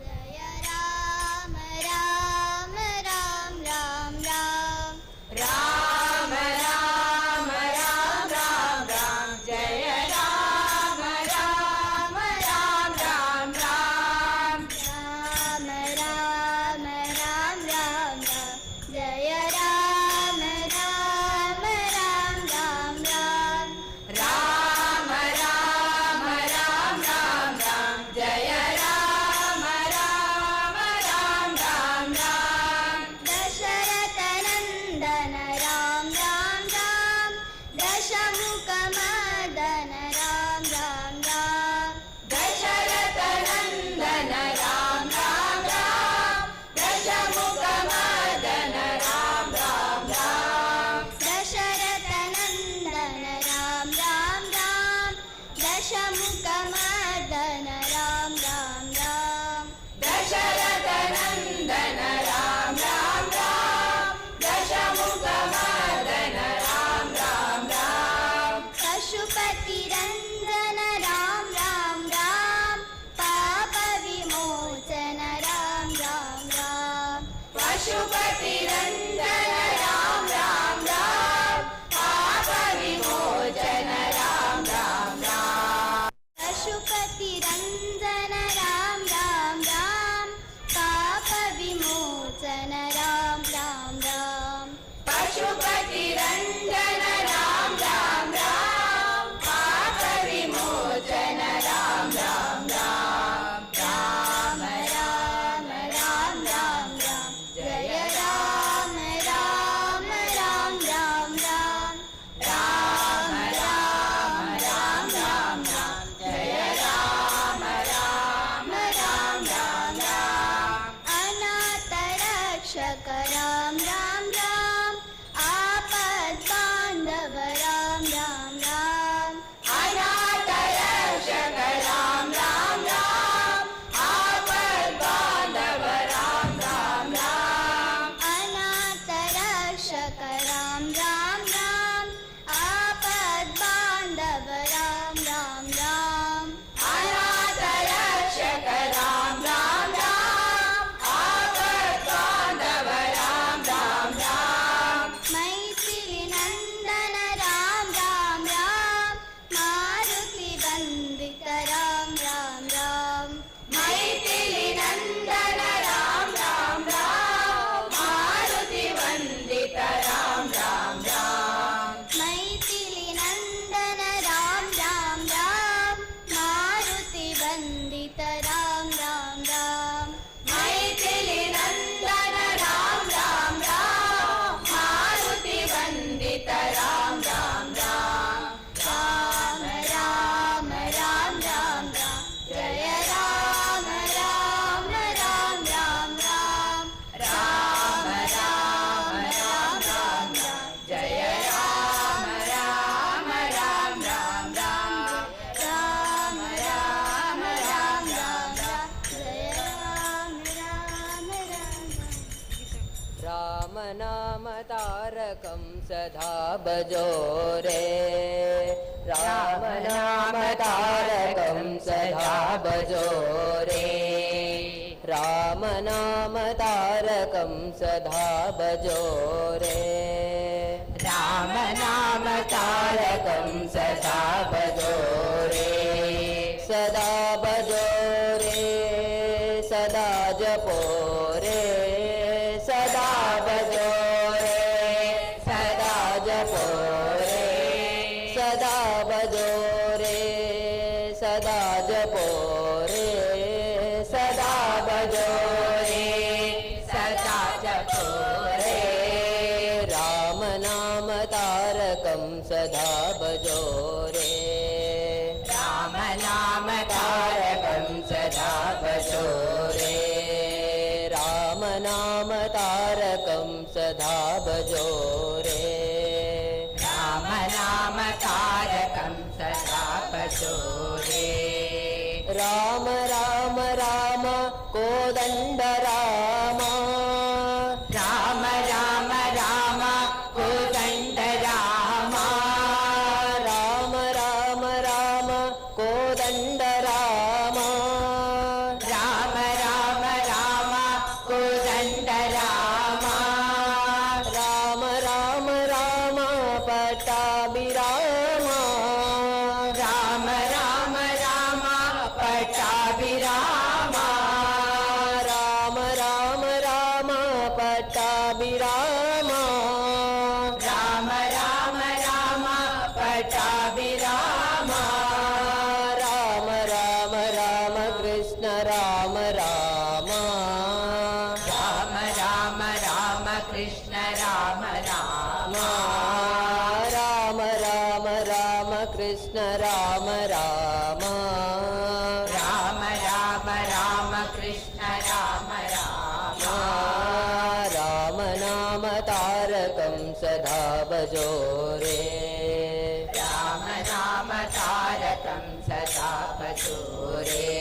ಜಯ ರಾಮ ರಾಮ ರಾಮ ರಾಮ ರಾಮ. ರಾಮ ರಾಮ ರಾಮ ರಾಮ ರಾಮ ಜಯ ರಾಮ ರಾಮ ರಾಮ ರಾಮ ರಾಮ. ರಾಮ ರಾಮ ರಾಮ ರಾಮ ರಾಮ ಜಯ ರಾಮ ರಾಮ ರಾಮ ರಾಮ ರಾಮ. ರಾಮ ರಾಮ ರಾಮ ರಾಮ ರಾಮ ಜಯ ರಾಮ ರಾಮ ರಾಮ ರಾಮ ರಾಮ. ದಶರಥ ನಂದನ ರಾಮ ರಾಮ ರಾಮ, ದಶಮುಖ ಮದನ ರಾಮ ರಾಮ ರಾಮ. ದಶರಥ ನಂದನ ರಾಮ ರಾಮ ರಾಮ, ದಶಮುಖ ಮದನ ರಾಮ ರಾಮ ರಾಮ. ದಶರಥ ನಂದನ ರಾಮ ರಾಮ ರಾಮ, ದಶಮುಖ ಮದನ ರಾಮ ರಾಮ ರಾಮ. ದಶರಥ ನಂದನ ರಾಮ ರಾಮ ರಾಮ, ದಶಮುಖ ಮದನ ರಾಮ ರಾಮ ರಾಮ. ಪಶುಪತಿ ರಂಜನ ರಾಮ ರಾಮ ರಾಮ, ಪಾಪ ವಿಮೋಚನ ರಾಮ ರಾಮ ರಾಮ. ಪಶುಪತಿ ರಂಜನ ರಾಮ ರಾಮ ರಾಮ, ಪಾಪ ವಿಮೋಚನ ರಾಮ ರಾಮ ರಾಮ. ಪಶುಪತಿ ರಂಜನ ರಾಮ ರಾಮ ರಾಮ, ಪಾಪ ವಿಮೋಚನ ರಾಮ ರಾಮ ರಾಮ. ಪಶುಪತಿ ರಂಜನ ರಾಮ ರಾಮ ರಾಮ, ಪಾಪ ವಿಮೋಚನ ರಾಮ ರಾಮ ರಾಮ. ರಾಮ ರಾಮ ರಾಮ ರಾಮ ರಾಮ ಜಯ ರಾಮ राम नाम तारकं सदा भजो रे। राम नाम तारकं सदा भजो रे। राम नाम तारकं सदा भजो रे। राम नाम तारकं सदा भजो रे। सदा भजो रे सदा जपो रे। सदा भजो रे सदा जपो रे। सदा भजो रे सदा जपो रे। सदा भजो रे सदा जपो रे। राम नाम तारकं सदा भजो रे। राम नाम तारकं सदा भजो रे। राम नाम तारकं सदा भजो रे। राम नाम तारकं सदा भजो रे। राम राम राम कोदण्ड राम। राम राम राम कोदण्ड राम। राम राम राम कोदण्ड राम। राम राम राम कोदण्ड राम। राम राम राम पट्टाभिराम। राम राम राम पट्टाभिराम। राम राम राम पट्टाभिराम। राम राम राम पट्टाभिराम। राम राम राम कृष्ण राम राम। राम राम राम कृष्ण राम राम। राम राम राम कृष्ण राम राम। राम राम राम कृष्ण राम राम। राम नाम तारकं सदा भजो रे। राम नाम तारकं सदा भजो रे।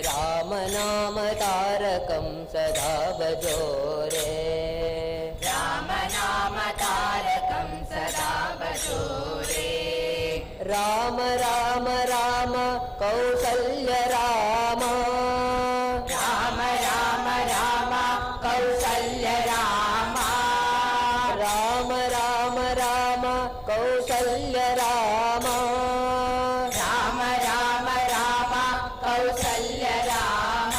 राम नाम तारकं सदा भजो रे। राम नाम तारकं सदा भजो रे। राम राम राम कौसल्य राम। राम राम राम कौसल्य राम। राम राम राम कौसल्य राम। राम राम राम कौसल्य राम।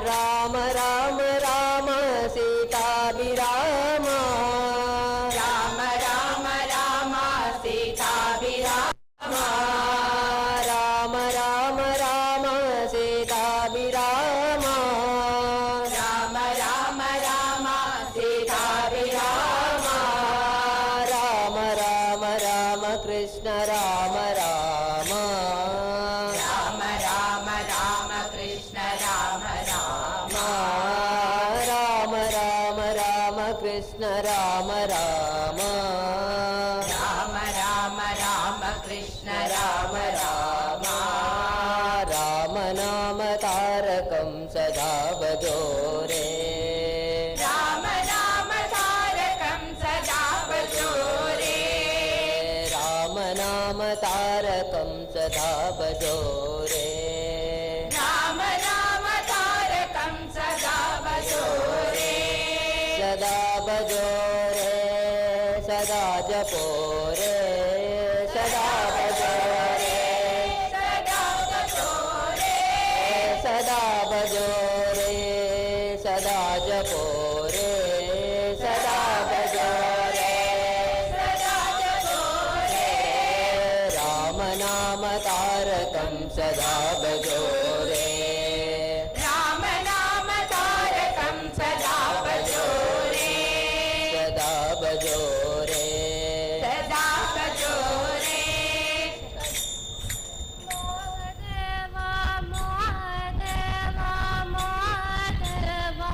राम राम राम सीताभिराम। राम राम राम सीताभिराम। राम राम राम सीताभिराम। राम राम राम सीताभिराम। राम राम राम कृष्ण राम राम। राम राम राम कृष्ण राम राम। राम राम राम कृष्ण राम राम। राम राम राम कृष्ण राम राम। राम नाम तारकं सदा भजो रे। राम नाम तारकं सदा भजो रे। राम नाम तारकं सदा भजो रे। राम नाम तारकं सदा भजो रे। सदा भजो रे सदा जपो रे। सदा भजो रे सदा जपो रे। सदा भजो रे सदा जपो रे। सदा भजो रे सदा जपो रे। राम नाम तारकं सदा भजो रे। राम नाम तारकं सदा भजो रे। सदा भजो रे सदा भजो रे। महादेवा महादेवा महादेवा।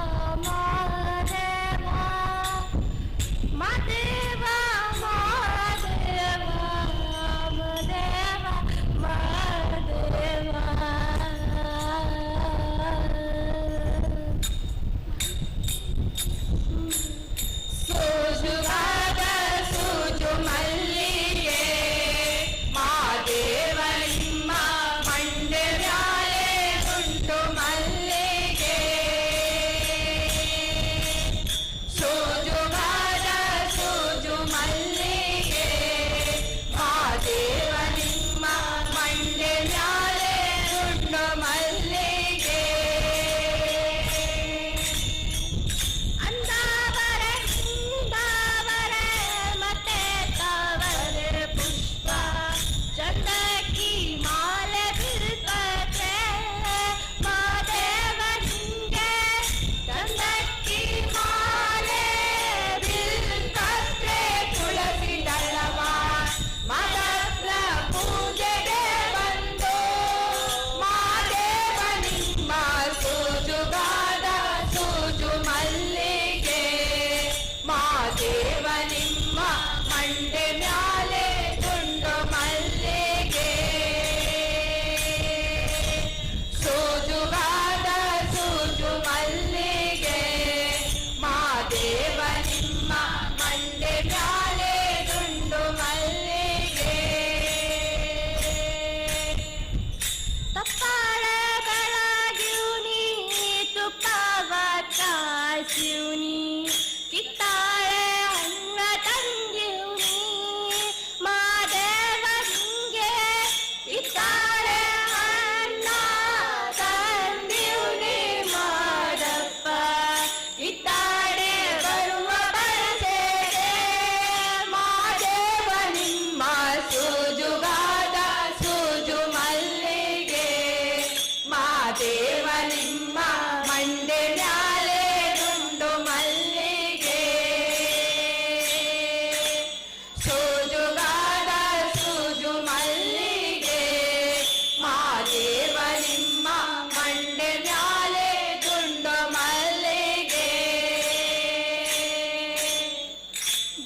ಮಾದೇವ ನಿಮ್ಮ ಮಂಡೆ ಮ್ಯಾಲೆ ದುಂಡು ಮಲ್ಲಿಗೆ ಸೂಜುಗಾದ ಸೂಜು ಮಲ್ಲಿಗೆ ಮಾದೇವ ನಿಮ್ಮ ಮಂಡೆ ಮ್ಯಾಲೆ ದುಂಡು ಮಲ್ಲಿಗೆ ತಪ್ಪಾಳಗಳಾಗಿವ್ನಿ ತುಪ್ಪವ ಕಾಸಿವ್ನಿ ಕಿತ್ತಾಳೆ ಅನ್ನ ತಂದಿವ್ನಿ ಮಾದೇವ ನಿಂಗೆ ಕಿತ್ತಾಳೆ ಅನ್ನ ತಂದಿವ್ನಿ ಮಾದಪ್ಪ ಕಿತ್ತಾಳೆ ಬರುವ ಬರಸೇರೆ ಮಾದೇವ ನಿಮ್ಮ ಸೂಜುಗಾದ ಸೂಜು ಮಲ್ಲಿಗೆ ಮಾದೇವ ನಿಮ್ಮ ಮಂಡೆ ಮ್ಯಾಲೆ ದುಂಡು ಮಲ್ಲಿಗೆ ಸೂಜುಗಾದ ಸೂಜು ಮಲ್ಲಿಗೆ ಮಾದೇವ ನಿಮ್ಮ ಮಂಡೆ ಮ್ಯಾಲೆ ದುಂಡು ಮಲ್ಲಿಗೆ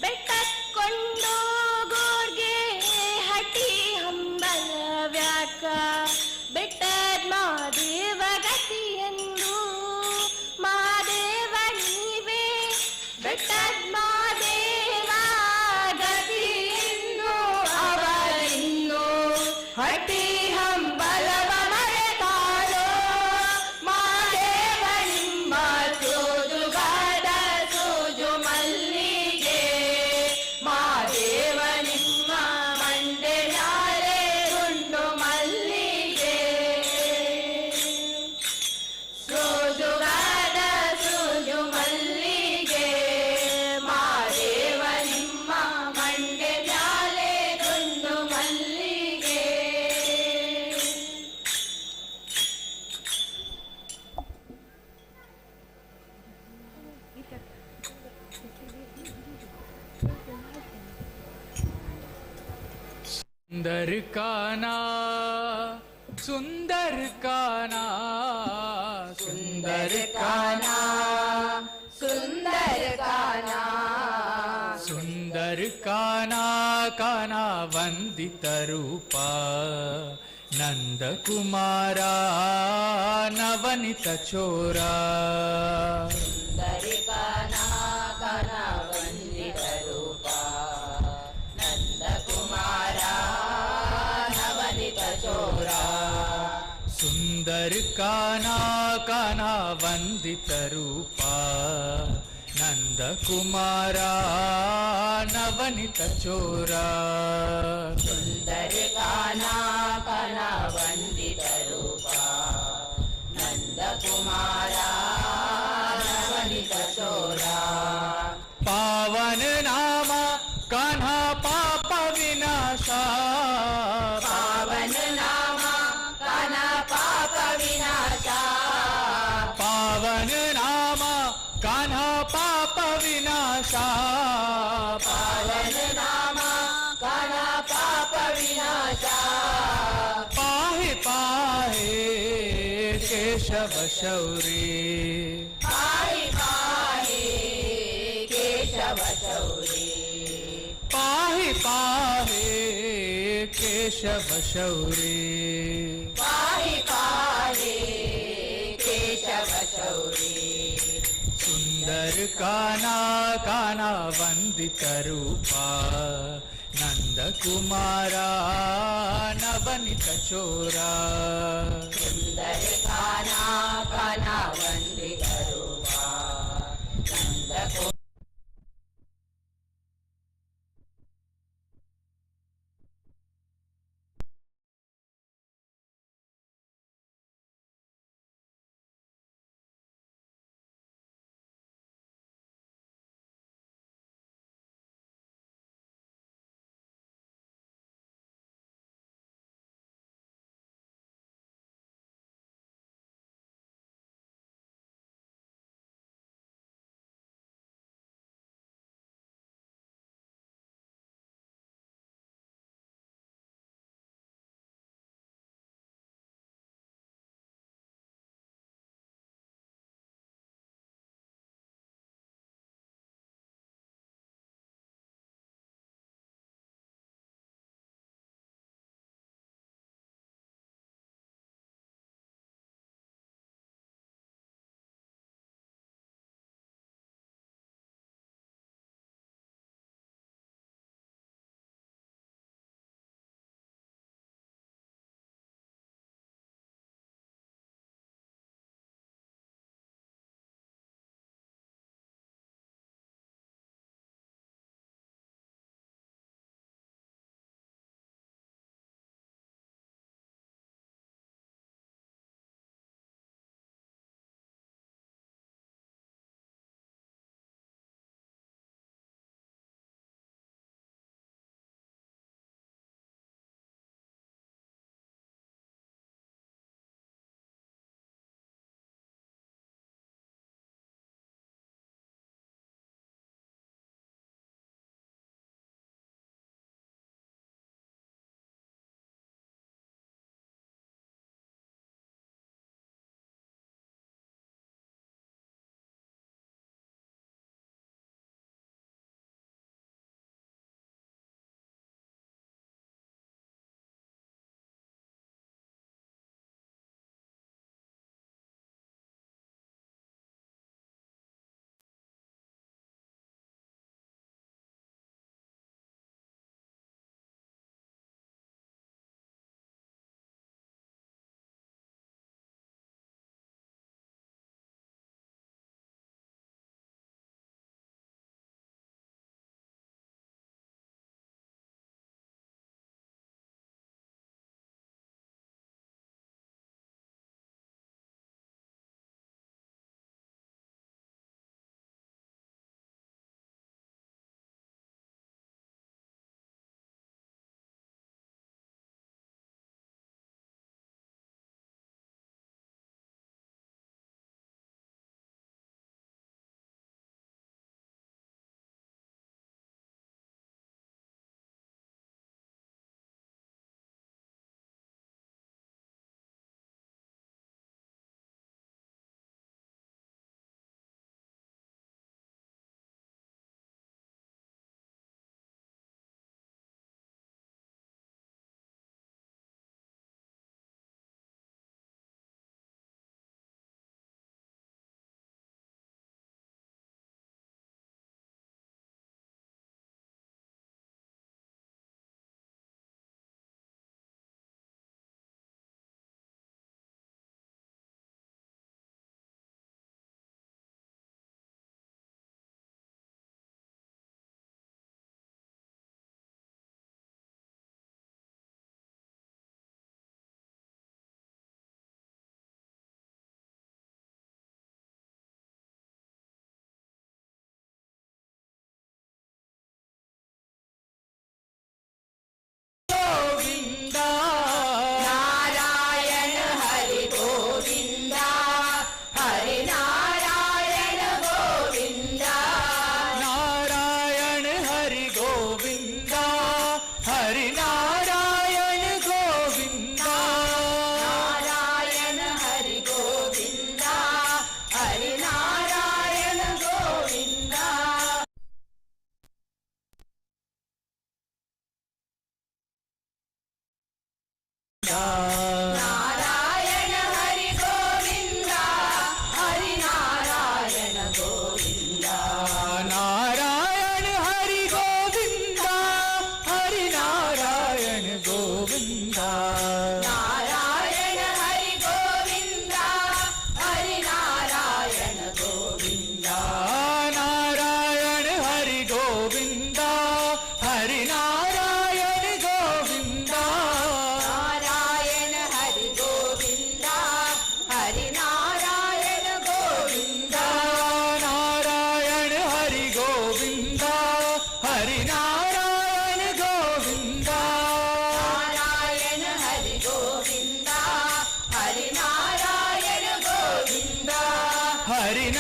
ಬೆಟ್ಟಕ್ಕೊಂಡು ಗೋರ್ಗೆ ಹಟಿ ಹಂಬಲ ವ್ಯಾಕ ಬೆಟ್ಟದ ಮಾದೇವ ಗತಿಯೆಂದು ಮಾದೇವ ನೀವೇ ಬೆಟ್ಟದ ಮಾದೇವ ಗತಿಯನ್ನು ಅವರಿನ್ನು ಹಟ್ಟಿ ಹಂಬಲವ ಮರೆತಾರೋ ಮಾದೇವ ನಿಮ್ಮ ಸೂಜುಗಾದ ಸೂಜು ಮಲ್ಲಿಗೆ ಮಾದೇವ ನಿಮ್ಮ ಮಂಡೆ ಮ್ಯಾಲೆ ದುಂಡು ಮಲ್ಲಿಗೆ ಸೂಜುಗಾದ ಸೂಜು ಮಲ್ಲಿಗೆ ಮಾದೇವ ನಿಮ್ಮ ಮಂಡೆ ಮ್ಯಾಲೆ ದುಂಡು ಮಲ್ಲಿಗೆ सुंदर काना सुंदर काना सुंदर काना सुंदर काना सुंदर काना काना वंदित रूपा नंद कुमारा नवनित चोरा सुंदर काना काना वंदित रूपा नंद कुमारा नवनित चोरा सुंदर काना काना वंदित रूपा नंद कुमारा नवनित चोरा सुंदर काना काना वंदित रूपा नंद कुमारा नवनित चोरा पावन नामा कान्हा पाप विनाशा पावन नामा काना पाप विनाशा पावन नामा कान्हा पाप विनाशा पावन नामा काना पाप विनाशा पाहे पाहे केशव शौरी पाहि पाहि केशव शौरी पाहि पाहे केशव शौरी पाहि पाहि केशव शौरी सुंदर काना काना वंदित रूपा नंद कुमारा नवनित चोरा सुंदर काना काना वंदित रूपा नंद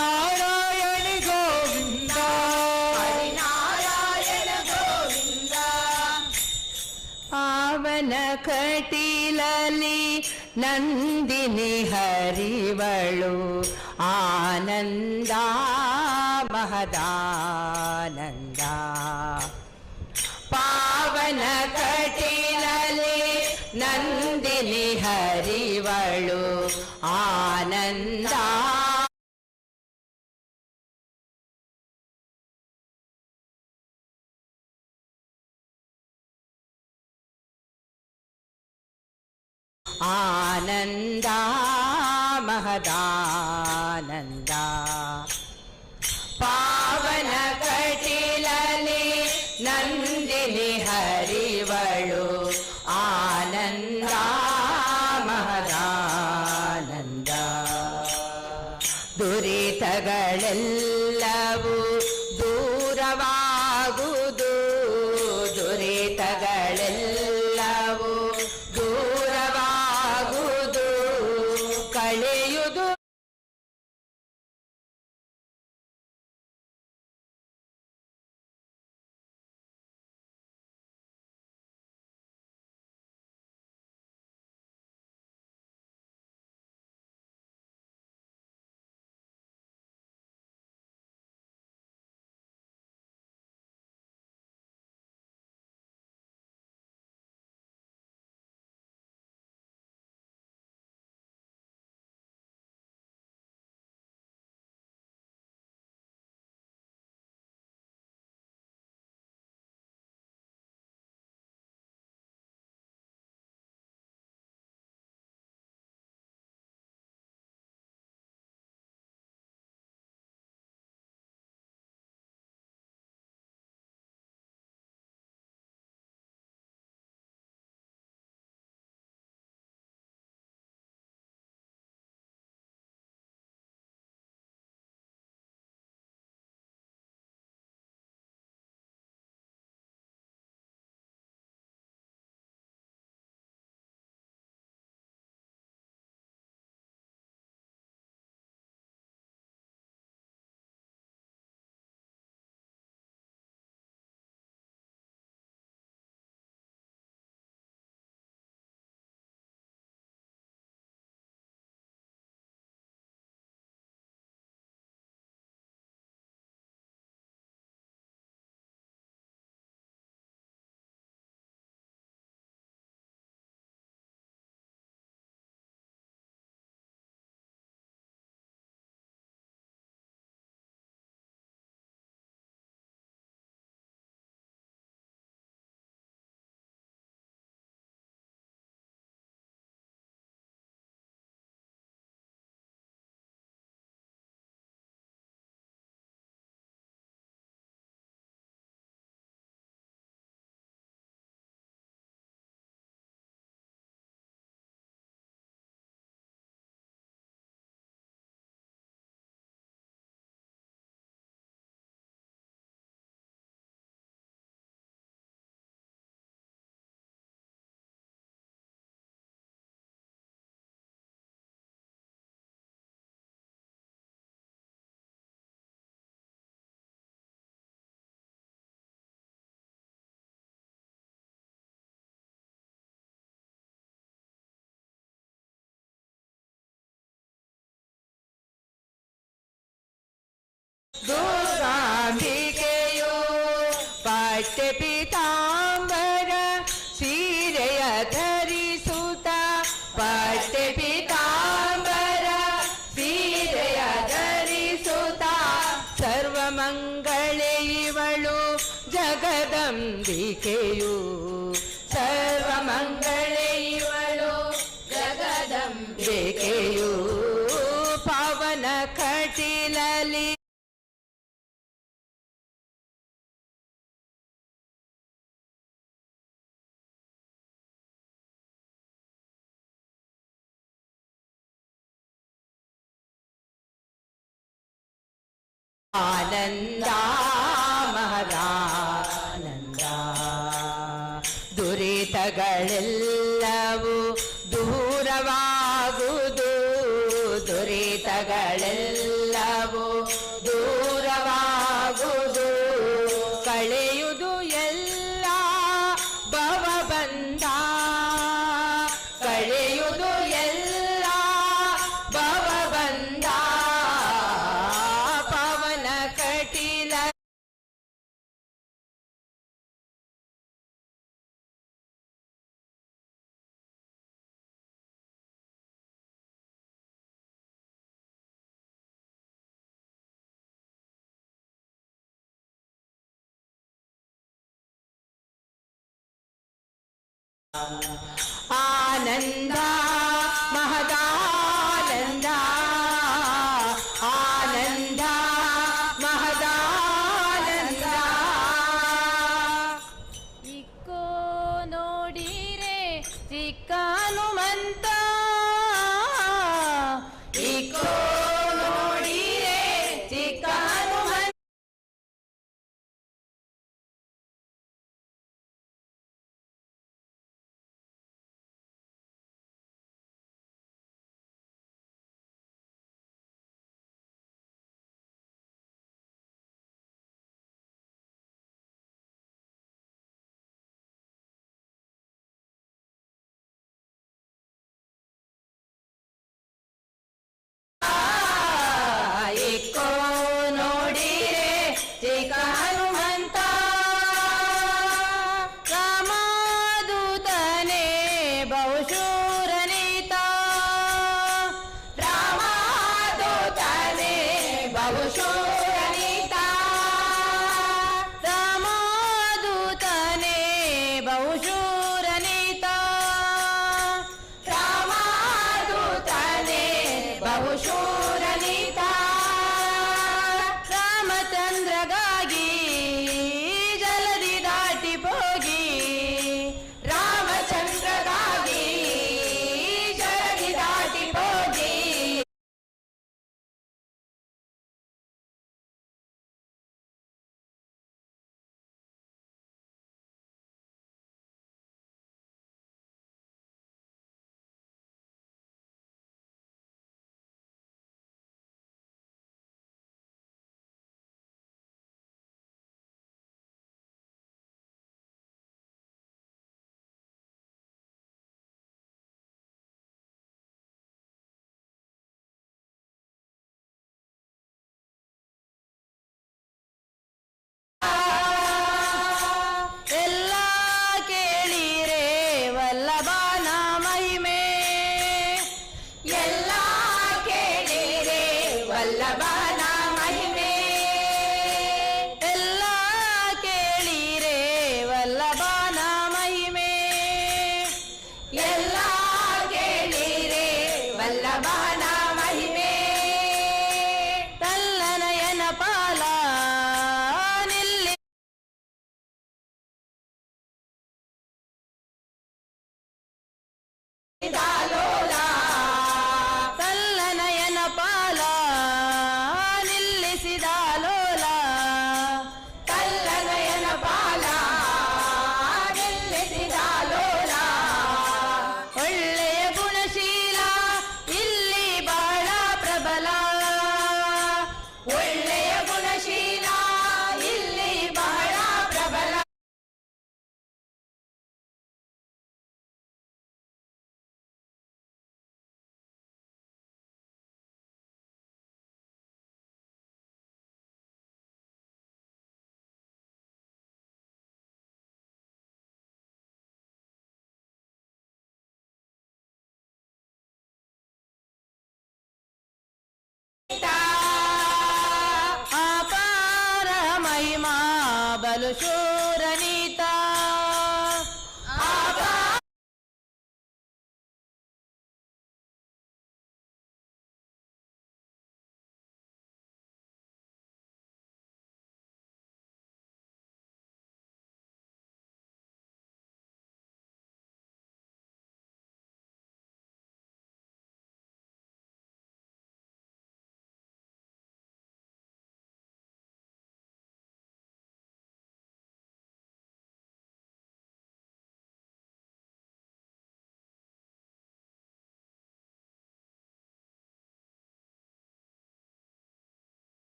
ನಾರಾಯಣ ಗೋವಿಂದ ಹರಿ ನಾರಾಯಣ ಗೋವಿಂದ. ಪಾವನ ಕಟೀಲಲಿ ನಂದಿನಿ ಹರಿವಳು ಆನಂದ ಮಹದಾನಂದ. ಪಾವನ ಕಟೀಲಲಿ ನಂದಿನಿ ಹರಿವಳು ಆನಂದ. ಆನಂದ ಮಹದಾನಂದ. ಪಾವನ ಕಟೀಲಲಿ ನಂದಿನಿ ಹರಿವಳು ಆನಂದ ಮಹದಾನಂದ. ದುರಿತಗಳೆಲ್ಲವೂ ದೂರವಾಗುವುದು, ದುರಿತಗಳೆಲ್ಲವೂ ದೂರವಾಗುವುದು, ಕಳೆಯುವುದು ದುರ್ಗಾಂಬಿಕೆಯು ಪಟ್ಟೆ ಪೀತಾಂಬರ ಸೀರೆಯ ಧರಿಸುತ್ತ, ಪಟ್ಟೆ ಪೀತಾಂಬರ ಸೀರೆಯ ಧರಿಸುತ್ತ, ಸರ್ವಮಂಗಳೆ ಇವಳು ಜಗದಂಬಿಕೆಯು, ಸರ್ವಮಂಗಳೆ ಇವಳು ಜಗದಂಬಿಕೆಯು. ಪವನ ಕಟೀಲಲಿ ಆನಂದ ಮಹದಾನಂದ. ದುರಿತಗಳೆಲ್ಲವೂ ದೂರವಾಗುವುದು, ದುರಿತಗಳೆಲ್ಲವೂ ದೂರವಾಗುವುದು, ಕಳೆಯುವುದು ಎಲ್ಲ ಭವಬಂಧ, ಕಳೆಯುವುದು ಎಲ್ಲ ಭವಬಂಧ. ಪವನ ಕಟೀಲ ಆನಂದ ಮಹದಾನಂದ, ಆನಂದ ಮಹದಾನಂದ. ಇಕ್ಕೋ ನೋಡಿರೆ ಚಿಕ್ಕ ಹನುಮಂತ, ಇಕ್ಕೋ ನೋಡಿರೆ ಚಿಕ್ಕ ಹನುಮಂತ. ಇಕ್ಕೋ ನೋಡಿರೆ ಚಿಕ್ಕ ಹನುಮಂತ, ರಾಮದೂತನೇ ಬಹುಶೂರನಿತ, ರಾಮದೂತನೇ ಬಹುಶೂರನಿತ, ರಾಮದೂತನೇ ಬಹುಶೂರನಿತ, ರಾಮದೂತನೇ ಬಹುಶೂರನಿತ. ರಾಮಚಂದ್ರಗಾಗಿ ಜಲದಿ ದಾಟಿ ಹೋಗಿ, ರಾಮಚಂದ್ರಗಾಗಿ ಜಲದಿ ದಾಟಿ ಹೋಗಿ. ಎಲ್ಲ ಕೇಳಿರೆ ವಲ್ಲಭನ ಮಹಿಮೆ, ಎಲ್ಲ ಕೇಳಿರೆ ವಲ್ಲಭನ ಮಹಿಮೆ, ಎಲ್ಲ ಕೇಳಿರೆ ವಲ್ಲಭನ ಮಹಿಮೆ, ಎಲ್ಲ ಕೇಳಿರೆ ವಲ್ಲಭನ ಮಹಿಮೆ. ತಲ್ಲನಯನ ಪಾಲ ನಿಲ್ಲಿ ದಾಲೋಲ, ತಲ್ಲನಯನ ಪಾಲ ನಿಲ್ಲಿಸಿದ ಲೋಲ, ತಲ್ಲನಯನ ಪಾಲ ನಿಲ್ಲಿಸಿದ ಲೋಲ. ಒಳ್ಳೆಯ ಗುಣಶೀಲ ಇಲ್ಲಿ ಬಹಳ ಪ್ರಬಲ, ಒಳ್ಳೆಯ ಗುಣಶೀಲ ಇಲ್ಲಿ ಬಹಳ ಪ್ರಬಲ. ಅಪಾರ ಮಹಿಮಾ ಬಲು ಶೂರನಿತ,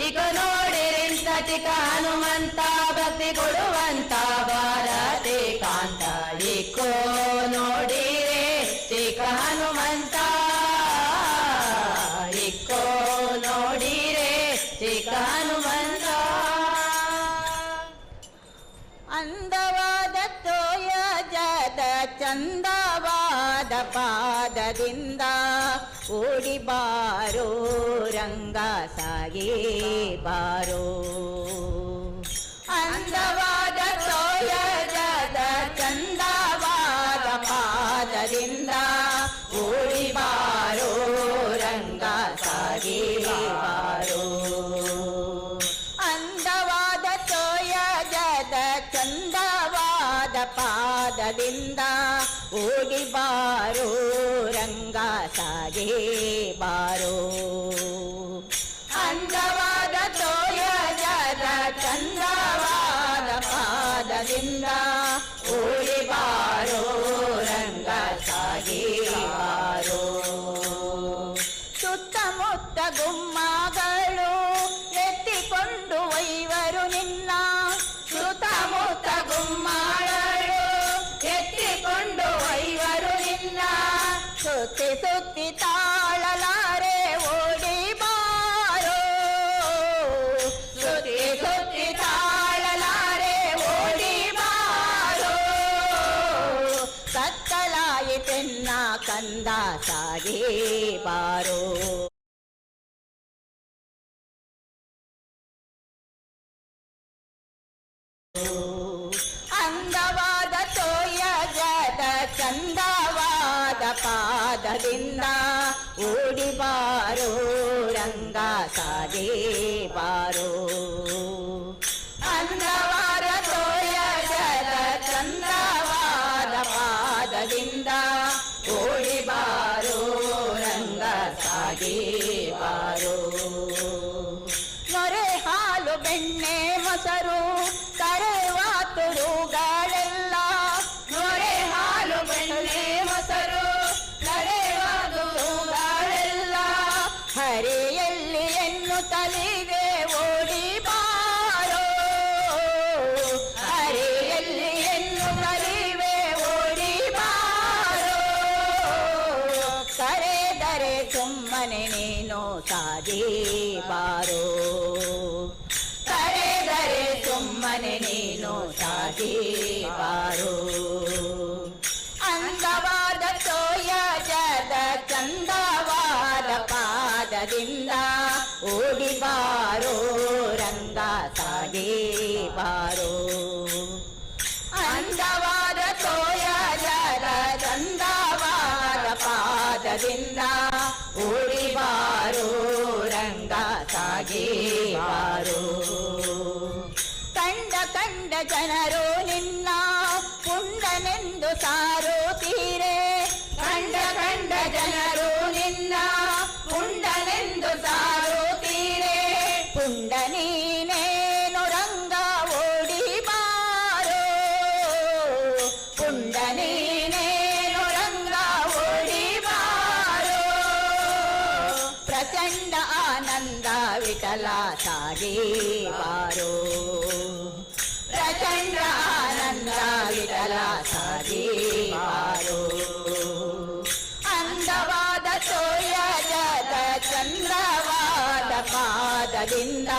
ಇಕ ನೋಡಿರಿಂತ ಚಿಕ್ಕ ಹನುಮಂತ ಭಕ್ತಿ ಕೊಡುವಂತ ಭಾರತಿ ಕಾಂತ. ಇಕೋ ನೋಡಿರೆ ಚಿಕ್ಕ ಹನುಮಂತ, ಇಕ್ಕೋ ನೋಡಿರೆ ಚಿಕ್ಕ ಹನುಮಂತ. ಅಂದವಾದ ತೋಯಜದ ಚಂದವಾದ ಪಾದದಿಂದ ಓಡಿ ಬಾರೋ ರಂಗ ಸಾಗಿ ಬಾರೋ. ಅಂದವಾದ ತೋಯಜದ ಚಂದವಾದ ಪಾದದಿಂದ ಓಡಿ ಬಾರೋ ರಂಗ ಸಾಗಿ ಬಾರೋ. ಅಂದವಾದ ತೋಯಜದ ಚಂದವಾದ ಪಾದದಿಂದ ಓಡಿ ಬಾರೋ ರಂಗ ಸಾಗಿ ಬಾರೋ. ಅಂದವಾದ ತೋಯಜದ ಚಂದವಾದ ಪಾದದಿಂದ ಓಡಿ ಬಾರೋ ರಂಗ ಸಾಗಿ ಬಾರೋ. ಸುತ್ತಮುತ್ತ ಗುಮ್ಮಗಳು ಎತ್ತಿಕೊಂಡು ಒಯ್ವರು ನಿನ್ನ, ಸುತ್ತಮುತ್ತ ಗುಮ್ಮಗಳು ಎತ್ತಿಕೊಂಡು ಒಯ್ವರು ನಿನ್ನ. ಸುತ್ತಿ ಸುತ್ತಿ ತಾಳಲಾರೆ ಓಡಿ ಬಾರೋ, ಸುತ್ತಿ ಸುತ್ತಿ ತಾಳಲಾರೆ ಓಡಿ ಬಾರೋ. ಕತ್ತಲಾಯಿತೆನ್ನ ಕಂದ ಸಾಗಿ ಬಾರೋ. ಅಂದವಾದ ತೋಯಜದ ಚಂದವಾದ ಪಾದದಿಂದ ಓಡಿ ಬಾರೋ ರಂಗ ಸಾಗಿ ಬಾರೋ. ಅಂದವಾದ ತೋಯಜದ ಚಂದವಾದ ಪಾದದಿಂದ ಓಡಿ ಬಾರೋ ರಂಗ ಸಾಗಿ ಬಾರೋ. ನೊರೆ ಹಾಲು ಬೆಣ್ಣೆ ಮೊಸರು ಕರೆವ ತುರುಗಳೆಲ್ಲ, ನೊರೆ ಹಾಲು ಬೆಣ್ಣೆ ಮೊಸರು ಕರೆವ ತುರುಗಳೆಲ್ಲ. ಹರಿಯಲ್ಲಿ ಎನ್ನುತ್ತಲಿದೆ ಓಡಿ ಬಾರೋ, ಹರಿಯಲ್ಲಿ ಎನ್ನುತ್ತಲಿವೆ ಓಡಿ ಬಾರೋ. ಕರೆದರೆ ಸುಮ್ಮನೆ ನೀನು ಸಾಗಿ ಬಾರೋ, ಕರೆದರೆ ಸುಮ್ಮನೆ ನೀನು ಸಾಗಿ ಬಾರೋ. ಅಂದವಾದ ತೋಯಜದ ಚಂದವಾದ ಪಾದದಿಂದ ಓಡಿ ಬಾರೋ ರಂಗ ಸಾಗಿ ಬಾರೋ. ಅಂದವಾದ ತೋಯಜದ ಚಂದವಾದ ಪಾದದಿಂದ ಓಡಿ ಬಾರೋ ರಂಗ ಸಾಗಿ ಬಾರೋ. ಕಂಡ ಕಂಡ ಜನರು ನಿನ್ನ ಪುಂಡನೆಂದು ಸಾರುತ್ತೀರೆ, ಕಂಡ ಕಂಡ ಜನರು ನಿನ್ನ ಪುಂಡನೆಂದು ಸಾರುತ್ತೀರೆ. ಪುಂಡ ನೀನೇನು ರಂಗ ಓಡಿ ಬಾರೋ, ಪುಂಡ ನೀನೇನು ರಂಗ ಓಡಿ ಬಾರೋ. ಪ್ರಚಂಡ ಆನಂದ ವಿಠಲ ಸಾಗಿ ಬಾರೋ, ಪ್ರಚಂಡ ಆನಂದ ವಿಠಲ ಸಾಗಿ ಬಾರೋ. ಅಂದವಾದ ತೋಯಜದ ಚಂದ್ರವಾದ ಪಾದದಿಂದ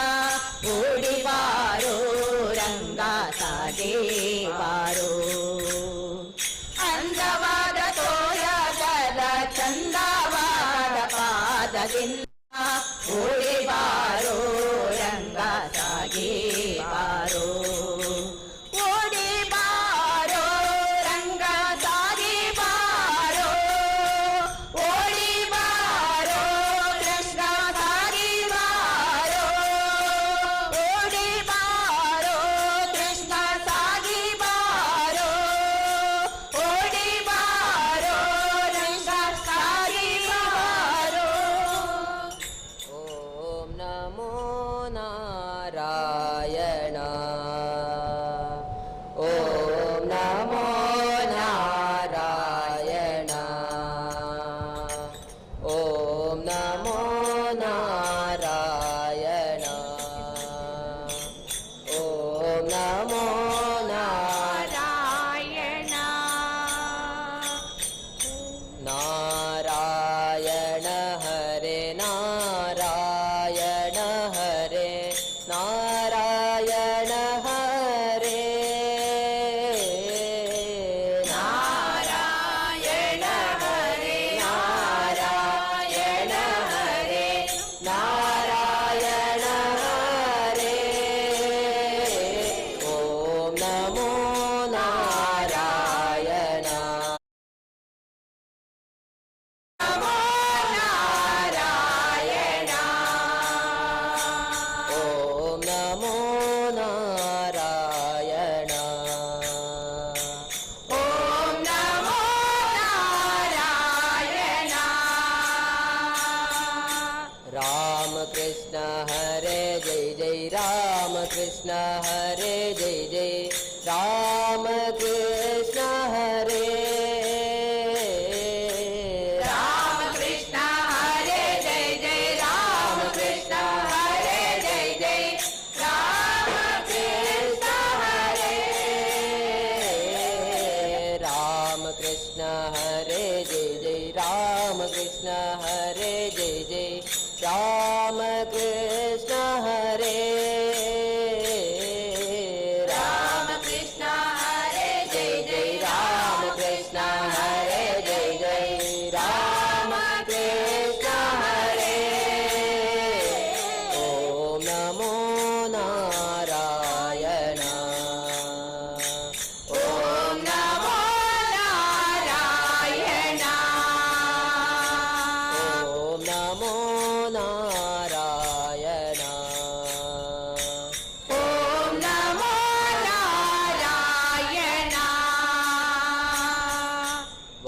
ಓಡಿ ಬಾರೋ ರಂಗ ಸಾಗಿ ಬಾರೋ. ಅಂದವಾದ ತೋಯಜದ ಚಂದವಾದ ಪಾದದಿಂದ ಓಡಿ ಬಾರೋ ರಂಗ ಸಾಗಿ ಬಾರೋ. ಓಡಿ ಬಾರೋ ರಂಗ ಸಾಗಿ ಬಾರೋ, ಓಡಿ ಬಾರೋ ಕೃಷ್ಣ ಸಾಗಿ ಬಾರೋ, ಓಡಿ ಬಾರೋ ಕೃಷ್ಣ ಸಾಗಿ ಬಾರೋ, ಓಡಿ ಬಾರೋ ಕೃಷ್ಣ ಸಾಗಿ ಬಾರೋ. ಓಂ ನಮೋ ನಾರಾಯಣ, ಓಂ ನಮೋ ನಾರಾಯಣ, ಓಂ ನಮೋ ನಾರಾಯಣ. ನಾರಾಯಣ ಹರೇ ನಾರಾಯಣ ಹರೇ ನಾರಾಯಣ ಹರೇ ನಾರಾಯಣ ಹರೇ ಓಂ ನಮೋ ನಾರಾಯಣ ನಮೋ ನಾರಾಯಣ ಓಂ ನಮೋ ನಾರಾಯಣ ಓಂ ನಮೋ ನಾರಾಯಣ ರಾಮ ಕೃಷ್ಣ ಹರೇ ಜೈ ಜೈ ರಾಮ ಕೃಷ್ಣ ಹರೇ ಜೈ ಜೈ ರಾಮ ಕೃಷ್ಣ ಹರೇ ರಾಮ ಕೃಷ್ಣ ಹರೇ ಜೈ ಜೈ ರಾಮ ಕೃಷ್ಣ ಹರೇ ಜೈ ಜೈ ರಾಮ ಕೃಷ್ಣ ಹರೇ ರಾಮ ಕೃಷ್ಣ ಹರೇ ಜೈ ಜೈ ರಾಮ ಕೃಷ್ಣ ಹರೇ ಜೈ ಜೈ ರಾಮ ಕೃಷ್ಣ ಹರೇ ರಾಮ ಕೃಷ್ಣ ಹರೇ ಜೈ ಜೈ ರಾಮ ಕೃಷ್ಣ ಹರೇ ಜೈ ಜೈ ರಾಮ ಕೃಷ್ಣ ಹರೇ ಓಂ ನಮೋ ನಾರಾಯಣ ಓಂ ನಮೋ ನಾರಾಯಣ ಓಂ ನಮೋ ನಾರಾಯಣ ಓಂ ನಮೋ ನಾರಾಯಣ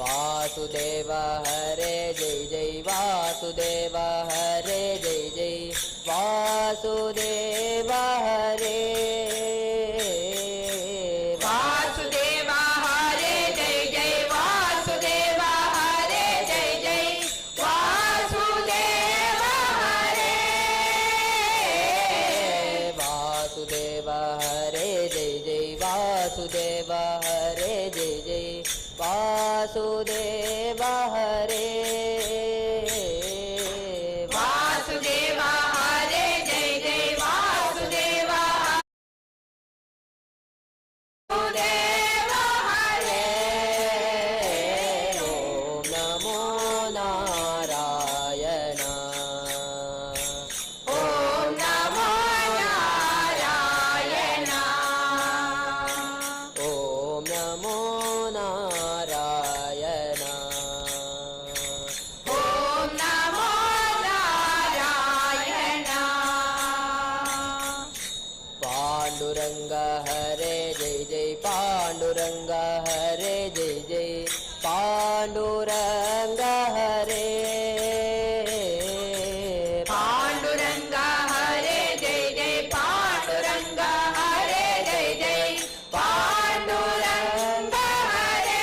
ವಾಸುದೇವ ಹರೇ ಜೈ ಜೈ ವಾಸುದೇವ ಹರೇ ಜೈ ಜೈ ವಾಸುದೇವ ಹರೇ ವಾಸುದೇವ ಹರೇ ಜೈ ಜೈ ವಾಸುದೇವ ಹರೇ ಜೈ ಜೈ ವಾಸುದೇವ ಹರೇ ವಾಸುದೇವ ಹರೇ ಜೈ ಜೈ ವಾಸುದೇವ ಹರೇ ಜೈ ಜೈ ವಾಸುದೇವ ಹರೇ ವಾಸುದೇವ ಹರೇ ಜೈ ಜೈ ವಾಸುದೇವ ವಾಸುದೇವ ಹರೇ ಓಂ ನಮೋ ನಾರಾಯಣ ಓಂ ನಮೋ ನಾರಾಯಣ ಓಂ ನಮೋ ನಾರಾಯಣ ಓಂ ನಮೋ ನಾರಾಯಣ ಪಾಂಡುರಂಗ ಹರೇ ಜೈ ಜೈ ಪಾಂಡುರಂಗ ಹರೇ ಜೈ ಜೈ ಪಾಂಡುರಂಗ ಹರೇ ಪಾಂಡುರಂಗ ಹರೇ ಜೈ ಜೈ ಪಾಂಡುರಂಗ ಹರೇ ಜೈ ಜೈ ಪಾಂಡುರಂಗ ಹರೇ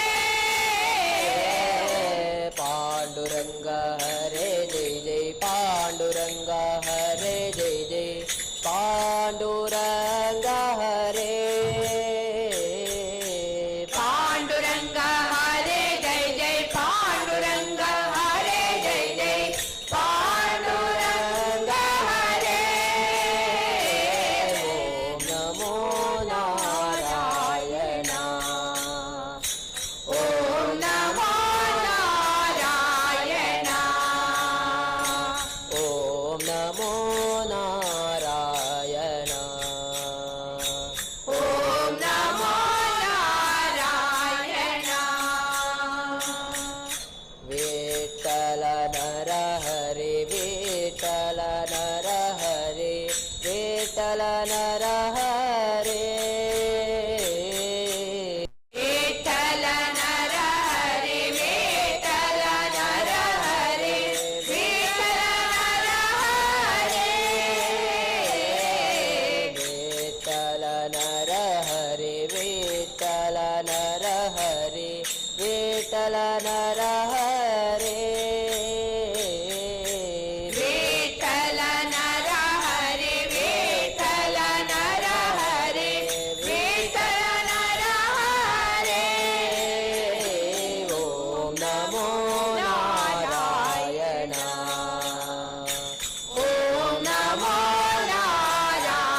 ಪಾಂಡುರಂಗ ಹರೇ ಜೈ ಜೈ ಪಾಂಡುರಂಗ ಹರೇ ಜೈ ಜೈ ಪಾಂಡುರಂಗ ಹರೇ ಪಾಂಡುರಂಗ ಹರೇ ಜೈ ಜೈ ಪಾಂಡುರಂಗ ಹರೇ ಜೈ ಜೈ ಪಾಂಡುರಂಗ ಹರೇ ಓಂ ನಮೋ ನಾರಾಯಣ ಓಂ ನಮೋ ನಾರಾಯಣ ಓಂ ನಮೋ ನಾರಾಯಣ ಓಂ ನಮೋ ನಾರಾಯಣ ವಿಠಲ ನರ ಹರಿ ವಿಠಲ ನರ ಹರಿ ವಿಠಲ ನರ ಹರಿ ವಿಠಲ ನರ ಹರಿ ವಿಠಲ ನರ ಹರಿ ವಿಠಲ ನರ ಹರಿ ವಿಠಲ ನರ ಹರಿ ವಿಠಲ ನರ ಹರಿ ವಿಠಲ ನರ ಹರಿ ವಿಠಲ ನರ ಹರಿ ವಿಠಲ ನರ ಹರಿ ವಿಠಲ ನರ ಹರಿ ಓಂ ನಮೋ ನಾರಾಯಣ ಓಂ ನಮೋ ನಾರಾಯಣ.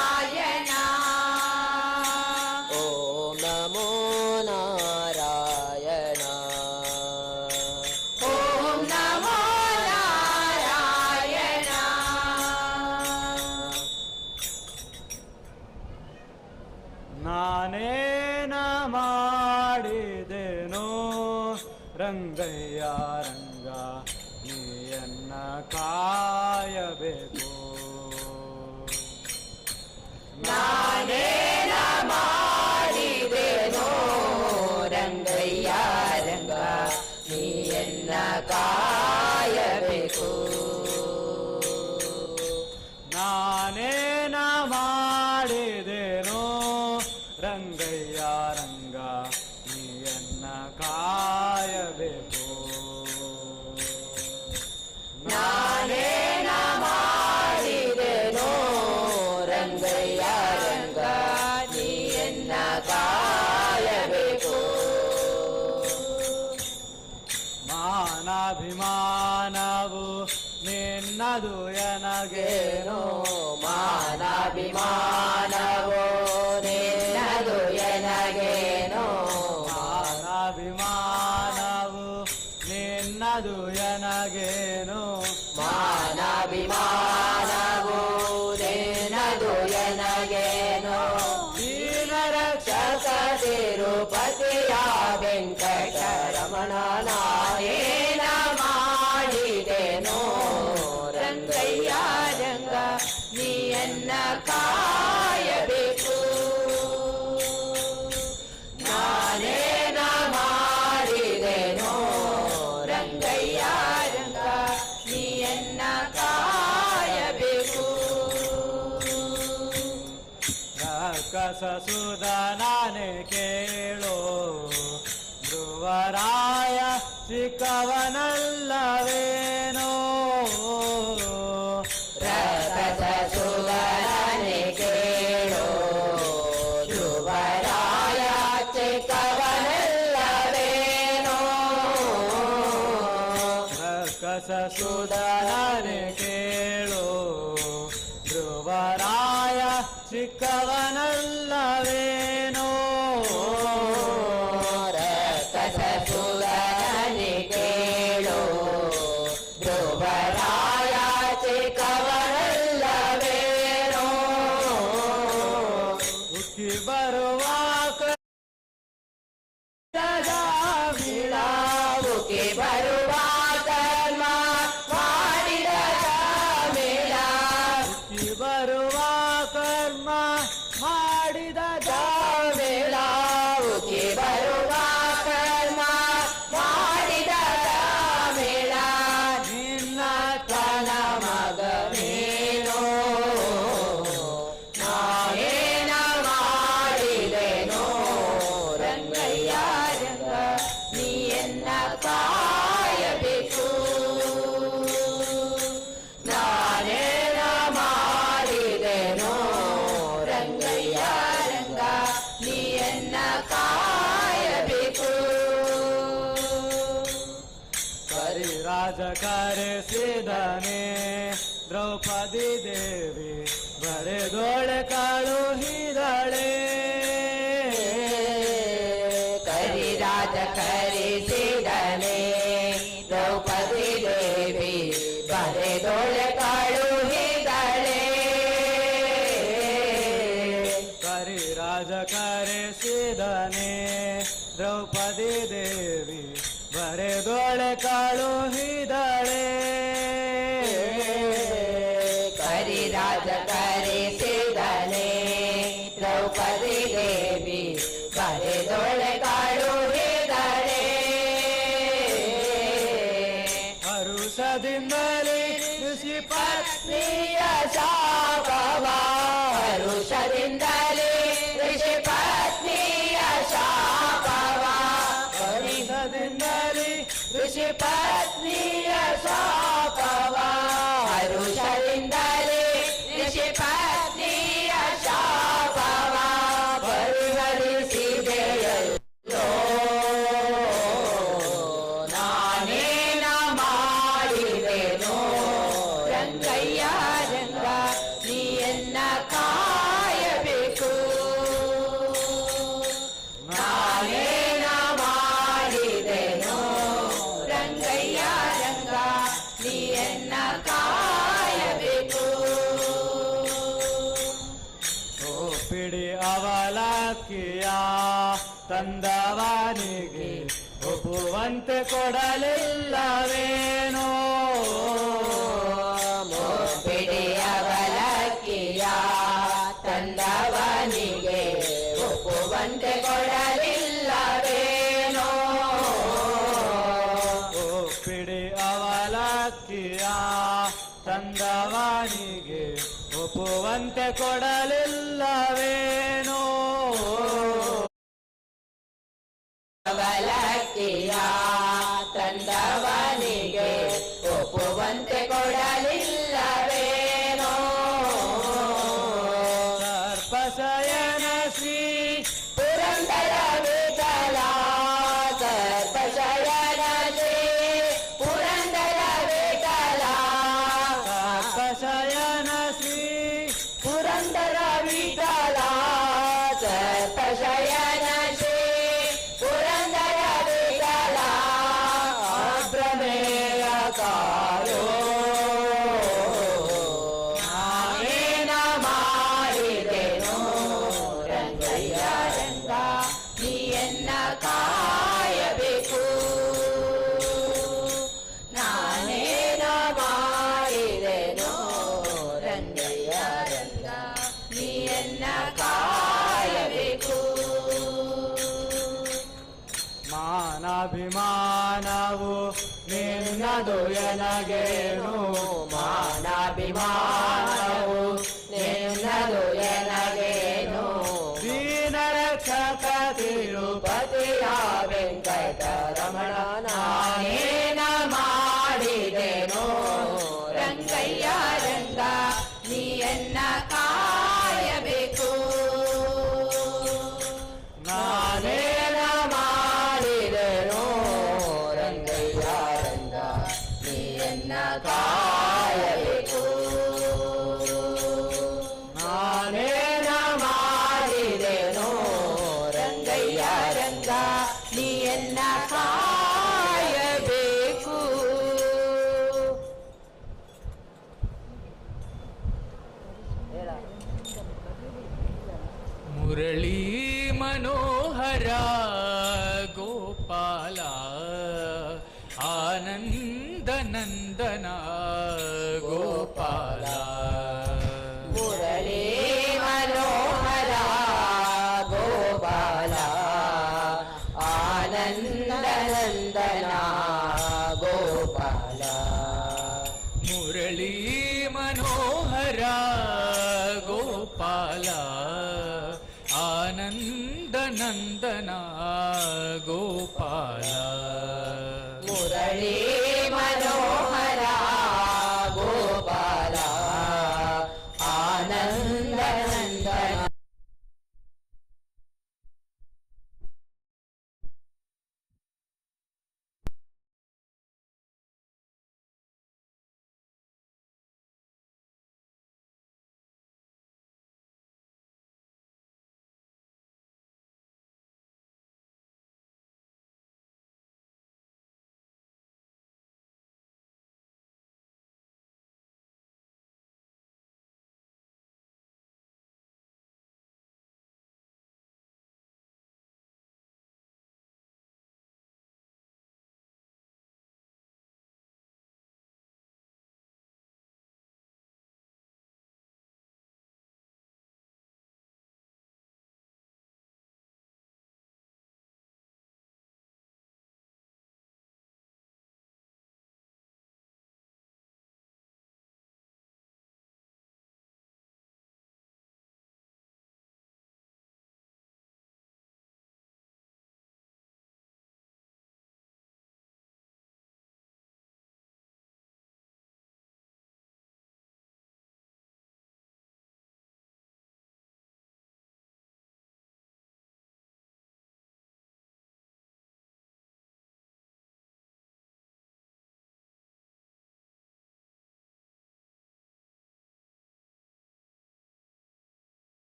ನಾನೇನ ಮಾಡಿದೆನೋ ರಂಗಯ್ಯ ರಂಗ ನೀಯನ್ನ ಕಾಯಬೇಕು. ನಾನೇನ ಮಾಡಿದೆನೋ ರಂಗಯ್ಯ ರಂಗ ನೀಯನ್ನ ಕಾಯಬೇಕು. ನಾನೇನ ಮಾಡಿದೆನೋ ರಂಗಯ್ಯ ರಂಗ ನೀಯನ್ನ ಕಾಯಬೇಕು. ನಾನೇನ ಮಾಡಿದೆನೋ ರಂಗಯ್ಯ ರಂಗ ನೀಯನ್ನ ಕಾಯಬೇಕು. ಮಾನಾಭಿಮಾನವು ನಿನ್ನದು ಎನಗೇನೋ ಮಾನಾಭಿಮಾನವೋ ನಿನ್ನದು ಎನಗೇನೋ ಮಾನಾಭಿಮಾನವು ನಿನ್ನದು ಎನಗೇನೋ ಮಾನಾಭಿಮಾನವೋ ನಿನ್ನದು ಎನಗೇನೋ ದೀನರಕ್ಷಕ ತಿರುಪತಿಯ ವೆಂಕಟರಮಣ ನಾನೇನ ಮಾಡಿದೆನೋ ರಂಗಯ್ಯ ರಂಗ ನೀಯನ್ನ ಕಾಯಬೇಕು. ನಾನೇನ ಮಾಡಿದೆನೋ ರಂಗಯ್ಯ ರಂಗ ನೀಯನ್ನ ಕಾಯಬೇಕು. ರಕ್ಕಸಸುಧನಾನೆ ಕೇಳೋ ಧ್ರುವರಾಯ ಚಿಕ್ಕವನಲ್ಲವೇನೋ ರಕ್ಕಸಸುಧನಾನೆ ಕೇಳೋ ಧ್ರುವರಾಯ ಚಿಕ್ಕವನಲ್ಲವೇನೋ ರಕ್ಕಸಸುಧನಾನೆ ಕೇಳೋ ಧ್ರುವರಾಯ ಚಿಕ್ಕವನಲ್ಲವೇನೋ ರಕ್ಕಸಸುಧನಾನೆ ಕೇಳೋ ಧ್ರುವರಾಯ ಚಿಕ್ಕವನಲ್ಲವೇನೋ ಉಕ್ಕಿ ಬರುವ ಉಕ್ಕಿ ಬರುವ ಕರ್ಮ ಮಾಡಿದ ಮೇಳ ಉಕ್ಕಿ ಬರುವ ಕರ್ಮ ಮಾಡಿದ ಮೇಳ ಉಕ್ಕಿ ಬರುವ ಕರ್ಮ ಮಾಡಿದ ಮೇಳ ನಿನ್ನ ತನ ಮಗ ನೀನು ನಾನೇನ ಮಾಡಿದೆನೋ ರಂಗಯ್ಯ ರಂಗ ನೀಯನ್ನ ಕಾಯಬೇಕು. ನಾನೇನ ಮಾಡಿದೆನೋ ರಂಗಯ್ಯ ರಂಗ ನೀಯನ್ನ ಕಾಯಬೇಕು. ಕರಿರಾಜ ಕರೆಸಿದನೆ ದ್ರೌಪದಿ ದೇವಿ ಬರೆದೋಳೆ ಕಳುಹಿದಳೆ ಕರಿರಾಜ ಕರೆಸಿದನೆ ದ್ರೌಪದಿ ದೇವಿ ಬರೆದೋಳೆ ಕಳುಹಿದಳೆ ಕರಿರಾಜ ಕರೆಸಿದನೆ ದ್ರೌಪದಿ ದೇವಿ ಬರೆದೋಳೆ ಕಳುಹಿದಳೆ ಕರಿರಾಜ ಕರೆಸಿದನೆ ದ್ರೌಪದಿ ದೇವಿ ಬರೆದೊಳೆ ಕಳುಹಿದಳೆ ಹರುಷದಿಂದಲೇ ಋಷಿ ಪತ್ನಿಯ ಶಾಪವ ಹರುಷದಿಂದಲೇ ಋಷಿ ಪತ್ನಿಯ ಶಾಪವ ಹರುಷದಿಂದಲೇ ಋಷಿ ಪತ್ನಿಯ ಶಾಪವ ಹರುಷದಿಂದಲೇ ಋಷಿ ಪತ್ನಿಯ ಶಾಪವ ಪರಿಹರಿಸಿದೆಯಲ್ಲೋ ನಾನೇನ ಮಾಡಿದೆನೋ ರಂಗಯ್ಯ ರಂಗ ನೀಯನ್ನ ಕಾಯಬೇಕು. ನಾನೇನ ಮಾಡಿದೆನೋ ರಂಗಯ್ಯ ರಂಗ ನೀಯನ್ನ ಕಾಯಬೇಕು. ಪಿಡಿ ಅವಲಕ್ಕಿಯನು ಅವಲಕ್ಕಿಯ ತಂದವನಿಗೆ ಒಪ್ಪುವಂತೆ ಕೊಡಲಿಲ್ಲವೇನೋ. ಮುಪ್ಪಿಡಿ ಅವಲಕ್ಕಿಯ ತಂದವನಿಗೆ ಒಪ್ಪುವಂತೆ ಕೊಡಲಿಲ್ಲವೇನೋ. ಒಪ್ಪಿಡಿ ಅವಲಕ್ಕಿಯ ತಂದವನಿಗೆ ಒಪ್ಪುವಂತೆ ಕೊಡಲಿಲ್ಲವೇನೋ. ಅವಲಕ್ಕಿಯ ತಂದವನಿಗೆ ಒಪ್ಪುವಂತೆ ಕೊಡಲಿಲ್ಲವೇನೋ. ಸರ್ಪಶಯನ ಶ್ರೀ ಪುರಂದರ ವಿಠಲ, ಸರ್ಪಶಯನ ಶ್ರೀ ಪುರಂದರ ವಿಠಲ, ಸರ್ಪಶಯನ ಶ್ರೀ ಪುರಂದರ ವಿಠಲ, ಸರ್ಪಶಯನ ಶ್ರೀ ಪುರಂದರ ವಿಠಲ, ಅಪ್ರಮೇಯ ಕಾಯೋ ನಾನೇನ ಮಾಡಿದೆನೋ ರಂಗಯ್ಯ ರಂಗ ನೀಯನ್ನ ಕಾಯಬೇಕು. ನಾನೇನ ಮಾಡಿದೆನೋ ರಂಗಯ್ಯ ರಂಗ ನೀಯನ್ನ ಕಾಯಬೇಕು. ಮಾನಾಭಿಮಾನವು ನಿನ್ನದು ಎನಗೇನು. ಮಾನಾಭಿಮಾನವು ನಿನ್ನದು ಎನಗೇನು. ದೀನರಕ್ಷಕ ತಿರುಪತಿಯ ಪತಿಯ ವೆಂಕಟರಮಣ ನಾನೇನ ಮಾಡಿದೆನೋ ರಂಗಯ್ಯ ರಂಗ ನೀಯನ್ನ ಕಾಯಬೇಕು. ನಾನೇನ ಮಾಡಿದೆನೋ ರಂಗಯ್ಯ ರಂಗ ನೀಯನ್ನ ಕಾಯಬೇಕು. ನಾನೇನ ಮಾಡಿದೆನೋ ರಂಗಯ್ಯ ರಂಗ ನೀಯನ್ನ ಕಾಯಬೇಕು. ಮುರಳೀ ಮನೋಹರ ಗೋಪಾಲ ಆನಂದ ನಂದನ ಗೋಪಾಲ. ಮುರಳೀ ಮನೋಹರ ಗೋಪಾಲ ಆನಂದ ನಂದನ ಗೋಪಾಲ. ಮುರಳೀ ಮನೋಹರ ಗೋಪಾಲ ಆನಂದ ನಂದನ ಗೋಪಾಲ. ಮುರಳೀ ಮನೋಹರ ಗೋಪಾಲ ಆನಂದ ನಂದನ.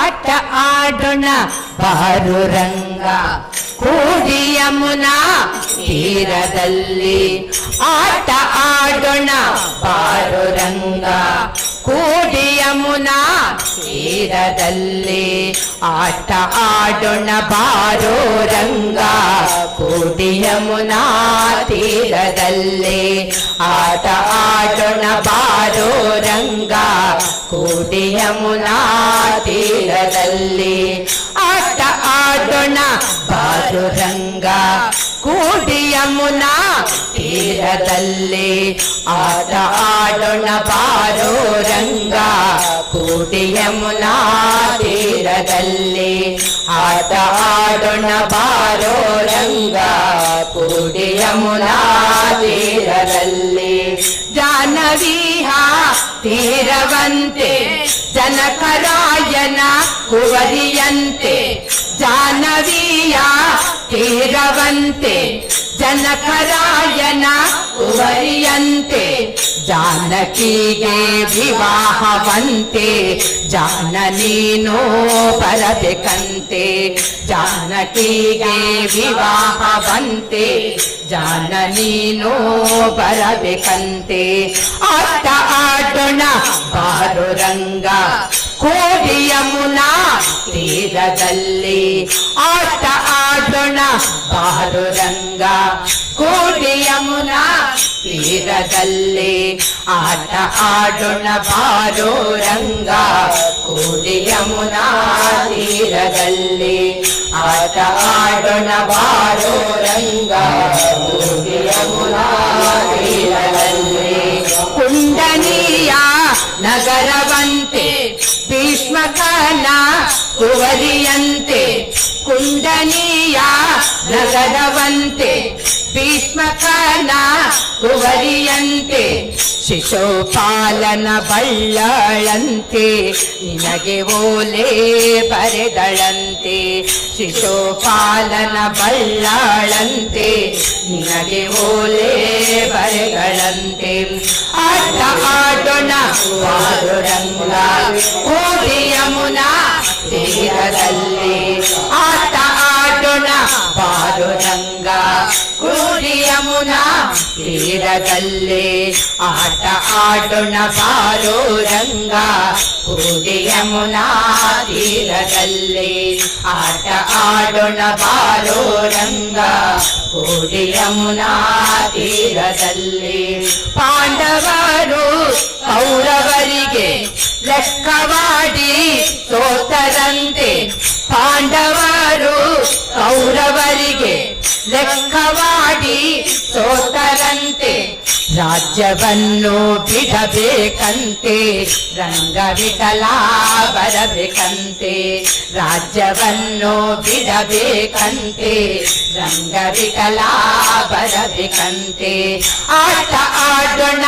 ಆಟ ಆಡೋಣ ಬಾರು ರಂಗ ಕೂಡಿ ಯಮುನಾ ತೀರದಲ್ಲಿ ಆಟ ಆಡೋಣ ಬಾರು ರಂಗ ಕೂಡಿ ಯಮುನಾ ತೀರದಲ್ಲಿ ಆಟ ಆಡೋಣ ಬಾರೋ ರಂಗ ಕೂಡಿ ಯಮುನಾ ತೀರದಲ್ಲಿ ಆಟ ಆಡೋಣ ಬಾರೋ ರಂಗ ಕೂಡಿ ಯಮುನಾ ತೀರದಲ್ಲಿ ಆಟ ಆಡೋಣ ಬಾರೋ ರಂಗ ಕೂಡಿ ಯಮುನಾ ತೀರದಲ್ಲಿ ಆಟ ಆಡೋಣ ಬಾರೋ ರಂಗ ಕೂಡಿ ಯಮುನಾ ತೀರದಲ್ಲಿ ಆಟ ಆಡೋಣ ಬಾರೋ ರಂಗ ಕೂಡಿ ಯಮುನಾ ತೀರದಲ್ಲಿ ಜಾನವೀಹ ತೀರವಂತೆ ಜನಕರಾಯನ ಕುವರಿಯಂತೆ ಜಾನವೀಯ ತೀರವಂತೆ ಜನಕರಾಯನ ಕುವರಿಯಂತೆ ಜಾನಕಿಗೆ ವಿವಾಹವಂತೆ ಜಾನ ನೀನು ಬರಬೇಕಂತೆ ಜಾನಕಿಗೆ ವಿವಾಹವಂತೆ ಜಾನ ನೀನು ಬರಬೇಕಂತೆ ಆಟ ಆಡೋಣ ಬಾರು ರಂಗ ಕೋಡಿ ಯಮುನಾ ತೀರದಲ್ಲಿ ಆಟ ಆಡೋಣ ಬಾರು ರಂಗ ಕೋಡಿ ಯಮುನಾ ತೀರದಲ್ಲಿ ಆಟ ಆಡೋಣ ಬಾರೋ ರಂಗ ಕೋಡಿ ಯಮುನಾ ತೀರದಲ್ಲಿ ಆಟ ಆಡೋಣ ಬಾರೋ ರಂಗ ಕೋಡಿ ಯಮುನಾ ತೀರದಲ್ಲಿ ಕುಂಡನೀಯ ನಗರವಂತೆ ಭೀಷ್ಮಕನ ಕುವರಿಯಂತೆ ಕುಂಡನೀಯ ನಗರವಂತೆ ಭೀಷ್ಮಕನ ಕುವರಿಯಂತೆ ಶಿಶುಪಾಲನ ಬಳ್ಳಳಂತೆ ನಿನಗೆ ಓಲೆ ಬರೆದಳಂತೆ ಶಿಶುಪಾಲನ ಬಳ್ಳಳಂತೆ ನಿನಗೆ ಓಲೆ ಬರೆದಳಂತೆ ಆಟ ಆಡೋಣ ಬಾರು ರಂಗ ಕೋಡಿ ಯಮುನಾ ತೀರದಲ್ಲಿ ಆಟ ಆಡೋಣ ಬಾರು ರಂಗ ಕೂಡಿ ಯಮುನಾ ತೀರದಲ್ಲಿ ಆಟ ಆಡೋಣ ಬಾರೋ ರಂಗ ಕೂಡಿ ಯಮುನಾ ತೀರದಲ್ಲಿ ಆಟ ಆಡೋಣ ಬಾರೋ ರಂಗ ಕೂಡಿ ಯಮುನಾ ತೀರದಲ್ಲಿ ಪಾಂಡವರು ಕೌರವರಿಗೆ ಲೆಕ್ಕವಾಡಿ ಸೋತರಂತೆ ಪಾಂಡವರು ಕೌರವರಿಗೆ ಲೆಕ್ಕವಾಡಿ ಸೋತರಂತೆ ರಾಜ್ಯವನ್ನು ಬಿಡಬೇಕಂತೆ ರಂಗವಿಠಲ ಬರಬೇಕಂತೆ ರಾಜ್ಯವನ್ನು ಬಿಡಬೇಕಂತೆ ರಂಗವಿಠಲ ಬರಬೇಕಂತೆ ಆಟ ಆಡೋಣ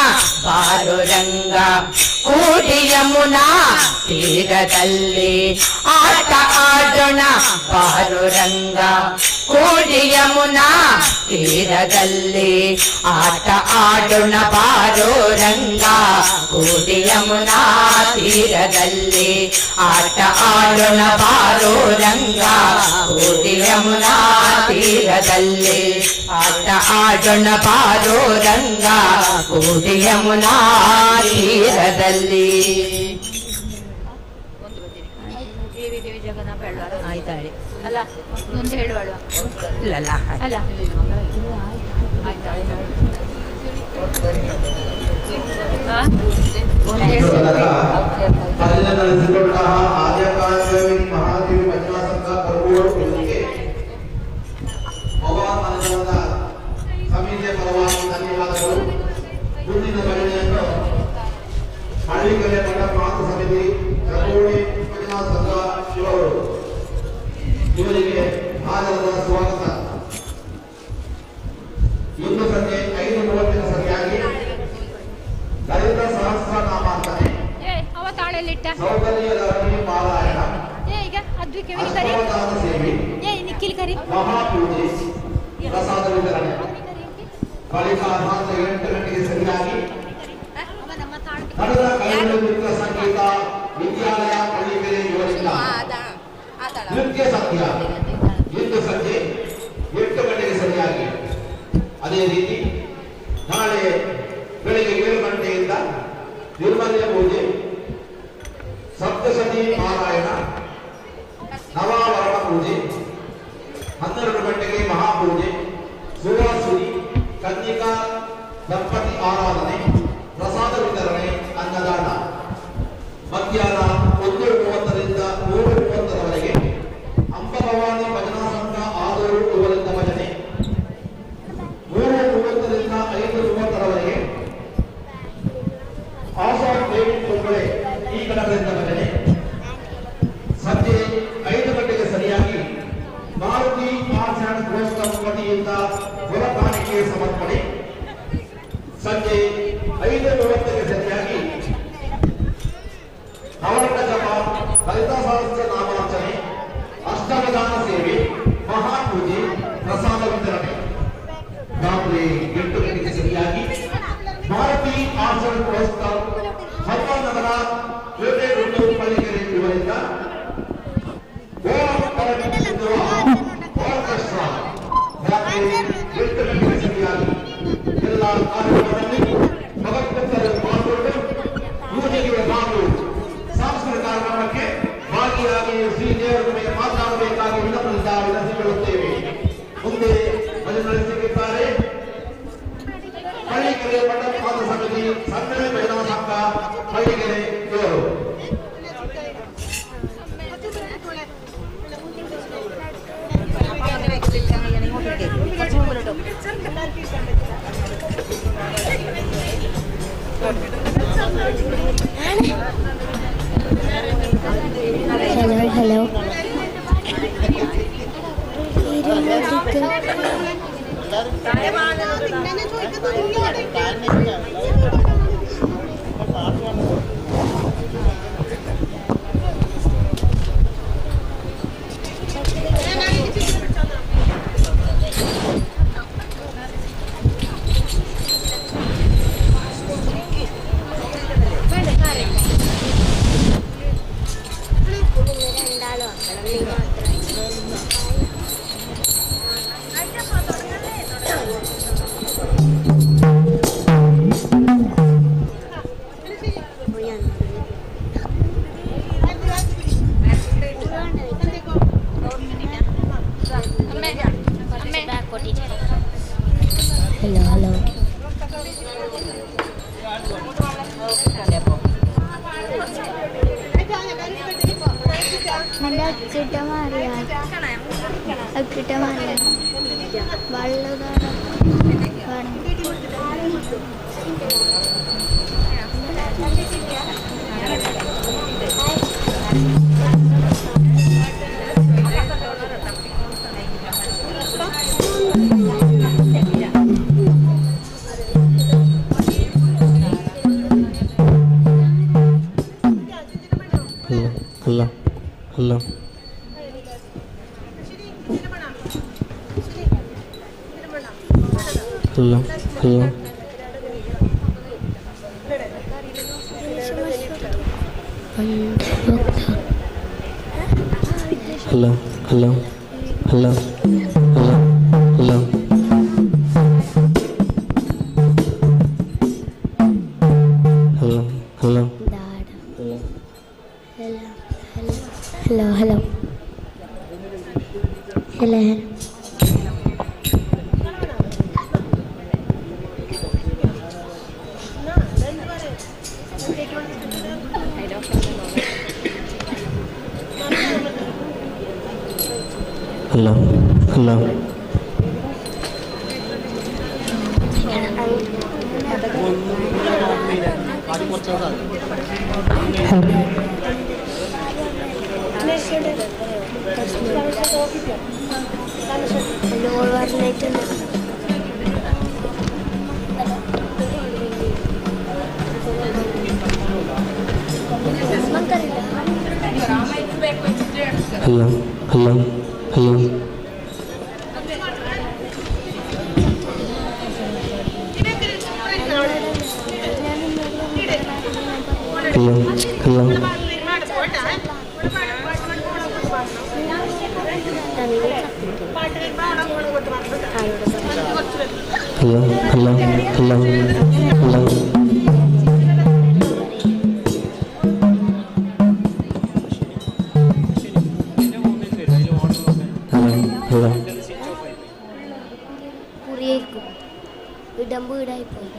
ಬಾರು ರಂಗ ಕೂಡಿ ಯಮುನಾ ತೀರದಲ್ಲಿ ಆಟ ಆಡೋಣ ಬಾರು ರಂಗ ಕೂಡಿ ಯಮುನಾ ತೀರದಲ್ಲಿ ಆಟ ಆಡೋಣ ಬಾರೋ ರಂಗ ಕೂಡಿ ಯಮುನಾ ತೀರದಲ್ಲಿ ಆಟ ಆಡೋಣ ಬಾರೋ ರಂಗ ಕೂಡಿ ಯಮುನಾ ತೀರದಲ್ಲಿ ಆಟ ಆಡೋಣ ಬಾರೋ ರಂಗ ಕೂಡಿ ಯಮುನಾ ತೀರದಲ್ಲಿ. ಆಯ್ತಾಳೆ ಅಲ್ಲ ಮುಂದೆ ಹೇಳುವಳು ಇಲ್ಲಲ್ಲ. ಅಲ್ಲ. ನಡೆಸಿಕೊಂಡಂತಹ ಆದ್ಯಕಾಲದಲ್ಲಿ ಮಹಾದೇವಿ ಭಜನಾ ಸಂಘ ಕರ್ಗೋಡು ಇವರಿಗೆ ಭಗವಾನ್ ಸಮಿತಿಯ ಪರವಾಗಿ ಧನ್ಯವಾದಗಳು. ಮುಂದಿನ ಭಜನೆಯನ್ನು ಹಳ್ಳಿಕಲೆ ಮಠ ಮಾತು ಸಮಿತಿ ಕರ್ಗೋಡಿ ಭಜನಾ ಸಂಘ ಇವರು ಇವರಿಗೆ ಆದರದ ಸ್ವಾಗತ. ಇಂದು ಸಂಜೆ 5:30 ಸರಿಯಾಗಿ ಲಲಿತ ಸಹಸ್ರನಾಮಾರ್ಚನೆ, ಅವ ತಾಳೆಲ್ಲಿಟ್ಟ ಸೌಂದರ್ಯಲಹರಿ ಪಾರಾಯಣ, ಏ ಈಗ ಅದ್ವಿಕೆ ಕರಿ ಅಷ್ಟಾವಧಾನ ಸೇವೆ, ಏ ನಿಖಿಲ್ ಕರಿ ಮಹಾಪೂಜೆ, ಪ್ರಸಾದ ವಿತರಣೆ. ಬಳಿಕ ರಾತ್ರಿ 8 ಗಂಟೆಗೆ ಸರಿಯಾಗಿ ಅವ ನಮ್ಮ ತಾಳ ನಡೆದ ಕೈಗಳು ಮಿತ್ರ ಸಂಗೀತ ವಿದ್ಯಾಲಯ ಪಳ್ಳಿಕೆರೆ ಇವರಿಂದ ನಿತ್ಯ ಸಂಧ್ಯಾ ಇಂದು ಸಂಜೆ 8 ಗಂಟೆಗೆ ಸರಿಯಾಗಿ. ಅದೇ ರೀತಿ ನಾಳೆ ಬೆಳಿಗ್ಗೆ 7 ಗಂಟೆಯಿಂದ ನಿರ್ಮಲ್ಯ ಪೂಜೆ, ಸಪ್ತಶತಿ ಪಾರಾಯಣ, ನವಾವರಣ ಪೂಜೆ, 12 ಗಂಟೆಗೆ ಮಹಾಪೂಜೆ, ಸುವಾಸುರಿ, ಕನ್ನಿಕಾ ದಂಪತಿ ಆರಾಧನೆ, ಪ್ರಸಾದ ವಿತರಣೆ, ಅನ್ನದಾನ. ಮಧ್ಯಾಹ್ನ 1:30ರಿಂದ 3:30ರವರೆಗೆ ಅಂಬಭವಾನಿ ಭಜನಾ ಸಂಘ ಆದೂರು ಇವರಿಂದ ಭಜನೆ. 3:30ರಿಂದ 5:30ರವರೆಗೆ ಆಶಾ ಡೇವಿಡ್ ಕುಂಬಳೆ ಈ ಗಣಗಳಿಂದ ಭಜನೆ. ಸಂಜೆ 5 ಗಂಟೆಗೆ ಸರಿಯಾಗಿ ಮಾರುತಿ ಆರ್ಟ್ಸ್ ಅಂಡ್ ಕ್ರಾಫ್ಟ್ಸ್ ವತಿಯಿಂದ ಹೊರ ಕಾಣಿಕೆ ಸಮರ್ಪಣೆ. ಸಂಜೆ 5:30ಕ್ಕೆ ಸರಿಯಾಗಿ ನವರತ್ನ ಜಪ, ಲಲಿತಾ ಸಹಸ್ರ ನಾಮಾರ್ಚನೆ, ಅಷ್ಟವಧಾನ ಸೇವೆ, ಮಹಾಪೂಜೆ, ಪ್ರಸಾದ ವಿತರಣೆ. ರಾತ್ರಿ 8 ಗಂಟೆಗೆ ಸರಿಯಾಗಿ ಭಾರತಿ ಆರ್ಟ್ಸ್ ಅಂಡ್ ಕ್ರಾಫ್ಟ್ಸ್ ಹನುಮಾನ್ ನಗರ, ಕೋಟೆಗುಂಡು, ಪಳ್ಳಿಕೆರೆ ಇವರಿಂದ ಆರ್ಕೆಸ್ಟ್ರಾ. ರಾತ್ರಿ 8 ಗಂಟೆಗೆ ಸರಿಯಾಗಿ ಎಲ್ಲ ಕಾರ್ಯಕ್ರಮದಲ್ಲಿ ಭಗವಂತರು ಪಾಲ್ಗೊಂಡು ಪೂಜೆಗೆ ಹಾಗೂ ಸಾಂಸ್ಕೃತಿಕ ಕಾರ್ಯಕ್ರಮಕ್ಕೆ ಭಾಗಿಯಾಗಿ ಶ್ರೀದೇವರು ನಿಮಗೆ ಮಾತನಾಡಬೇಕಾಗಿ ವಿನಮ್ರದಿಂದ ವಿನಂತಿಕೊಳ್ಳುತ್ತೇವೆ. ಮುಂದೆ ಭಜನೆ ನಡೆಸಲಿದ್ದಾರೆ ಪಳ್ಳಿಕೆರೆ ಮಂಡಪಾದ ಸಮಿತಿ ಸಣ್ಣ ಭಜನಾ ಸಂಘ ಪಳ್ಳಿಕೆರೆ ಇವರು. Hello hello. Hello hello. നല്ല അക്കിട്ട മാറിയ അക്കിട്ട മാറിയ hello hello hello hello hello hello hello hello hello hello hello hello hello hello hello. Hello hello hello hello hello hello hello. Hello hello hello hello. Hello hello. കുറിയായിരിക്കും ഇടം വീടായിപ്പോയി.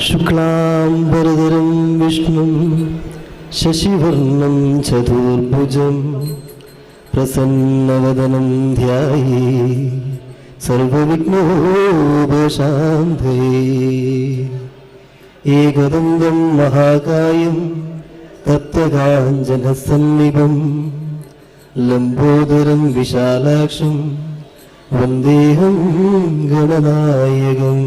ശുക്ലാംബരധരം വിഷ്ണും ശശിവർണം ചതുർഭുജം പ്രസന്നവദനം ധ്യായേ സർവവിഘ്നോപശാന്തയേ. ഏകദന്തം മഹാകായം തപ്തകാഞ്ചനസന്നിഭം ലംബോദരം വിശാലാക്ഷം വന്ദേഹം ഗണനായകം.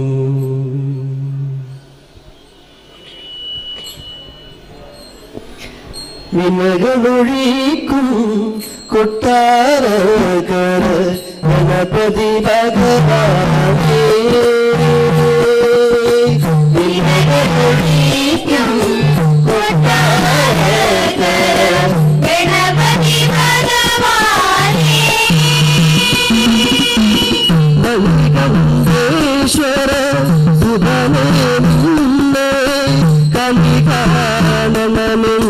വിനകളൊഴിക്കും കൊട്ടാരകര ഗണപതി ഭഗവാനേ, വിനകളൊഴിക്കും കൊട്ടാരകര ഗണപതി ഭഗവാനേ. മണികണ്ഠേശ്വര സുധനേ നിന്നെ കലികാനനമെന്നും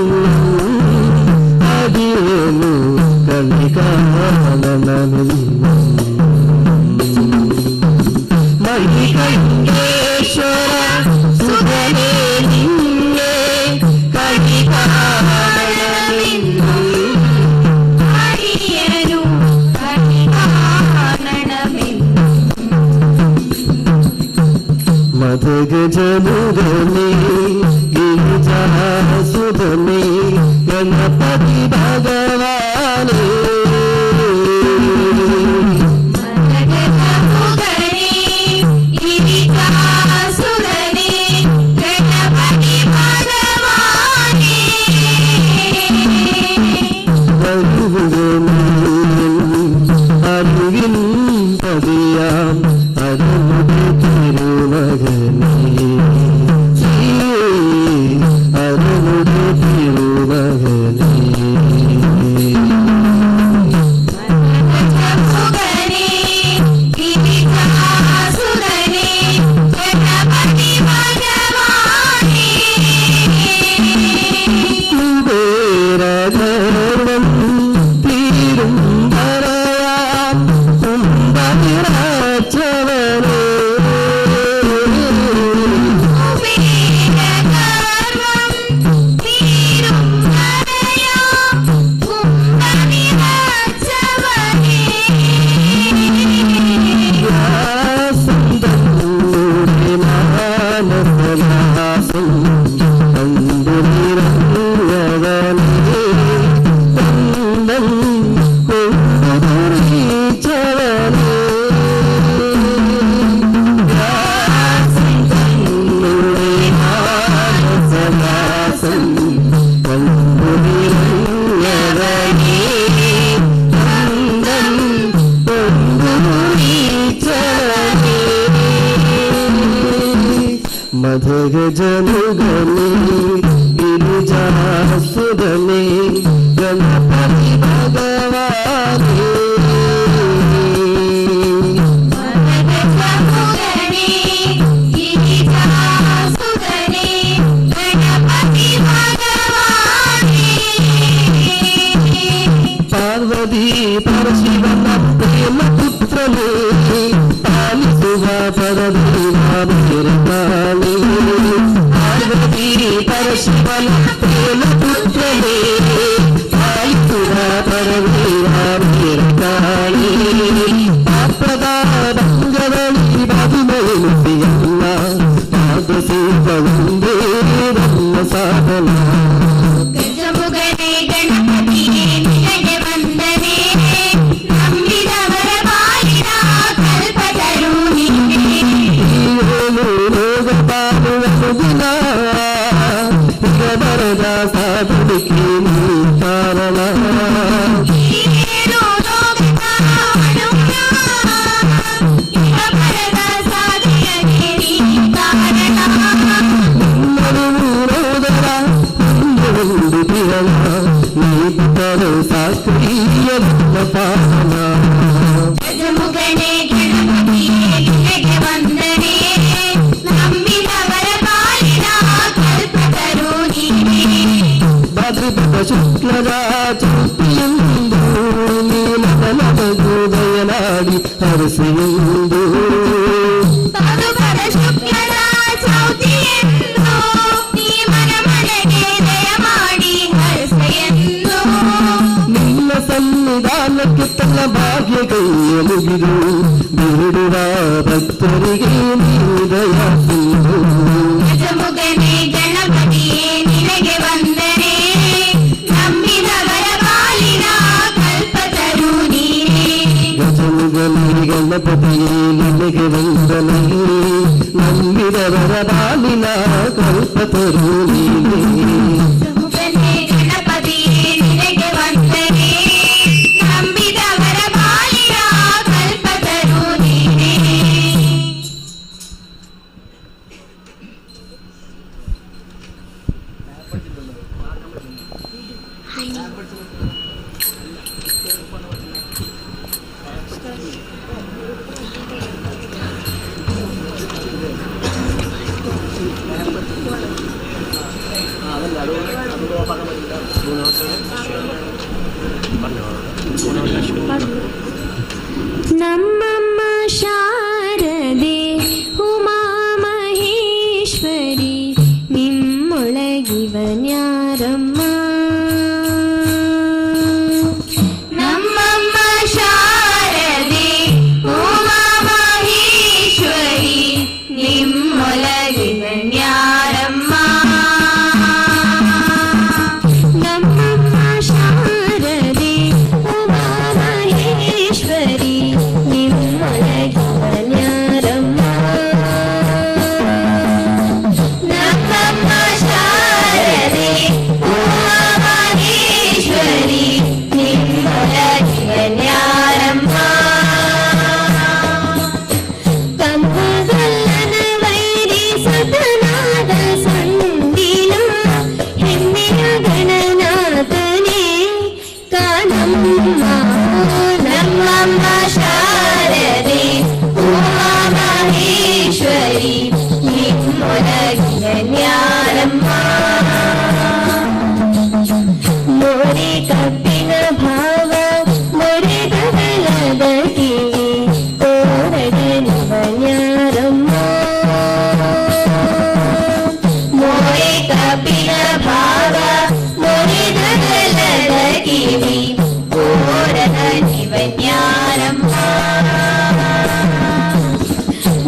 അടിയനു കലികാനനമെന്നും. മണികണ്ഠേശ്വര സുധനേ നിന്നെ കലികാനനമെന്നും അടിയനു കലികാനനമെന്നും. മദഗജമുഖനേ ഗിരിജാസുതനേ ഗണപതി ഭഗവാനേ, മദഗജമുഖനേ ഗിരിജാസുതനേ ഗണപതി ഭഗവാനേ. അറിവിൻ പതിയാം അരുളുടെ തിരുമകനേ, അരുളുടെ തിരുമകനേ. മദഗജമുഖനേ ഗിരിജാസുതനേ ഗണപതി ഭഗവാനേ. കുബേരഗർവം തീരും പറയാം കുംഭനിറച്ചവനേ, കുബേരഗർവം തീരും പറയാം കുംഭനിറച്ചവനേ. വ്യാസം തന്നോടെ മാനസദാസം കണ്ടു നിറഞ്ഞവനേ, കണ്ടം കൊണ്ടുതുറിച്ചവനേ. വ്യാസം തന്നോടെ മാനസദാസം കണ്ടു നിറഞ്ഞവനേ, കണ്ടം കൊണ്ടുതുറിച്ചവനേ. മധുഗജമുഖനേ ഗിരിജാസുതനേ ഗണപതി ഭഗവാനേ. മദഗജമുഖനേ ഗിരിജാസുതനേ ഗണപതി ഭഗവാനേ. പാർവതി പരശിവന പ്രേമപുത്രനേ പാലിಸುವ ಪರದೇವಾನೇ. ಪಾರ್ವತಿ ಪರಶಿವನ ಪ್ರೇಮಪುತ್ರನೇ ಪಾಲಿಸುವ ಪರದೇವಾನೇ. ಪಾತ್ರದ ಭಂಗವಳಿ ಬದುಮೆಯಲ್ಲ ಪಾದಸೇವಂದೇ ನಮ್ಮ ಸಾಧನ. ಗಜಮುಖನೇ ಗಣಪತಿಯೇ ನಿನಗೆ ವಂದನೆ, ನಂಬಿದವರ ಬಾಳಿನ ಕಲ್ಪತರು ನೀನೇ. ಲೋಕಪಾಲ ಪಾಲನ. ಗಜಮುಖನೇ ಗಣಪತಿಯೇ ನಿನಗೆ ವಂದನೆ, ನಂಬಿದವರ ಪಾಲಿನ ಕಲ್ಪತರು ನೀನೇ. ಭಾದ್ರಪದ ಶುಕ್ಲದ ಚೌತಿಯಂದು ನೀಲಮನಗು ದಯನಾಡಿ ಹರಸೆಯೆಂದು. ಭಾದ್ರಪದ ಶುಕ್ಲದ ಚೌತಿಯಂದು ನೀ ಮನ ಮನೆಗೆ ದಯ ಮಾಡಿ ಹರಸೆಯೆಂದು. ನಿನ್ನ ಸನ್ನಿಧಾನಕ್ಕೆ ತನ್ನ ಭಾಗ್ಯ ಕೈಯ ಮುಗಿದು ಬೇಡುವ ಭಕ್ತರಿಗೆ ನೀ ದಯ ಸಿಂಧು. ಗಜಮುಖನೇ ಗಣಪತಿಯೇ ನಿನಗೆ ವಂದನೆ, ನಂಬಿದವರ ಪಾಲಿನ ಕಲ್ಪತರು ನೀನೇ. ಗಜಮುಗನೇ ಗಣಪತಿಯೇ ನಿನಗೆ ವಂದನೆ, ನಂಬಿದವರ ಬಾಲಿನ ಕಲ್ಪತರು ನೀನೇ. ಗಜಮುಖನೇ ಗಣಪತಿಯೇ ನಿನಗೆ ವಂದನೆ, ನಂಬಿದವರ ಪಾಲಿನ ಕಲ್ಪತರು ನೀನೇ. ನಮ್ಮಮ್ಮ ಶಾರದೆ ಉಮಾ ಮಹೇಶ್ವರಿ ನಿಮ್ಮೊಳಗಿವನ್ಯಾರಮ್ಮ. ನಮ್ಮಮ್ಮ ಶಾರದೆ ಉಮಾ ಮಹೇಶ್ವರಿ ನಿಮ್ಮೊಳಗಿವನ್ಯಾರಮ್ಮ. ನಮ್ಮಮ್ಮ ಶಾರದೆ ಉಮಾ ಮಹೇಶ್ವರಿ ನಿಮ್ಮೊಳಗಿವನ್ಯಾರಮ್ಮ. ನಮ್ಮಮ್ಮ ಶಾರದೆ ಉಮಾ ಮಹೇಶ್ವರಿ ನಿಮ್ಮೊಳಗಿವನ್ಯಾರಮ್ಮ. ಕಂಬಗಲ್ಲನ ವೈರಿ ಸತನಾದ ಸಂದಿನ ಹೆಮ್ಮೆಯ ಗಣನಾಥನೇ ಕಾಣಮ್ಮ. ನಮ್ಮಮ್ಮ ಶಾರದೆ ಉಮಾ ಮಹೇಶ್ವರಿ ನಿಮ್ಮೊಳಗಿವನ್ಯಾರಮ್ಮ. ಮೋರೆ ಕಬ್ಬಿನ ಭಾವ ಮೊರೆಗಲದ ಕಿವಿ ಕೋರಡನಿವನ್ಯಾರಮ್ಮ. ಮೋರೆ ಕಪಿಲ ಭಾವ ಮೊರೆಗಲದ ಕಿವಿ ಕೋರದ ನಿವನ್ಯಾರಮ್ಮ.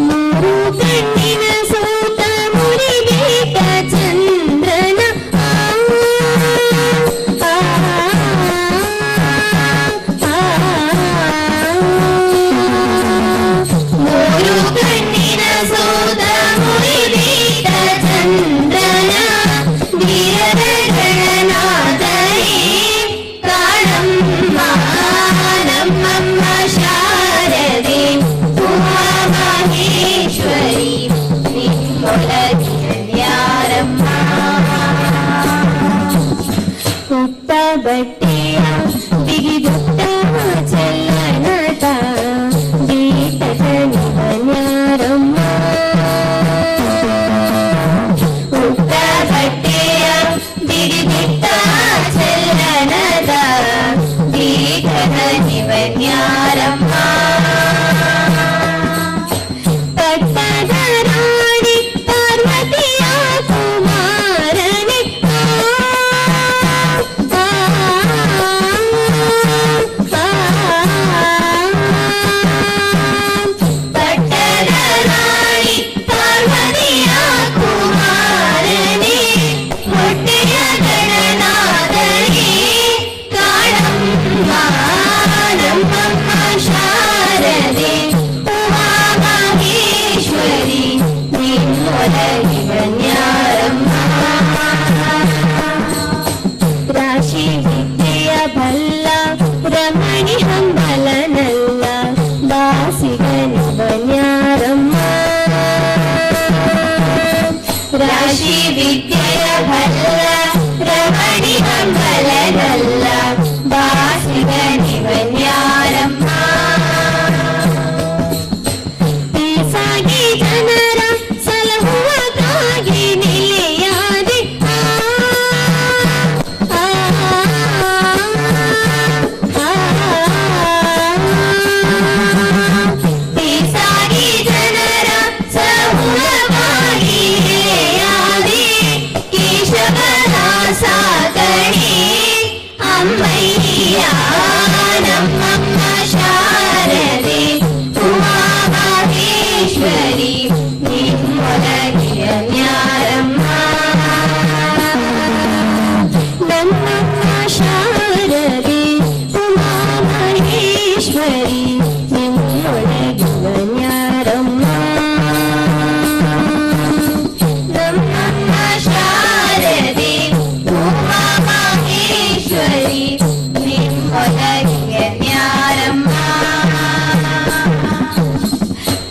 ಮೂರು ಕಣ್ಣಿನ ಸೂತ ಮುರಿಬೇಕ ಚಂದ್ರನ ಆ, ಆ, ಆ, ಮೂರು ಕಣ್ಣಿನ ಸೂತ ಮುರಿದೀತ ಚಂದ್ರನ ಧೀರದ ಗಣನಾಥನೇ ಕಾಣಮ್ಮ. ನಮ್ಮಮ್ಮ ಶಾರದೆ ಉಮಾ ಮಹೇಶ್ವರಿ ನಿಮ್ಮೊಳಗಿವನ್ಯಾರಮ್ಮ. ಉತ್ತ ಬಟ್ಟೆಯ ಬಿಗಿದುತ್ತ ಚಲ್ಲನಟ ಬೀಟದ ನಿವನ್ಯಾರಮ್ಮ. ಉತ್ತ ಬಟ್ಟೆಯ ಬಿಡಿದಿಟ್ಟ ಚಲ್ಲನದ ದೀಪದ ನಿವನ್ಯಾರಮ್ಮ. ಪಟ್ಟದ ರಾಣಿ ಪಾರ್ವತಿಯ ಕುಮಾರನೇ ಆ, ಆ, ಆ, ಪಟ್ಟದ ರಾಣಿ ಪಾರ್ವತಿಯ ಕುಮಾರನೇ ಹೊಟ್ಟೆಯ ಗಣನಾಥನೇ ಕಾಣಮ್ಮ. ನಮ್ಮಮ್ಮ ಶಾರದೆ ಉಮಾ ಮಹೇಶ್ವರಿ ನಿಮ್ಮೊಳಗಿವನ್ಯಾರಮ್ಮ. ರಾಶಿ ವಿದ್ಯೆಯ ಬಲ್ಲ ರಮಣಿ ಹಂಬಲನಲ್ಲ ಬಾಸಿಗನಿವನ್ಯಾರಮ್ಮ. ರಾಶಿ ವಿದ್ಯೆಯ ಬಲ್ಲ ರಮಣಿ ಹಂಬಲನಲ್ಲ ಬಾಸಿಗನಿವನ್ಯಾರಮ್ಮ. ಮಹೇಶ್ವರಿ ನಿಮ್ಮೊಳಗಿವನ್ಯಾರಮ್ಮ. ನಮ್ಮಮ್ಮ ಶಾರದೆ ಉಮಾ ಮಹೇಶ್ವರಿ ನಿಮ್ಮೊಳಗಿವನ್ಯಾರಮ್ಮ.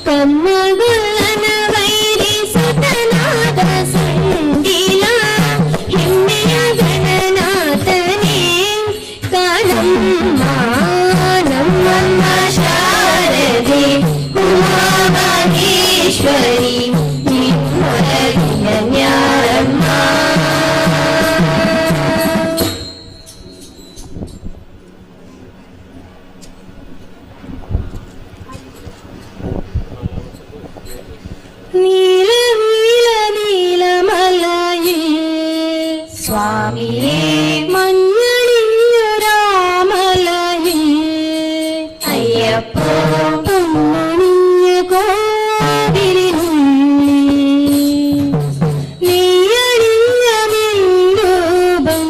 ಕಮ್ಮಗುಳ್ಳನ ವೈರಿ ಸುತನಾದ ಸಂಡಿಲ ಹೆಮ್ಮೆಯ ಗಣನಾಥನೇ ಕಾಣಮ್ಮ. ನಮ್ಮಮ್ಮ ಶಾರದೆ ಉಮಾ ಮಹೇಶ್ವರಿ ನಿಮ್ಮೊಳಗಿನ ಜ್ಞಾನಮ್ಮ. നീല നീല നീലമലയിൽ സ്വാമിയേ മഞ്ഞണിഞ്ഞൊരാമലയിൽ അയ്യപ്പോ പൊന്നണിഞ്ഞ കോവിലിനുള്ളിൽ നെയ്യണിഞ്ഞ നിൻരൂപം.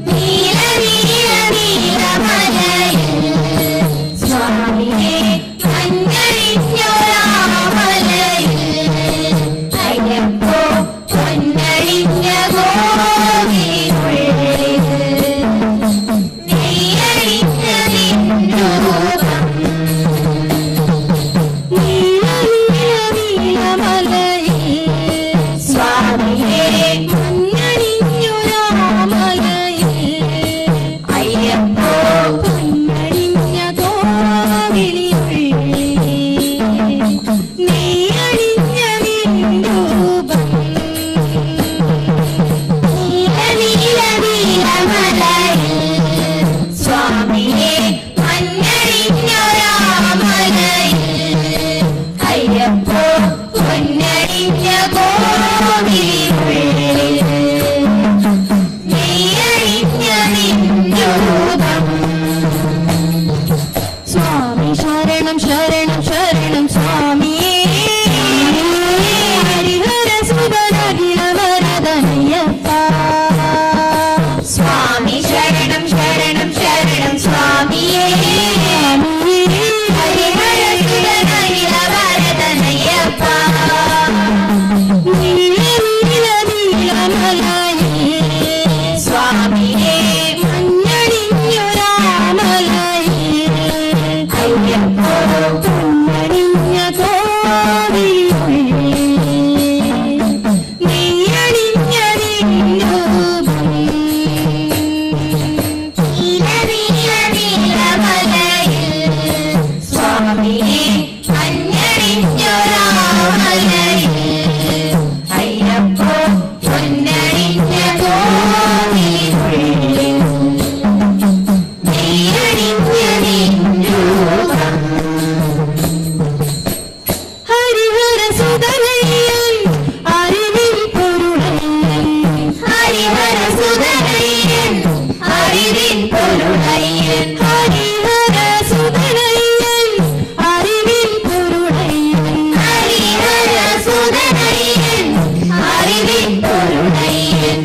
നീല നീല നീലമലയിൽ സ്വാമിയേ മഞ്ഞണിഞ്ഞൊരാമലയിൽ അയ്യപ്പോ പൊന്നണിഞ്ഞ കോവിലിനുള്ളിൽ നെയ്യണിഞ്ഞ നിൻരൂപം. നീല നീല നീലമലയിൽ സ്വാമിയേ മഞ്ഞണിഞ്ഞൊരാമലയിൽ അയ്യപ്പോ പൊന്നണിഞ്ഞ കോവിലിനുള്ളിൽ നെയ്യണിഞ്ഞ നിൻരൂപം. നീല നീല നീലമലയിൽ സ്വാമിയേ മഞ്ഞണിഞ്ഞൊരാമലയിൽ അയ്യപ്പോ പൊന്നണിഞ്ഞ കോവിലിനുള്ളിൽ നെയ്യണിഞ്ഞ നിൻരൂപം. സ്വാമി ശരണം ശരണം ശരണം സ്വാമിയേ ഹരിഹര സുതനഖില വരദനയ്യപ്പ. സ്വാമി ശരണം ശരണം ശരണം സ്വാമിയേ ഹരിഹര സുതനഖില വരദനയ്യപ്പ. നീല നീല നീലമലയിൽ സ്വാമിയേ മഞ്ഞണിഞ്ഞൊരാമലയിൽ അയ്യപ്പോ പൊന്നണിഞ്ഞ കോവിലിനുള്ളിൽ നെയ്യണിഞ്ഞ നിൻരൂപം. നീല നീല നീലമലയിൽ സ്വാമിയേ മഞ്ഞണിഞ്ഞൊരാമലയിൽ അയ്യപ്പോ പൊന്നണിഞ്ഞ കോവിലിനുള്ളിൽ നെയ്യണിഞ്ഞ നിൻരൂപം. ഹരിഹര സുതനയ്യൻ അറിവിൻ പൊരുളയ്യൻ ഹരിഹര സുതനയ്യൻ അറിവിൻ പൊരുളയ്യൻ ഹരിഹര സുതനയ്യൻ അറിവിൻ പൊരുളയ്യൻ ഹരിഹര സുതനയ്യൻ അറിവിൻ പൊരുളയ്യൻ.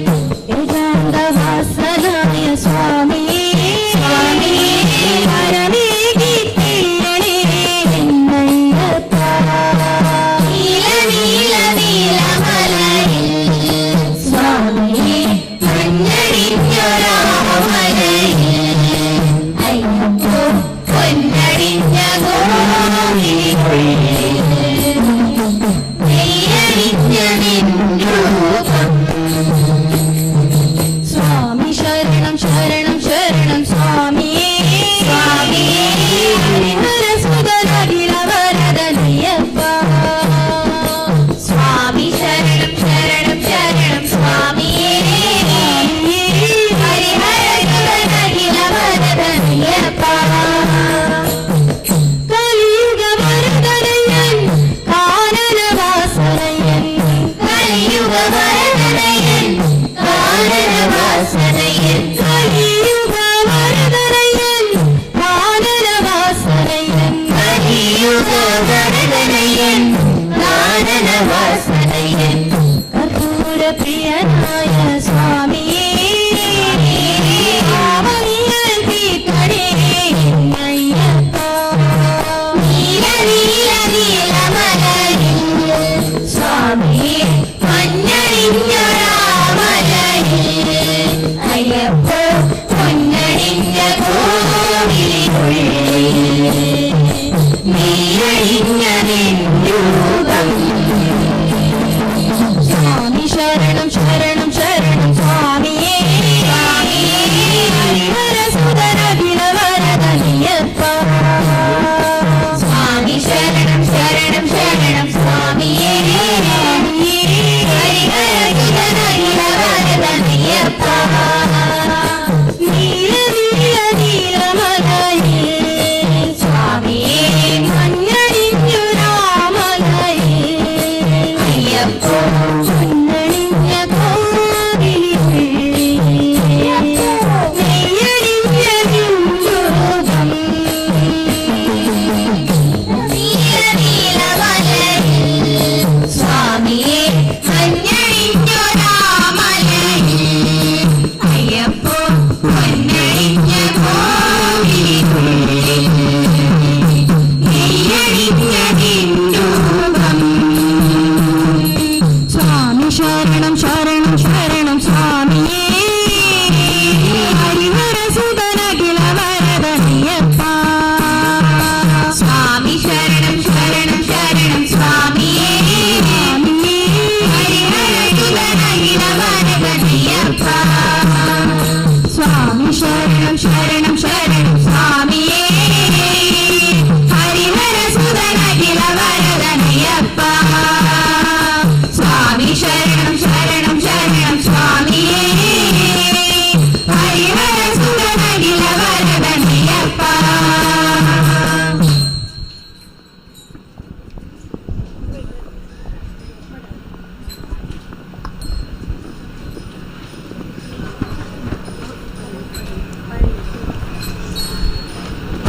ഏകാന്തവാസനായ സ്വാമിയേ സ്വാമിയേ പരമേകി തീരണേ എന്നയ്യപ്പ. നീല നീല നീലമലയിൽ സ്വാമിയേ മഞ്ഞണിഞ്ഞൊരാമലയിൽ.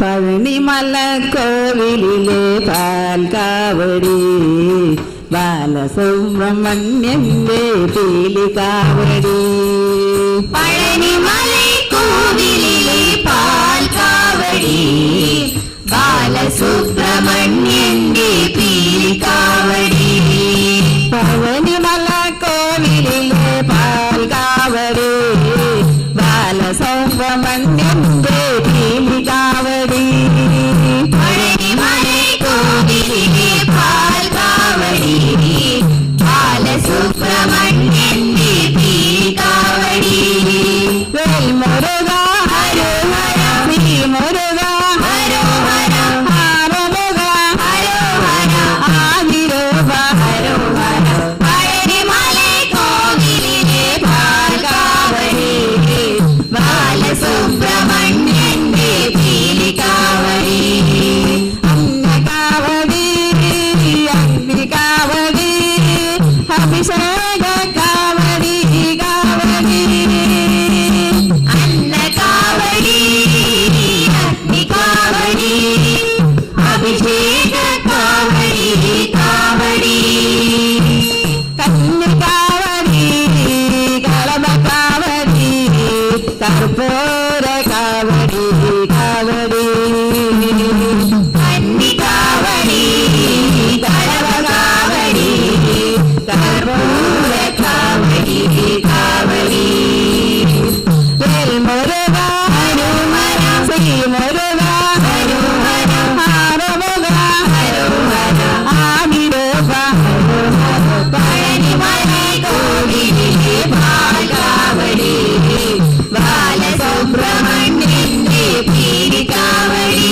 பழனிமல கோவிலிலே பால் காவடி பாலசுப்ரமணியந்தே பீலி காவடி. பழனிமலை கோவிலிலே பால் காவடி பாலசுப்ரமணியந்தே பீலி காவடி. பழனிமல கோவிலிலே பால் காவடி பாலசுப்ரமணியந்தே பீலி காவடி. பழனிமலை கோவிலிலே பால் காவடி பாலசுப்ரமணியந்தே பீலி காவடி. வேல் முருகா ஹரோஹரா ஸ்ரீ முருகா ஹரோஹரா ஆறுமுகா ஹரோஹரா ஆதிரூபா ஹரோஹரா. பழனிமலை கோவிலிலே பால் காவடி பாலசுப்ரமணியந்தே பீலி காவடி. அன்ன காவடி அக்னி காவடி அபிஷேக காவடி காவடி. அன்ன காவடி அக்னி காவடி அபிஷேக காவடி காவடி. கன்னி காவடி கலப காவடி கற்பூர காவடி காவடி. கன்னி காவடி கலப காவடி கற்பூர காவடி காவடி. வேல் முருகா ஹரோஹரா ஸ்ரீ முருகா ஹரோஹரா ஆறுமுகா ஹரோஹரா ஆதிரூபா ஹரோஹரா. பழனிமலை கோவிலிலே பால் காவடி பாலசுப்ரமணியந்தே பீலி காவடி.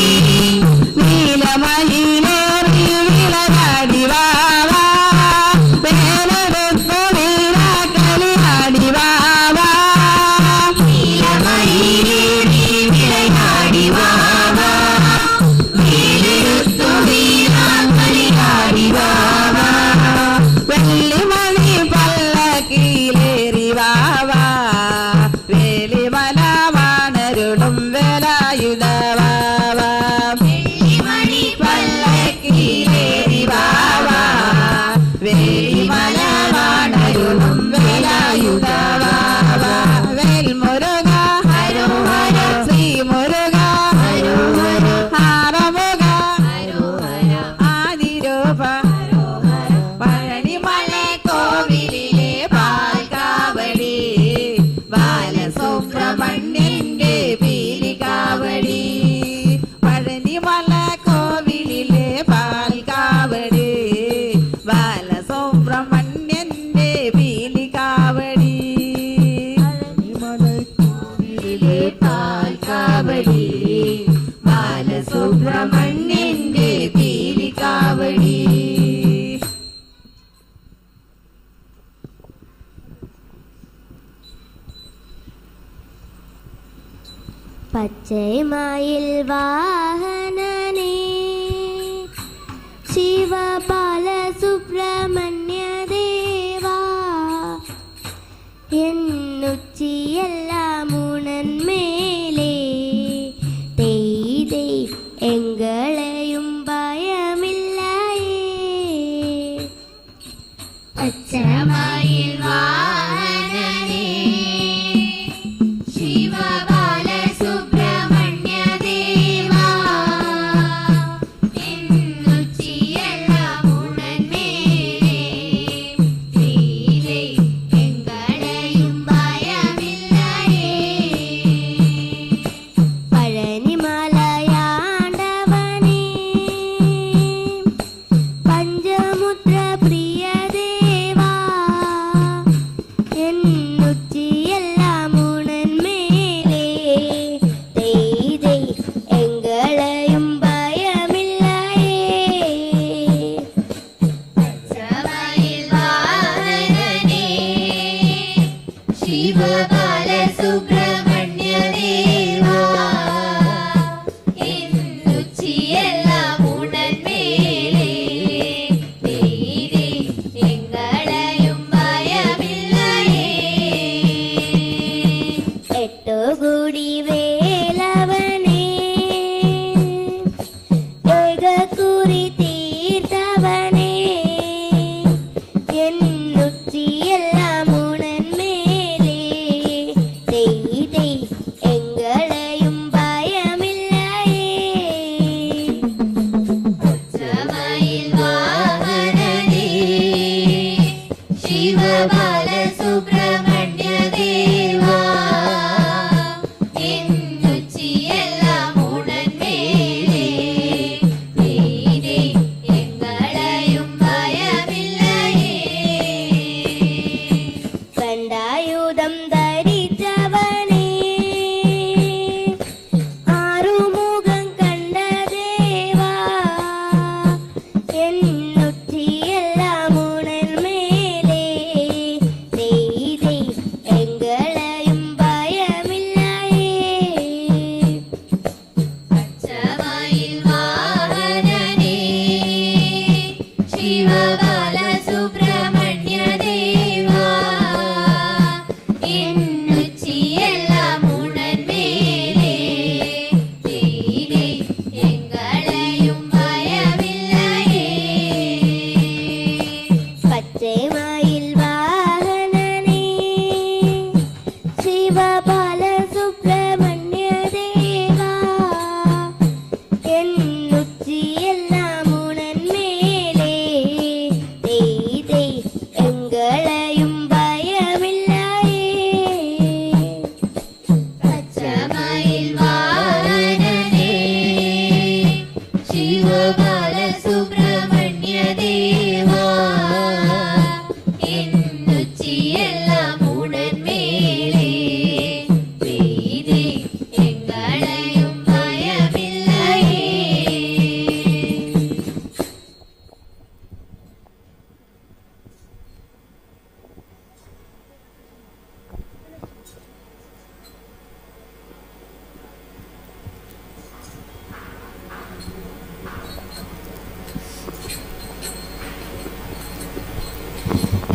நீலமயிலேறி விளையாடி வாவா வேலெடுத்து வீரா களியாடி வாவா. நீலமயிலேறி விளையாடி வாவா வேலெடுத்து வீரா களியாடி வாவா. வெள்ளிமணி பல்லக்கிலேறி வாவா வேலிமலவானருளும் வேலாயுதவாவா. வெள்ளிமணி பல்லக்கிலேறி வாவா வேலிமலவானருளும் வேலாயுதவாவா. வேல் முருகா ஹரோஹரா ஸ்ரீ முருகா ஹரோஹரா ஆறுமுகா ஹரோஹரா ஆதிரூபா. பழனிமலை கோவிலிலே பால் காவடி பாலசுப்ரமணியந்தே பீலி காவடி. பழனிமல கோவிலிலே பால் காவடி பாலசுப்ரமணியந்தே பீலி காவடி. பழனிமலை கோவிலிலே பால் காவடி பாலசுப்ரமணியந்தே பீலி காவடி. பச்சை மயில் வாகனனே சிவபால சுப்பிரமணிய தேவா என்னுச்சியெல்லாம் உனன் மேலே தெய்தை எங்களையும் பயமில்லையே. பச்சைமயில் வாகனனே சிவபால சுப்பிரமணிய தேவா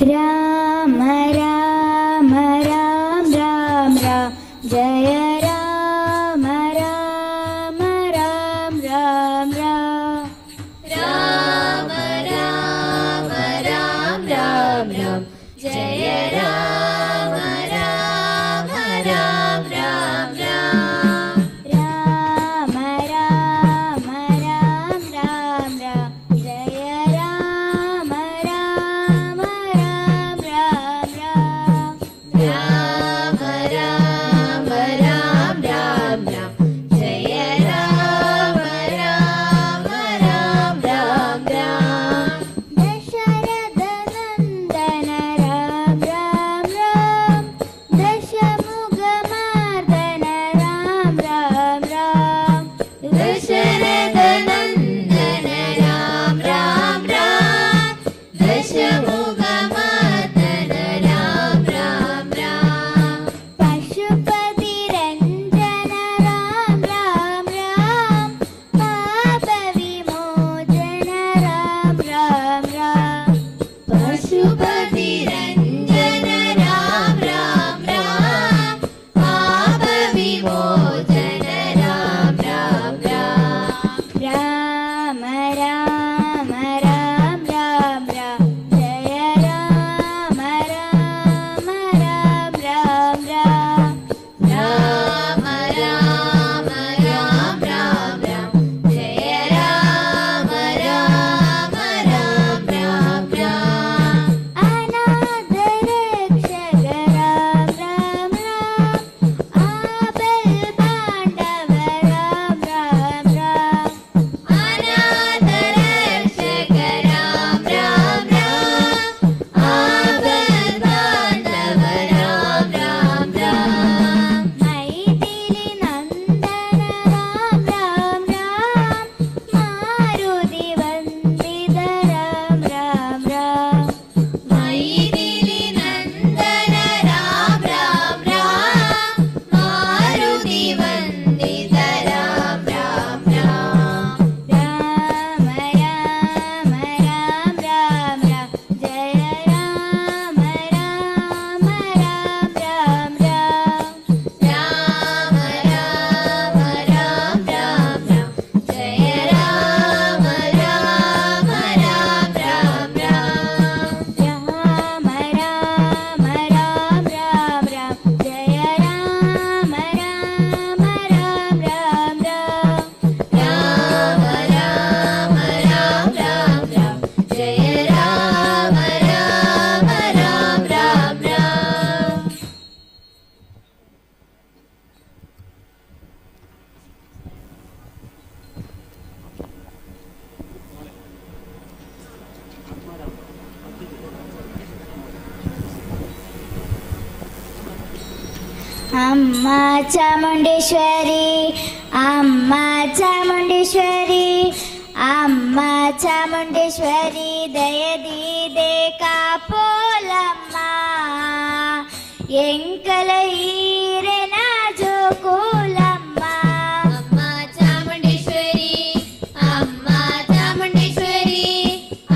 ರಾಮ ರಾಮ ರಾಮ ರಾಮ ರಾಮ ಜಯ ರಾಮ ರಾಮ ರಾಮ ರಾಮ ರಾಮ. ರಾಮ ರಾಮ ರಾಮ ರಾಮ ರಾಮ ಜಯ ರಾಮ ರಾಮ ರಾಮ ರಾಮ ರಾಮ. ರಾಮ ರಾಮ ರಾಮ ರಾಮ ರಾಮ ಜಯ ರಾಮ ರಾಮ ರಾಮ ರಾಮ ರಾಮ. ರಾಮ ರಾಮ ರಾಮ ರಾಮ ರಾಮ ಜಯ ರಾಮ ರಾಮ ರಾಮ ರಾಮ ರಾಮ. ದಶರಥ ನಂದನ ರಾಮ ರಾಮ ರಾಮ ದಶಮುಖ ಮಾರ್ದನ ರಾಮ ರಾಮ ರಾಮ. ದಶರಥ ನಂದನ ರಾಮ ರಾಮ ರಾಮ ದಶಮುಖ ಮಾರ್ದನ ರಾಮ ರಾಮ ರಾಮ. ಪಶುಪತಿ ರಂಜನ ರಾಮ ರಾಮ ರಾಮ ಪಾಪ ವಿಮೋಚನ ರಾಮ ರಾಮ ರಾಮ. ಪಶುಪತಿ ರಂಜನ ರಾಮ ರಾಮ ರಾಮ ಪಾಪ ವಿಮೋಚನ ರಾಮ ರಾಮ ರಾಮ. ರಾಮ ರಾಮ ರಾಮ ರಾಮ ರಾಮ ಜಯ ರಾಮ ರಾಮ ರಾಮ ರಾಮ ರಾಮ. ರಾಮ ರಾಮ ರಾಮ ರಾಮ ರಾಮ ಜಯ ರಾಮ ರಾಮ ರಾಮ ರಾಮ ರಾಮ. ಅನಾಥ ರಕ್ಷಕ ರಾಮ ರಾಮ ರಾಮ ಆಪಲ್ ಪಾಂಡವ ರಾಮ ರಾಮ ರಾಮ. ಅನಾಥ ರಕ್ಷಕ ರಾಮ ರಾಮ ರಾಮ ಆಪಲ್ ಪಾಂಡವ ರಾಮ ರಾಮ ರಾಮ. ಮೈಥಿಲಿ ನಂದನ ರಾಮ ರಾಮ ರಾಮ ಮಾರುತಿ ವಂದಿತ ರಾಮ ರಾಮ ರಾಮ. ಮೈಥಿಲಿ ನಂದನ ರಾಮ ರಾಮ ರಾಮ ಮಾರುತಿ ವಂದಿತ ರಾಮ ರಾಮ ರಾಮ. ರಾಮ ರಾಮ ರಾಮ ರಾಮ ರಾಮ ಜಯ ರಾಮ ರಾಮ ರಾಮ ರಾಮ ರಾಮ. ರಾಮ ರಾಮ ರಾಮ ರಾಮ ರಾಮ ಜಯ ರಾಮ ರಾಮ ರಾಮ ರಾಮ ರಾಮ. ರಾಮ ರಾಮ ರಾಮ ರಾಮ ರಾಮ ಜಯ ರಾಮ ರಾಮ ರಾಮ ರಾಮ ರಾಮ. ರಾಮ ರಾಮ ರಾಮ ರಾಮ ರಾಮ ಜಯ ರಾಮ ರಾಮ ರಾಮ ರಾಮ ರಾಮ. ಅಮ್ಮ ಚಾಮುಂಡೇಶ್ವರಿ ಅಮ್ಮ ಚಾಮುಂಡೇಶ್ವರಿ ಅಮ್ಮ ಚಾಮುಂಡೇಶ್ವರಿ ದಯದೀದೆ ಕಾಪೋಲಮ್ಮ ಎಂಕಲ ಈರೆನ ಜೋಕುಲಮ್ಮ. ಅಮ್ಮ ಚಾಮುಂಡೇಶ್ವರಿ ಅಮ್ಮ ಚಾಮುಂಡೇಶ್ವರಿ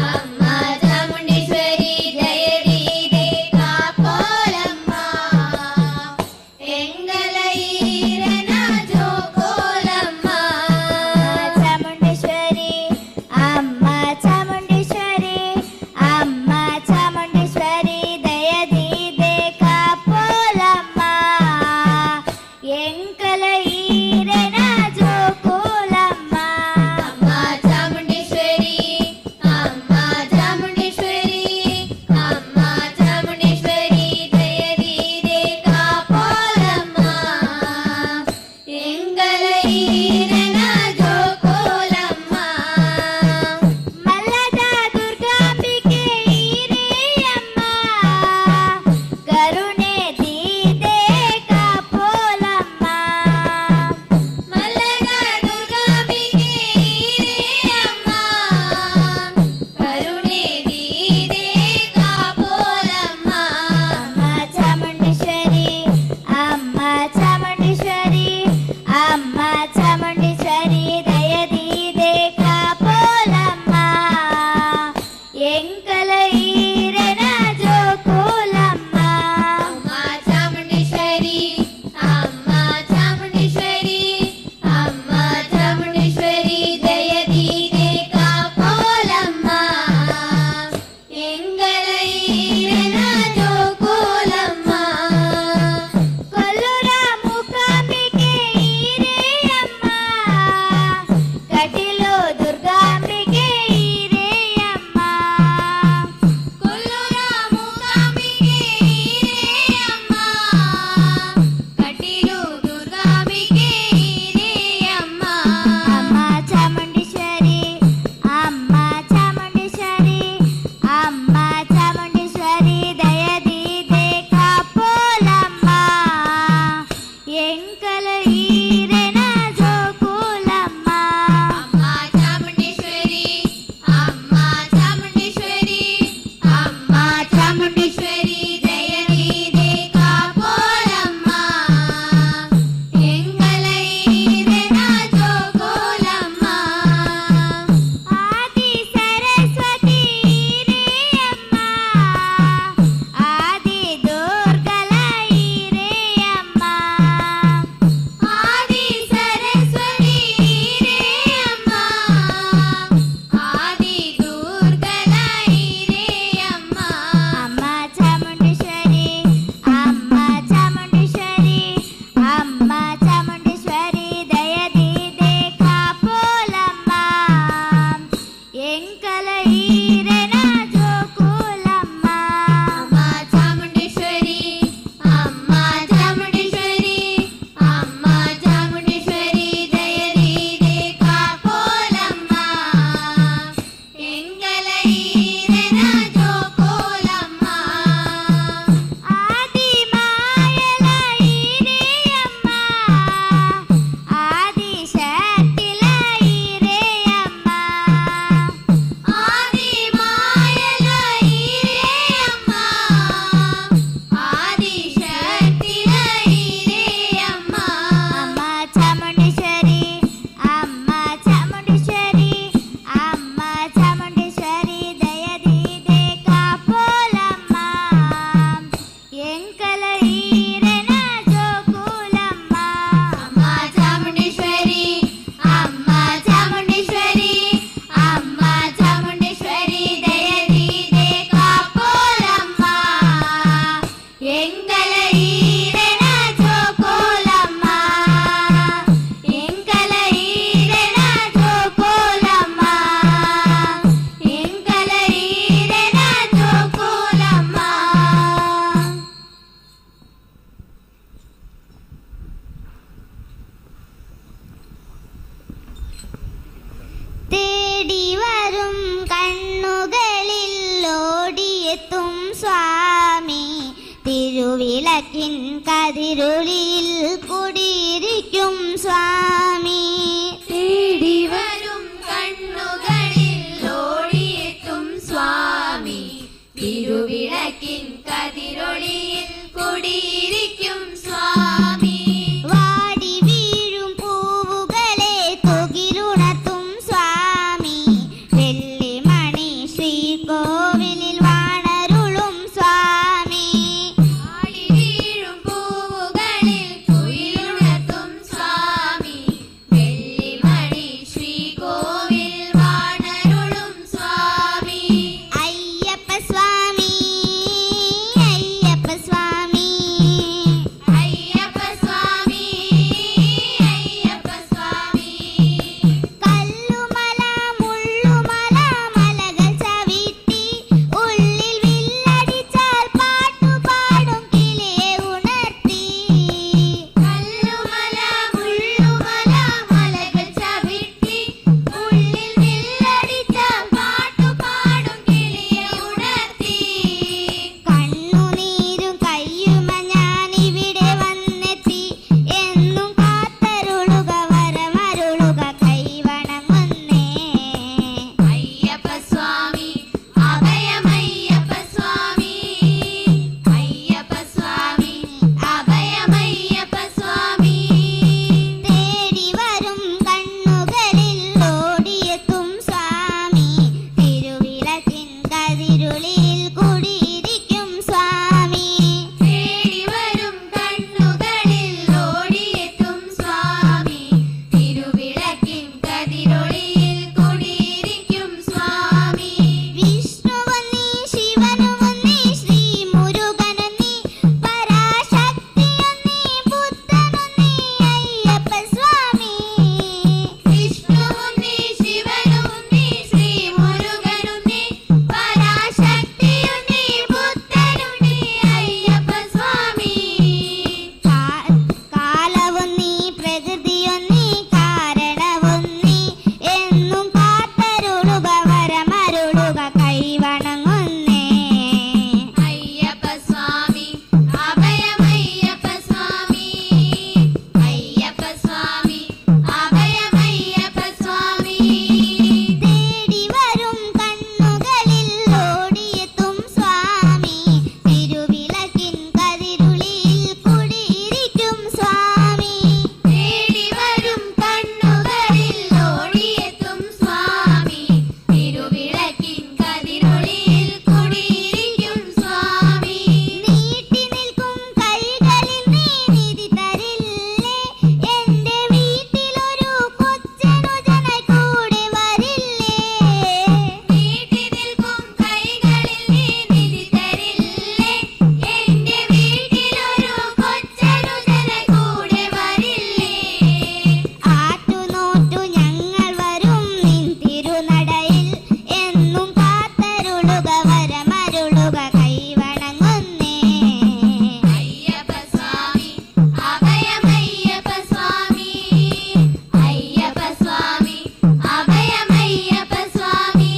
ಅಮ್ಮ ಚಾಮುಂಡೇಶ್ವರಿ ದಯದೀದೆ ಕಾಪೋಲಮ್ಮ ಎಂಗಲ ಈರನ ಜೋಕೋಲಮ್ಮ. ಚಾಮುಂಡೇಶ್ವರಿ ಅಮ್ಮ ಚಾಮುಂಡೇಶ್ವರಿ ಅಮ್ಮ തിരുവിളക്കിൻ കതിരൊളിയിൽ കുടിയിരിക്കും സ്വാമി. തേടി വരും കണ്ണുകളിൽ ഓടിയെത്തും സ്വാമി. തിരുവിളക്കിൻ കതിരൊളിയിൽ കുടിയിരിക്കും സ്വാമി. വാടി വീഴും പൂവുകളെ തുകിലുണർത്തും സ്വാമി. വെള്ളിമണി ശ്രീകോവിലിൽ വാണരുളും സ്വാമി. വാടി വീഴും പൂവുകളിൽ തുയിലുണർത്തും സ്വാമി. വെള്ളിമണി ശ്രീകോവിൽ വാണരുളും സ്വാമി. അയ്യപ്പ സ്വാമി, അയ്യപ്പ സ്വാമി, അയ്യപ്പ സ്വാമി, അയ്യപ്പ സ്വാമി. കല്ലുമല മുള്ളുമല മലകൾ ചവിട്ടി ഉള്ളിൽ വില്ലടിച്ചാൽ പാട്ടുപാടും കിളിയെ ഉണർത്തി. കല്ലുമല മുള്ളുമല മലകൾ ചവിട്ടി ഉള്ളിൽ വില്ലടിച്ചാൽ പാട്ടുപാടും കിളിയെ ഉണർത്തി. കണ്ണുനീരും കയ്യുമ ഞാനിവിടെ വന്നെത്തി. എന്നും കാത്തരുളുക വരമരുളുക കൈവണങ്ങുന്നേ. അയ്യപ്പ സ്വാമി അഭയമയ്യപ്പ സ്വാമി, അയ്യപ്പ സ്വാമി അഭയമയ്യപ്പ സ്വാമി. തേടി വരും കണ്ണുകളിൽ ഓടിയെത്തും സ്വാമി. തിരുവിളക്കിൻ കതിരുളിൽ കുടിയിരിക്കും സ്വാമി. തേടി വരും കണ്ണുകളിൽ ഓടിയെത്തും സ്വാമി. തിരുവിളക്കിൻ കതിരൊളിയിൽ കുടിയിരിക്കും സ്വാമി. വിഷ്ണുവൊന്നേ ശിവനുമൊന്നേ ശ്രീ മുരുകനൊന്നേ പരാശക്തിയൊന്നേ ബുദ്ധനൊന്നേ അയ്യപ്പ സ്വാമി. വിഷ്ണുവുന്നേ ശിവനുന്നേ ശ്രീ മുരുകനുന്നേ പരാശക്തിയുന്നേ ബുദ്ധനുന്നേ അയ്യപ്പ സ്വാമി. കാലവൊന്നീ പ്രകൃതിയൊന്നീ കാരണവൊന്നീ എന്നും കാത്തരുളുക വരമരുളുക കൈവണങ്ങുന്നേ. അയ്യപ്പ സ്വാമി അഭയമയ്യപ്പ സ്വാമി, അയ്യപ്പ സ്വാമി അഭയമയ്യപ്പ സ്വാമി. തേടി വരും കണ്ണുകളിൽ ഓടിയെത്തും സ്വാമി. തിരുവിളക്കിൻ കതിരുളിയിൽ കുടിയിരിക്കും സ്വാമി. തേടി വരും കണ്ണുകളിൽ ഓടിയെത്തും സ്വാമി. തിരുവിളക്കിൻ കതിരൊളിയിൽ കുടിയിരിക്കും സ്വാമി. നീട്ടി നിൽക്കും കൈകളിൽ നീ നിധി തരില്ലേ? എന്റെ വീട്ടിലൊരു കൊച്ചനുജനായി കൂടെ വരില്ലേ? നീട്ടി നിൽക്കും കൈകളിൽ നീ നിധി തരില്ലേ? എന്റെ വീട്ടിലൊരു കൊച്ചനുജനായി കൂടെ വരില്ലേ? ആറ്റുനോറ്റു ഞങ്ങൾ വരും നിൻ തിരുനടയിൽ. എന്നും കാത്തരുളുക വരമരുളുക കൈവണങ്ങുന്നേ. അയ്യപ്പ സ്വാമി അഭയമയ്യപ്പ സ്വാമി, അയ്യപ്പ സ്വാമി അഭയമയ്യപ്പ സ്വാമി.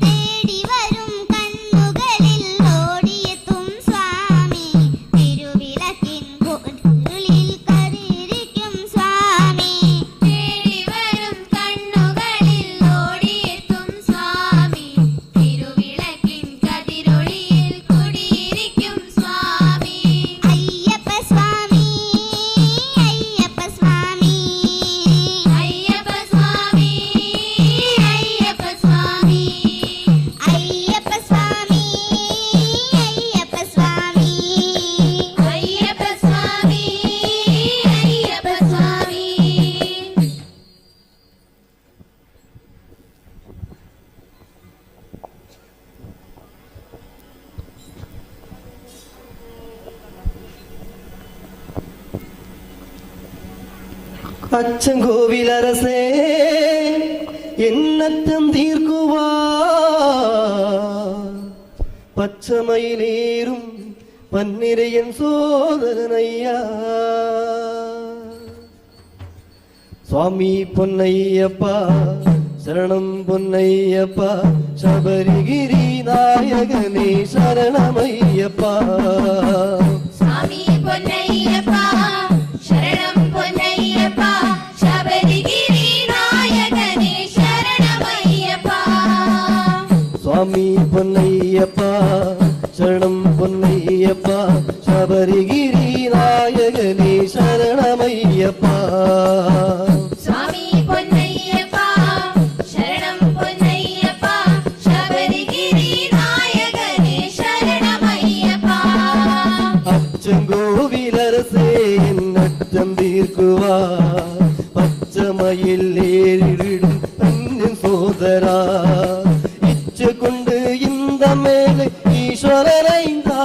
തേടി വരും കണ്ണുകളിൽ ഓടിയെത്തും സ്വാമി. തിരുവിളക്കിൻ ഉള്ളിൽ കതിരിക്കും സ്വാമി. തേടി വരും കണ്ണുകളിൽ ഓടിയെത്തും സ്വാമി. തിരുവിളക്കിൻ കതിരൊളിയിൽ കുടിയിരിക്കും സ്വാമി. അയ്യപ്പ സ്വാമി, അയ്യപ്പ സ്വാമി, അയ്യപ്പ സ്വാമി, അയ്യപ്പ സ്വാമി, അയ്യപ്പ സ്വാമി, അയ്യപ്പ സ്വാമി, അയ്യപ്പ സ്വാമി, അയ്യപ്പ സ്വാമി. அச்சங்கோவில் அரசே என்னத்தம் தீர்க்குவா, பச்சமையிலேறும் பன்னிரையன் சோதரன் ஐயா. சுவாமி பொன்னையப்பா சரணம் பொன்னையப்பா, சபரிகிரி நாயகனே சரணமையப்பா. சுவாமி பொன்னையப்பா சரணம் பொன்னையப்பா சபரிகிரி நாயகனே சரணமையப்பா. சுவாமி பொன்னையப்பா சரணம் பொன்னையப்பா சபரிகிரி நாயகனே சரணமையப்பா. சுவாமி பொன்னையப்பா சரணம் பொன்னையப்பா சபரிகிரி நாயகனே சரணமையப்பா. அச்சங்கோவிலரசே என் அச்சம் தீர்க்குவா பச்சைமயில் ஏறிடும் பெண்ணின் சோதரா. இச்சு கொண்டு இந்த மேலே ஈஸ்வரனைந்தா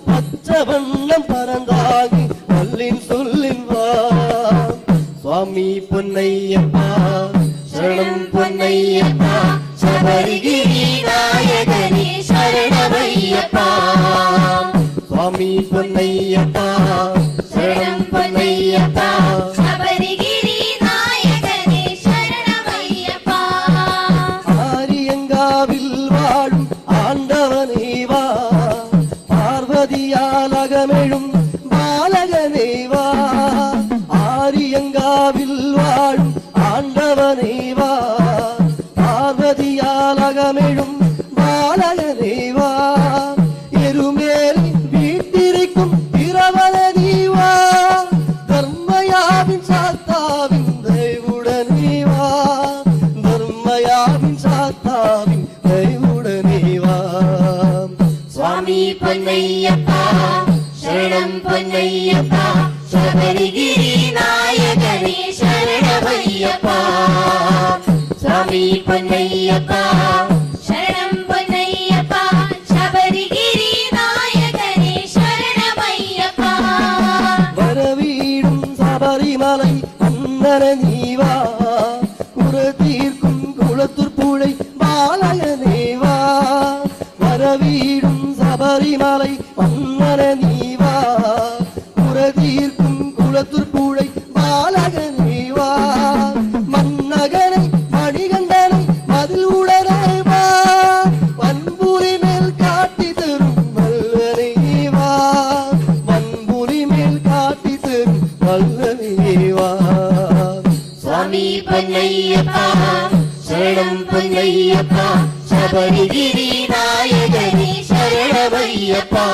பச்சை வண்ணம் பறந்தாகி வல்லின் சொல்லின் வா. சுவாமி பொன்னையப்பா சரணம் பொன்னையப்பா சபரிகிரி நாயகனே சரணமையப்பா. சுவாமி பொன்னையப்பா சரணம் பொன்னையப்பா சபரிகிரி நாயகனே சரணமையப்பா. ஆரியங்காவில் வாழும் ஆண்டவனே வா பார்வதியால் அகமெழும் பாலகனே வா. ஆரியங்காவில் வாழும் ஆண்டவனே வா பார்வதியால் அகமெழும் பாலகனே வா. எருமேலி வீட்டிருக்கும் இரவலனே வா தர்மயாவின் சாத்தாவின் தயவுடனே வா தர்மயாவின் சாத்தாவின் தயவுடனே வா. சுவாமி பொன்னையப்பா சரணம் பொன்னையப்பா சபரிகிரி நாயகனே சரணமையப்பா. சுவாமி பொன்னையப்பா சரணம் பொன்னையப்பா சபரிகிரி நாயகனே சரணமையப்பா. வரவீடும் சபரிமலை அந்தர நீவா குறை தீர்க்கும் குளத்தூர் புழை பாலகனே வா. வரவீடும் சபரிமலை மன்னர நீவா குறை தீர்க்கும் குளத்தூர் புழை பாலகனே வா. மன்னகனை மணிகண்டனை மதில் உடனே வா வன்புரி மேல் காட்டி தரும் வல்லனே வா வன்புரி மேல் காட்டி தரும் வல்லனே வா. சுவாமி பொன்னையப்பா சரணம் பொன்னையப்பா சபரிகிரி நாயகனே சரணமையப்பா.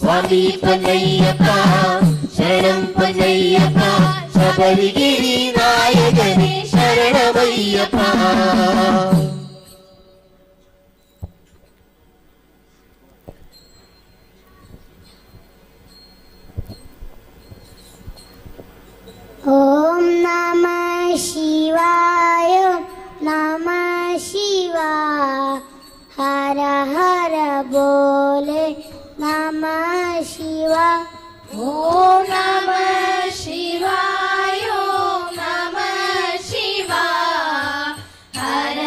சுவாமி பொன்னையப்பா சரணம் பொன்னையப்பா சபரிகிரி நாயகனே சரணமையப்பா. ஓம் நம சிவாய நம சிவா ஹர ஹர போலே நம சிவா. ஓம் நம சிவாய ஓம் நம சிவா ஹர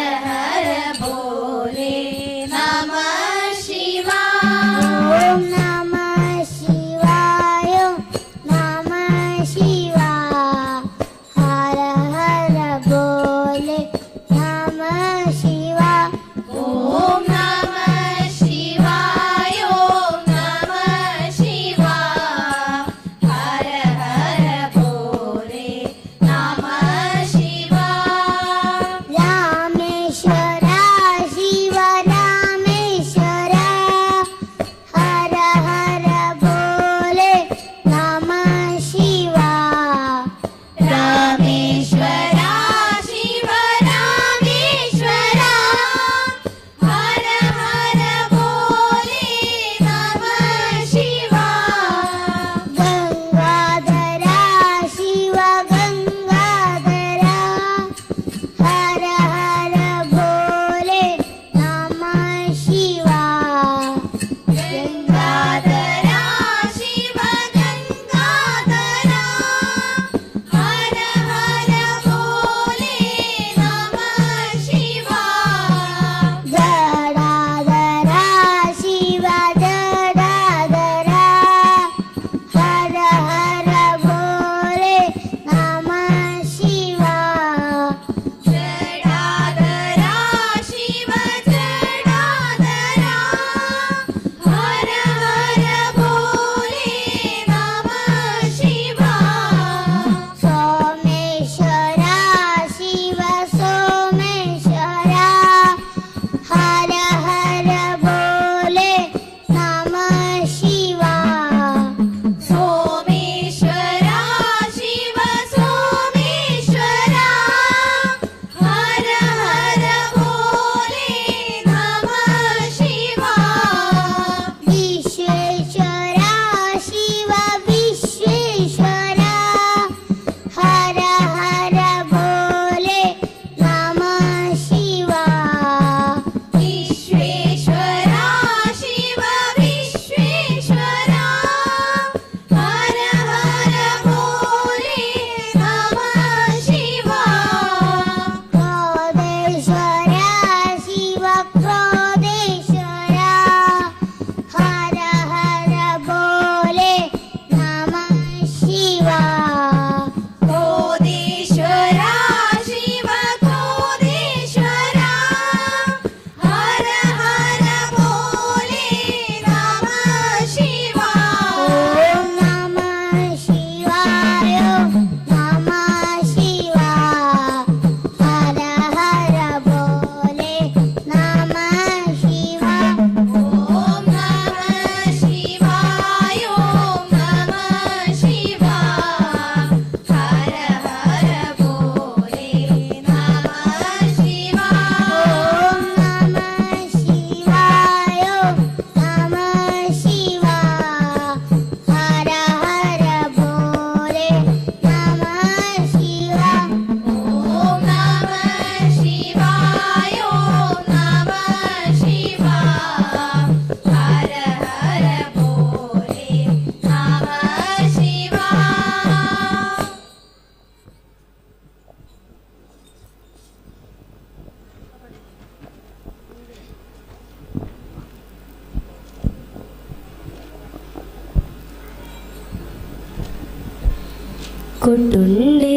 കൊട്ടുണ്ട്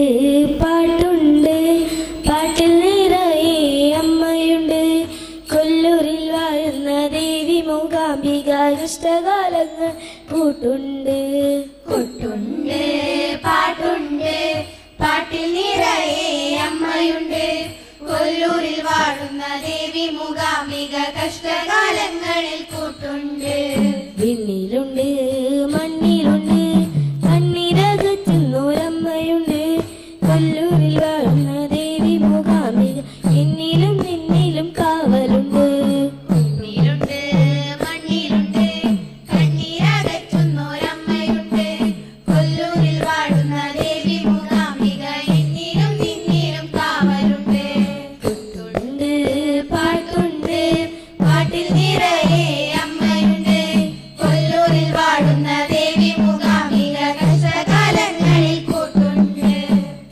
പാട്ടുണ്ട്, പാട്ടിൽ നിറയെ അമ്മയുണ്ട്. കൊല്ലൂരിൽ വാഴുന്ന ദേവി മൂകാംബിക കഷ്ടകാലങ്ങൾ കൂട്ടുണ്ട്. കൊട്ടുണ്ട് പാട്ടുണ്ട്, പാട്ടിൽ നിറയെ അമ്മയുണ്ട്. കൊല്ലൂരിൽ വാഴുന്ന ദേവി മൂകാംബിക കഷ്ടകാലങ്ങളിൽ കൂട്ടുണ്ട്. വിണ്ണിലുണ്ട് മണ്ണിലുണ്ട് കണ്ണീരകറ്റുന്നോരമ്മയുണ്ട്. കൊല്ലൂരിൽ വാഴുന്ന ദേവി മൂകാംബിക എന്നിലും നിന്നിലും കാവലുണ്ട്. മണ്ണിലുണ്ട് മണ്ണിലുണ്ട് കണ്ണീരകറ്റുന്നോരമ്മയുണ്ട്. കൊല്ലൂരിൽ വാഴുന്ന ദേവി മൂകാംബിക എന്നിലും നിന്നിലും കാവലുണ്ട്. കൊട്ടുണ്ട് പാട്ടുണ്ട്, പാട്ടിൽ നിറയെ അമ്മയുണ്ട്. കൊല്ലൂരിൽ വാഴുന്ന ദേവി മൂകാംബിക കഷ്ടകാലങ്ങളിൽ കൂട്ടുണ്ട്.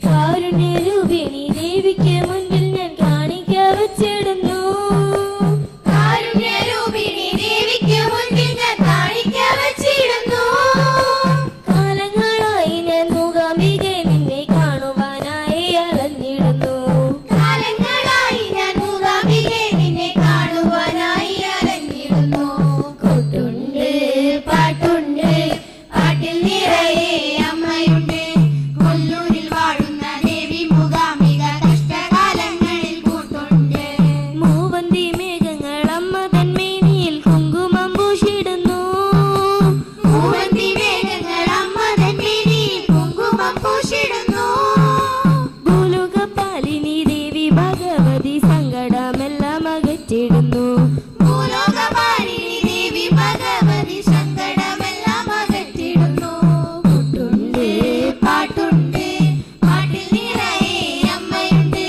കാരുണ്യരൂപിണി ദേവിക്ക് മുൻപിൽ ഞാൻ കാണിക്ക വച്ചിടുന്നു. കാരുണ്യരൂപിണി ദേവിക്ക് മുൻപിൽ ഞാൻ കാണിക്ക വച്ചിടുന്നു. കാലങ്ങളായി ഞാൻ മൂകാംബികെ നിന്നെ കാണുവാനായി അലഞ്ഞിടുന്നു. കാലങ്ങളായി ഞാൻ മൂകാംബികെ നിന്നെ കാണുവാനായി അലഞ്ഞിടുന്നു. കൊട്ടുണ്ട് പാട്ടുണ്ട്, പാട്ടിൽ നിറയെ അമ്മയുണ്ട്. കൊല്ലൂരിൽ വാഴുന്ന ദേവി മൂകാംബിക കഷ്ടകാലങ്ങളിൽ കൂട്ടുണ്ട്. മൂവന്തി മേഘങ്ങൾ അമ്മ തന്മേനിയിൽ കുങ്കുമം പൂശിടുന്നു. മൂവന്തി മേഘങ്ങൾ അമ്മ തന്മേനിയിൽ കുങ്കുമം പൂശിടുന്നു. ഭൂലോകപാലിനി ദേവി ഭഗവതി സങ്കടമെല്ലാം അകറ്റിടുന്നു. ഭൂലോകപാലിനി ദേവി ഭഗവതി സങ്കടമെല്ലാം അകറ്റിടുന്നു. കൊട്ടുണ്ട് പാട്ടുണ്ട്, പാട്ടിൽ നിറയെ അമ്മയുണ്ട്.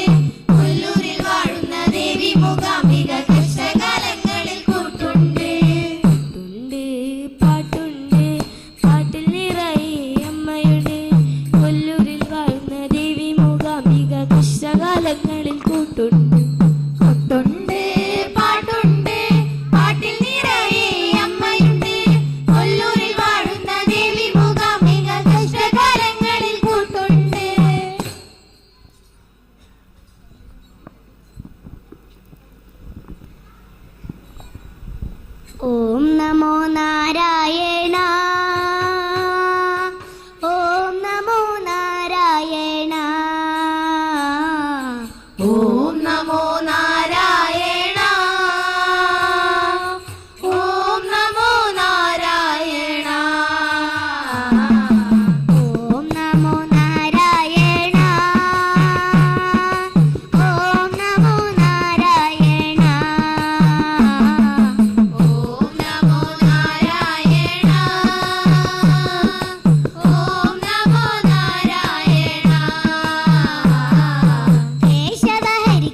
കൊല്ലൂരിൽ വാഴുന്ന ദേവി മൂകാംബിക കഷ്ടകാലങ്ങളിൽ കൂട്ടുണ്ട്. കൊട്ടുണ്ട് പാട്ടുണ്ട്, പാട്ടിൽ നിറയെ അമ്മയുണ്ട്. കൊല്ലൂരിൽ വാഴുന്ന ദേവി മൂകാംബിക കഷ്ടകാലങ്ങളിൽ കൂട്ടുണ്ട്. കൊട്ടുണ്ട് പാട്ടുണ്ട്, പാട്ടിൽ നിറയെ അമ്മയുണ്ട്. കൊല്ലൂരിൽ വാഴുന്ന ദേവി മൂകാംബിക കഷ്ടകാലങ്ങളിൽ കൂട്ടുണ്ട്. ഓം നമോ നാരായണ, ഓം നമോ നാരായണ, ഓം നമോ നാരായണ, ഓം നമോ നാരായണ, ഓം നമോ നാരായണ, ഓം നമോ നാരായണ, ഓം നമോ നാരായണ, ഓം നമോ നാരായണ. കേശവ ഹരി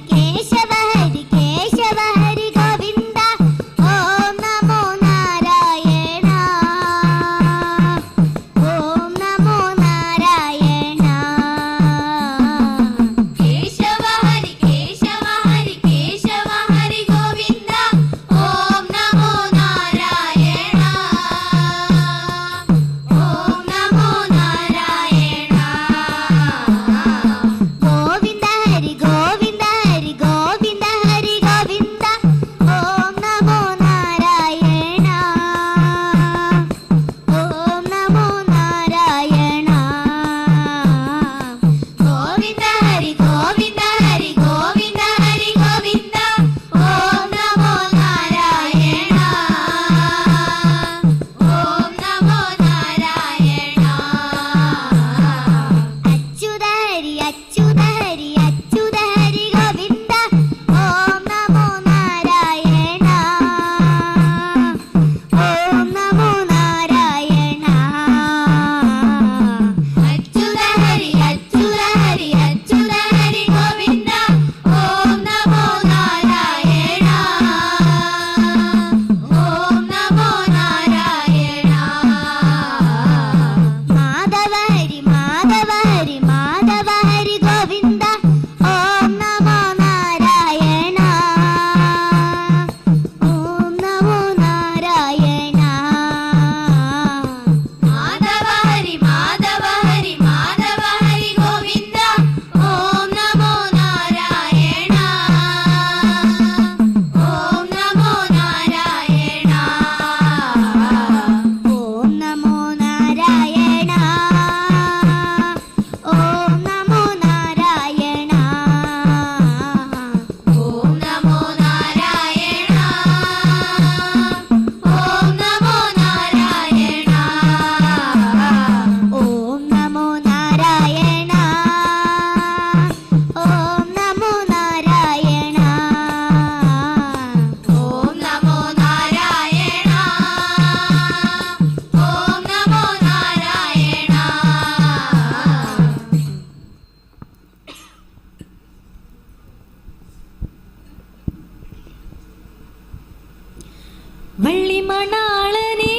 വള്ളി മണാളനേ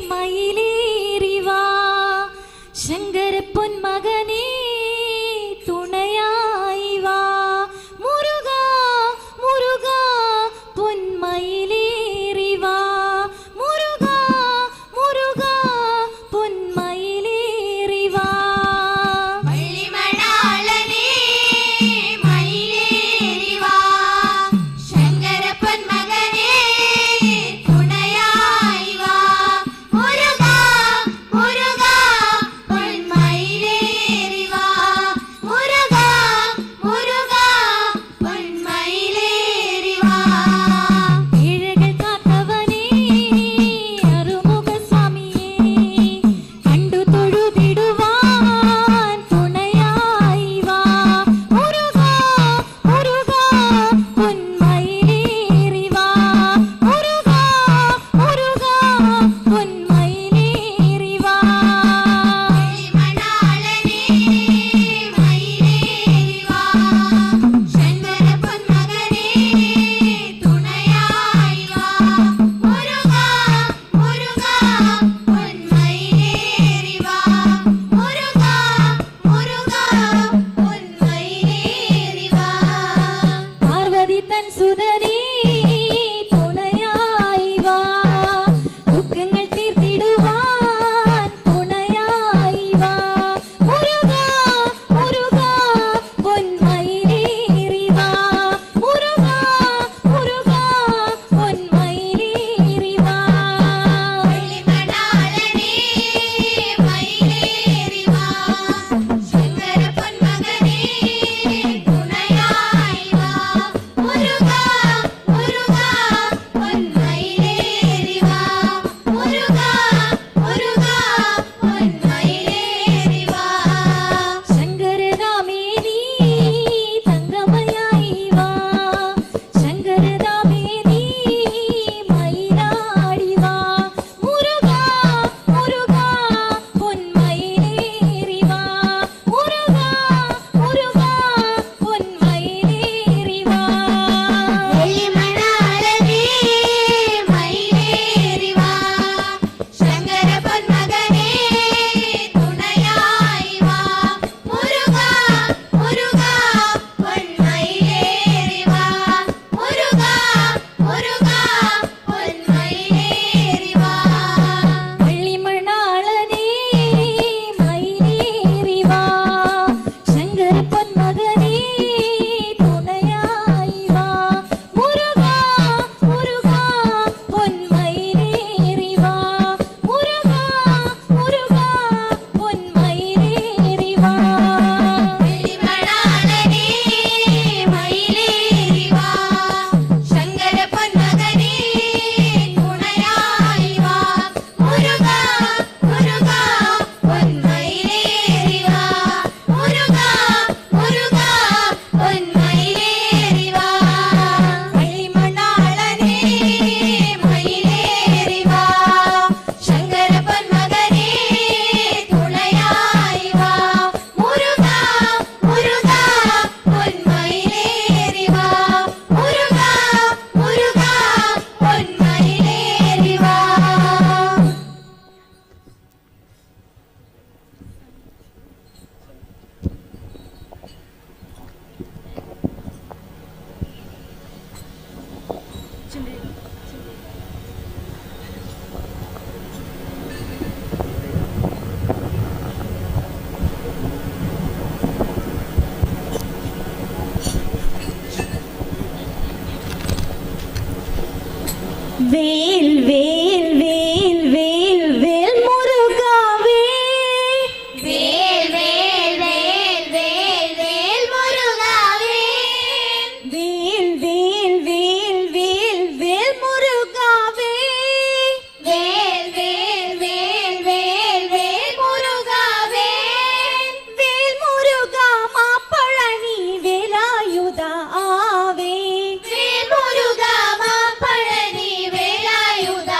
മയിലേറിവാ, ശങ്കര പൊന്മകനേ തുണയായി വാ, മുരുകാ മുരുകാ പൊന്മയിലേറിവാ, മുരുകാ മുരുകാ പൊന്മയിലേറിവാ. വള്ളിമണാളനേ മയിലേറിവാ, ശങ്കര പൊന്മകനേ തുണയായി വാ, മുരുകാ മുരുകാ പൊന്മയിലേറിവാ, മുരുകാ മുരുകാ പൊന്മയിലേറിവാ. ഏഴകൾ കാത്തവനേ അറുമുഖസ്വാമിയേ, കണ്ടു തൊഴുതിടുവാൻ തുണയായി വാ, മുരുകാ മുരുകാ പൊന്മയിലേറിവാ, മുരുകാ മുരുകാ പൊന്മയിലേറിവാ. വള്ളിമണാളനേ മയിലേറിവാ, ശങ്കര പൊന്മകനേ തുണയായി വാ, മുരുകാ മുരുകാ പൊന്മയിലേറിവാ, മുരുകാ മുരുകാ പൊന്മയിലേറിവാ. പാർവതി തൻ സുതനേ തുണയായി വാ, ദുഃഖങ്ങൾ തീർത്തിടുവാൻ തുണയായി വാ, മുരുകാ മുരുകാ പൊന്മയിലേറിവാ, മുരുകാ മുരുകാ പൊന്മയിലേറിവാ. വള്ളിമണാളനേ മയിലേറിവാ, ശങ്കര പൊന്മകനേ തുണയായി വാ, മുരുകാ മുരുകാ പൊന്മയിലേറിവാ, മുരുകാ മുരുകാ പൊന്മയിലേറിവാ. ശങ്കരദാമേ നീ തങ്കമയായി വാ, ശങ്കരദാമേ നീ മയിലാടി വാ, മുരുകാ മുരുകാ പൊന്മയിലേറിവാ, മുരുകാ മുരുകാ പൊന്മയിലേറിവാ. വെള്ളിമണാളനേ മയിലേറിവാ, ശങ്കര പൊന്മകനേ തുണയായി വാ, മുരുകാ മുരുകാ പൊന്മയിലേറിവാ, മുരുകാ മുരുകാ പൊന്മയിലേറിവാ. വള്ളിമണാളനേ മയിലേറിവാ, ശങ്കര പൊന്മകനേ തുണയായി വാ, മുരുകാ മുരുകാ പൊന്മയിലേറിവാ, മുരുകാ മുരുകാ പൊന്മയിലേറിവാ. വെള്ളിമണാളനേ മയിലേറിവാ, ശങ്കര പൊന്മകനേ തുണയായി വാ, മുരുകാ മുരുകാ പൊന്മയിലേറിവാ, മുരുകാ മുരുകാ പൊന്മയിലേറിവാ. വള്ളിമണാളനേ മയിലേറിവാ, ശങ്കര പൊന്മകനേ തുണയായി വാ, മുരുകാ മുരുകാ പൊന്മയിലേറിവാ, മുരുകാ മുരുകാ പൊന്മയിലേറിവാ. വേൽ വേൽ വേൽ വേൽ വേൽ മുരുകാവേ, വേൽ വേൽ വേൽ വേൽ വേൽ മുരുകാവേ, വേൽ വേൽ വേൽ വേൽ വേൽ മുരുകാവേ, വേൽ വേൽ വേൽ വേൽ വേൽ മുരുകാവേ, വേൽ മുരുകാ മാപ്പഴനി വേലായുധ ആവേ, വേൽ മുരുകാ മാപ്പഴനി വേലായുധ.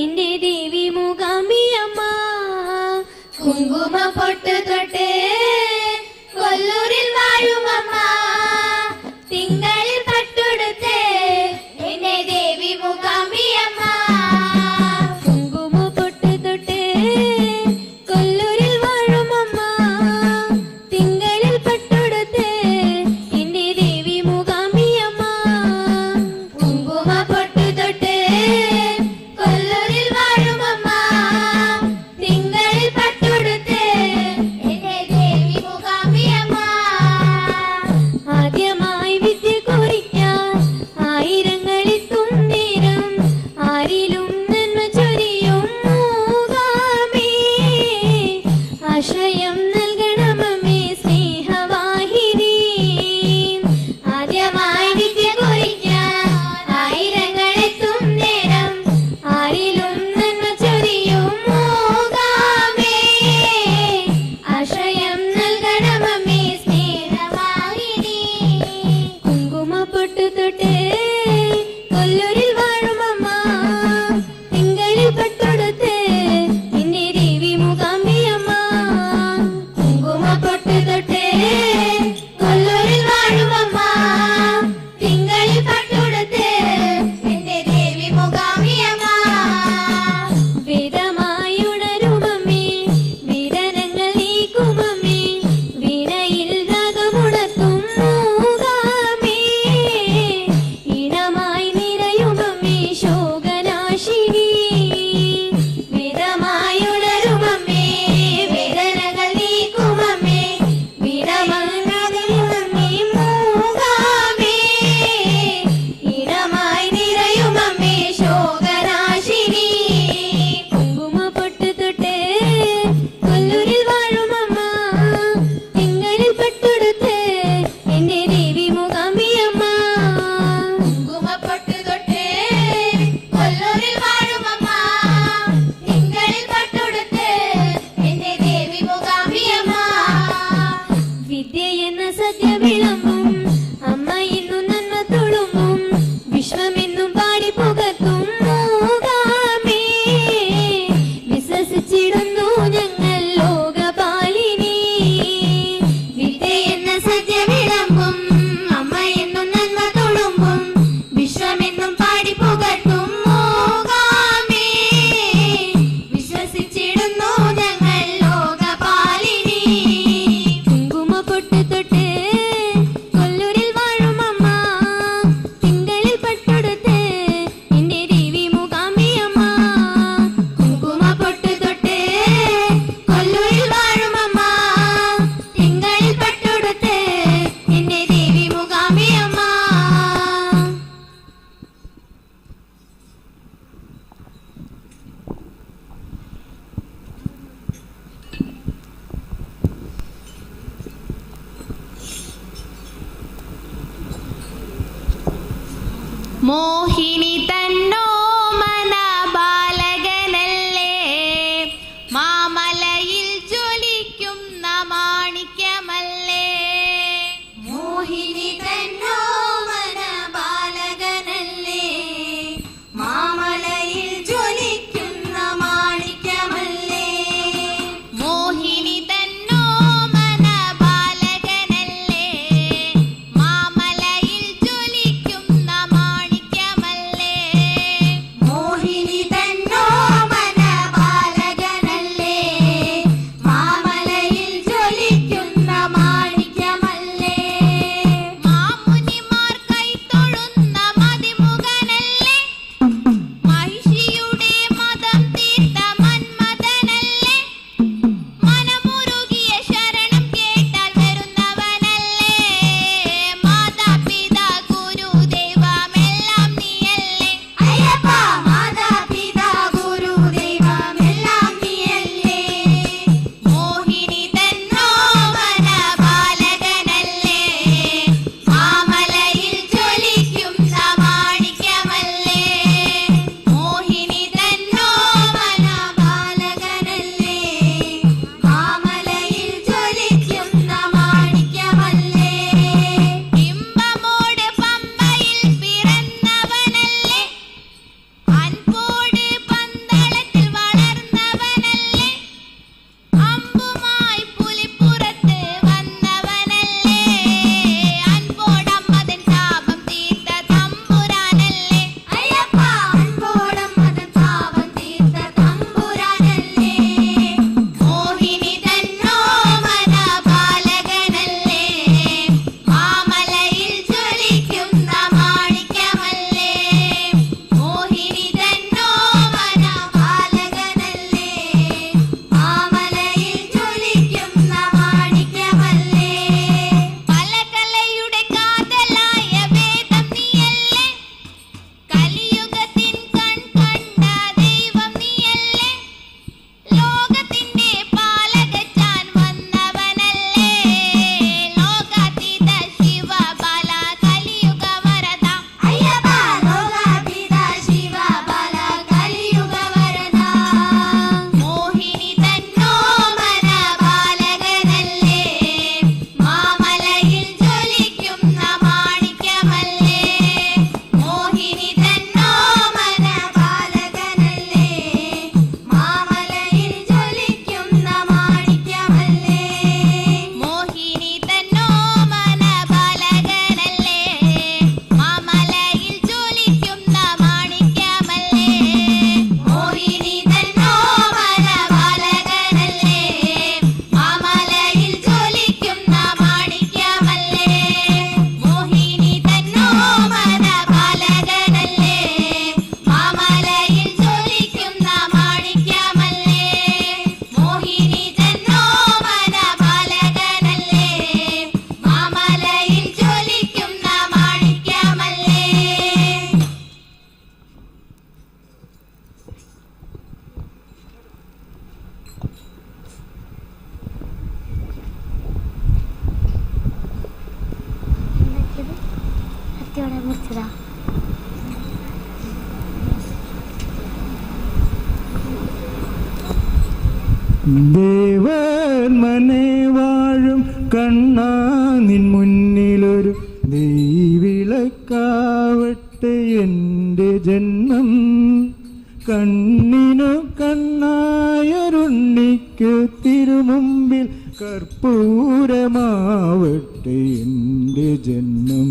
എന്റെ ദേവി മൂകാംബിയമ്മ. കുങ്കുമ പൊട്ടു തൊട്ട് കൊല്ലൂരിൽ വാഴുമമ്മ, തിങ്കളിൽ പട്ടുടുത്ത് എന്റെ ദേവി മൂകാംബിയമ്മ. കുങ്കുമ പൊട്ടു തൊട്ട് കൊല്ലൂരിൽ വാഴുമമ്മ, തിങ്കളിൽ പട്ടുടുത്ത് എന്റെ ദേവി മൂകാംബിയമ്മ. കുങ്കുമ പൊട്ടു തൊട്ട് കൊല്ലൂരിൽ വാഴുമമ്മ, തിങ്കളിൽ പട്ടുടുത്ത് എന്റെ ദേവി മൂകാംബിയമ്മ. ആദ്യമായി വിദ്യ കുറിക്കാൻ ആയിരങ്ങളെത്തും നേരം ആരിലും നന്മ ചൊരിയും മൂകാംബി. ആശ്രയം നൽകണമമ്മേ സ്നേഹവാഹിനി. ആദ്യമായി വിദ്യ കുറിക്കാൻ ആയിരങ്ങളെത്തും നേരം ആരിലും നന്മ ചൊരിയും മൂകാംബി. ആശ്രയം നൽകണമമ്മേ സ്നേഹവാഹിനി. കുങ്കുമ പൊട്ടു തൊട്ട് കൊല്ലൂരിൽ വാഴുമമ്മ, തിങ്കളിൽ പട്ടുടുത്ത് എന്റെ ദേവി മൂകാംബിയമ്മ. കുങ്കുമ പൊട്ടു തൊട്ട് കൊല്ലൂരിൽ വാഴുമമ്മ, തിങ്കളിൽ പട്ടുടുത്ത് എന്റെ ദേവി മൂകാംബിയമ്മ. വേദമായുണരുമമ്മേ, വേദനങ്ങൾ നീക്കുമമ്മേ, വീണയിൽ രാഗമുണർത്തും മൂകാംബി. ഈണമായി നിറയുമമ്മേ ശോകനാശിനി. വേദമായുണരുമമ്മേ, വേദനകൾ നീക്കുമമ്മേ, വീണമായി നിറയുമമ്മേ മൂകാംബി. ഈണമായി നിറയുമമ്മേ ശോകനാശിനി. കുങ്കുമ പൊട്ടു തൊട്ട് കൊല്ലൂരിൽ വാഴുമമ്മ, തിങ്കളിൽ പട്ടുടുത്ത് എന്റെ ദേവി മൂകാംബിയമ്മ. കുങ്കുമ പൊട്ടു തൊട്ട് കൊല്ലൂരിൽ വാഴുമമ്മ, തിങ്കളിൽ പട്ടുടുത്ത് എന്റെ ദേവി മൂകാംബിയമ്മ. വിദ്യയെന്ന സദ്യ വിളമ്പും അമ്മ എന്നും നന്മ തുളുമ്പും വിശ്വമെന്നും പാടി പുകത്തും മൂകാംബി. വിശ്വസിച്ചിടുന്നു ഞങ്ങൾ ലോകപാലിനി. വിദ്യയെന്ന സദ്യ വിളമ്പും അമ്മ എന്നും നന്മ തുളുമ്പും വിശ്വമെന്നും പാടി പുകത്തും മൂകാംബി. വിശ്വസിച്ചിടുന്നു ഞങ്ങൾ ലോകപാലിനി. കുങ്കുമ പൊട്ടു തൊട്ട് കൊല്ലൂരിൽ വാഴുമമ്മ, തിങ്കളിൽ പട്ടുടുത്ത് എന്റെ ദേവി മൂകാംബിയമ്മ. കുങ്കുമ പൊട്ടു തൊട്ട് കൊല്ലൂരിൽ വാഴുമമ്മ, തിങ്കളിൽ പട്ടുടുത്ത് എന്റെ ദേവി മൂകാംബിയമ്മ. മോഹിനി തന്നോമന ബാലകനല്ലേ, മാമലയിൽ ജ്വലിക്കുന്ന മാണിക്യമല്ലേ. മോഹിനി തന്നോമന ബാലകനല്ലേ, മാമലയിൽ ജ്വലിക്കുന്ന മാണിക്യമല്ലേ. മോഹിനി തന്നോമന ബാലകനല്ലേ, മാമലയിൽ ജ്വലിക്കുന്ന മാണിക്യമല്ലേ. ಮುರ್ಚಿರ. ദേവൻ മനെ വാഴും കണ്ണാ നിൻ മുന്നിലൊരു നെയ്വിളക്കാവട്ടെ എൻ്റെ ജന്മം. കണ്ണിനു കണ്ണായൊരുണ്ണിക്ക് തിരുമുമ്പിൽ കർപ്പൂരമാവട്ടെ എൻ്റെ ജന്മം.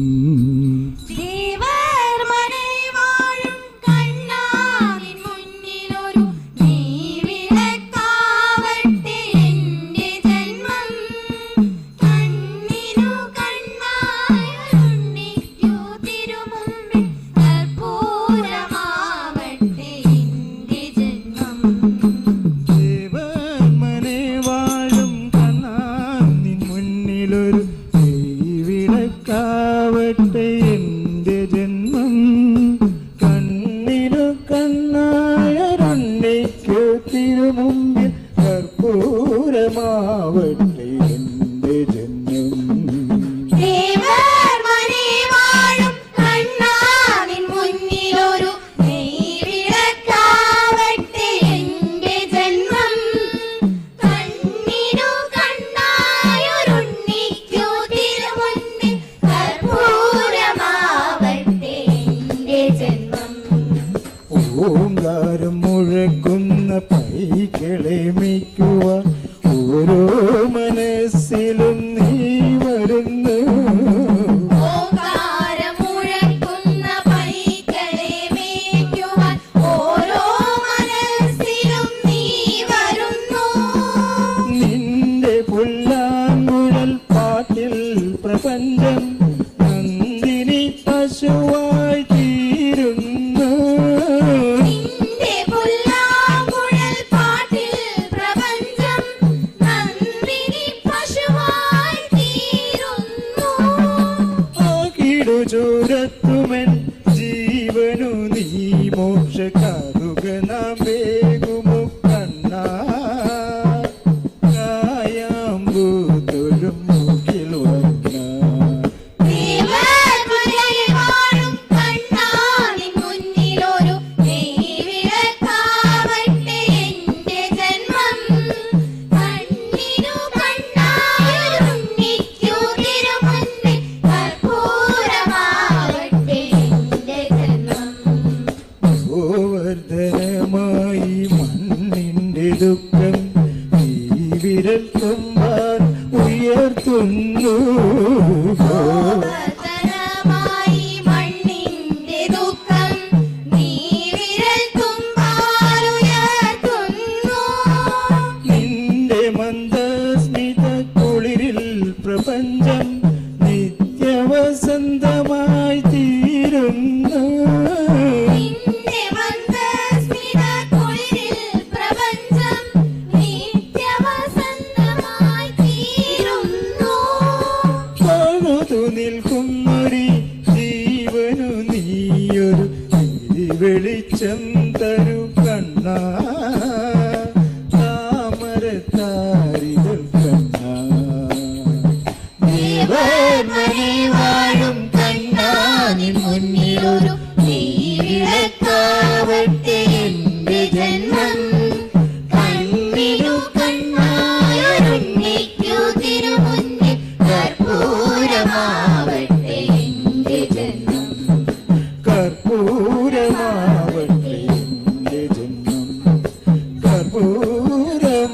ഓങ്കാരം മുഴക്കുന്ന പൈകളെ മിക്കുവാൻ ഓരോ മനസ്സിലും നീ വരുന്നു. ഓങ്കാരം മുഴക്കുന്ന പൈകളെ മേയ്ക്കുവാൻ ഓരോ മനസ്സിലും നീ വരുന്നു. നിന്റെ പുല്ലാങ്കുഴൽ പാട്ടിൽ പ്രപഞ്ചം നന്ദിനി പശുവായി തീരുന്നു. നിന്റെ പുല്ലാങ്കുഴൽ പാട്ടിൽ പ്രപഞ്ചം നന്ദിനി പശുവായി തീരുന്നു. ആകിടുചൂരത്തുമൻ ജീവനു നീ മോക്ഷക്കാരുക നാം വേഗുമു കണ്ണാ. കായാമ്പൂ തൊഴും മൂക്കിൽ വന്ന ഗോവർദ്ധനമായി മണ്ണിന്റെ ദുഃഖം ഈ വിരൽ തുമ്പാൻ ഉയർത്തുന്നു. മണ്ണിന്റെ ദുഃഖം നീ വിരൽ തുമ്പാലുയർത്തുന്നു. നിന്റെ മന്ദസ്മിത കുളിരിൽ പ്രപഞ്ചം നിത്യവസന്തമായി തീരുന്നു. നിന്റെ മന്ദസ്മിത കുളിരിൽ പ്രപഞ്ചം നിത്യവസന്തമായി തീരുന്നു. പഴുതു നിൽക്കുന്നൊരു ജീവനു നീയൊരു വെളിച്ചം തരു കണ്ണാ. താമരത്താരികൾ കണ്ണാ. ദേവന്മനെ വാഴും കണ്ണാ നിൻ മുന്നിലൊരു നെയ്വിളക്കാവട്ടെ എന്റെ ജന്മം. കണ്ണിനു കണ്ണായൊരുണ്ണിക്കു തിരുമുന്നിൽ കർപ്പൂരമാവട്ടെ എന്റെ ജന്മം. കർപ്പൂരമാവട്ടെ എന്റെ ജന്മം. കർപ്പൂരമാവട്ടെ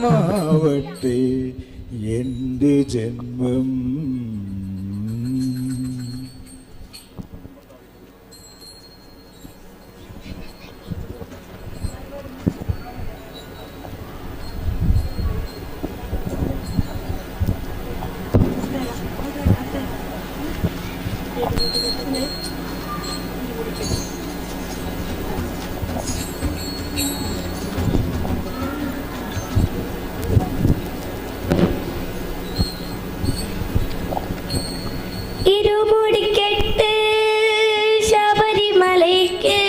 എന്റെ ജന്മം. ഇരുമുടിക്കെട്ട് ശബരിമലയ്ക്ക്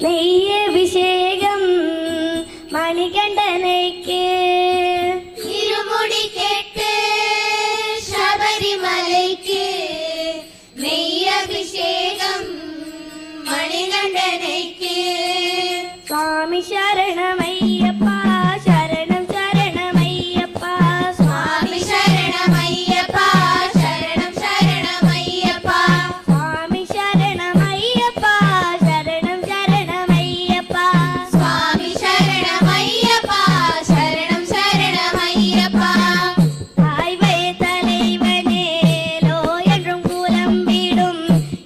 നെയ്യഭിഷേകം മണികണ്ഠനയ്ക്ക്. ഇരുമുടിക്കെട്ട് ശബരിമലയ്ക്ക് നെയ്യഭിഷേകം ശരണമയ്യപ്പ ശരണം ശരണമയ്യപ്പ സ്വാമി ശരണമയ്യപ്പ ശരണം ശരണമയ്യപ്പ സ്വാമി ശരണമയ്യപ്പ ശരണം ശരണമയ്യപ്പ സ്വാമി ശരണമയ്യപ്പ ശരണം ശരണമയ്യപ്പ தாய்வை தலைவனேலோ என்றும் கூலம்பிடும்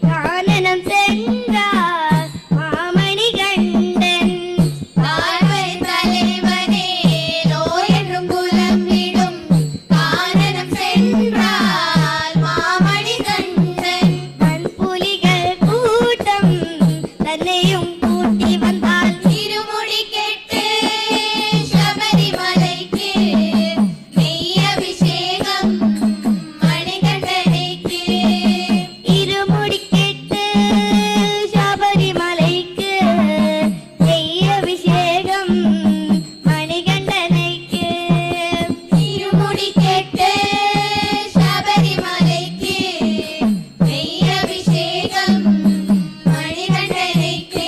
கானனம் சென்றார் மாமணி கண்டன் தாழ்வை தலைவனேலோ என்றும் குலம்பிடும் கானனம் சென்றால் மாமணி கண்டன் புலிகள் கூட்டம் தன்னையும் கூட்டி வந்தால் இருமுடி கெட்டு சபரிமலைக்கு நெய் அபிஷேகம் மணிகண்டனுக்கு இருமுடி கெட்டு சபரிமலைக்கு நெய் அபிஷேகம் மணிகண்டனுக்கு இருமுடி கெட்டு சபரிமலைக்கு நெய் அபிஷேகம் மணிகண்டனுக்கு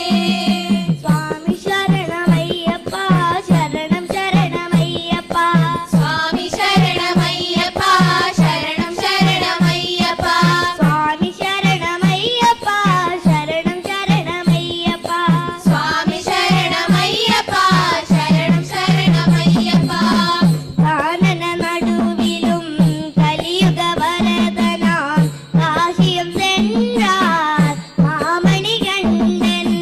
சுவாமி சரணமையப்பா சரணம் சரணமையப்பா சுவாமி சரணமையப்பா சரணம் சரணமையப்பா சுவாமி சரணமையப்பா சரணம் சரணமையப்பா சுவாமி சரணமையப்பா சரணம் சரணமையப்பா கானன நடுவிலும் கலியுக வரதனாம் காசியம் சென்றார் மாமணி கண்டன்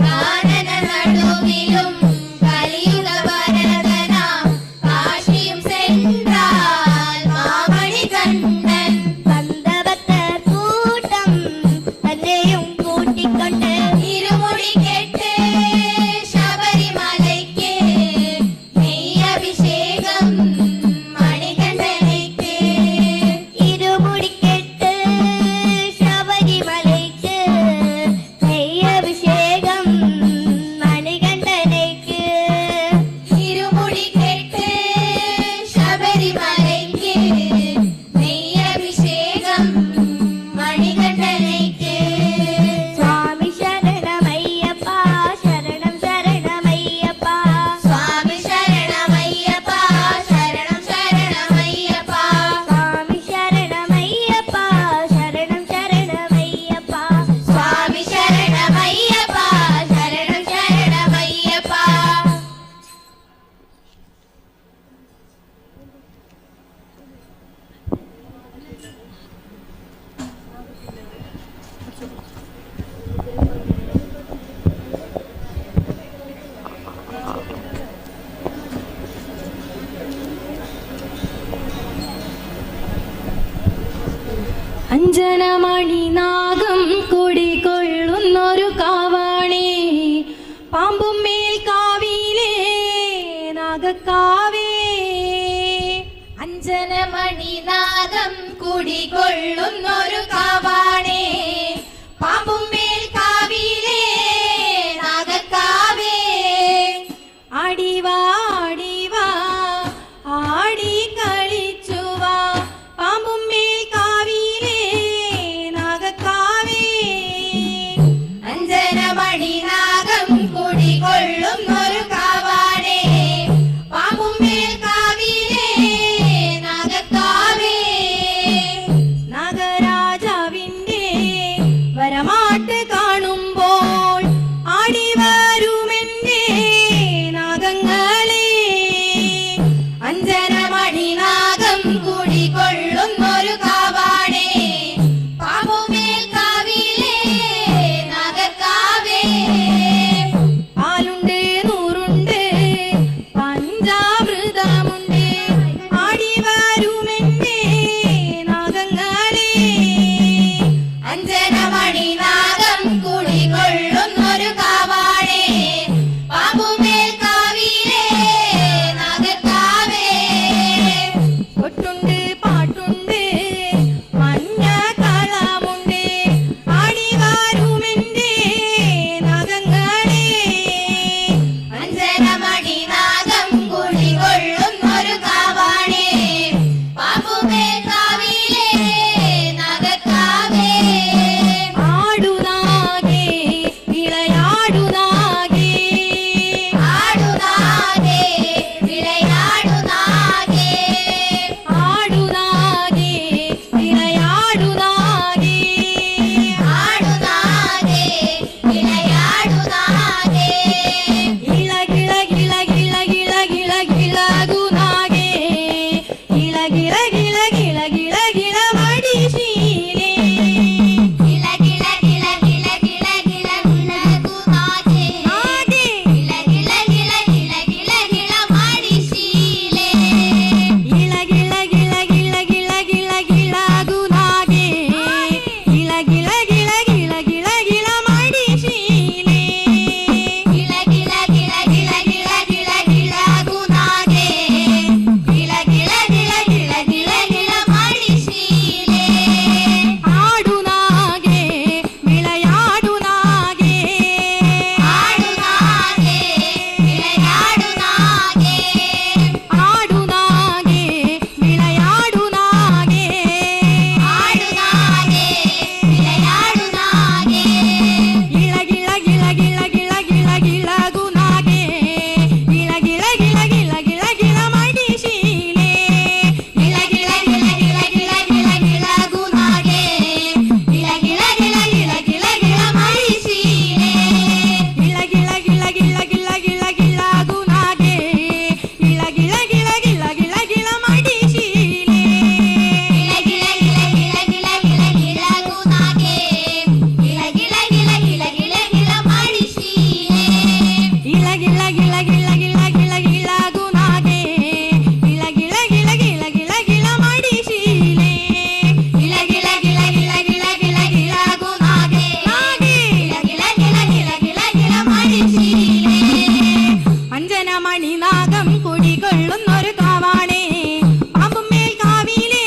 கானன நடுவிலும் கலியுக வரதனாம் காசியும் சென்றால் மாமணி கண்டன் வந்த பக்தர் கூட்டம் தன்னையும் கூட்டிக் கொண்டு இருமுடி கெட்டு சபரிமலைக்கு நெய் அபிஷேகம் மணிகண்டனுக்கு இருமுடி கெட்டு சபரிமலைக்கு நெய் அபிஷேகம் மணிகண்டனுக்கு இருமுடி கெட்டு சபரிமலைக்கு நெய் அபிஷேகம் மணிகண்டனுக்கு சுவாமி சரணமையப்பா சரணம் சரணமையப்பா சுவாமி சரணமையப்பா சரணம் சரணமையப்பா சுவாமி சரணமையப்பா சரணம் சரணமையப்பா சுவாமி சரணமையப்பா சரணம் சரணமையப்பா അഞ്ജനമണിനാഗം കുടികൊള്ളുന്നൊരു കാവാണേ പാമ്പും മേൽ കാവിലേ നാഗക്കാവേ അഞ്ജനമണിനാഗം കുടികൊള്ളുന്നൊരു കാവാണേ പാമ്പും മേൽ കാവിലേ നാഗക്കാവേ ആടിവാ ആടിവാ ആടി കളിച്ചുവാ പാമ്പും മേൽ കാവിലേ നാഗക്കാവേ അഞ്ജനമണിനാഗം കുടികൊള്ളുന്നൊരു കാവാണേ പാമ്പും മേൽ കാവിലേ നാഗക്കാവേ നാഗരാജാവിൻ്റെ കുരിശിലേ. അഞ്ജനമണിനാഗം കുടികൊള്ളുന്നൊരു കാവാണേ, പാമ്പുമേൽ കാവിലേ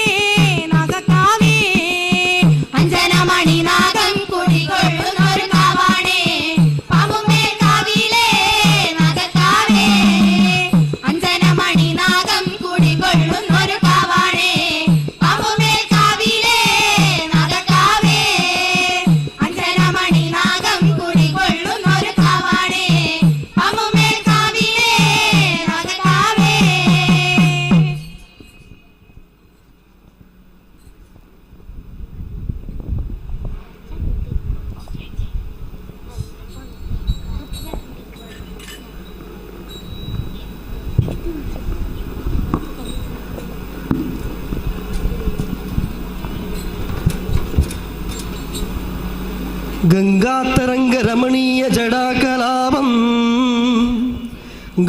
നാഗക്കാവേ. അഞ്ജനമണിനാഗം കുടികൊള്ളുന്നൊരു കാവാണേ, പാമ്പുമേൽ കാവിലേ നാഗക്കാവേ. അഞ്ജനമണിനാഗം കുടികൊള്ളുന്നൊരു കാവാണേ, പാമ്പുമേൽ കാവിലേ നാഗക്കാവേ. അഞ്ജനമണിനാഗം കുടികൊള്ളുന്നൊരു കാവാണേ, പാമ്പുമേൽ കാവിലേ നാഗക്കാവേ. ഗംഗാതരംഗ രമണീയ ജടാകലാപം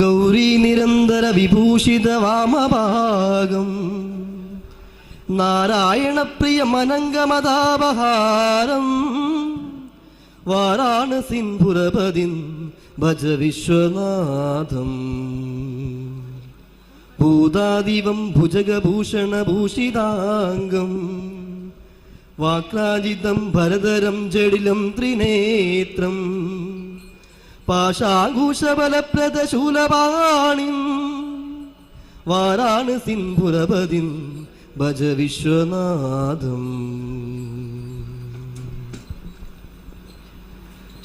ഗൗരീ നിരന്തര വിഭൂഷിത വാമഭാഗം നാരായണപ്രിയ മനംഗമതാപഹാരം വാരാണസിംപുരപതിം ഭജ വിശ്വനാഥം. ഭൂതാദിവം ഭുജഗഭൂഷണഭൂഷിതാംഗം വാക്രാജിതം ഭരതരം ജഡിലം ത്രിനേത്രം പാശാങ്കുശബലപ്രദശൂലപാണിം വാരാണസിംപുരപതിം ഭജ വിശ്വനാഥം.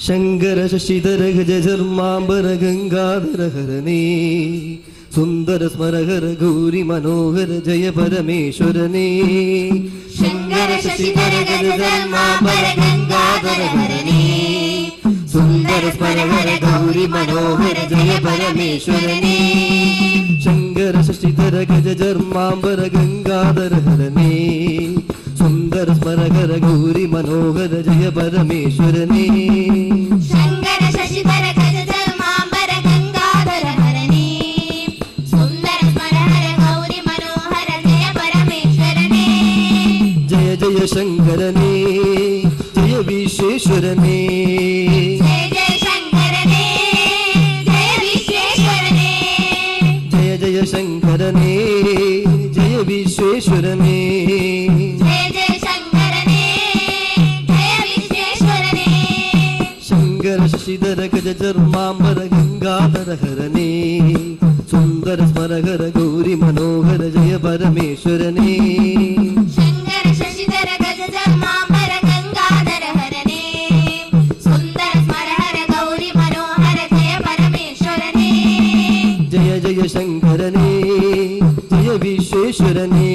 ശങ്കര ശശിധര ഗജർമാംബര ഗംഗാധര ഹരനേ സുന്ദര സ്മരഹര ഗൗരി മനോഹര ജയ പരമേശ്വരനേ. ശങ്കര ശശിധര ഗജധർമാംബര ഗംഗാധര ഹരനേ സുന്ദര സ്മരഹര ഗൗരി മനോഹര ജയ പരമേശ്വരനേ. ശങ്കര ശശിധര ഗജർമാംബര ഗംഗാധര ഹരനേ സുന്ദര സ്മരഹര ഗൗരി മനോഹര ജയ പരമേശ്വരനേ. ശങ്കര ശശിധര ഗജധർമാംബര ഗംഗാധര ഹരനേ സുന്ദര സ്മരഹര ഗൗരി മനോഹര ജയ പരമേശ്വരനേ. ജയ ജയ ശങ്കരനേ ജയ വിശ്വേശ്വരനേ. ജയ ജയ ശങ്കരനേ ജയ വിശ്വേശ്വരനേ. ജയ ജയ ശങ്കരനേ ജയ വിശ്വേശ്വരനേ. ജയ ജയ ശങ്കരനേ ജയ വിശ്വേശ്വരനേ. ശങ്കര ശശിധര ഗജർമാംബര ഗംഗാധര ഹരനേ സുന്ദര സ്മരഹര ഗൗരി മനോഹര ജയ പരമേശ്വരനേ. ശങ്കര ശശിധര ഗജധർമാംബര ഗംഗാധര ഹരനേ സുന്ദര സ്മരഹര ഗൗരി മനോഹര ജയ പരമേശ്വരനേ. ജയ ജയ ശങ്കരനേ ജയ വിശ്വേശ്വരനേ.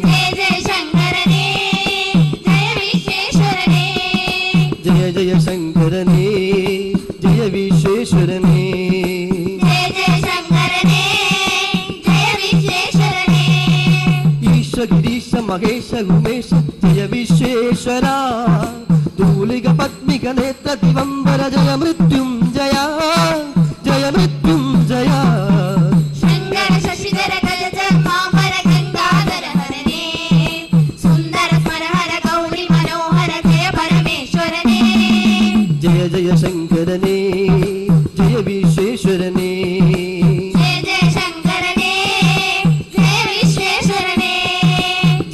ജയ ജയ ശങ്കരനേ ജയ വിശ്വേശ്വരനേ. ജയ ജയ ശങ്കരനേ ജയ വിശ്വേശ്വരനേ. ജയ ജയ ശങ്കരനേ ജയ വിശ്വേശ്വരനേ. ഈശ ഗിരീശ മഹേശ ഉമേശ ജയ വിശ്വേശ്വര തൂലിക പത്മിക നേത്ര ദിവംബര ജയ മൃത്യുഞ്ജയ ജയ മൃത്യുഞ്ജയ. ശങ്കര ശശിധര ഗജധർമാംബര ഗംഗാധര ഹരനേ സുന്ദര സ്മരഹര ഗൗരി മനോഹര ജയ പരമേശ്വരനേ. ജയ ജയ ശങ്കരനേ ജയ വിശ്വേശ്വരനേ. ജയ ജയ ശങ്കരനേ ജയ വിശ്വേശ്വരനേ.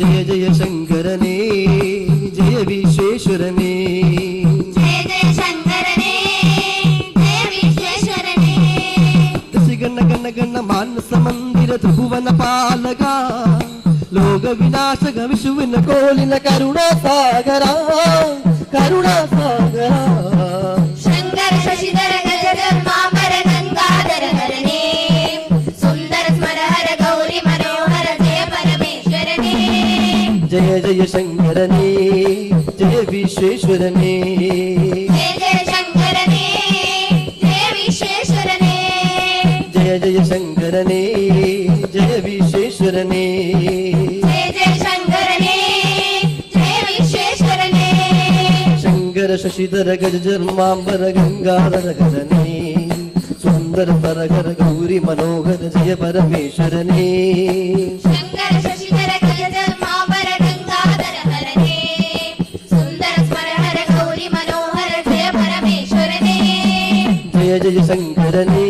ജയ ജയ ശങ്കരനേ ജയ വിശ്വേശ്വരനേ. ജയ ജയ ശങ്കരനേ ജയ വിശ്വേശ്വരനേ. ദശഗണ ഗണ ഗണ മാനസ മന്ദിര ത്രിഭുവന പാലക ലോക വിനാശക വിഷുവിന കോലിന കരുണാസാഗര കരുണാസാഗര. ശങ്കര ശശിധര ഗജധർമാംബര ഗംഗാധര ഹരനേ സുന്ദര സ്മരഹര ഗൗരി മനോഹര ജയ പരമേശ്വരനേ. ജയ ജയ ശങ്കരനേ ജയ വിശ്വേശ്വരനേ. ജയ ജയ ശങ്കരനേ ജയ വിശ്വേശ്വരനേ. ജയ ജയ ശങ്കരനേ ജയ വിശ്വേശ്വരനേ. ജയ ജയ ശങ്കരനേ ജയ വിശ്വേശ്വരനേ. ശങ്കര ശശിധര ഗജർമാംബര ഗംഗാധര ഹരനേ സുന്ദര പരഹര ഗൗരി മനോഹര ജയ പരമേശ്വരനേ. ശങ്കര ശശിധര ഗജധർമാംബര ഗംഗാധര ഹരനേ സുന്ദര സ്മരഹര ഗൗരി മനോഹര ജയ പരമേശ്വരനേ. ജയ ശങ്കരനേ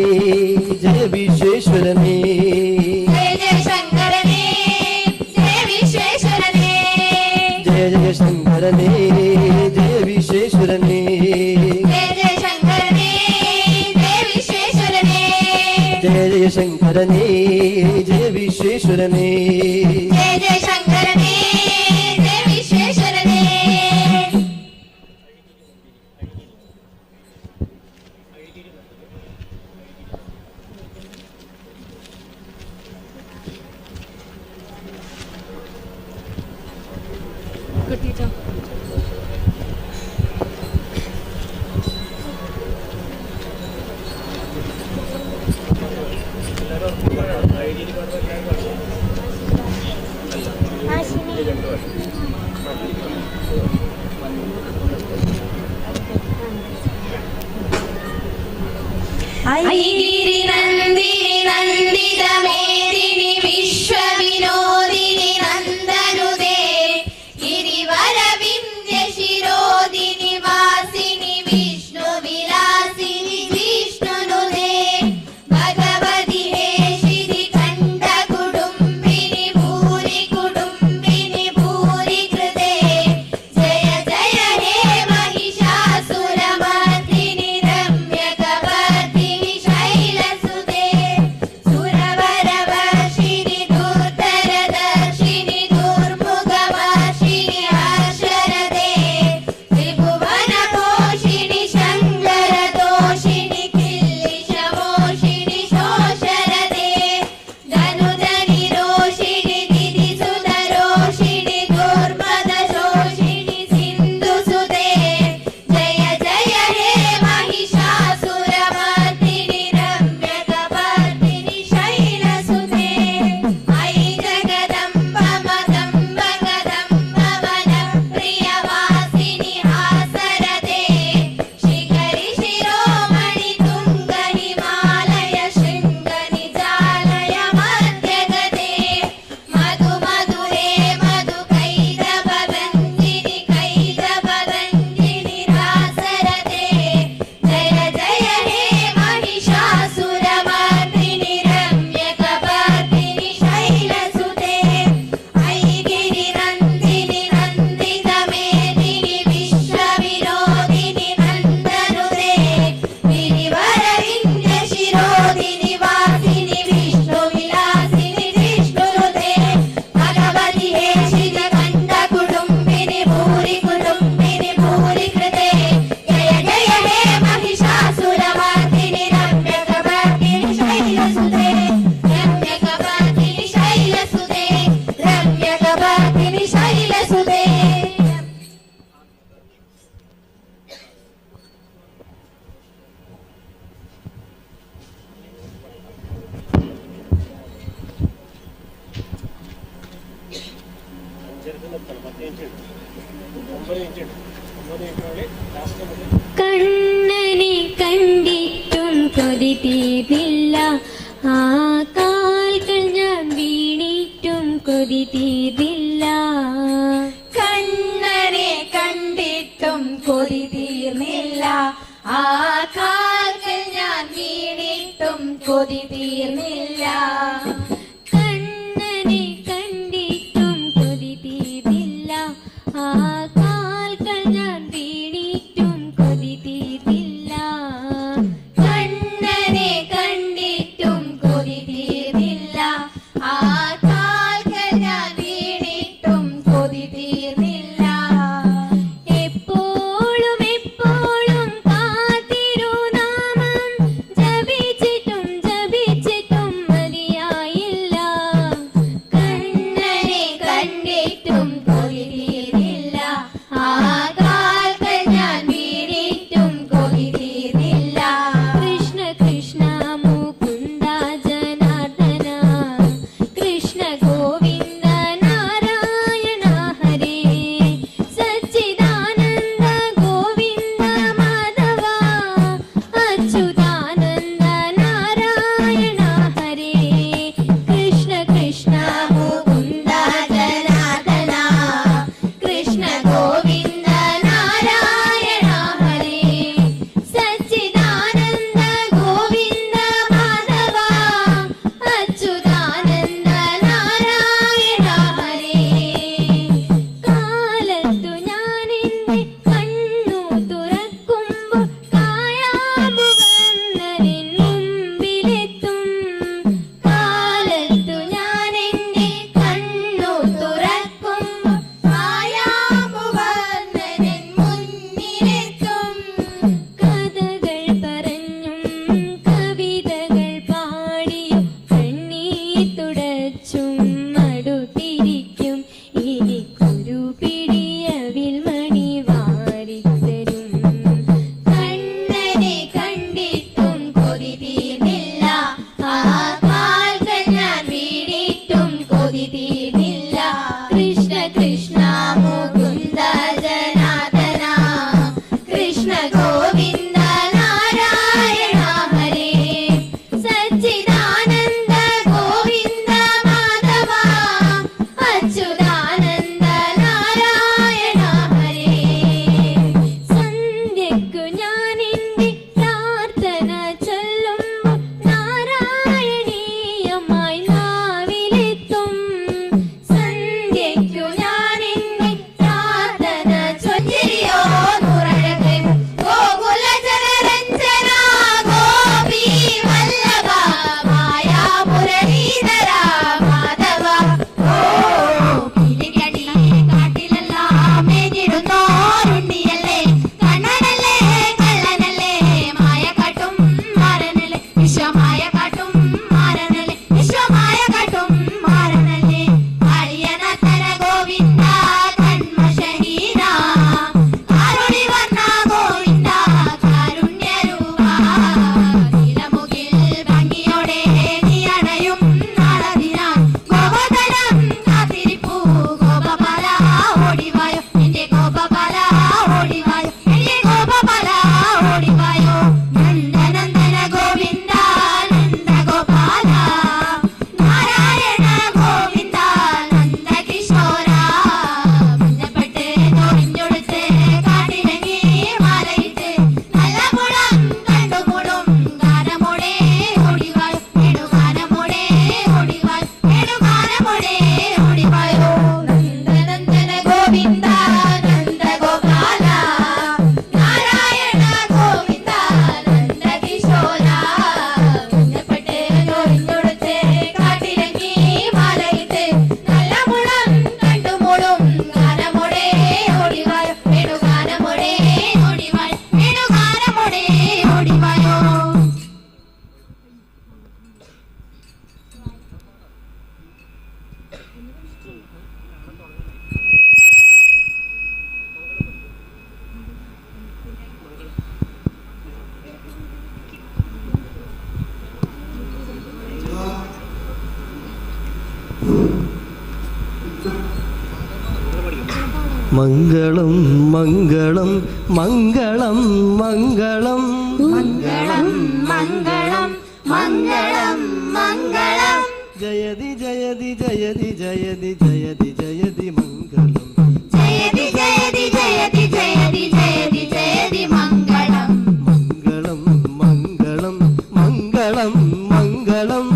ജയ വിശ്വേശ്വരനേ ജയ ജയ ശങ്കരനേ ജയ വിശ്വേശ്വരനേ ജയ ജയ ശങ്കരനേ ജയ വിശ്വേശ്വരനേ ജയ ജയ ശങ്കരനേ ജയ വിശ്വേശ്വരനേ ജയ ജയ ശങ്കരനേ ജയ വിശ്വേശ്വരനേ ജയ ജയ ശങ്കരനേ ജയ വിശ്വേശ്വരനേ. ഐഗിരി നന്ദിനി നന്ദിത മേദിനി വിശ്വവിനോദിനി നന്ദനുദേ ഗിരിവര വിന്ധ്യ ശിരോദിനി വാസിനി വിഷ്ണു വിലാസിനി വിഷ്ണുനുദേ ഭഗവതി ഹേഷിതി കണ്ഠ കുടുംബിനി ഭൂരി കുടുംബിനി ഭൂരി കൃതേ ജയ ജയ ഹേ മഹിഷാസുരമർദിനി രമ്യകപർദിനി ശൈലസുതേ സുരവരവർഷിണി ദുർധരദർശിനി ദുർമുഖമർഷിണി ഹർഷരദേ ത്രിഭുവനപോഷിണി ശങ്കരദോഷിണി കില്ലിശമോഷിണി ശോഷരദേ ധനുജനിരോഷിണി ദിതിസുതരോഷിണി ദുർമദശോഷിണി സിന്ധുസുതേ ജയ ജയ ഹേ മഹിഷാസുരമർദിനി രമ്യകപർദിനി ശൈലസുതേ അയി ജഗദംബ മദംബ കദംബ വനപ്രിയവാസിനി ഹാസരദേ ശിഖരി ശിരോമണി തുംഗ ഹിമാലയ ശൃംഗ നിജാലയ മധ്യഗതേ മധു മധുരേ മധു കൈതപദഞ്ജിനി കൈതപദഞ്ജിനി രാസരദേ ജയ ജയ ഹേ മഹിഷാസുരമർദിനി രമ്യകപർദിനി ശൈലസുതേ ഐഗിരി നന്ദിനി നന്ദിതമേദിനി വിശ്വവിനോദിനി നന്ദനുദേ ഗിരിവരവിന്ധ്യ ശിരോദിനി വാസിനി വിഷ്ണു വിലാസിനി വിഷ്ണുനുദേ ഭഗവതി ഹേഷിതി കണ്ഠ കുടുംബിനി ഭൂരി കുടുംബിനി ഭൂരി കൃതേ ജയ ജയ ഹേ മഹിഷാസുരമർദിനി രമ്യകപർദിനി ശൈലസുതേ രമ്യകപർദിനി ശൈലസുതേ രമ്യകപർദിനി ശൈലസുതേ. കണ്ണനെ കണ്ടിട്ടും കൊതി തീർന്നില്ല, ആ കാൽകൾ ഞാൻ വീണിട്ടും കൊതി തീർന്നില്ല. കണ്ണനെ കണ്ടിട്ടും കൊതി തീർന്നില്ല, ആ കാൽകൾ ഞാൻ വീണിട്ടും കൊതി തീർന്നില്ല. കണ്ണനെ കണ്ടിട്ടും കൊതി തീർന്നില്ല, ആ കാൽകൾ ഞാൻ വീണിട്ടും കൊതി തീർന്നില്ല. കണ്ണനെ കണ്ടിട്ടും കൊതി തീർന്നില്ല, ആ കാൽകൾ ഞാൻ വീണിട്ടും കൊതി തീർന്നില്ല. എപ്പോഴും എപ്പോഴും കാത്തിരുനാമം ജപിച്ചിട്ടും ജപിച്ചിട്ടും മംഗളം മംഗളം മംഗളം മംഗളം മംഗളം മംഗളം മംഗളം മംഗളം. ജയതി ജയതി ജയതി ജയതി ജയതി ജയതി മംഗളം. ജയതി ജയതി ജയതി ജയതി ജയതി ജയതി മംഗളം. മംഗളം മംഗളം മംഗളം മംഗളം മംഗളം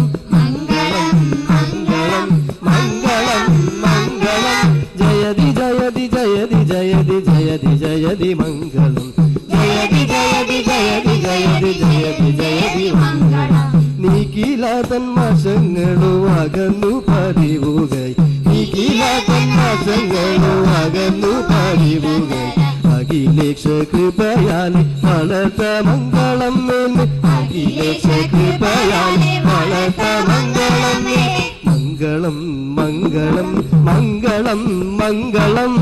മംഗളം മംഗളം മംഗളം. ജയതി ജയതി ജയതി ജയതി ജയതി ജയതി മംഗളം. ജയതി ജയതി ജയതി ജയതി ജയതി ജയതി മംഗളം. നീക്കില തന്മാശങ്ങളു അകന്നു പതിവുകൈ, നീക്കില തന്മാശങ്ങളു അകന്നു പതിവുകൈ. അഖിലേക്ഷ കൃപയാലെ വളർത്ത മംഗളം മേന്മേ, അഖിലേക്ഷ കൃപയാലെ വളർത്ത മംഗളം മേന്മേ. മംഗളം മംഗളം മംഗളം മംഗളം മംഗളം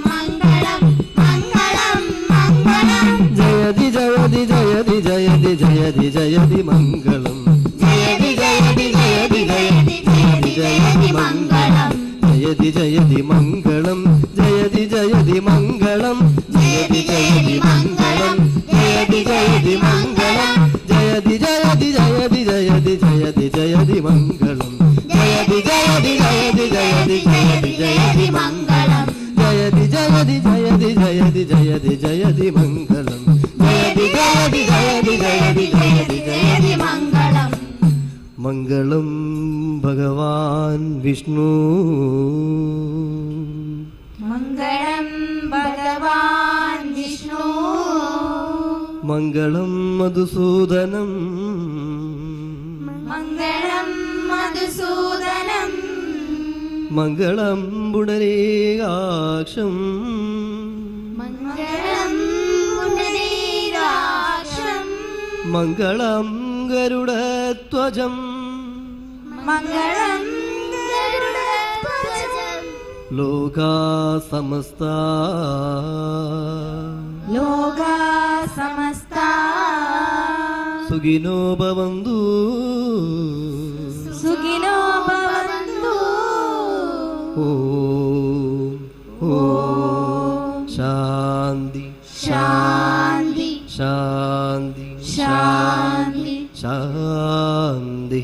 മംഗളം മംഗളം മംഗളം. ജയതി ജയതി ജയതി ജയതി ജയതി ജയതി മംഗളം. ജയതി ജയതി ജയതി ജയതി ജയതി ജയതി മംഗളം. ജയതി ജയതി മംഗളം ജയതി ജയതി മംഗളം ജയതി ജയതി മംഗളം ജയതി ജയതി മംഗളം ജയതി ജയതി ജയതി ജയതി ജയതി ജയതി മംഗളം. ജയതി ജയതി ജയതി ജയതി ജയതി ജയതി മംഗളം. ജയതി ജയതി ജയതി ജയതി ജയതി ജയതി മംഗളം. ജയതി ജയതി ജയതി ജയതി ജയതി ജയതി മംഗളം. മംഗളം ഭഗവാൻ വിഷ്ണു. മംഗളം ഭഗവാൻ വിഷ്ണു. മംഗളം മധുസൂദനം. മംഗളം മധുസൂദനം. മംഗളം പുണരീകാക്ഷം. മംഗളം പുണരീകാക്ഷം. മംഗളം ഗരുഡധ്വജം. മംഗളം ഗരുഡധ്വജം. ലോകാ സമസ്ത ലോകാ സമസ്ത സുഖിനോ ഭവന്തു. സുഖിനോ ഭവന്തു. ഓം ഓം ശാന്തി ശാന്തി ശാന്തി ശാന്തി ശാന്തി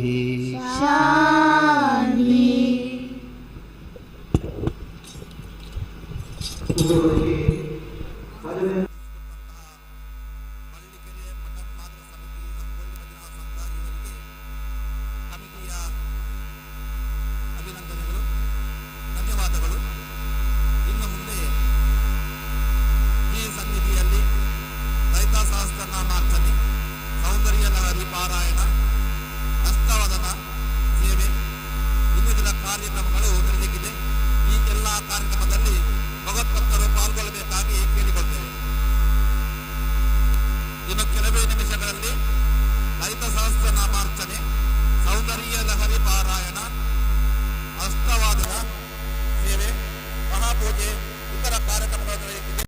ശാന്തി. ಅಭಿನಂದನೆಗಳು, ಧನ್ಯವಾದಗಳು. ಇನ್ನು ಮುಂದೆ ಈ ಸನ್ನಿಧಿಯಲ್ಲಿ ಲಲಿತಾ ಸಹಸ್ರನಾಮಾರ್ಚನೆ, ಸೌಂದರ್ಯ ಲಹರಿ ಪಾರಾಯಣ, ಅಷ್ಟವದನ ಸೇವೆ, ಇನ್ನಿತರ ಕಾರ್ಯಕ್ರಮಗಳು ನಡೆಯಲಿದೆ. ಈ ಎಲ್ಲ ಕಾರ್ಯಕ್ರಮದಲ್ಲಿ ಭಗವತ್ಭಕ್ತರು ಪಾಲ್ಗೊಳ್ಳಬೇಕಾಗಿ ಕೇಳಿಕೊಳ್ತೇವೆ. ಇನ್ನು ಕೆಲವೇ ನಿಮಿಷಗಳಲ್ಲಿ ಲಲಿತ ಸಹಸ್ರನಾಮಾರ್ಚನೆ, ಸೌಂದರ್ಯ ಲಹರಿ ಪಾರಾಯಣ, ಅಷ್ಟವಾದನ ಸೇವೆ, ಮಹಾಪೂಜೆ, ಇತರ ಕಾರ್ಯಕ್ರಮಗಳು ನಡೆಯುತ್ತಿದೆ.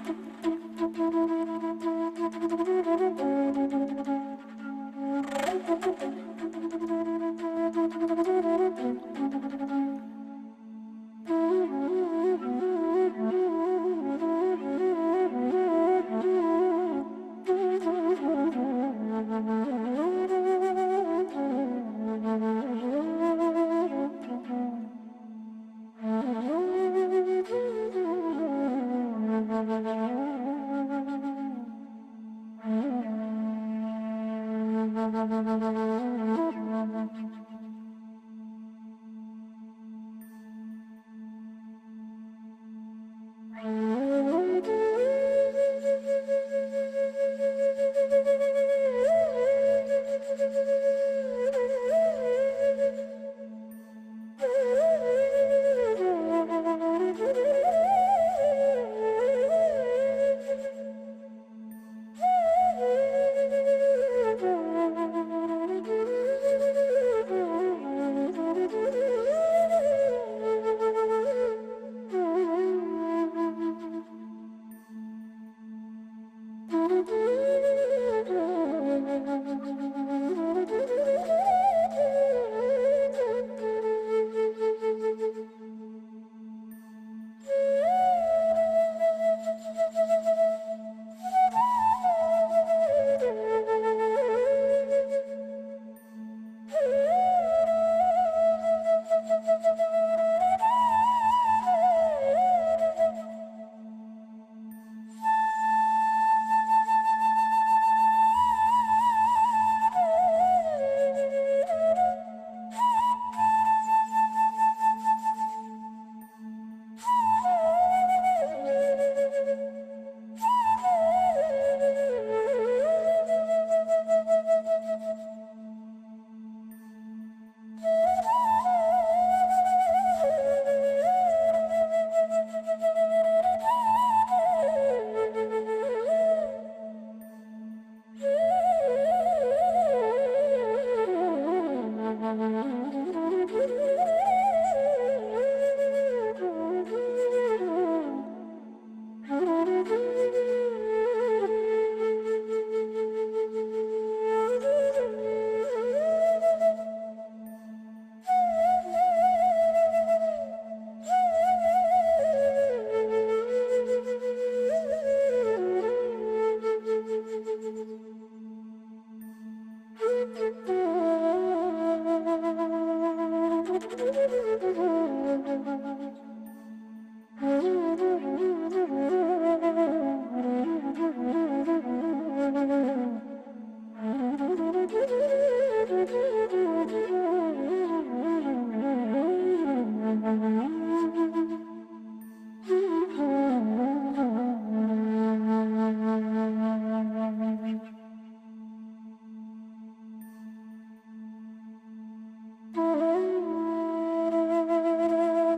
Thank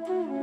you.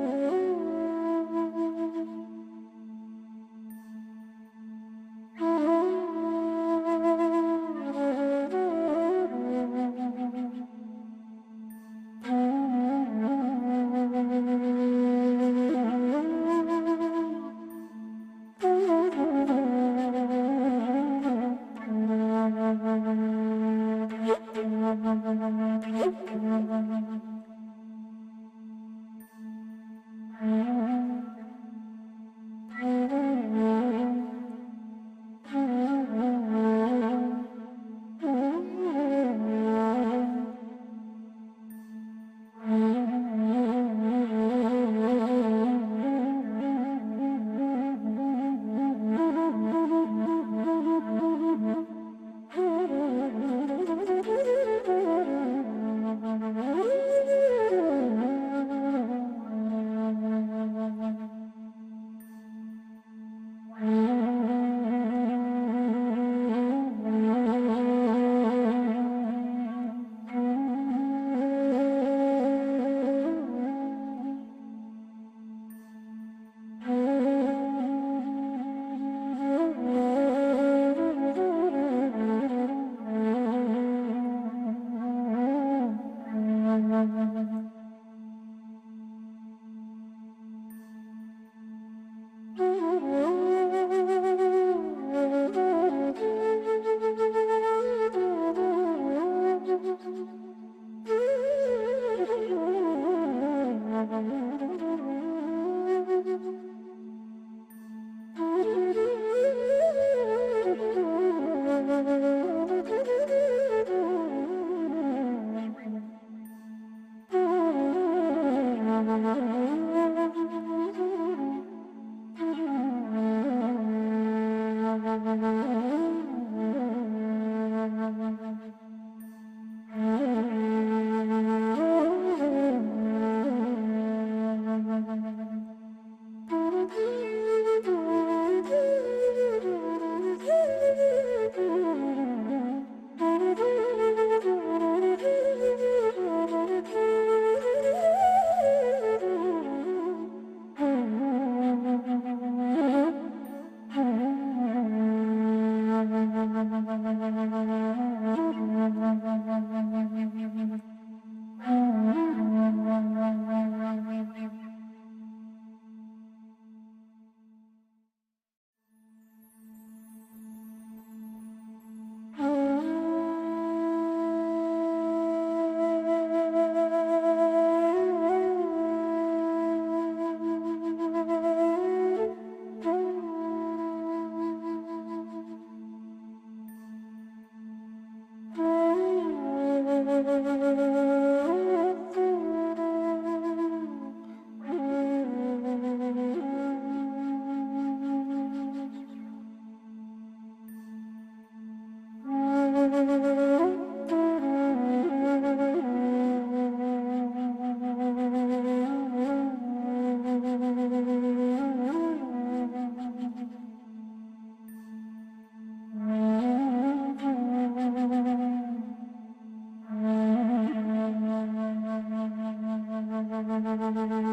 Thank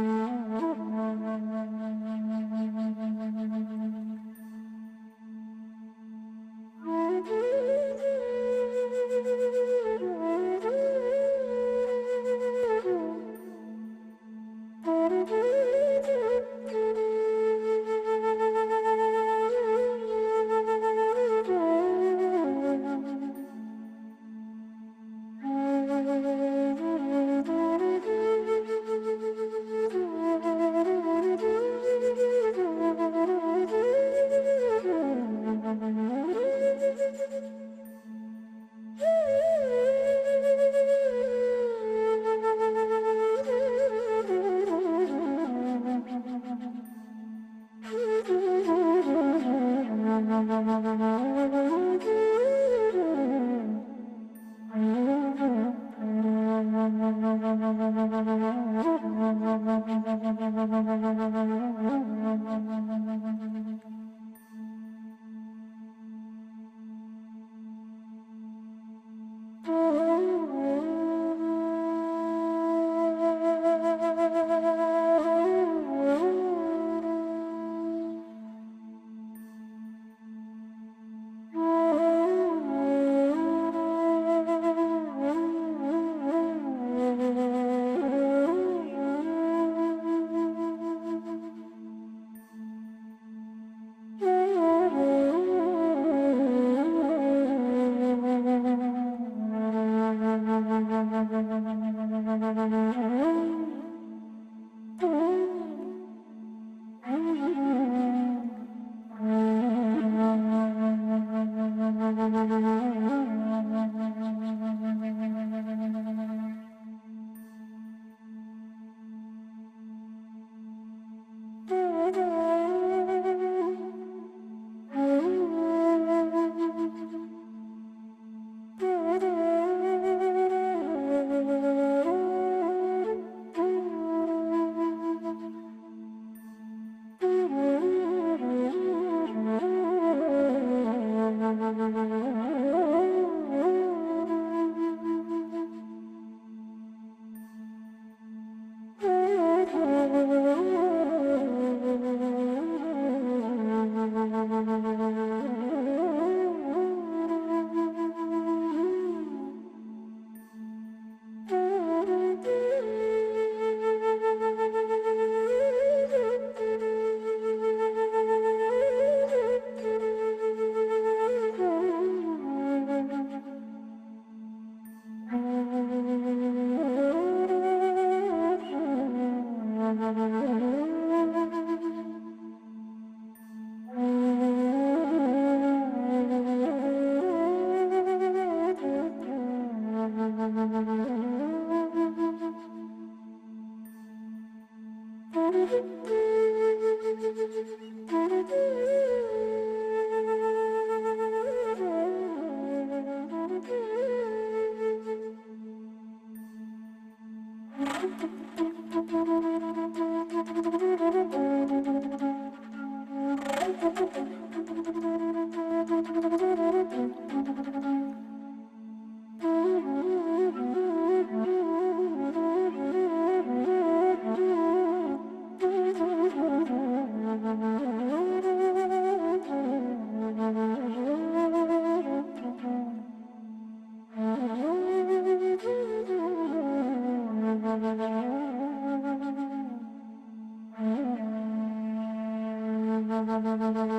you.